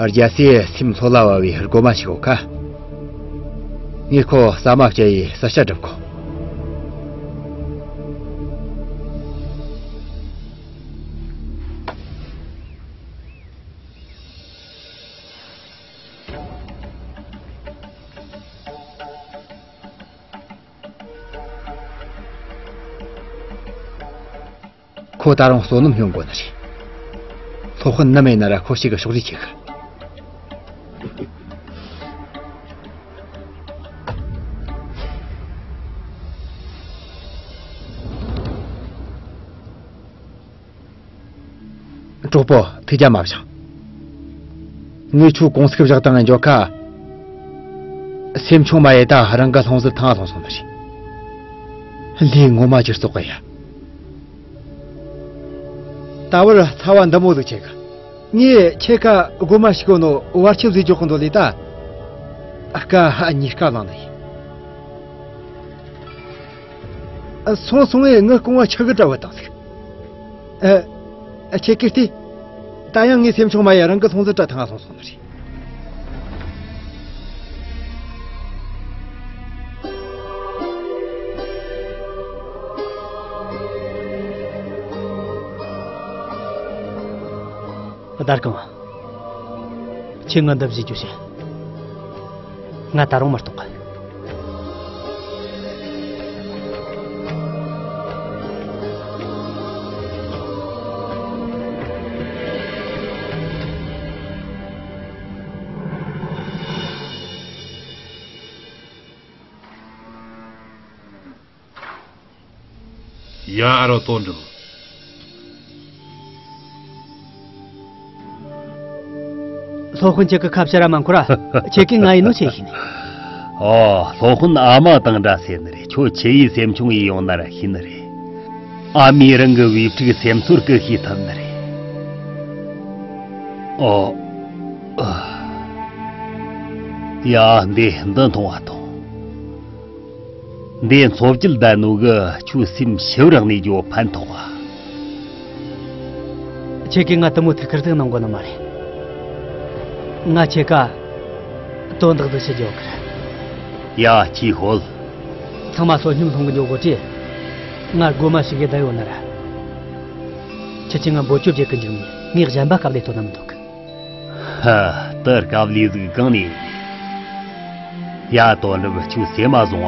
རྒྱལ་སྲས་སེམས་ལྷོད་ལ་བབས་པའི་སྒོ་མ་ཞིག་ཡོད་ཁ། ངས་ཁོ་ཟ་མ་བཅད་ཡི་ས་ཆ་སྒྲུབ་གོ། ཁོ་ད་རུང་བསོད་ནམས་སྙོམས་དགོས་ནི་རེད། སློབ་དཔོན་ནམ་ཡིན་ན་ར་ཁོ་ཞིག་གི་ཕྱོགས་རིས་བྱེད་གི། གྲོགས་པོ་ཐུགས་རྒྱལ་མ་བཞེངས། ངས་ཁྱོད་གུང་སེང་བཞག་དང་ངས་འཇོག་ཁ། སེམས་ཆུང་མ་ཡེ་ད་རང་གི་ལྷུང་བཟེད་ཐང་ལྷུང་སོང་ནི་རེད། ལས་ངོ་མ་ཅི་རྩོག་གི་ཡ། ད་བར་ཚ་བ་འདི་མོ་ཟིག་ཆེ་གི། ངས་ཁྱེད་ཀ་སྒོ་མ་ཞིག་གོ་ནོ་བར་ཆད་བཟོས་འཇོག་གི་འདོད་ལས་ད། ཨ་ཀ་ཧ་གཉིས་ཀ་ལངས་ནི་ཡིན། སོང་སོང་ངས་ངའི་རྐང་བ་ཆུ་གི་བཀྲ་བ་བཏང་ཟིག་ཨ། ཁྱེད་ཀྱིས་ལྟོས། ད་ཡང་ངའི་སེམས་ཆུང་མ་ཡ་རང་གི་ལྷུང་བཟེད་བཀྲ་ཐང་ང་སོང་སོང་ནི་རེད། བདར་གང་། ཁྱེད་ང་འདི་བཞེས་རྒྱུ་བྱེད། ང་ད་རུང་མ་གཏོགས། ཡ། ཨ་རོ་དོན་གྲུབ། སློབ་དཔོན་ཁྱེད་ཀྱི་ཁ་བྱ་ར་མ་འཁོར་ར། ཁྱེད་ཀྱིས་ང་ཡིན་ནོ་ཆེ་ཤེས་ནི། ཨོ། སློབ་དཔོན་ཨ་མ་དང་འདྲ་ཟེར་ནི་རེད། ཁྱོད་ཆེ་ཡི་སེམས་ཆུང་ཡི་ཡོང་ན་ར་ཤེས་ནི་རེད། ཨ་མས་རང་གི་བུ་ཕྲུག་སེམས་ཚོར་གི་ཤེས་ཐུབ་ནི་རེད། ཨོ། ཨ། ཡ། འདི་འདི་འཐུང་བ་དང་། འདི་འཚོ་བཅུད་ལྡན་ནོ་གི་ཁྱོའི་སེམས་ཞི་བར་གནས་རྒྱུ་ཕན་ཐོགས་ཨ། ཁྱེད་ཀྱིས་ང་དེ་མོ་ཐུགས་ཁུར་ཟིག་གནང་དགོས་ནི་མ་རེད། ང་ཁྱེད་ཀ་དོན་དག་ཟིག་བཤད་རྒྱུ་ཡོད་གི་རེད། ཡ། ཁྱོས་ཤོད། ཚང་མ་བསོད་སྙོམས་སློང་གི་འགྱོ་དགོས་ཀྱི། ང་སྒོ་མ་ཞིག་གི་བསྡད་ཡོད་ན་ར། ཁྱེད་ཀྱིས་ང་འབོད་སྐྱོབ་བྱེད་གི་འཇུག་ནས་ངས་གཞན་པ་དཀའ་ལས་ཐོབ་ན་མི་འདུག་ཧ། དེ་དཀའ་ལས་ཟིག་གང་ནས་ཡོད། ཡ། དོན་གྲུབ། ཁྱོས་སེམས་མ་བཟུང་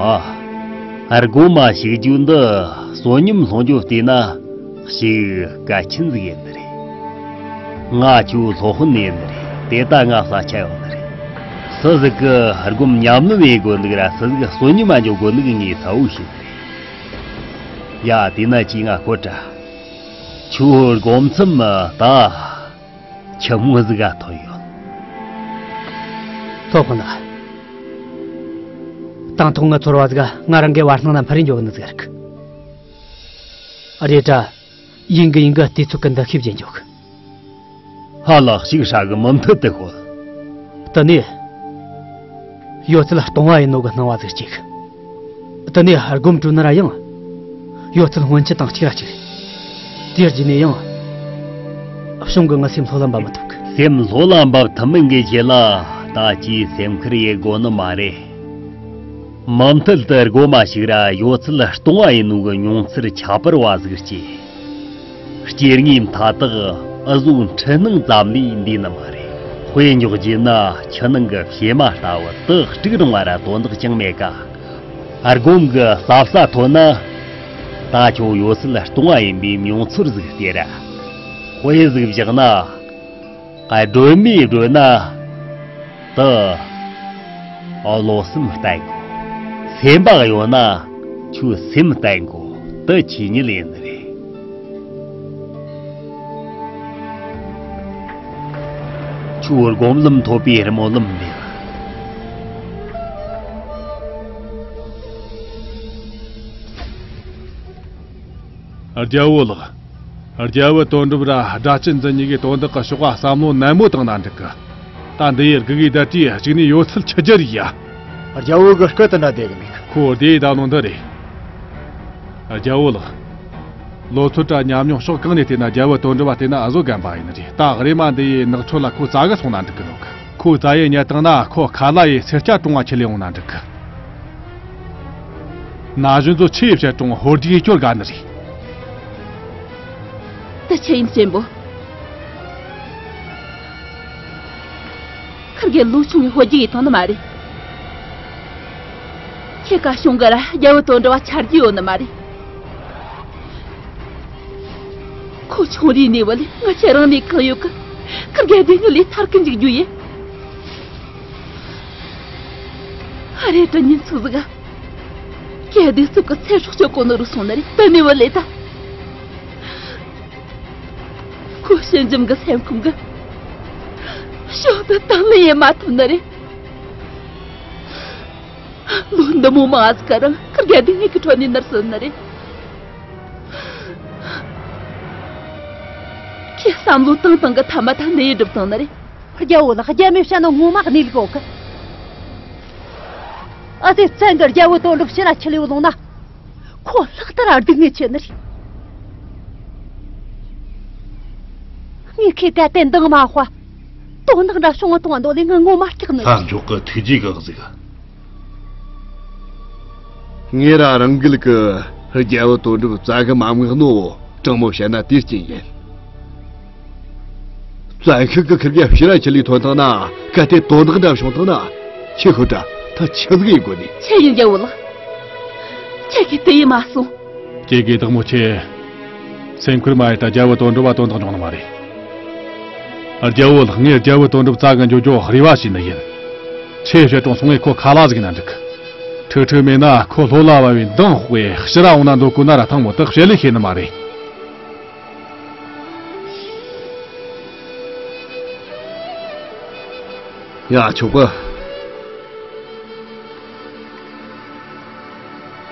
ཨ། སྒོ་མ་ཞིག་རྒྱུ་འདི་བསོད་སྙོམས་སློང་རྒྱུ་བལྟས་ན་ཞེ་གི་གལ་ཆེན་ཟིག་ཡིན་ནི་རེད། ང་ཁྱོའི་སློབ་དཔོན་ཡིན་ནི་རེད། དེ་ལྟ་ང་ས་ཆ་ཡོད་ནི་རེད། སུ་ཟིག་གིས་སྒོམ་ཉམས་ལེན་ཡེད་དགོས་འདུག་ར། སུ་ཟིག་བསོད་སྙོམས་མ་འཇོག་དགོས་འདུག་ངས་གསལ་བོ་ཤེས་ནི་རེད། ཡ། དེས་ན་ཁྱོས་ང་ཤོད་དྲ། ཁྱོའི་སྒོམ་མཚམས་ད་ཆི་མོ་ཟིག་ག་ཐོན་ཡོད། སློབ་དཔོན་ལགས། དང་ཐོག་ངའི་ཚོར་བ་ཟིག་ང་རང་གི་བར་སྣང་ན་འཕུར་རེ་འགྱོ་གི་ནི་ཟིག་རིག་རེད་དྲ། ཡིན་གི་ཡིན་གི་དུས་ཚོད་ཀྱི་འདུ་ཤེས་བརྗེད་འགྱོ་གི། ཧ། ལགས་ཤིག་ཧྲ་གི་མུ་མཐུད་དུ་ཤོད། དེ་ནས་ཡོད་ཚད་སྟོང་བ་ཡིན་ནོ་གི་སྣང་བ་ཟིག་སྐྱེ་གི། དེ་ནས་སྒོམ་བྲོས་ན་ར་ཡང་ཡོད་ཚད་སྔོན་ཆད་དང་གཅིག་ར་གཅིག་རེད། དེའི་རྗེས་ནས་ཡང་བྱུང་གི་ངའི་སེམས་ལྷོད་ལ་འབབ་མི་ཐུབ་གི། སེམས་ལྷོད་ལ་འབབ་ཐུབ་མིན་གི་ཆེད་ལ་ད་ཁྱོས་སེམས་ཁུར་ཡེད་དགོས་ནི་མ་རེད། མུ་མཐུད་དུ་སྒོམ་ཞིག་ར་ཡོད་ཚད་སྟོང་བ་ཡིན་ནོ་གི་མྱོང་ཚོར་ཁྱད་པར་བ་ཟིག་སྐྱེ། སྐྱེ་དངོས་མཐའ་དག་འུ་ཟོའི་འཁྲུལ་སྣང་ཙམ་ལས་འདས་ནི་མ་རེད། དཔེ་འཇོག་རྒྱུ་ན་ཆུ་ནང་གི་བྱེ་མ་ལྟ་བུ་དེ་དཀྲུག་རུང་བ་ར་དོན་དག་ཅང་མེད་ཀ། སྒོམ་གི་ཟབ་ས་ཐོན་ན། ད་ཁྱོད་ཡོད་ཚད་སྟོང་བ་ཡིན་པའི་མྱོང་ཚོར་ཟིག་སྟེར་ར། དཔེ་ཟིག་བཞག་ན། སྒྲོན་མེ་སྒྲོན་ན། དེ་བློ་སེམས་བརྟན་དགོས། སེམས་པ་གཡོ་ན་ཁྱོད་སེམས་བརྟན་དགོས། དེ་ཆོས་ཉིད་ཡིན་ནི་རེད། ཁྱོད་སྒོམ་ལམ་ཐོབ་པའི་སྨོན་ལམ་འདེབས། རྒྱལ་བོ་ལགས། རྒྱལ་བུ་དོན་གྲུབ་ར་སྒྲ་ཅན་འཛིན་གཉིས་ཀས་དོན་དག་གི་ཕྱོགས་ལ་བསམ་བློ་ནན་མོ་བཏང་ན་འགྲིག་གི། ད་འདི་ཡི་དགུ་གི་བརྡ་སྤྲོད་གཅིག་ནས་ཡོད་ཚད་ཆི་རྒྱུ་རེད་ཡ། རྒྱལ་བོ་གི་སྐུ་དེ་འདྲ་བསྡད་གི་མེད་གི། ཁོ་བསྡད་ཡི་ད་ལོ་འདི་རེད། རྒྱལ་བོ་ལགས། ལོ་ཚོད་དྲ་ཉམས་མྱོང་ཕྱོགས་གང་ནས་བལྟས་ན་རྒྱལ་བུ་དོན་གྲུབ་བལྟས་ན་ཨ་བཟོ་རྒན་པ་ཡིན་ནི་རེད། ད་རེམ་མ་འདི་ཡི་ནགས་ཁྲོད་ལ་ཁོ་རྩྭ་གི་སོང་ན་འགྲིག་གི་ནོ་གི། ཁོ་རྩྭ་ཡི་ཉལ་བཏང་ན་ཁོ་ཁ་ལག་ཡི་སེར་སྐྱ་གྲོང་བ་ཁྲིད་ལས་འོང་ན་འགྲིག་གི། ན་གཞོན་ཚོ་ཆེ་ཡི་བཤད་གྲོང་ཧོར་རྒྱུག་ཡི་སྐྱོར་དགའ་ནི་རེད། དེ་ཆི་ཡིན་གཅེན་པོ། ཁིར་གེ་ལོ་ཆུང་ངས་ཧོར་རྒྱུག་ཡི་བཏང་ནི་མ་རེད། ཁྱེད་ཀ་གཞུང་གི་ར་རྒྱལ་བུ་དོན་གྲུབ་བ་ཆ་རྒྱུས་ཡོད་ནི་མ་རེད། ཁོ་ཆུང་རིས་ནས་བུད་ལས་ང་ཁྱེད་རང་ནས་གང་ཡོད་གི། ཁིར་གེ་སྡུག་བསྔལ་ལས་ཐར་གི་འཇུག་རྒྱུ་ཡིན། ཨ་རེ་དྲི་ཉིན་ཚིག་ཟིག་ག། ཁྱེད་སྡུག་རྩུབ་ཀྱི་ཚེ་སྲོག་གཅོད་གོ་ནོ་རུ་སོང་ནི་རེད། དེ་ནས་བུད་ལས་ད། ཁོ་ཞི་འཇམ་གྱི་སེམས་ཁམས་ཀྱི་ཕྱོགས་དུ་དང་ལེན་ཡེ་མ་ཐུབ་ནི་རེད། ལོ་འདི་མོ་མང་ཟིག་ག་རང་ཁིར་གེ་སྡུག་བསྔལ་གྱི་ཁྲོད་ནས་ནར་སོན་ནི་རེད། ཁྱེད་བསམ་བློ་བཏང་བཏང་གི་ཐ་མ་ད་འདི་ཡི་སྒྲུབ་བཏང་ནི་རེད། རྒྱལ་བོ་ལགས། རྒྱལ་མོས་བཤད་ནོ་ངོ་མ་གནས་ལུགས་ཡོད་གི། ཨ་ཙི་བཙན་གྱིས་རྒྱལ་བུ་དོན་གྲུབ་ཕྱིར་ར་ཁྲིད་ལས་ལོང་ན། ཁོ་ལྷག་ལྟར་སྡུག་བསྔལ་ཆེ་ནི་རེད། ངས་ཁོས་གལ་ཏེ་འདང་མ་ཧ། དོན་དག་འདྲ་བྱུང་བ་དང་འདོད་ལས་ང་ངོ་མ་སྐྲག་ནི་རེད། ལྷ་མཆོག་གི་ཐུགས་རྗེ་གི་གཟིགས། ངས་ར་རང་འགུལ་གི་རྒྱལ་བུ་དོན་གྲུབ་བཙན་གི་མ་མངགས་ནོ་དྲང་མོ་བཤད་ན་དེའི་རྐྱེན་ཡིན། བཙན་ཤུགས་ཀྱི་ཁིར་གེ་ཕྱི་ར་ཆི་ལི་ཐོན་ཐང་ན་གལ་ཏེ་དོན་དག་འདྲ་བྱུང་ཐང་ན་ཁྱེད་ཤོད་དྲ་ད་ཆི་ཟིག་ཡིན་དགོས་ནི། ཆི་ཡིན་རྒྱལ་བོ་ལགས། ཁྱེད་ཀྱིས་དེ་ཡིན་མ་སོང་། ཁྱེད་ཀྱིས་བདག་མོ་ཆེ་སེམས་ཁུར་མ་ཡེ་ད་རྒྱལ་བོ་དོན་གྲུབ་བ་དོན་དག་འབྱུང་ནི་མ་རེད། རྒྱལ་བོ་ལགས། ངས་རྒྱལ་བོ་དོན་གྲུབ་བཙན་གི་འགྱོ་རྒྱོ་རེ་བ་བྱས་ནི་ཡིན། ཆེ་བཤད་གྲོང་སོང་ངས་ཁོ་ཁ་ལ་ཟིག་ན་འགྲིག་ཁྲིག་ཁྲིག་མེད་ན་ཁོ་ལྷོ་ལ་བ་བའི་མདང་དཔེ་ཕྱི་ར་འོང་ན་འདོད་གོ་ན་ར་ཐང་མོ་དག་བཤད་ལས་ཤེས་ནི་མ་རེད། ཡ་ཆོག་གི།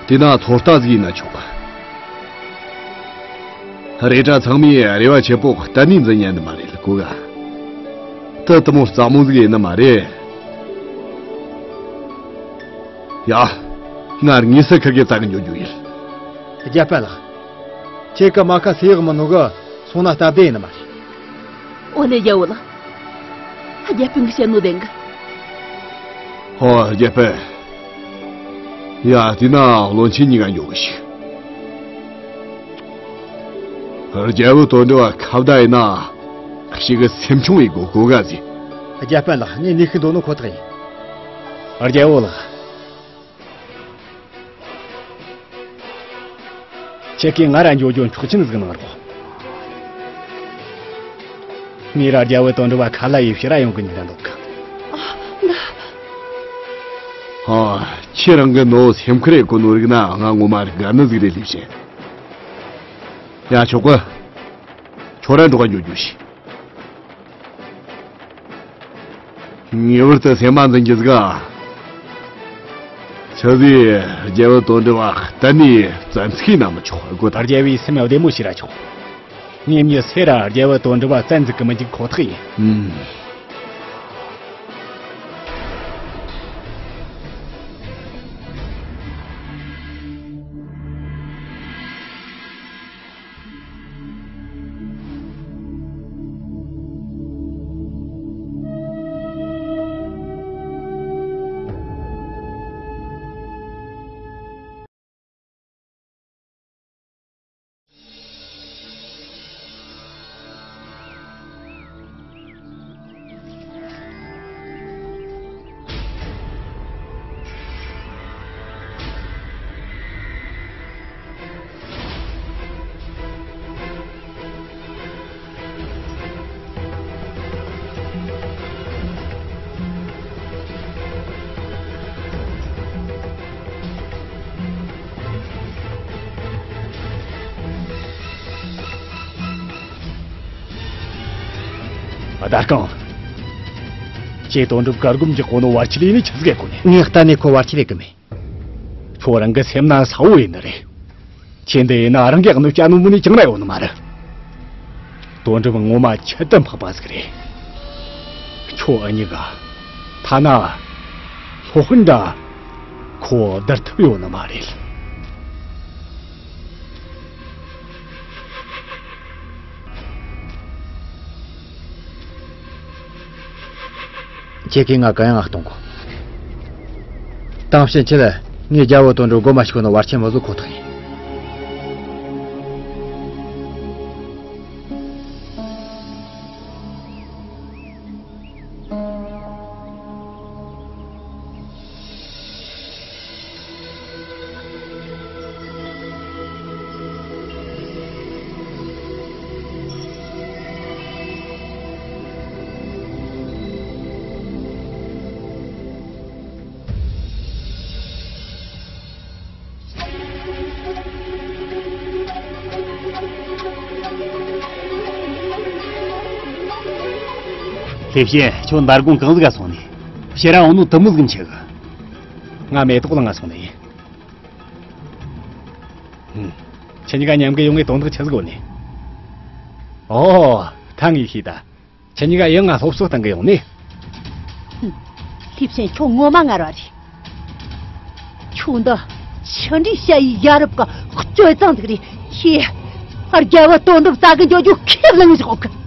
དེ་ན་ཚོད་ལྟ་ཟིག་ཡིན་ན་ཆོག་གི། རེད་དྲ་ཚང་མས་རེ་བ་ཆེ་པོ་གཏན་ནས་འཛིན་ཉན་ནི་མ་རེད་གོ་ག་དེ་དུ་མོ་རྩ་མོ་ཟིག་ཡིན་ནི་མ་རེད། ཡ། ང་དངོས་སུ་ཁིར་གེ་བཙན་གི་འགྱོ་རྒྱུ་ཡིན། རྒྱལ་པོ་ལགས། ཁྱེད་ཀྱི་རྨ་ཁ་སེ་ཡག་མི་ནོ་གི་སོང་ན་སྟབས་བདེ་ཡིན་ནི་མ་རེད། ཨོ་ལེ་རྒྱལ་བོ་ལགས། རྒྱལ་པོ་གི་བཤད་ནོ་བདེན་གི། ཧོ་རྒྱལ་པོ། ཡ་དེ་ན་བློན་ཆེན་གཉིས་ཀ་འགྱོ་གི་ཞིག་རྒྱལ་བོ་དོན་འགྲུབ་བ་ཁ་བརྡ་ཡིན་ན་ཞིག་གི་སེམས་ཆུང་ཡི་གོ་གོ་ག་ཟིག་རྒྱལ་པོ་ལགས། ངས་ནུས་ཤུགས་འདོན་ནོ་ཁོ་ཐག་ཡིན། རྒྱལ་བོ་ལགས། ཁྱེད་ཀྱིས་ང་ར་འགྱོ་རྒྱུ་ཆོག་མཆན་ཟིག་གནང་རོགས། ངས་ར་རྒྱལ་བོ་དོན་གྲུབ་བ་ཁ་ལ་ཡི་ཕྱིར་ར་ཡོང་གི་འཇུག་ན་འདོད་གི། ཨ། ཁྱེད་རང་གི་ནོ་སེམས་ཁུར་ཡེ་གོ་ནོ་རིག་ན་ང་ངོ་མ་རིག་ག་ནི་ཟིག་རེད་ལིབ་ཤེ། ཡ་ཆོག་གི། ཁྱོད་ར་འགྲོ་ག་འགྱོ་རྒྱུ་ཞིག་ངེས་པར་དུ་སེམས་མ་འཛིན་རྒྱུ་ཟིག་ཆི་ཟིག་རྒྱལ་བུ་དོན་གྲུབ་བ་གཏན་ནས་བཙན་ཚིག་ན་མི་ཆོག་སྒོ་ད། རྒྱལ་བུའི་སེམས་བདེ་མོ་བྱས་ར་ཆོག་ངེད་གཉིས་སེ་ར་རྒྱལ་བུ་དོན་གྲུབ་བ་བཙན་འཛུལ་གི་མི་འཇུག་ཁོ་ཐག་ཡིན། ཨུམ། ཨ་ད་རྐང་། ཁྱེད་དོན་གྲུབ་གར་སྒོམ་གྱི་གོ་ནོ་བར་ཆད་ཡིན་ནི་ཆི་ཟིག་གོ་ནི། ངས་གཏན་ནས་ཁོ་བར་ཆད་ལས་གི་མེད། ཁྱོད་རང་གི་སེམས་ན་གསལ་བོ་ཡིན་ནི་རེད། ཁྱེད་འདི་ཡིན་ན་རང་གི་གནོད་བྱ་ནོ་མི་ནི་ཅང་ར་ཡོད་ནི་མ་རེད། དོན་གྲུབ་ངོ་མ་ཁྱད་དུ་འཕགས་པ་ཟིག་རེད། ཁྱོད་ཨ་མྱེས་ག་ཐ་ན་སློབ་དཔོན་འདྲ་ཁོ་བསྡུར་ཐུབ་ཡོད་ནི་མ་རེད། ཁྱེད་ཀྱིས་ང་གུ་ཡངས་གཏོང་གོ། དེང་ཕྱིན་ཆད་ངས་རྒྱལ་བོ་དོན་གྲུབ་མགོ་མ་ཞིག་ནོ་བར་ཆད་མི་བཟོ་ཁོ་ཐག་ཡིན། ལྷས་བྱིན། ཁྱོད་འདར་དགོང་གང་ཟིག་ག་སོང་ནས། ཕྱིར་ར་འོང་ནོ་དུ་མོ་ཟིག་མཆི་གི། ང་མེ་ཏོག་ལ་ང་སོང་ནས་ཡིན། ཁྱེད་གཉིས་ཀ་མཉམ་གི་ཡོང་ངས་དོན་དག་ཆི་ཟིག་ཡོད་ནི། ཨོ། ཐང་ཡི་ཤི་ད། ཁྱེད་གཉིས་ཀ་ཡང་ང་སློབ་གསོ་གཏང་གི་ཡོང་ནི། ལྷས་བྱིན། ཁྱོད་ངོ་མ་ངར་བ་རེད། ཁྱོད་འདི་ ཆི་འདྲའི་ཞ་ཡི་ཡ་རབས་ཀྱི་སྤྱོད་གཙང་ཟིག་རེད། ཁྱེད་རྒྱལ་བུ་དོན་གྲུབ་བཙལ་གི་འགྱོ་རྒྱུ་ཁས་བླངས་བཞག་གི།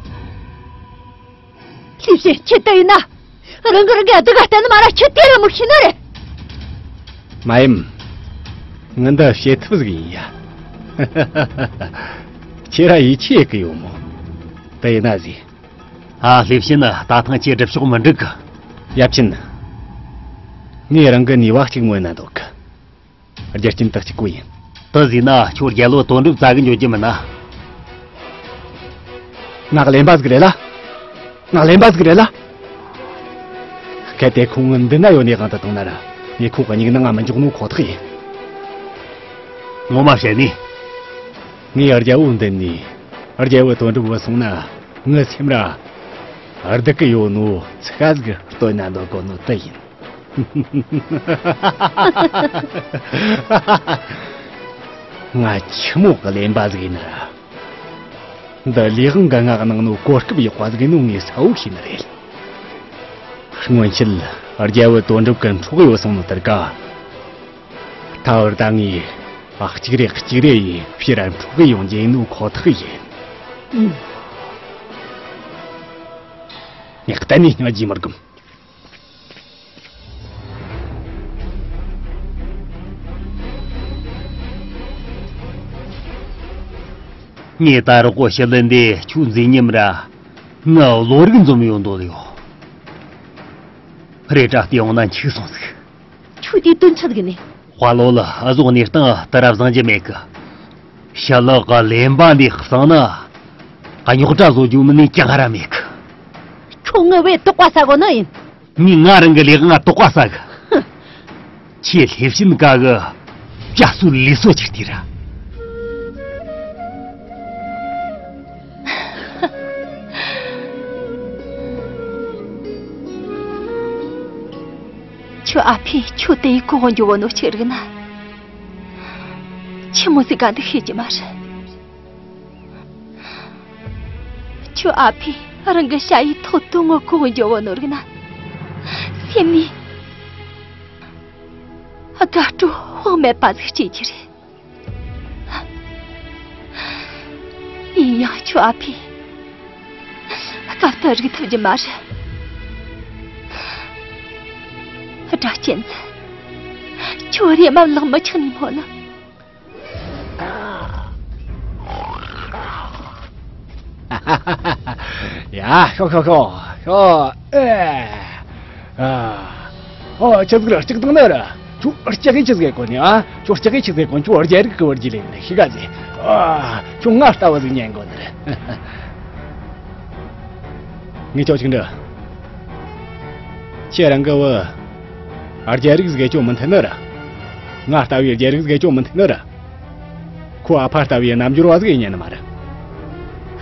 ལྷས་བྱིན། ཁྱེད་དེ་ཡིན་ན་རང་གི་རང་གི་སྡུག་ག་བལྟས་ནི་མ་ར་ཁྱེད་དེ་ར་མི་ཤེས་ནི་རེད། མ་ཡིན། ངི་འདི་བྱེད་ཐབས་ཟིག་ཡིན་ཡ། ཁྱེད་ར་ཡིད་ཆེས་ཡེད་གི་ཡོད་མོ། དེ་ཡིན་ན་ཟེ། ཨ། ལྷས་བྱིན། ད་ཐེངས་ཁྱེད་སྒྲུབ་ཕྱོགས་མི་འགྲིག་གི། ཡབ་ཆེན། ངས་རང་གི་ནུས་པ་གཅིག་མངོན་ན་འདོད་གི། རྒྱུ་རྐྱེན་དེ་གཅིག་པོ་ཡིན། དེ་ཟེར་ན་ཁྱོད་རྒྱལ་བུ་དོན་གྲུབ་བཙལ་གི་འགྱོ་རྒྱུ་མིན་ན། ང་གླེན་པ་ཟིག་རེད་ལ། ང་གླེན་པ་ཟིག་རེད་ལ། གལ་ཏེ་ཁོང་ངི་མདུན་ན་ཡོད་ནི་དབང་དུ་བཏང་ན་ར། ངས་ཁོ་གི་མྱིག་ནང་ང་མི་འཇོག་ནོ་ཁོ་ཐག་ཡིན། ངོ་མ་བཤད་ནི། ངས་རྒྱལ་བོ་མདུན་ནས་རྒྱལ་བུ་དོན་གྲུབ་བུད་སོང་ན། ངི་སེམས་ར་སྡུག་གི་ཡོད་ནོ་ཚིག་ཁ་ཟིག་སྟོན་ན་འདོད་གོ་ནོ་དེ་ཡིན། ང་ཆི་མོ་གི་གླེན་པ་ཟིག་ཡིན་ན་ར། འདི་ལས་དབང་གི་ངག་གནང་ནོ་གོ་སྐབས་ཡག་པ་ཟིག་ཡིན་ནོ་ངས་གསལ་བོ་ཤེས་ནི་རེད། སྔོན་ཆད་རྒྱལ་བུ་དོན་གྲུབ་གི་འཕྲོག་ཡོད་སོང་ནོ་དེར་ག། ད་བར་ད་ངས་གཅིག་རེ་གཅིག་རེ་ཡིས་ཕྱིར་ར་འཕྲོག་གི་ཡོང་རྒྱུ་ཡིན་ནོ་ཁོ་ཐག་ཡིན། ངས་གཏན་ནས་སྙིང་རྗེ་མི་དགོས། ངས་ད་རོགས་པོ་ཞི་ལི་འདི་ཁྱོད་མཛེས་ཉམས་ར་ང་བློ་རིག་འཛོམས་ཡོད་འདོད་ཡོད། རེད་དྲ་བལྟས་ཡོང་ན་འཆུག་སོང་ཟིག། ཁྱོད་དེའི་དོན་ཆི་ཟིག་ནས། དཔའ་ལོ་ལ་ཨ་ཟོག་གནས་སྟངས་དུ་ར་བཟང་རྒྱུ་མེད་གི། ཞི་ལི་གི་གླེན་པ་འདི་གསང་ན། རྙོག་དྲ་བཟོ་རྒྱུ་མིན་ནས་ཅང་ར་མེད་གི། ཁྱོད་ངའི་བས་དོགས་པ་ཟ་གོ་ནི་ཡིན། ངས་ང་རང་གི་ལས་ང་དོགས་པ་ཟ་གི། ཧུམ། ཁྱེད་ལྷས་བྱིན་ག་གི་སྐྱ་སོའི་ལུས་སྲོག་ཅིག་དེ་ར། ཁྱོད་ཨ་ཕས་ཁྱོད་དེ་ཡི་གོ་འགྱོ་བོ་ནོ་ཆི་རིག་ན། ཆི་མོ་ཟིག་ག་འདུག་ཤེས་ཀྱི་མ་རེད། ཁྱོད་ཨ་ཕས་རང་གི་ཞ་ཡི་ཐོག་ཏུ་ངོ་གོ་འགྱོ་བོ་ནོ་རིག་ན། སེམས་ནས་དགའ་སྤྲོ་དཔག་མེད་པ་ཟིག་སྐྱེ་རྒྱུ་རེད། ཡིན་ཡང་ཁྱོད་ཨ་ཕས་སྐབས་དུ་རིག་ཐུབ་རྒྱུ་མ་རེད། སྒྲ་གཅན་འཛིན། ཁྱོད་རེམ་མ་ལག་མི་ཆག་ནས་སྨོན་ལམ། ཡ། ཤོག་ཤོག་ཤོག་ཤོག་ཨེ། ཨ། ཨོ། ཆི་ཟིག་ར་སྐྲག་བཏང་ནི་ར། ཁྱོད་སྐྲག་གི་ཆི་ཟིག་གོ་ནི། ཨ། ཁྱོད་སྐྲག་གི་ཆི་ཟིག་གོ། ཁྱོད་རྒྱལ་རིགས་གི་བར་གྱི་ལས་ནི་ཤི་ག་ཟེ། ཨ། ཁྱོད་ང་ལྟ་བུ་ཟིག་ཉན་གོ་ནི་ར། ངས་ཁྱོད་ཅིག་འདྲི། ཁྱེད་རང་གི་བུ་རྒྱལ་རིགས་ཟིག་གི་ཁྱོད་མི་མཐུན་ནི་ར། ང་ལྟ་བུའི་རྒྱལ་རིགས་ཟིག་གི་ཁྱོད་མི་མཐུན་ནི་ར། ཁོ་ཨ་ཕ་ལྟ་བུའི་རྣལ་འབྱོར་བ་ཟིག་ཡིན་ཉན་ནི་མ་རེད།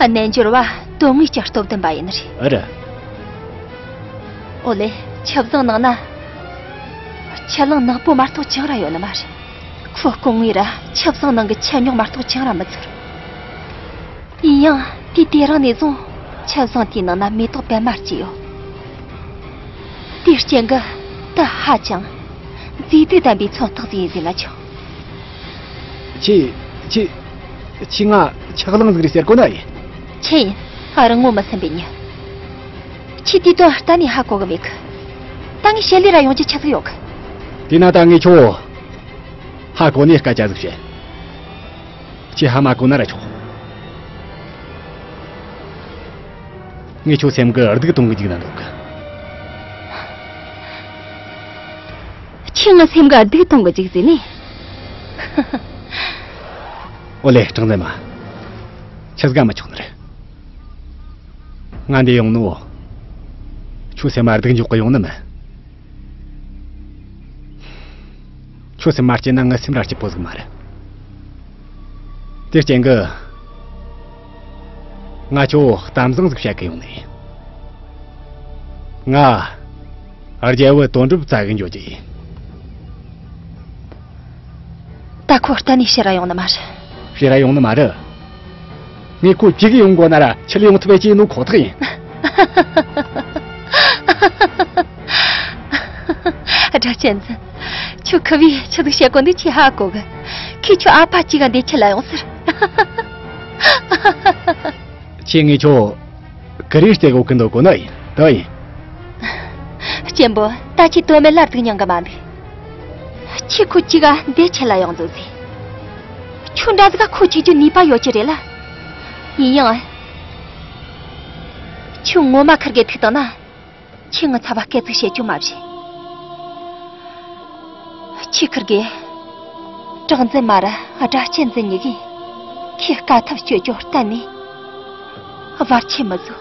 རྣལ་འབྱོར་བ་དོན་དངོས་ཀྱི་སྟོབས་ལྡན་པ་ཡིན་ནི་རེད། ཨེ་རེད། ཨོ་ལེ། ཆབ་བཟང་ནང་ན་ཆུ་གླང་ནག་པོ་མ་གཏོགས་ཅང་ར་ཡོད་ནི་མ་རེད། ཁོ་སྐུ་ངོས་ར་ཆབ་བཟང་ནང་གི་ཆུ་རྙོག་མ་གཏོགས་ཅང་ར་མི་ཚོར། ཡིན་ཡང་དུས་དེ་རིང་ནས་བཟུང་ཆབ་བཟང་དེའི་ནང་ན་མེ་ཏོག་པད་མ་སྐྱེས་ཡོད། དེའི་རྐྱེན་གྱིས་དེ་ཧ་ཅང་མཛེས་སྡུག་ལྡན་པའི་མཚོན་རྟགས་ཟིག་ཡིན་ཟེར་ན་ཆོག་ཁྱེད། ཁྱེད། ཁྱེད་ང་ཆུ་གླང་ཟིག་རེད་ཟེར་གོ་ནི་ཡིན། ཁྱེད་ཡིན། ཨ། རང་ངོ་མི་ཚིམ་པའི་མྱི། ཁྱེད་དེའི་དོན་གཏན་ནས་ཧ་གོ་གི་མེད་གི། ད་ངས་ཞི་ལི་ར་ཡོང་རྒྱུ་ཆི་ཟིག་ཡོད་གི། དེས་ན་ད་ངས་ཁྱོད་ཧ་གོ་ནས་སྐད་ཆ་ཟིག་བཤད། ཁྱེད་ཧ་མ་གོ་ན་ར་ཆོག་ངས་ཁྱོད་སེམས་གི་སྡུག་གཏོང་གི་འཇུག་ན་འདོད་གི། ཁྱེད་ངའི་སེམས་གི་སྡུག་གཏོང་གི་འཇུག་ཟེར་ནི། ཨོ་ལེ། སྲང་བཙན་མ། ཆི་ཟིག་ག་མི་ཆོག་ནི་རེད། ང་འདི་ཡོང་ནོ། ཁྱོད་སེམས་མ་སྡུག་འཇོག་གི་ཡོང་ནི་མིན། ཁྱོད་སེམས་མ་སྐྱིད་ན་ངའི་སེམས་ར་སྐྱིད་པོ་ཟིག་མ་རེད། དེ་རྐྱེན་གྱིས་ང་ཁྱོད་གཏམ་བཟང་ཟིག་བཤད་གི་ཡོང་ནི་ཡིན། ང་རྒྱལ་བུ་དོན་གྲུབ་བཙལ་གི་འགྱོ་རྒྱུ་ཡིན། ད་ཁོ་གཏན་ནས་ཕྱིར་ར་ཡོང་ནི་མ་རེད། ཕྱིར་ར་ཡོང་ནི་མ་རེད། ངས་ཁོ་ཅིག་ཡོང་དགོས་ན་ར་ཁྲིད་ལས་ཡོང་ཐུབ་པའི་ཅི་ནོ་ཁོ་ཐག་ཡིན། སྒྲ་གཅན་འཛིན། ཁྱོད་ཁུ་བས་ཆི་ཟིག་བཤད་གོ་འདུག་ཁྱོས་ཧ་གོ་གི། ཁོས་ཁྱོད་ཨ་ཕ་གཅིག་ག་འདི་ཁྲིད་ལ་ཡོང་ཟེར། ཁྱོས་ངས་ཁྱོད་ཀུ་རེ་སྟེར་གོ་གི་འདུག་གོ་ནི་ཡིན་དོ་ཡིན། གཅེན་པོ། ད་ཁྱོས་དོན་མེད་སླར་ཟིག་མྱང་གི་མ་འདུག་ཁྱོས་ཁོ་གཅིག་ག་འདི་ཁྲིད་ལ་ཡོང་འདུག་ཟེར། ཁྱོད་འདྲ་ཟིག་ག་ཁོ་ཁྲིད་རྒྱུ་ནུས་པ་ཡོད་རྒྱུ་རེད་ལ། ཡིན་ཡང་། ཁྱོད་ངོ་མ་ཁུར་གེ་ཐུག་བཏང་ན། ཁྱོས་ངའི་ཚབ་བ་སྐད་ཅིག་བཤད་རྒྱུ་མ་བྱེད། ཁྱོས་ཁུར་གེ། གྲགས་འཛིན་མ་ར་སྒྲ་གཅན་འཛིན་གཉིས་ཀས་ཁྱོད་དཀའ་ཐུབ་སྤྱོད་རྒྱུ་གཏན་ནས་བར་ཆད་མི་བཟོ།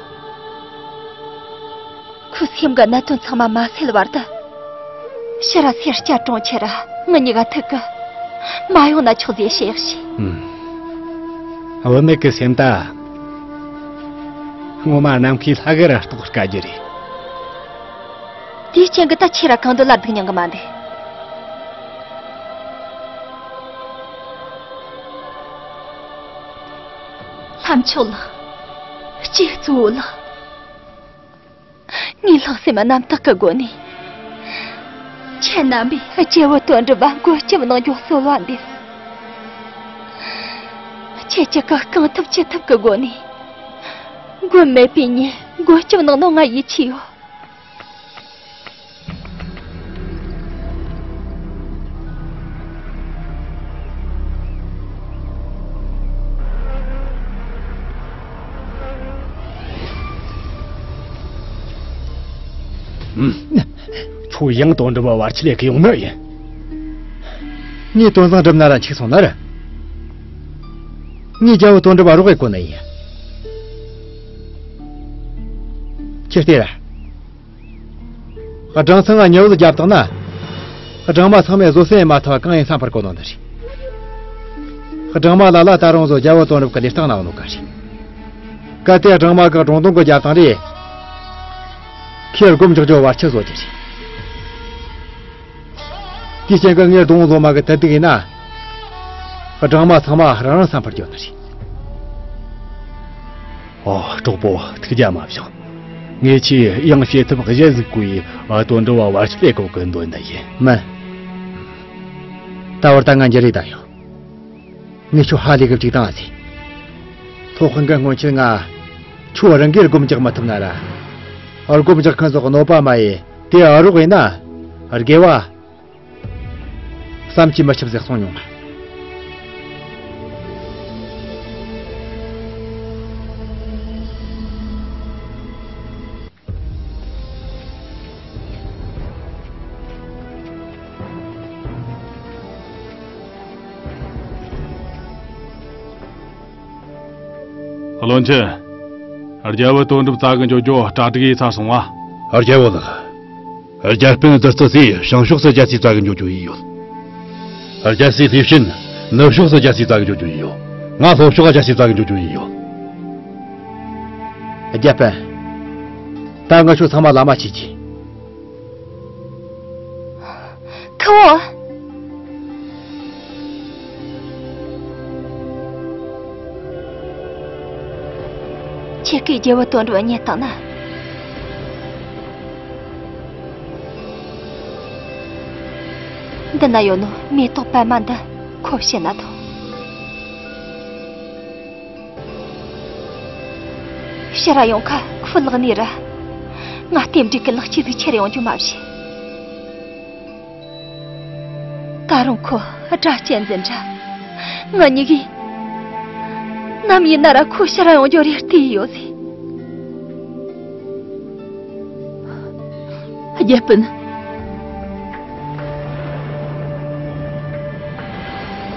ཁོའི་སེམས་གི་གནད་དོན་ཚང་མ་མ་སེལ་བར་དུ། ཕྱི་ར་སེར་སྐྱ་གྲོང་ཁྱེར་ར་ང་གཉིས་ཀ་ཐུག་གི་མ་ཡོང་ན་ཆོག་ཟེར་བཤད་ཡག་བྱས། ཨུམ། བུད་མེད་ཀྱི་སེམས་ད་ངོ་མ་ནམ་མཁའི་ལྷ་གི་ར་རྟོགས་དཀའ་རྒྱུ་རེད། དེའི་རྐྱེན་གྱིས་ད་ཁྱོད་ར་གང་འདོད་སླར་སྡུག་མྱང་གི་མ་འདུག་ལྷ་མཆོག་ལགས། སྐྱེས་གཙོ་བོ་ལགས། ངའི་ལྷག་བསམ་རྣམ་དག་གི་སྒོ་ནས། ཁྱེད་རྣམ་པས་རྒྱལ་བུ་དོན་གྲུབ་པ་མགོན་སྐྱབས་གནང་རྒྱུ་གསོལ་བ་འདེབས། ཁྱེད་ཅག་གིས་གང་ཐུབ་ཅི་ཐུབ་ཀྱི་སྒོ་ནས། མགོན་མེད་པའི་ཉིན་མགོན་སྐྱབས་གནང་ནོ་ང་ཡིད་ཆེས་ཡོད། ཁྱོད་ཡང་དོན་གྲུབ་པ་བར་ཆད་ལས་ཀི་ཡོང་ནི་ཡིན། ངས་དོན་བཟང་སྒྲུབ་ན་ར་འཆུག་སོང་ན་ར། ངས་རྒྱལ་བུ་དོན་གྲུབ་པ་རོགས་ཡེ་གོ་ནི་ཡིན། ཁྱེད་ལྟོས་ར། སྦྲང་ཚང་ང་ཉི་འོད་བརྒྱབ་བཏང་ན། སྦྲང་མ་ཚང་མས་བཟོད་སྲན་ཡེ་མ་ཐུབ་པ་གང་ཡིན་བསམ་པར་གོ་ནོ་འདི་རེད། སྦྲང་མ་ལ་ལ་ད་རུང་བཟོ་རྒྱལ་བུ་དོན་གྲུབ་ཀྱི་ལས་སྟངས་ནང་ནོ་ག་རེད། གལ་ཏེ་སྦྲང་མ་གི་སྒྲུང་དོན་གི་རྒྱབ་བཏང་རེད། ཁོས་སྒོམ་རྒྱག་རྒྱུ་བར་ཆད་བཟོ་རྒྱུ་རེད། དེའི་རྐྱེན་གྱིས་ངས་སྡོང་བོ་ལོ་མ་གི་དུ་སྡུག་ཡིན་ན། སྦྲང་མ་ཚང་མ་རང་རང་བསམ་པར་འགྱོ་ནི་རེད། ཨོ། གྲོགས་པོ། ཐུགས་རྒྱལ་མ་བཞེངས། ངས་ཁྱོས་ཡང་བྱེད་ཐབས་གཞན་ཟིག་བཀོལ་ཡེ་དོན་གྲུབ་པ་བར་ཆད་ལས་གོ་གི་འདོན་ནི་ཡིན། མིན། ད་བར་ད་ང་འགྱུར་རེ་ད་ཡོད། ངས་ཁྱོད་ཧ་ལས་གི་ཅིག་བཏང་ཟིག་སློབ་དཔོན་གི་སྔོན་ཆད་ང་ཁྱོད་རང་གིས་སྒོམ་རྒྱག་མི་ཐུབ་ན་ར། སྒོམ་རྒྱག་མཁན་ཚོ་གནོད་པ་མ་ཡེ་དེ་རོགས་ཡིན་ན། དགེ་བ་བསམ་གྱིས་མི་ཁྱབ་ཟེར་གསུངས་མྱོང་ང་། བློན་ཆེན། རྒྱལ་བུ་དོན་གྲུབ་བཙལ་གི་འགྱོ་རྒྱུ་གྲ་སྒྲིག་ཡེ་ཚར་སོང་བ། རྒྱལ་བུ་ལགས། རྒྱལ་པོས་རྡུལ་རྩི་སིས་བྱང་ཕྱོགས་སུ་རྒྱལ་སྲིད་བཙལ་གི་འགྱོ་རྒྱུ་ཡིན་ཡོད། རྒྱལ་སྲས་ལྷས་བྱིན་ནུབ་ཕྱོགས་སུ་རྒྱལ་སྲིད་བཙལ་གི་འགྱོ་རྒྱུ་ཡིན་ཡོད། ང་ལྷོ་ཕྱོགས་ལ་རྒྱལ་སྲིད་བཙལ་གི་འགྱོ་རྒྱུ་ཡིན་ཡོད། རྒྱལ་པོ། ད་ང་ཁྱོད་ཚང་མ་ལམ་མ་ཆས་ཀྱི། ཁུ་བོ། ཁྱེད་ཀྱིས་རྒྱལ་བུ་དོན་གྲུབ་རྙེད་བཏང་ན། འདི་ན་ཡོད་ནོ་མེ་ཏོག་པད་མ་འདི་ཁོ་བྱིན་ན་ཐོངས། ཕྱིར་ར་ཡོང་ཁ་ཁོའི་ལག་ནས་ར། ང་རྟེན་འབྲེལ་གྱི་ལག་ཆས་ཟིག་ཁྱེར་ཡོང་རྒྱུ་མ་བྱེད། ད་རུང་ཁོ་སྒྲ་གཅན་འཛིན་འདྲ། ང་གཉིས་ཀས་ནམ་ཡིན་ན་ར་ཁོ་ཕྱིར་ར་ཡོང་རྒྱུ་རེ་ལྟོས་ཡོད་ཟེར། རྒྱལ་པོ།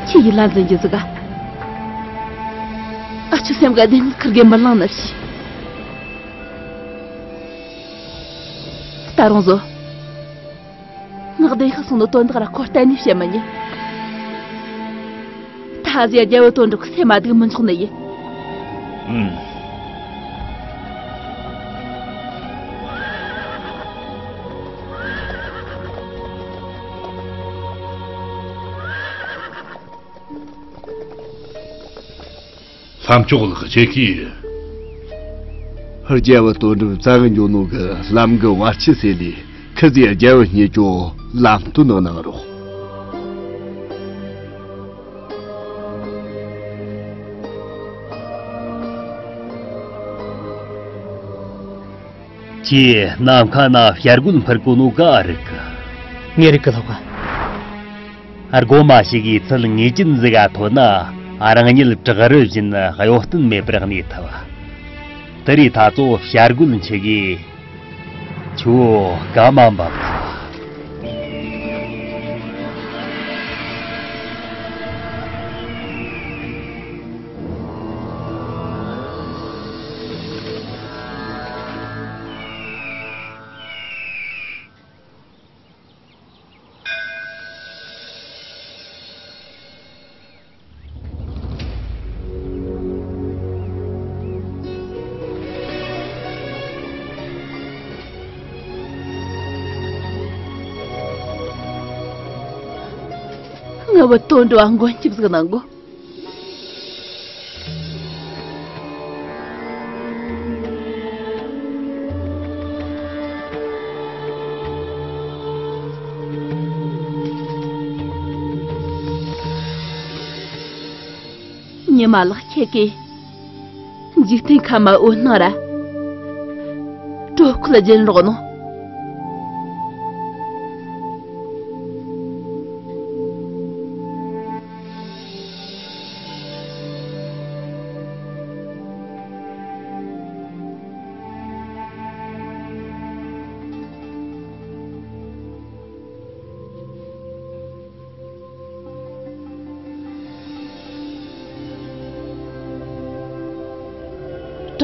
ཁྱེད་ཡིད་ལ་འཛིན་རྒྱུ་ཟིག་ག་ཨ་ཆུ་སེམས་ག་བདེན་ཁུར་གེ་མི་ལང་ནི་ཞིག་ད་རུང་བཟོ། ངག་བདེན་ཤག་སོང་ནོ་དོན་དག་ར་ཁོ་གཏན་ནས་བཤད་མི་ཉན། ད་ཨ་ཟི་ཡ་རྒྱལ་བུ་དོན་གྲུབ་ཀྱི་སེམས་མ་སྡུག་མི་འཇོག་ནི་ཡིན། ཨུམ། ལྷ་མཆོག་ལགས། ཁྱེད་ཀྱིས། རྒྱལ་བུ་དོན་གྲུབ་བཙལ་གི་འགྱོ་ནོ་གི་ལམ་གི་བར་ཆད་སེལ་ལས་ཁི་ཟི་ཡ་རྒྱལ་བུ་རྙེད་རྒྱུ་ལམ་སྟོན་གནང་རོགས། ཁྱེད་ནམ་མཁའ་ན་བྱ་རྒོད་འཕུར་གོ་ནོ་ག་རིག་གི། ངས་རིག་གི་ལྷག་ག་རྒོད་མ་ཞིག་གིས་ཚུལ་ངེས་ཅན་ཟིག་ག་ཐོན་ན་རང་ཉིད་བྲག་རི་བཞིན་གཡོ་བརྟན་མེད་པར་གནས་ཐུབ། དེ་རིང་ད་ཚོ་བྱ་རྒོད་འཆི་གིས་ཁྱོད་ག་མ་འབབ་ཐུབ། ངའི་བུ་དོན་འགྲུབ་མགོན་སྐྱབས་ཟིག་གནང་གོ། ཉི་མ་ལགས། ཁྱེད་ཀྱིས་འཇིག་རྟེན་ཁམས་མ་འོད་སྣང་ར་དྲོད་ཁོལ་སྦྱིན་རོགས་གནང་།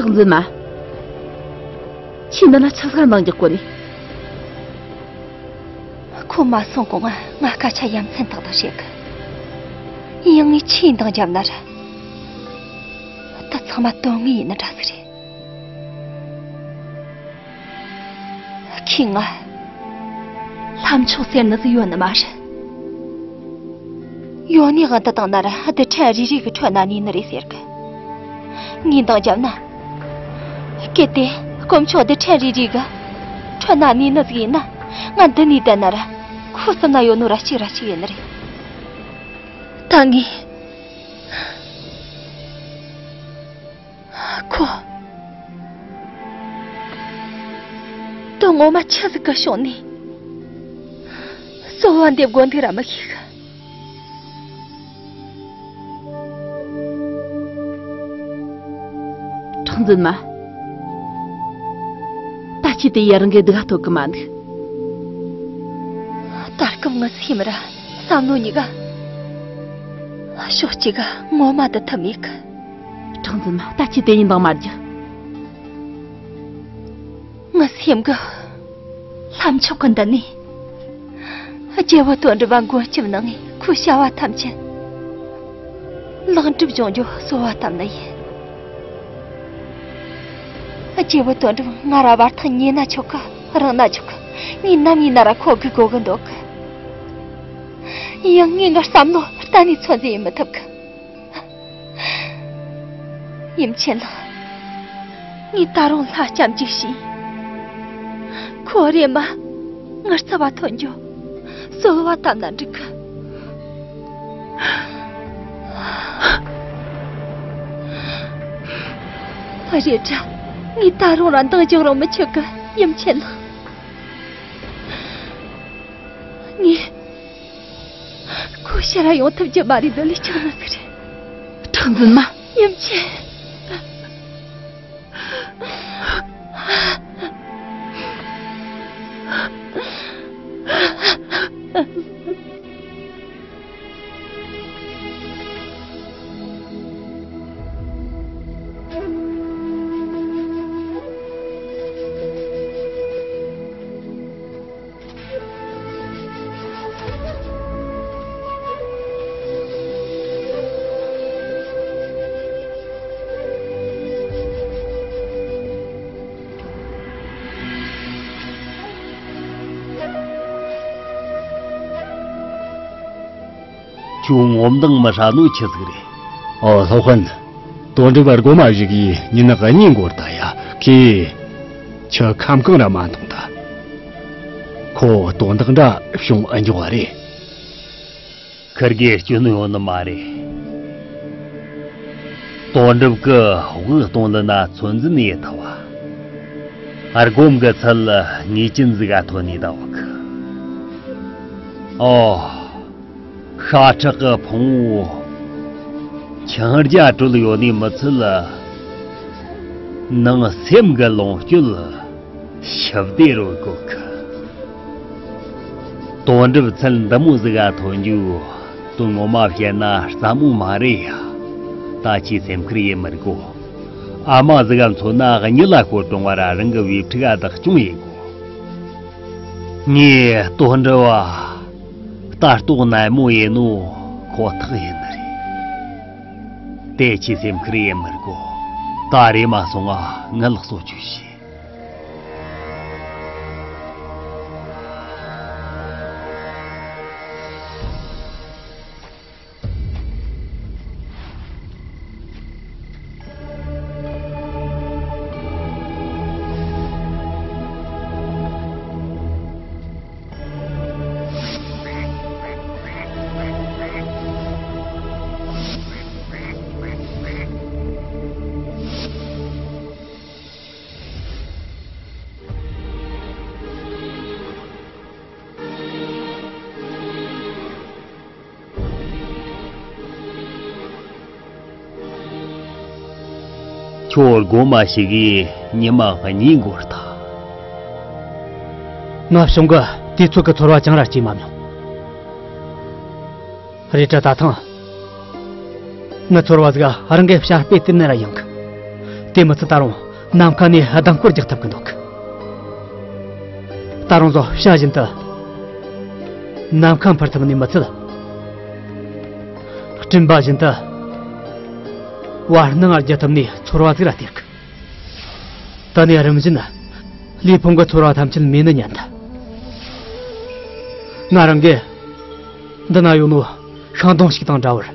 གྲགས་འཛིན་མ། ཁྱེད་འདི་ན་ཆི་ཟིག་ག་འདང་རྒྱག་གོ་ནི། ཁོ་མ་སོང་གོང་ང་སྐད་ཆ་ཡ་མཚན་ཏག་ཏག་བཤད་གི། ཡང་ངས་ཁྱེད་འདང་བརྒྱབ་ན་ར། ད་ཚང་མ་དོན་དངོས་ཡིན་ནི་འདྲ་ཟིག་རེད། ཁྱེད་ང་ལྷ་མཆོག་ཟེར་ནི་ཟིག་ཡོད་ནི་མ་རེད། ཡོད་ནི་དབང་དུ་བཏང་ན་ར་རྡུལ་ཕྲན་རེ་རེ་གི་ཁྲོད་ན་གནས་ནི་རེད་ཟེར་གི། ངས་འདང་བརྒྱབ་ན། གལ་ཏེ་དཀོན་མཆོག་རྡུལ་ཕྲན་རེ་རེ་གི་ཁྲོད་ན་གནས་ནི་ཟིག་ཡིན་ན། ང་འདི་ནས་བསྡད་ན་ར་ཁོ་གསུམ་ན་ཡོད་ནོ་ར་གཅིག་ར་གཅིག་ཡིན་ནི་རེད། ད་ངས། ཁོ། དོན་ངོ་མ་ཆི་ཟིག་གི་བྱུང་ནས། གསོལ་བ་འདེབས་དགོས་འདུག་ར་མི་ཤེས་གི། གྲགས་འཛིན་མ། ད་ཁྱེད་དེ་ཡི་རང་གི་སྡུག་ག་ཐོག་གི་མ་འདུག་ད་སྐབས་ངའི་སེམས་ར་བསམ་བློ་གཉིས་ཀ་ཕྱོགས་གཅིག་ག་ངོ་མ་བསྡུ་ཐུབ་མེད་གི། གྲགས་འཛིན་མ། ད་ཁྱེད་དེ་ཡི་འདང་མ་རྒྱག་ངའི་སེམས་གི་ལྷ་མཆོག་གི་མདུན་ནས་རྒྱལ་བུ་དོན་གྲུབ་པ་མགོན་སྐྱབས་གནང་ངས་ཁོའི་བྱ་བ་ཐམས་ཅད་ལེགས་འགྲུབ་འབྱུང་རྒྱུ་གསོལ་བ་བཏབ་ནི་ཡིན། རྒྱལ་བུ་དོན་གྲུབ་ང་ར་བར་ཐག་ཉེ་ན་ཆོག་གི། རིང་ན་ཆོག་གི། ངས་ནམ་ཡིན་ན་ར་ཁོ་སྒུག་དགོས་གི་འདུག་གི། ཡང་ངས་ངའི་བསམ་བློ་གཏན་ནས་ཚོད་འཛིན་ཡེད་མི་ཐུབ་གི། ཡུམ་ཆེན་ལགས། ངས་ད་རུང་ལྷ་སྐྱབས་འཇུག་བྱས། ཁོ་རེམ་མ་ངའི་རྩ་བ་ཐོན་རྒྱུ་གསོལ་བ་བཏབ་ན་འགྲིག་གི། རེད་དྲ། ངས་ད་རུང་ར་འདང་རྒྱག་རུང་མི་ཆོག་གི། ཡུམ་ཆེན་ལགས། ངས། ཁོ་ཕྱིར་ར་ཡོང་ཐུབ་རྒྱུ་མ་རེད། འདི་ལས་ཆགས་ན་ཟིག་རེད། གྲགས་འཛིན་མ། ཡུམ་ཆེན། ཁྱོད་ངོ་མདངས་མི་ཧྲ་ནོ་ཆི་ཟིག་རེད། ཨོ། སློབ་དཔོན། དོན་གྲུབ་རྒོད་མ་བཞུགས་ཡས་ཉིན་གཉིས་འགོར་ད་ཡ། ཁོས་ཁྱི་ཁམ་གང་ར་མ་མཐོང་ད། ཁོ་དོན་དག་འདྲ་བྱུང་ཨེ་འཇོག་པ་རེད། ཁིར་གེ་སྐྱོན་ཡོད་ནི་མ་རེད། དོན་གྲུབ་ཀྱི་དབུགས་གཏོང་ལེན་ན་ཚོད་འཛིན་ཡེད་ཐུབ་བ། སྒོམ་གི་ཚུལ་ངེས་ཅན་ཟིག་ག་ཐོན་ནས་བསྡད་ཡོད་གི། ཨོ། ཤ་ཁྲག་གི་ཕུང་བོ་ཆིངས་རྒྱ་གྲོལ་ཡོད་ནི་མི་ཚད། ནང་སེམས་གི་ལོངས་སྤྱོད་ཞི་བདེ་རོལ་གོ་གི། དོན་གྲུབ་ཚུལ་འདི་མོ་ཟིག་ག་ཐོན་རྒྱུ་དོན་ངོ་མ་བཤད་ན་སླ་མོ་མ་རེད་ཡ། ད་ཁྱོས་སེམས་ཁུར་ཡེད་མི་དགོས། ཨ་མ་ཟིག་ག་མཚོན་ན་གཉིད་ལ་ཁོ་གྲོང་བར་རང་གི་བུ་ཕྲུག་ག་བདག་སྐྱོང་ཡེད་དགོས། ངས་དོན་གྲུབ་བ་ལྟ་རྟོག་ནན་མོ་ཡེད་ནོ་ཁོ་ཐག་ཡིན་ནི་རེད། དེ་ཁྱོས་སེམས་ཁུར་ཡེད་མི་དགོས། ད་རེམ་མ་སོང་ང་ངལ་གསོ་བཅུག་ཤིག། ཁྱོད་སྒོམ་མ་ཞིག་གིས་ཉི་མ་གཉིས་འགོར་ཐལ། ང་བྱུང་གི་དུས་ཚོད་ཀྱི་ཚོར་བ་ཅང་ར་སྐྱེས་མ་མྱོང་། རེད་དྲ་ད་ཐེངས་ངའི་ཚོར་བ་ཟིག་རང་གི་བྱ་དཔེ་དེ་ནས་ར་ཡང་གི། དེ་མི་ཚད་ད་རུང་ནམ་མཁའ་ནས་ལྡིང་སྐོར་རྒྱག་ཐུབ་གི་འདུག། ད་རུང་བཟོ་བྱ་བཞིན་དུ་ནམ་མཁའ་འཕུར་ཐུབ་ནི་མི་ཚད། སྤྲིན་པ་བཞིན་དུ་བར་སྣང་རྒྱུ་ཐུབ་ནི་ཚོར་བ་ཟིག་ར་སྟེར་གི། ད་ནས་རིམ་བཞིན་ལུས་ཕུང་གི་ཚོར་བ་ཐམས་ཅད་མེད་ནི་ཉན་ཐལ། ང་རང་གི་འདི་ན་ཡོད་ནོ་ཤིང་སྡོང་ཞིག་དང་འདྲ་བར།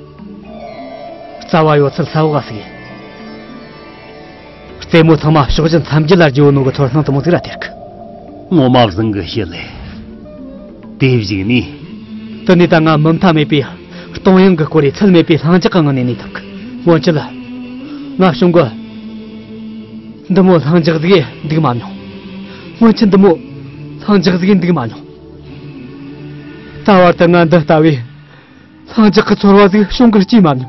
རྩ་བ་ཡོད་ཚད་ས་འོག་ག་ཟིག་ཡིན། རྩེ་མོ་ཚང་མ་ཕྱོགས་བཞི་མཚམས་བརྒྱད་ལ་རྒྱུ་ཡོད་ནོ་གི་ཚོར་སྣང་དུ་མོ་ཟིག་ར་སྟེར་གི། ངོ་མ་བཟང་གི་བཤད་ལེ། དེ་བཞིག་ནས། དེ་ནས་ད་ང་མུ་མཐའ་མེད་པའི་སྟོང་ཡང་གི་སྐོར་རེ་ཚད་མེད་པའི་ལྷིང་འཇགས་ཀྱི་ངང་ནས་གནས་ཐུབ་གི། སྔོན་ཆད་ལ། ང་བྱུང་གི། འདི་མོ་ལྷིང་འཇགས་ཟིག་འདུག་མ་མྱོང་། སྔོན་ཆད་འདི་མོ་ལྷིང་འཇགས་ཟིག་འདུག་མ་མྱོང་། ད་བར་དུ་ང་འདི་ལྟ་བུའི་ལྷིང་འཇགས་ཀྱི་ཚོར་བ་ཟིག་བྱུང་གི་སྐྱེས་མ་མྱོང་།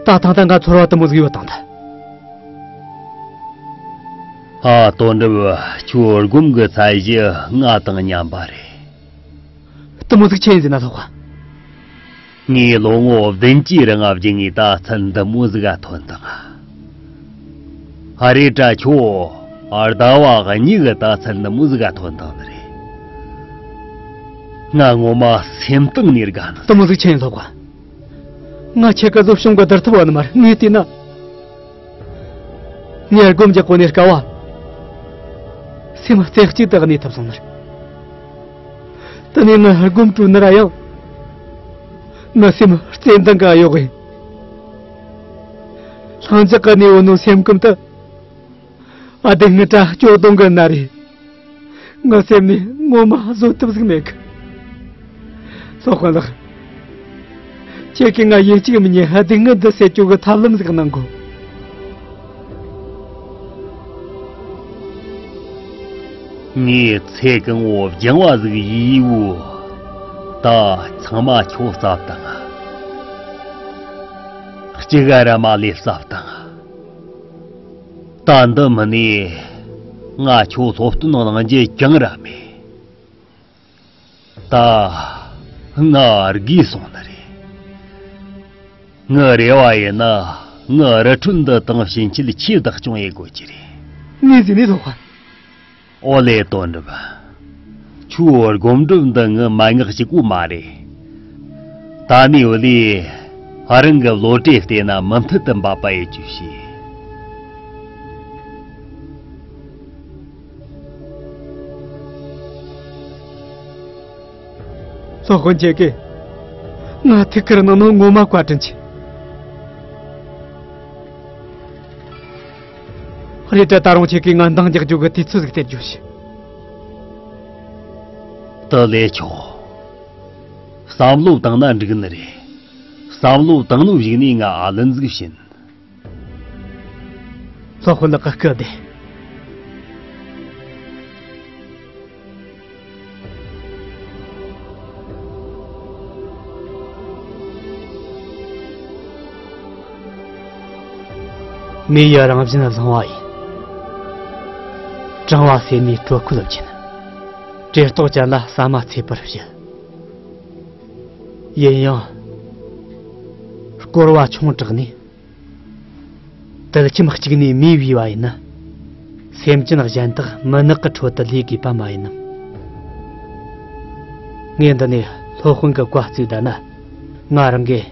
ད་ཐེངས་ད་ང་ཚོར་བ་དེ་མོ་ཟིག་ཡོད་དང་ད། ཨ། དོན་གྲུབ། ཁྱོད་སྒོམ་གི་ཚད་གཞི་ང་དང་མཉམ་པ་རེད། དེ་མོ་ཟིག་ཆི་ཡིན་ཟེར་ན་ལྷག་པ། ངས་ལོ་ངོ་བདུན་ཅུའི་རིང་བརྒྱུད་ངས་ད་ཚད་འདི་མོ་ཟིག་ག་ཐོན་དང་། ཨ། རེད་དྲ་ཁྱོད་ཟླ་བ་གཉིས་གི་ད་ཚད་འདི་མོ་ཟིག་ག་ཐོན་དང་ནི་རེད། ང་ངོ་མ་སེམས་གཏིང་ནས་དགའ་ནི། དེ་མོ་ཟིག་ཆི་ཡིན་ལྷག་པ། ང་ཁྱེད་ཀ་བཟོ་བྱུང་གི་བསྡུར་ཐུབ་བ་ནི་མ་རེད། ངས་བལྟས་ན། ངས་སྒོམ་རྒྱག་གོ་ནས་དཀའ་བ། སེམས་རྩེ་གཅིག་ཏུ་གནས་ཐུབ་སོང་ནི་རེད། དེ་ནས་ངས་སྒོམ་བྲོས་ནི་ར་ཡང་། ངའི་སེམས་རྩེ་འདང་ག་གཡོག་གི། ལྷིང་འཇགས་ཀྱི་གནས་བོ་ནོ་སེམས་ཁམས་དུ། ཨ། དེ་ངི་དྲ་སྐྱོ་གདུང་གི་ན་རེ། ངའི་སེམས་ནས་ངོ་མ་བཟོད་ཐུབ་ཟིག་མེད་གི། སློབ་དཔོན་ལགས། ཁྱེད་ཀྱིས་ང་ཡིད་གཅིག་མིན་ནས་སྡུག་བསྔལ་འདི་སེལ་རྒྱུ་གི་ཐབས་ལམ་ཟིག་གནང་དགོས། ངས་ཚེ་གང་བོ་སྦྱང་བ་ཟིག་ཡིས་བོ། ད་ཚང་མ་ཁྱོད་བསླབས་དང་། གཅིག་ག་ར་མ་ལས་བསླབས་དང་། ད་འདི་མིན་ནས་ང་ཁྱོད་སློབ་སྟོན་གནང་རྒྱུ་ཅང་ར་མེད། ད་ང་རྒས་སོང་ནི་རེད། ངའི་རེ་བ་ཡིན་ན་ངའི་རི་ཁྲོད་འདི་དང་ཕྱིན་ཆད་ཁྱོས་བདག་སྐྱོང་ཡེད་དགོས་ཀྱི་རེད། ངས་ཟིན་ནས་ལྷག་པ། ཨོ་ལེ་དོན་གྲུབ། ཁྱོའི་སྒོམ་སྒྲུབ་འདི་ངའི་མན་ངག་གཅིག་པོ་མ་རེད། ད་ནས་བུ་ལས་རང་གི་བློ་གྲོས་བལྟས་ན་མུ་མཐུད་དུ་འབད་པ་ཡེད་རྒྱུ་བྱོས། སློབ་དཔོན་ཁྱེད་ཀྱིས་ང་ཐུགས་ཁུར་གནང་ནོ་ངོ་མ་བཀའ་དྲིན་ཆེ། རེད་དྲ་ད་རུང་ཁྱེད་ཀྱིས་ང་འདང་རྒྱག་རྒྱུ་གི་དུས་ཚོད་ཟིག་སྟེར་རྒྱུ་བྱོས། དེ་ལས་ཆོག། བསམ་བློ་བཏང་ན་འགྲིག་ནི་རེད། བསམ་བློ་བཏང་ནོ་གཞུག་ནས་ང་ཨ་ལན་ཟིག་བྱིན། སློབ་དཔོན་ལགས་ཀྱི་སྐུ་བདེ། མེ་ཡི་རང་བཞིན་བཟང་བ་ཡིན། གྲང་བ་སེལ་ནས་དྲོད་ཁོལ་བྱིན། བཀྲེས་ལྟོགས་ཅན་ལ་ཟ་མ་འཚོལ་བར་བྱེད། ཡིན་ཡང་། སྐོར་བ་ཆུང་དྲགས་ནས། དུད་ཁྱིམ་གཅིག་ནས་མེ་བུས་པ་ཡིན་ན། སེམས་ཅན་གཞན་དག་མུན་ནག་གི་ཁྲོད་དུ་ལུས་དགོས་པ་མ་ཡིན་ནམ། ངས་འདི་ནས་སློབ་དཔོན་གྱི་བཀའ་བརྩིས་བསྡད་ན། ང་རང་གིས་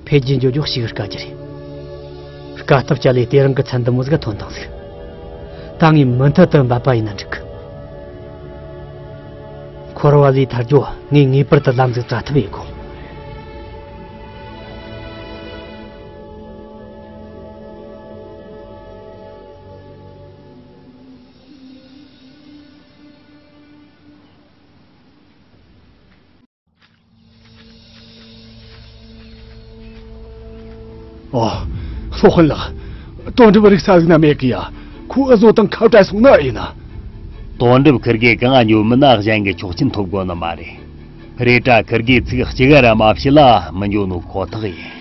འཕེལ་རྒྱས་འགྲོ་རྒྱུ་ཞིག་དཀའ་རྒྱུ་རེད། དཀའ་ཐུབ་བྱ་ལས་དེ་རིང་གི་མཚན་འདི་མོ་ཟིག་ཐོན་དང་ཟིག། ད་ངས་མུ་མཐུད་དུ་འབད་པ་ཡིན་ན་འགྲིག་གི། འཁོར་བ་ལས་ཐར་རྒྱུ་ངས་ངེས་པར་དུ་ལམ་ཟིག་བཙལ་ཐུབ་ཡོད་གོ། ཨོ། སློབ་དཔོན་ལགས། དོན་གྲུབ་རིག་ས་ཟིག་ན་མེད་གི་ཡ། ཁོ་འུ་ཟོ་དང་ཁ་བྲལ་སོང་ནི་ཡིན་ན། དོན་གྲུབ་ཁིར་གེ་གང་ཉོ་མིན་ན་གཞན་གྱི་ཆོག་མཆན་ཐོབ་དགོས་ནི་མ་རེད། རེད་དྲ་ཁིར་གེ་ཚིག་གཅིག་ར་མ་བཤད་ལ་མི་འགྱོ་ནོ་ཁོ་ཐག་ཡིན།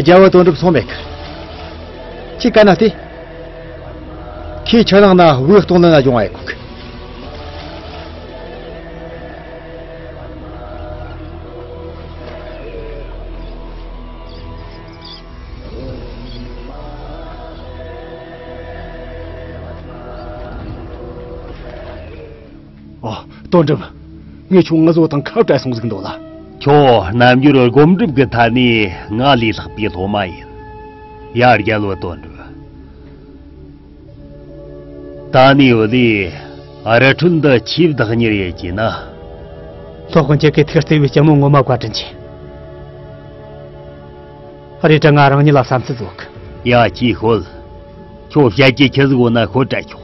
རྒྱལ་བོ་དོན་གྲུབ་སོང་མེད་གི། ཁྱེད་ག་ན་སྟེ། ཁྱེད་ཆ་ནང་ན་བུ་སྟོང་ལ་ན་སྦྱོང་བ་ཡེ་གོ་གི། ཨོ། དོན་གྲུབ། ངས་ཁྱོད་ང་ཚོ་དང་ཁ་བྲལ་སོང་ཟིག་འདུག་ལ། ཁྱོད་རྣལ་འབྱོར་སྒོམ་སྒྲུབ་ཀྱི་ཐད་ནས་ང་ལས་ལྷག་པའི་སློབ་མ་ཡིན། ཡ། རྒྱལ་བོ་དོན་གྲུབ། ད་ནས་འོ་ལས་རི་ཁྲོད་འདི་ཆེས་བདག་གཉེར་ཡེ་གྱིས་ན། སློབ་དཔོན་ཁྱེད་ཀྱི་ཐུགས་བརྩེ་བའི་སྤྱི་མོ་ངོ་མ་བཀའ་དྲིན་ཆེ། རེད་དྲ་ང་རང་ཉིད་ལ་བསམ་ཚུལ་ཟིག་ཡོད་གི། ཡ། ཅིག་ཤོད། ཁྱོད་བཤད་རྒྱུ་ཆི་ཟིག་ཡོད་ན་ཤོད་དྲ་ཆོག།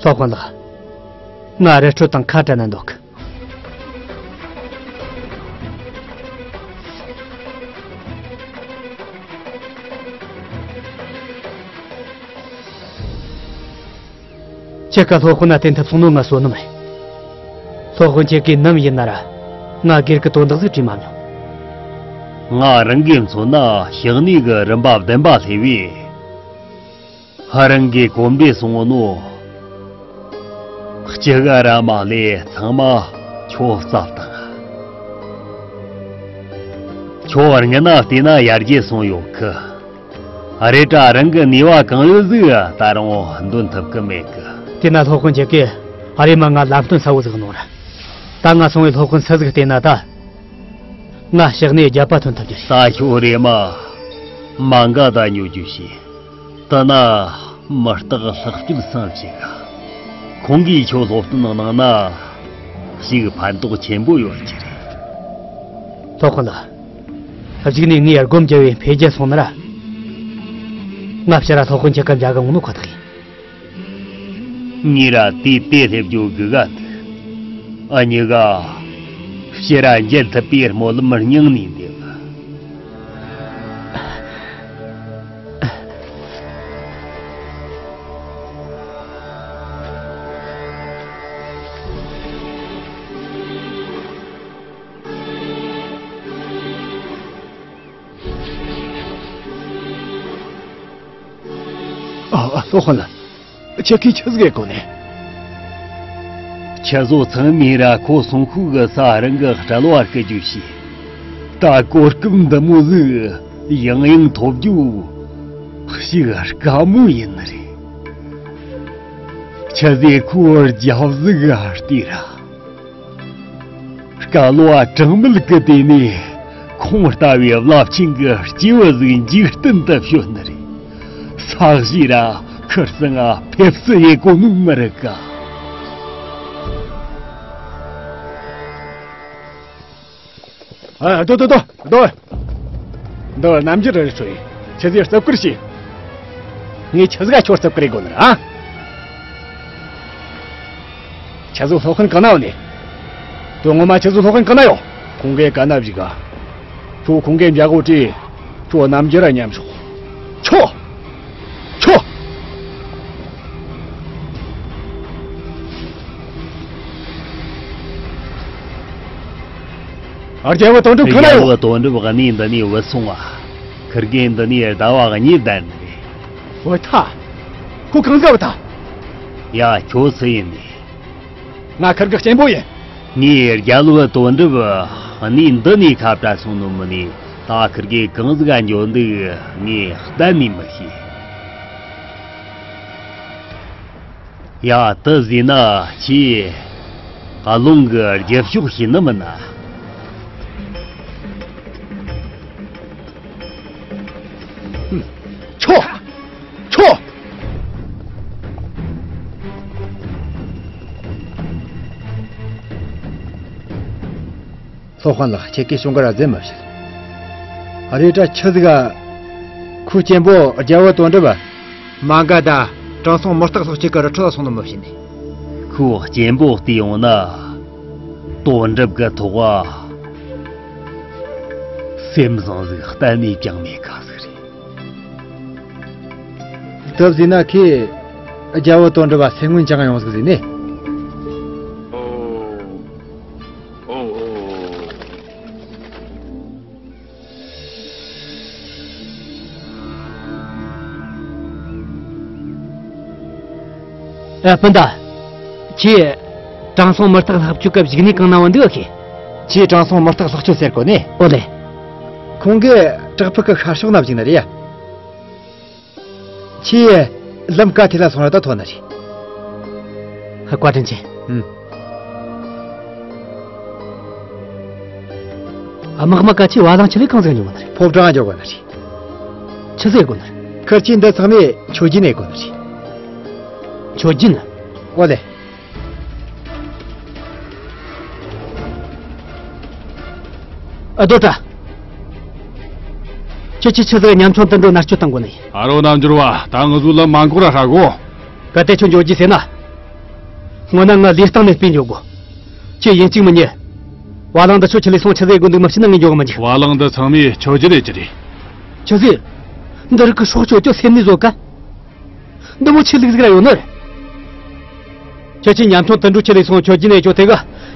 སློབ་དཔོན་ལགས། ང་རི་ཁྲོད་དང་ཁ་བྲལ་ན་འདོད་གི། ཁྱེད་ཀ་སློབ་དཔོན་ན་བསྟེན་ཐུབ་སོང་ནོ་ང་བསོད་ནམས་རེད། སློབ་དཔོན་ཁྱེད་ཀྱིས་ནམ་ཡིན་ན་ར་ང་སྒེར་གྱི་དོན་དག་ཟིག་བྲིས་མ་མྱོང་། ང་རང་གིས་མཚོན་ན་ཞིང་ནས་གི་རིམ་པ་བདུན་པ་སླེབས་བས། ཧ། རང་གིས་གོམས་འདྲིས་སོང་ནོ། སྤྱི་ཁ་ར་མ་ལས་ཚང་མ་ཁྱོད་རྩ་བཏང་། ཁྱོད་སྔ་ན་བལྟས་ན་ཡར་རྒྱས་སོང་ཡོད་གི། རེད་དྲ་རང་གི་ནུས་པ་གང་ཡོད་ཟིག་ད་རུང་འདོན་ཐུབ་གི་མེད་གི། དེ་ན་སློབ་དཔོན་ཁྱེད་ཀྱིས་རེམ་མ་ང་ལམ་སྟོན་གསལ་བོ་ཟིག་གནང་ར། ད་ང་སོང་བའི་སློབ་དཔོན་སུ་ཟིག་བལྟས་ན་ད། ང་ཕྱག་ནས་རྒྱབ་པ་ཐོན་ཐུབ་རྒྱུ་རེད། ད་ཁྱོད་རེམ་མ་མ་འགའ་ད་ཉོ་རྒྱུ་བྱོས། དེ་ན་མི་རྟག་ལྷག་སྤྱོད་སངས་ཅིག། ཁོང་གིས་ཁྱོད་སློབ་སྟོན་གནང་ན་ཞིག་ཕན་ཐོགས་ཆེན་པོ་ཡོད་རྒྱུ་རེད། སློབ་དཔོན་ལགས། གཞུག་ནས་ངས་སྒོམ་རྒྱབ་བས་འཕེལ་རྒྱས་སོང་ན་ར། ང་ཕྱིར་ར་སློབ་དཔོན་ཁྱེད་ཀ་མཇལ་གི་འོང་ནོ་ཁོ་ཐག་ཡིན། ངས་ར་དེ་དེ་སླེབས་རྒྱུ་སྒུག་ག་འདུག། འུ་གཉིས་ཀ་ཕྱིར་ར་མཇལ་ཐུབ་པའི་སྨོན་ལམ་སྙིང་ནས་འདེབས། ཨ། ཨ། སློབ་དཔོན་ལགས། ཁྱེད་ཀྱིས་ཆི་ཟིག་གོ་ནས། ཁྱེད་ཚོ་ཚང་མས་ར་ཁོ་སོང་ཤུལ་གི་ས་རང་གི་སྤྲེལ་བ་སྐུ་རྒྱུ་བྱས། ད་གོ་སྐབས་འདི་མོ་ཟིག་ཡང་ཡང་ཐོབ་རྒྱུ་ཞིག་དཀའ་མོ་ཡིན་ནི་རེད། ཁྱེད་ཚོས་ཁོའི་རྒྱབ་གཟུགས་བལྟས་ར། སྐལ་བ་གྲངས་མེད་ཀྱི་དེ་ནས་ཁོང་ལྟ་བུའི་རླབས་ཆེན་གྱི་སྐྱེས་བུ་ཟིག་འཇིག་རྟེན་དུ་བྱོན་ནི་རེད། ས་གཞི་ར་ཁིར་སང་ང་ཕེབས་བསུ་ཡེ་གོ་ནོ་མི་རིག་ག། ཨ། སྡོད་སྡོད་སྡོད་སྡོད། འདི་རྣམ་འགྱུར་རེ་རེ་ཚོ་ཡིན། ཆི་ཟིག་རྩུབ་ཀིར་བྱས། ངས་ཆི་ཟིག་ཁྱོད་རྩུབ་ཀིར་ཡེ་གོ་ནི་ར། ཨ། ཁྱེད་ཚོ་སློབ་མཁན་གང་ན་ཡོད་ནི། དོན་ངོ་མ་ཁྱེད་ཚོ་སློབ་མཁན་གང་ན་ཡོད། ཁོང་གིས་ག་ན་བཞུགས་ག་ཁྱོད་ཁོང་གིས་འཇག་གོ་དྲིས། ཁྱོད་རྣམ་འགྱུར་ར་ཉམས་ཤོག་ཁྱོད། ཁྱོད། རྒྱལ་བོ་དོན་གྲུབ་གང་ན་རྒྱལ་ཡོད། བོ་དོན་གྲུབ་གནས་འདི་ནས་བུད་སོང་བ། ཁིར་གེ་འདི་ནས་ཟླ་བ་གཉིས་བསྡད་ནི་རེད། བུ་ཐ། ཁོ་གང་ཟིག་བུ་ཐ། ཡ་ཁྱོད་སུ་ཡིན་ནི། ང་ཁིར་གི་གཅེན་པོ་ཡིན། ངས་རྒྱལ་བོ་དོན་གྲུབ་གནས་འདི་ནས་ཁ་བྲལ་སོང་ནོ་མིན་ནས། ད་ཁིར་གེ་གང་ཟིག་ག་འགྱོ་འདུག་ངས་གཏན་ནས་མི་ཤེས། ཡ་དེ་ཟེར་ན་ཁྱེད་རླུང་གི་རྒྱབ་ཕྱོགས་ཤེས་ནི་མིན་ན། ཁྱོད། ཁྱོད། སློབ་དཔོན་ལགས། ཁྱེད་ཀྱིས་གཞུང་ག་ར་ཟེར་མི་བཤད། རེད་དྲ་ཆི་ཟིག་ག་ཁོའི་གཅེན་པོ་རྒྱལ་བོ་དོན་གྲུབ་མ་འགའ་ད་དྲང་སྲོང་མུ་སྟེགས་ལྷག་ཅིག་གི་རི་ཁྲོད་ལ་སོང་ནོ་མི་བཤད་ནི། ཁོའི་གཅེན་པོ་བལྟས་ཡོང་ན་དོན་གྲུབ་གི་ཐོག་སེམས་བཟང་ཟིག་གཏན་ནས་ཅང་མེད་ཁ་ཟིག་རེད། དེ་ཟེར་ན་ཁོས་རྒྱལ་བོ་དོན་གྲུབ་བ་སེམས་ངན་ཅང་ཡོང་ཟིག་ཟེར་ནི། ཨོ། ཨོ་ཨོ། ཨ་སྤུན་ཟླ། ཁྱེད། དྲང་སྲོང་མུ་སྟེགས་ལྷག་བཅུ་གི་བཞུགས་གནས་གང་ན་བ་འདུག་ཨ་ཁེ། ཁྱེད་དྲང་སྲོང་མུ་སྟེགས་ལྷག་བཅུ་ཟེར་གོ་ནི། ཨོ་ལེ། ཁོང་གི་བྲག་ཕུག་གི་ཤར་ཕྱོགས་ན་བཞུགས་ནི་རེད་ཡ། ཁྱེད། ལམ་ག་ཐད་ལ་སོང་ར་ད་ཐོན་ནི་རེད། ཧ། བཀའ་དྲིན་ཆེ། ཨུམ། དམག་མི་ག་ཆེ་བ་ལང་ཆི་ལི་གང་ཟིག་ཉོ་གོ་ནི་རེད། ཕོ་བྲང་འཇོག་གོ་ནི་རེད། ཆི་ཟིག་དགོ་ནི་རེད། ཁིར་ཆེ་འདི་ཚང་མས་མཆོད་སྦྱིན་ནས་དགོ་ནི་རེད། མཆོད་སྦྱིན། ཨོ་ལེ། ཨ་རྡོ་ཏྲ། ཁྱེད་ཀྱིས་ཆི་ཟིག་ཉམ་ཆུང་དུད་འགྲོ་མནར་གཅོད་བཏང་གོ་ནི་ཡིན། ཨ་རོ་རྣལ་འབྱོར་བ། ད་ང་ཚོ་ལམ་མ་འགོར་ར་ཧྲ་གོ། གལ་ཏེ་ཁྱོད་འགྱོ་རྒྱུ་ཟེར་ན། སྔོན་ན་ང་ལུས་སྟེང་ནས་སྤོས་འགྱོ་དགོ། ཁྱེད་ཡིན་གཅིག་མིན་གཉིས། བ་ལང་འདི་ཆོ་ཆི་ལས་སོང་ཆི་ཟིག་དགོ་འདུག་མི་ཤེས་ན་ངས་འགྱོ་གི་མི་འཇུག་བ་ལང་འདི་ཚང་མས་མཆོད་རྒྱུ་རེད་ཀྱི་རེད། ཆི་ཟིག་འདི་རིགས་ཀྱི་སྲོག་གཅོད་རྒྱུ་སེམས་ནས་བཟོད་ག་འདི་མོ་ཆི་ལུགས་ཟིག་ར་ཡོད་ནི་རེད། ཁྱེད་ཀྱིས་ཉམ་ཆུང་དུད་འགྲོ་ཁྲིད་ལས་སོང་མཆོད་སྦྱིན་ནས་ཁྱོད་དེ་ག་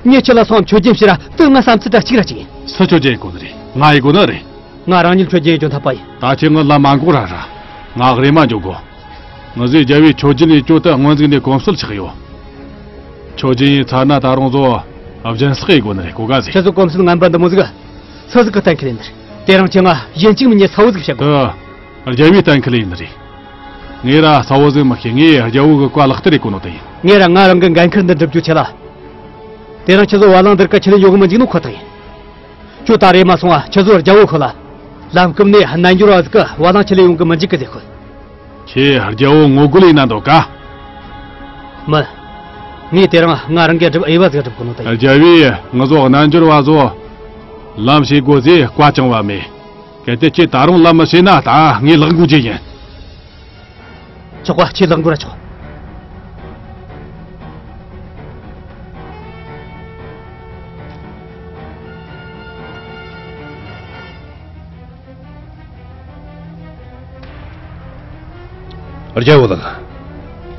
ངས་ཁྱེད་ལ་སོང་མཆོད་སྦྱིན་ཕྱིར་ར་དུ་ང་བསམ་ཚུལ་དྲ་གཅིག་ར་གཅིག་ཡིན། སུ་མཆོད་སྦྱིན་དགོ་ནི་རེད། ང་ཡི་དགོ་ནི་རེད། ང་རང་ཉིད་མཆོད་སྦྱིན་ཡེ་རྒྱུ་འཐད་པ་ཡིན། ད་ཁྱེད་ངི་ལ་མ་འགོག་ར་ར། ང་རེ་མ་འཇོག་གོ། ངི་ཟིག་རྒྱལ་བའི་མཆོད་སྦྱིན་ཡེ་རྒྱུ་དུ་སྔོན་ཟིག་ནས་གོམས་སྲོལ་ཆགས་ཡོད། མཆོད་སྦྱིན་ཡེ་ཚར་ན་ད་རུང་བཟོ་སྦྱིན་སྲེག་ཡེ་དགོ་ནི་རེད། གོ་ག་ཟིག་ཁྱེད་ཚོ་གོམས་སྲོལ་ངན་པ་འདི་མོ་ཟིག་སུ་ཟིག་གི་གཏན་འཁེལ་ཡིན་ནི་རེད། དེ་རིང་ཁྱེད་ང་ཡིན་གཅིག་མིན་གཉིས་གསལ་བོ་ཟིག་བཤད་དགོ། དུ། རྒྱལ་བའི་གཏན་འཁེལ་ཡིན་ནི་རེད། ངས་ར་གསལ་བོ་ཟིག་མི་ཤེས། ངས་རྒྱལ་བོ་གི་བཀའ་ལག་བསྟར་ཡེ་དགོ་ནོ་དེ་ཡིན། ངས་ར་ང་རང་གི་འགན་ཁུར་འདི་འགྲུབ་རྒྱུ་ཆེད་ལ། དེ་རིང་ཁྱེད་ཚོ་བ་ལང་འདིར་ཀ་ཁྲིད་ལས་འགྱོ་གི་མི་འཇུག་ནོ་ཁོ་ཐག་ཡིན། ཁྱོད་ད་རེས་མ་སོང་བ་ཁྱེད་ཚོ་རྒྱལ་བོ་ཁོ་ལ། ལམ་ཀུན་ནས་རྣལ་འབྱོར་བ་ཟིག་གི་བ་ལང་ཁྲིད་ལས་ཡོང་གི་མི་འཇུག་གི་ཟེར་ཁོ། ཁྱེད་རྒྱལ་བོ་ངོ་རྒོལ་ཡེ་ན་འདོད་ག་མིན། ངས་དེ་རིང་ང་རང་གི་སྒྲུབ་འོས་པ་ཟིག་སྒྲུབ་གོ་ནོ་དེ་ཡིན། རྒྱལ་བོས་ང་ཚོ་རྣལ་འབྱོར་བ་ཚོ་ལམ་ཞིག་དགོ་ཟེར་བཀའ་བཅང་བ་མེད། གལ་ཏེ་ཁྱེད་ད་རུང་ལམ་མི་ཤེས་ན་ད་ངས་ལག་འགུལ་རྒྱུ་ཡིན། ཆོག་པ། ཁྱེད་ལག་འགུལ་ར་ཆོག་རྒྱལ་བོ་ལགས།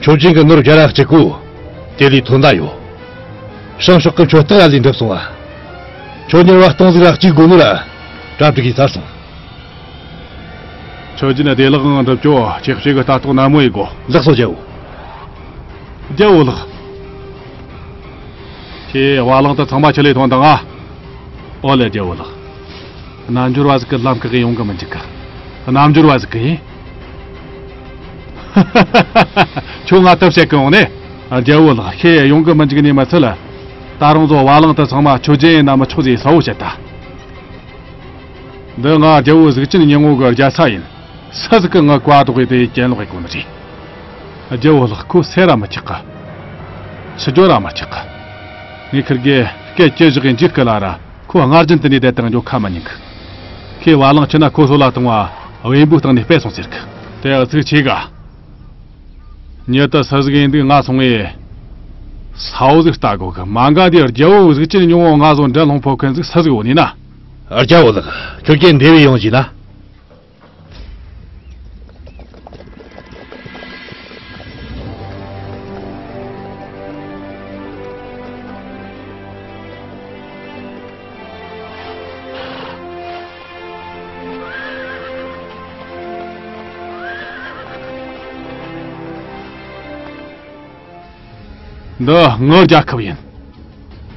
མཆོད་སྦྱིན་གྱི་ནོར་བརྒྱ་ར་གཅིག་གོ། དེ་ལས་ཐོན་ད་ཡོད། བྱང་ཕྱོགས་ཀྱི་མཆོད་སྟེགས་ལ་ལས་འགྲུབ་སོང་བ། མཆོད་གཉེར་བ་སྟོང་ཟིག་ར་གཅིག་དགོ་ནོ་ར་གྲ་སྒྲིག་ཡེ་ཚར་སོང་། མཆོད་སྦྱིན་བདེ་བླག་ངང་འགྲུབ་རྒྱུ་ཁྱེད་ཞིག་གི་ལྟ་རྟོག་ནན་མོ་ཡེ་དགོ། ལགས་སོ་རྒྱལ་བོ། རྒྱལ་བོ་ལགས། ཁྱེད་བ་ལང་དུ་ཚང་མ་ཁྲིད་ལས་ཐོན་དང་ང་། ཨོ་ལེ་རྒྱལ་བོ་ལགས། རྣལ་འབྱོར་བ་ཟིག་གི་ལམ་ཁ་གི་ཡོང་གི་མི་འཇུག་གི། རྣལ་འབྱོར་བ་ཟིག་གི་ཡིན། ཁྱོད་ང་ལྟ་བཤད་གི་ཡོང་ནས། རྒྱལ་བོ་ལགས། ཁྱེད་ཡོང་གི་མི་འཇུག་ནས་མ་ཚད་ལ། ད་རུང་བཟོ་བ་ལང་དུ་ཚང་མ་མཆོད་སྦྱིན་ཡེ་ན་མི་ཆོག་ཟེར་གསལ་བོ་བཤད་ད། འདི་ང་རྒྱལ་བོ་གཟུགས་ཅན་ཉིན་མོ་གི་རྒྱལ་ས་ཡིན། སུ་ཟིག་གི་ང་བཀའ་ལྡོག་ཡེ་དེ་གྱེན་ལོག་ཡེ་དགོ་ནི་རེད། རྒྱལ་བོ་ལགས། ཁོ་སེམས་ར་མི་ཆགས་གི། ཆུ་རྒྱུ་ར་མི་ཆགས་གི། ངས་ཁིར་གེ་སྐད་ཅི་བཞག་ཡེ་འཇུག་གི་ལ་ར་ཁོ་སྔར་བཞིན་དུ་ནས་བསྡད་དང་འགྱོ་ཁ་མི་ཉན་གི། ཁོས་བ་ལང་ཁྲིད་ན་ཁོ་སོད་ལ་བཏང་བ་བེམ་པོའི་སྟེང་ནས་སྤེལ་སོང་ཟེར་གི། དེ་ཨ་ཚིག་ཆེ་ག་ཉེ་དུ་སུ་ཟིག་ཡིན་འདུག་ང་སོང་ངས་ ས་བོ་ཟིག་ལྟ་དགོ་གི། མ་འགའ་དེ་རྒྱལ་བོ་གཟུགས་ཅན་ཉུང་བོ་ང་བཟོ་འདྲ་སློང་ཕོད་མཁན་ཟིག་སུ་ཟིག་ཡོད་ནི་ན། རྒྱལ་བོ་ལགས། ཁྱོད་ཀྱིས་འདི་བས་ཡོང་ཞིག་ན། འདི་ངའི་རྒྱལ་ཁབ་ཡིན།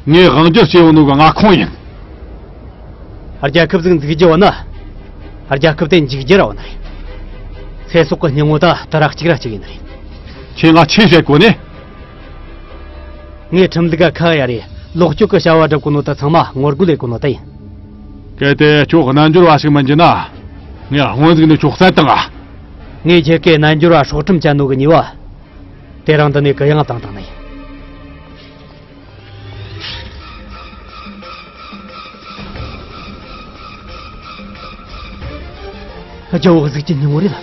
ངས་དབང་སྒྱུར་བྱས་ཡོང་ནོ་གི་མངའ་ཁོངས་ཡིན། རྒྱལ་ཁབ་ཟིག་འཛུགས་རྒྱུ་བ་ན། རྒྱལ་ཁབ་དེ་འཇིག་རྒྱུ་ར་བ་ན་རེད། ཚེ་སྲོག་གི་སྙིང་བོ་ད་དུ་ར་གཅིག་ར་གཅིག་ཡིན་ནི་རེད། ཁྱེད་ང་ཆི་བཤད་གོ་ནི། ངས་ཁྲིམས་ལུགས་ག་ཁ་ཡ་རེད། ལོག་སྤྱོད་གི་བྱ་བ་སྒྲུབ་གོ་ནོ་ད་ཚང་མ་ངོ་རྒོལ་ལས་གོ་ནོ་ད་ཡིན། གལ་ཏེ་ཁྱོད་རྣལ་འབྱོར་བ་ཞིག་མིན་རྒྱུ་ན། ངས་སྔོན་ཟིག་ནས་ཁྱོད་བསད་བཏང་ང་། ངས་ཁྱེད་ཀྱི་རྣལ་འབྱོར་བ་སྲོག་ཁྲིམས་བཅད་ནོ་གི་ཉེས་པ། དེ་རིང་འདི་ནས་གུ་ཡངས་བཏང་བཏང་ནི་ཡིན། རྒྱལ་བོ་གཟུགས་ཀྱི་སྙིང་བོ་རེད་ལ།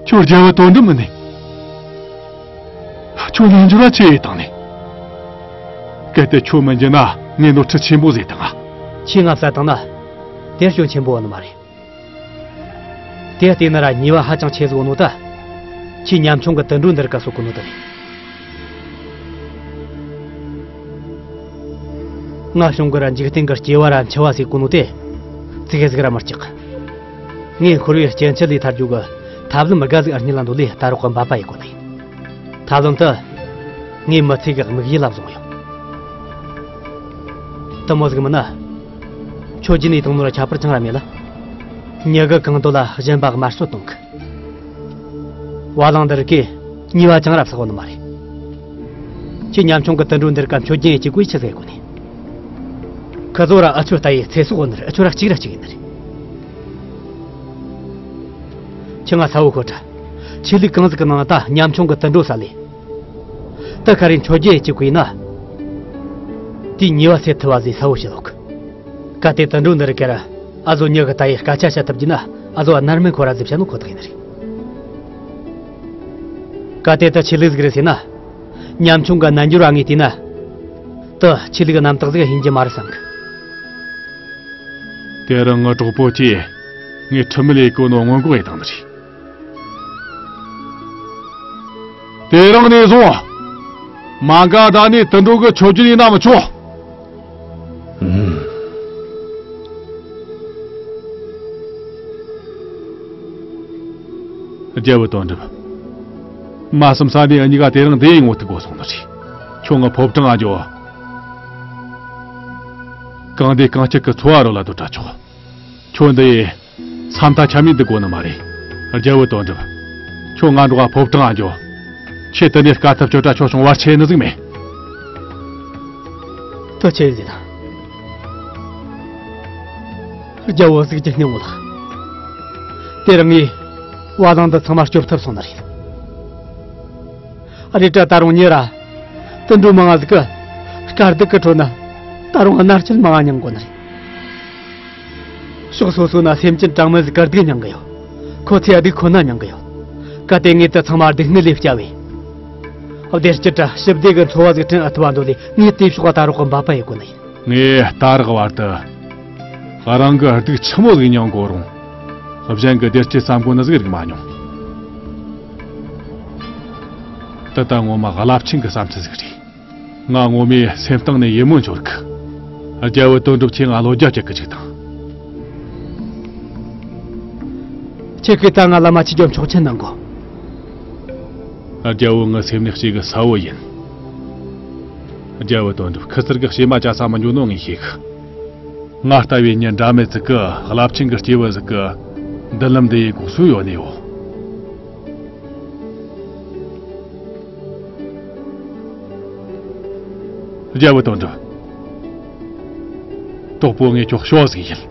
ཁྱོད་རྒྱལ་བོ་དོན་འགྲུབ་མིན་ནི། ཁྱོད་རྣལ་འབྱོར་བ་ཆི་ཡེ་བཏང་ནི། གལ་ཏེ་ཁྱོད་མིན་རྒྱུ་ན་ངས་ནོར་འཁྲུལ་ཆེན་པོ་བཟོས་བཏང་ང་། ཁྱོས་ང་བསད་བཏང་ན། དེ་སྐྱོན་ཆེན་པོ་བ་ནི་མ་རེད། དེ་བལྟས་ན་ར་ཉེས་པ་ཧ་ཅང་ཆེ་ཟིག་ཡོད་ནོ་ད། ཁྱོས་ཉམ་ཆུང་གི་དུད་འགྲོ་འདི་རིགས་ག་གསོད་གོ་ནོ་ད་རེད། ང་བྱུང་གི་ར་འཇིག་རྟེན་གི་སྐྱེ་བ་ར་འཆི་བ་ཟེར་གོ་ནོ་དེ། ཙི་གེ་ཟིག་ར་མི་སྐྲག། ངས་འཁོར་བའི་སྐྱེ་འཆི་ལས་ཐར་རྒྱུ་གི་ཐབས་ལམ་དགའ་ཟིག་ཨ་རྙེད་ལ་འདོད་ལས་ད་རོགས་གི་འབད་པ་ཡེ་གོ་ནི་ཡིན། ཐབས་ལམ་དེ། ངའི་མི་ཚེ་གི་དམིགས་ཡུལ་ལ་བཟུང་ཡོད། དེ་མོ་ཟིག་མིན་ན། ཁྱོད་རྒྱུན་ནས་བཏང་ནོ་ར་ཁྱད་པར་ཅང་ར་མེད་ལ། མྱི་གི་གང་འདོད་ལ་གཞན་པ་དམར་གསོད་གཏོང་གི། བ་ལང་འདི་རིགས་ཀྱིས་ཉེས་པ་ཅང་ར་བསགས་གོ་ནི་མ་རེད། ཁྱོས་ཉམ་ཆུང་གི་དུད་འགྲོ་འདི་རིགས་ཀ་མཆོད་སྦྱིན་ཡེ་གི་གོས་ཆི་ཟེར་གོ་ནི། ཁི་ཚོ་ར་ཨུ་ཆོ་ལྟ་ཡི་ཚེ་སྲོག་གོ་ནི་རེད། ཨུ་ཆོ་ར་གཅིག་ར་གཅིག་ཡིན་ནི་རེད། ཁྱོས་ང་ས་བོ་ཤོད་དྲ། ཆོས་ལུགས་གང་ཟིག་གི་ནང་ད་ཉམ་ཆུང་གི་དུད་འགྲོ་ས་ལས། ད་ཁ་རེ་མཆོད་སྦྱིན་ཡེ་གི་གོས་ན། དེའི་ཉེས་པ་སེལ་ཐུབ་བ་ཟིག་ས་བོ་ཤོད་ལོག། གལ་ཏེ་དུད་འགྲོ་འདི་རིགས་ཀ་ར་ཨ་ཟོ་མྱི་གི་ལྟ་ཡི་སྐད་ཆ་བཤད་ཐུབ་རྒྱུ་ན་ཨ་ཟོ་བ་མནར་མེད་འཁོར་ར་ཟིག་བཤད་ནོ་ཁོ་ཐག་ཡིན་ནི་རེད། གལ་ཏེ་ད་ཆོས་ལུགས་ཟིག་རེད་ཟེར་ན། ཉམ་ཆུང་གི་རྣལ་འབྱོར་བ་ངས་བལྟས་ན། ད་ཆོས་ལུགས་རྣམ་དག་ཟིག་ཡིན་རྒྱུ་མ་རེད་བསམ་གི། དེ་རིང་ངའི་གྲོགས་པོ་ཁྱོས་ངས་ཁྲིམས་མེད་ལས་གོ་ནོ་སྔོན་འགོག་ཡེ་བཏང་ནི་རེད། དེ་རིང་ནས་བཟུང་། མ་འགའ་ཟླ་ནས་དུད་འགྲོ་གི་མཆོད་སྦྱིན་ཡེ་ན་མི་ཆོག། ཨུམ། རྒྱལ་བུ་དོན་གྲུབ། མ་བསམ་ས་ནས་འུ་གཉིས་ཀ་དེ་རིང་འདི་ཡི་ངོ་ཐུག་དགོས་སོང་ནི་རེད། ཁྱོད་ངའི་ཕོ་བྲང་ང་འགྱོ། གང་བདེ་གང་སྐྱིད་ཀྱི་འཚོ་བ་རོལ་ལ་སྡོད་དྲ་ཆོག། ཁྱོད་འདི་ཡི་ས་མཐའ་ཁྱབ་མེད་འདུག་དགོས་ནི་མ་རེད། རྒྱལ་བུ་དོན་གྲུབ། ཁྱོད་ང་འགྲོགས་ཕོ་བྲང་ང་འགྱོ། ཁྱེད་དེ་ནས་དཀའ་ཐུབ་སྤྱོད་དྲ་ཆོག། བྱུང་བར་ཆད་ནི་ཟིག་མེད། དེ་ཆི་ཟིག་དང་། རྒྱལ་བོ་གཟུགས་ཀྱི་སྙིང་བོ་ལགས། དེ་རིང་ངས་བ་ལང་འདི་ཚང་མ་སྐྱོབ་ཐུབ་སོང་ནི་རེད། རེད་དྲ་ད་རུང་མྱི་ར་དུད་འགྲོ་མང་ང་ཟིག་གིས་དཀའ་སྡུག་གི་ཁྲོད་ན་ད་རུང་མནར་གཅོད་མང་ང་མྱངས་གོ་ནི་རེད། ཕྱོགས་སོ་སོ་ན་སེམས་ཅན་གྲངས་མེད་ཟིག་གིས་སྡུག་མྱངས་གི་ཡོད། ཁོ་ཚོས་སྡུག་ཁོ་ན་མྱངས་གི་ཡོད། གལ་ཏེ་ངས་དེ་ཚང་མ་སྡུག་བསྔལ་ལས་བསྐྱབས་བས། བདེ་སྐྱིད་དྲ་ཞི་བདེ་གི་འཚོ་བ་ཟིག་བསྐྲུན་ཨེ་ཐུབ་བ་འདོད་ལས་ངས་དེའི་ཕྱོགས་ད་རོགས་གི་འབད་པ་ཡེ་གོ་ནི་ཡིན། ངས་ད་རག་བར་དུ་རང་གི་སྡུག་ཆི་མོ་ཟིག་མྱངས་གོ་རུང་། གཞན་གི་བདེ་སྐྱིད་བསམ་གོ་ནི་ཟིག་རིག་མ་མྱོང་། དེ་ད་ངོ་མ་རླབས་ཆེན་གི་བསམ་ཚུལ་ཟིག་རེད། ང་ངོ་མའི་སེམས་གཏིང་ནས་ཡིད་སྨོན་འཆོར་གི། རྒྱལ་བུ་དོན་གྲུབ་ཁྱེད་ང་བློ་རྒྱ་བཅུག་གི་ཅིག་དང་། ཁྱེད་ཀྱིས་ད་ང་བླ་མ་ཆོས་རྒྱལ་མཆོག་མཆན་གནང་གོ། རྒྱལ་བོ་ངའི་སེམས་ནས་གཅིག་གི་གསལ་བོ་ཡིན། རྒྱལ་བུ་དོན་གྲུབ། ཁི་ཚུར་གི་བྱེ་མ་བཅའ་ས་མི་འགྱོ་ནོ་ངས་ཤེས་གི། ང་ལྟ་བུའི་མྱི་འདྲ་མེད་ཟིག་གིས་རླབས་ཆེན་གྱི་སྐྱེས་བུ་ཟིག་གི་མདུན་ལམ་འདི་ཡི་འགོག་སྲོལ་ཡོད་ནི་ཡོད། རྒྱལ་བུ་དོན་གྲུབ། གྲོགས་པོ་ངས་ཁྱོད་ཤོག་ཟིག་ཡིན།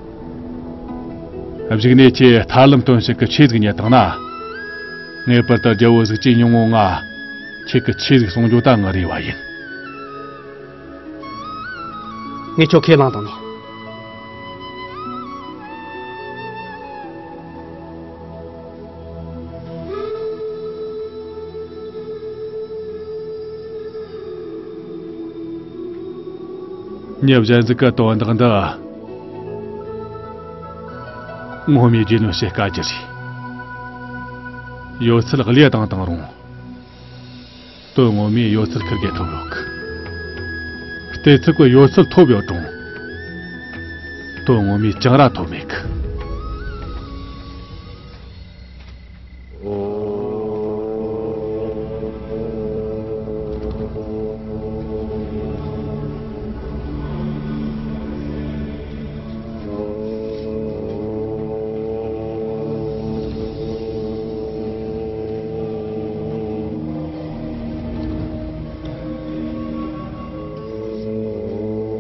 གཞུག་ནས་ཁྱེད་ཐར་ལམ་སྟོན་བྱེད་ཀྱི་ཆོས་ཟིག་རྙེད་བཏང་ན། ངེས་པར་དུ་རྒྱལ་བོ་གཟུགས་ཅན་ཉུང་ངུ་ང་ཁྱེད་ཀྱི་ཆོས་ཟིག་གསུང་རྒྱུ་ད་ངའི་རེ་བ་ཡིན། ངས་ཁྱོད་ཁས་བླངས་བཏང་ནས། མྱི་གཞན་ཟིག་གི་དོན་དག་འདི་ངོ་མའི་རྒྱུས་ལོན་བྱེད་དཀའ་རྒྱུ་རེད། ཡོད་ཚད་ལག་ལེན་བཏང་བཏང་རུང་། དོན་ངོ་མའི་ཡོད་ཚད་ཁུར་གེ་ཐོབ་ཡོད་གི། བལྟས་ཚུལ་གི་ཡོད་ཚད་ཐོབ་ཡོད་རུང་། དོན་ངོ་མའི་ཅང་ར་ཐོབ་མེད་གི།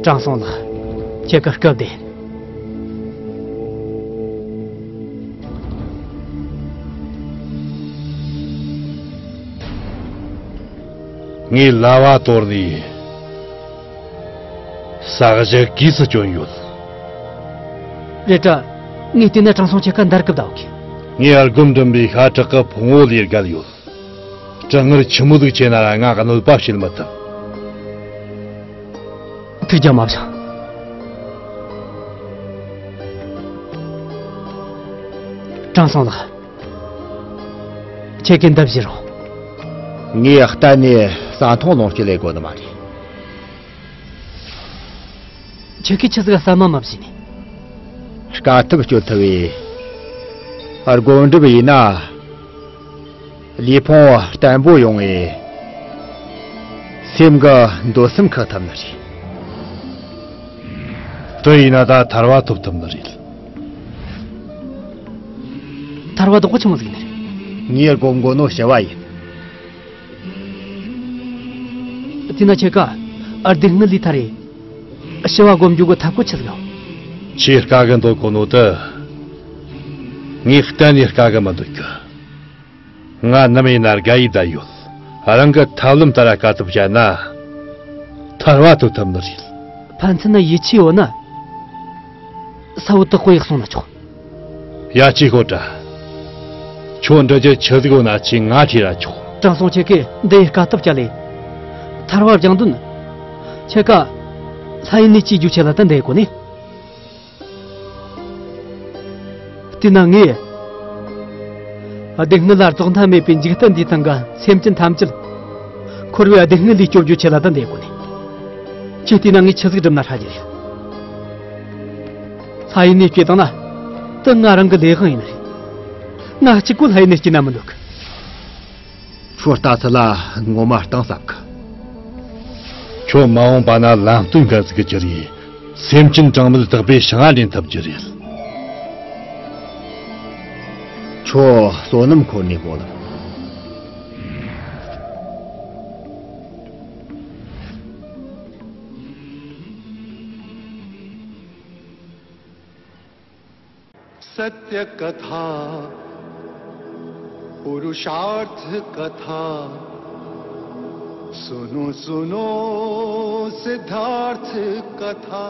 དྲང་སྲོང་ལགས། ཁྱེད་ཀྱི་སྐབས་དེ། ངས་ལྭ་བ་དོར་ནས་ས་གཞི་གས་སུ་བསྐྱོན་ཡོད། རེད་དྲ། ངས་བལྟས་ན་དྲང་སྲོང་ཁྱེད་ཀ་འདར་གི་བསྡད་ཡོད་གི། ངས་ཨར་སྒོམ་འགྲིམ་པའི་ཤ་ཁྲག་གི་ཕུང་བོ་ལས་བརྒལ་ཡོད། གྲང་ངར་ཆི་མོ་ཟིག་ཆེ་ན་ར་ང་གནོད་པ་བྱེད་མི་ཐུབ། ཐུགས་རྒྱལ་མ་བཞེངས། དྲང་སྲོང་ལགས། ཁྱེད་ཀྱིས་འདི་བཞེས་རོགས། ངས་གཏན་ནས་ས་མཐོང་ལོངས་སྤྱོད་ལས་དགོས་ནི་མ་རེད། ཁྱེད་ཀྱིས་ཆི་ཟིག་ཟ་མ་མ་བྱས་ནས། དཀའ་ཐུབ་སྤྱོད་ཐུབ་བས། སྒོམ་སྒྲུབ་ཡིན་ན། ལུས་ཕུང་བརྟན་པོ་ཡོང་ངས། སེམས་ཀྱི་འདོད་སེམས་ཁུར་ཐུབ་ནི་རེད། དེ་ཡིན་ན་ད་ཐར་བ་ཐོབ་ཐུབ་ནི་རེད། ཐར་བ་དོག་པོ་ཆི་མོ་ཟིག་ནི་རེད། ངས་སྒོམ་དགོས་ནོ་ཞི་བ་ཡིན། དེས་ན་ཁྱེད་ཀ་སྡུག་བསྔལ་ལས་ཐར་རེ། ཞི་བ་སྒོམ་རྒྱུ་གི་ཐབས་བཀོད་ཆི་ཟིག་ཡོད། ཁྱེད་དཀའ་གི་འདོད་གོ་ནོ་དེ། ངས་གཏན་ནས་དཀའ་གི་མི་འདོད་གི། ང་ནམ་ཡིན་ན་དགའ་ཡི་བསྡད་ཡོད། རང་གི་ཐབས་ལམ་ལྟར་དཀའ་ཐུབ་བྱས་ན། ཐར་བ་ཐོབ་ཐུབ་ནི་རེད། ཕན་ཚུན་ན་ཡིད་ཆེས་ཡོད་ན། གསལ་བོ་དག་པོ་ཡག་སོང་ན་ཆོག། ཡ་ཅི་ཤོད་དྲ། ཁྱོད་འདྲི་རྒྱུ་ཆི་ཟིག་ཡོད་ན་ཅི་ང་དྲིས་ར་ཆོག། དྲང་སྲོང་ཁྱེད་ཀྱིས་འདི་ཡི་དཀའ་ཐུབ་བྱ་ལས། ཐར་བ་སྦྱང་དོན། ཁྱེད་ཀ་ལྷ་ཡུལ་ནས་སྐྱེ་རྒྱུ་ཆེ་ལ་ད་འདི་གོ་ནི། དེས་ན་ངས། སྡུག་བསྔལ་ལ་རྫོགས་མཐའ་མེད་པའི་འཇིག་རྟེན་འདིའི་སྟེང་གི་སེམས་ཅན་ཐམས་ཅད། འཁོར་བའི་སྡུག་བསྔལ་ལས་སྐྱོབ་རྒྱུ་ཆེ་ལ་ད་འདི་གོ་ནི། ཁྱེད་བལྟས་ན་ངས་ཆི་ཟིག་བསྒྲུབ་ན་ཧྲ་རྒྱུ་རེད། ལྷ་ཡུལ་ནས་སྐྱེས་བཏང་ན། དེ་ང་རང་གི་ལས་དབང་ཡིན་ནི་རེད། ང་གཅིག་པོ་ལྷ་ཡུལ་ནས་སྐྱེས་ན་མི་འདོད་གི། ཁྱོད་ལྟ་ཚུལ་ལ་ངོ་མ་གཏིང་ཟབ་གི། ཁྱོད་མ་འོངས་པ་ན་ལམ་སྟོན་མཁན་ཟིག་གི་རྒྱུ་རེད། སེམས་ཅན་གྲངས་མེད་དག་པའི་ཞིང་ང་འདྲེན་ཐུབ་རྒྱུ་རེད། ཁྱོད་བསོད་ནམས་འཁོར་ནས་སྨོན་ལམ། सत्य कथा पुरुषार्थ कथा सुनो सुनो सिद्धार्थ कथा।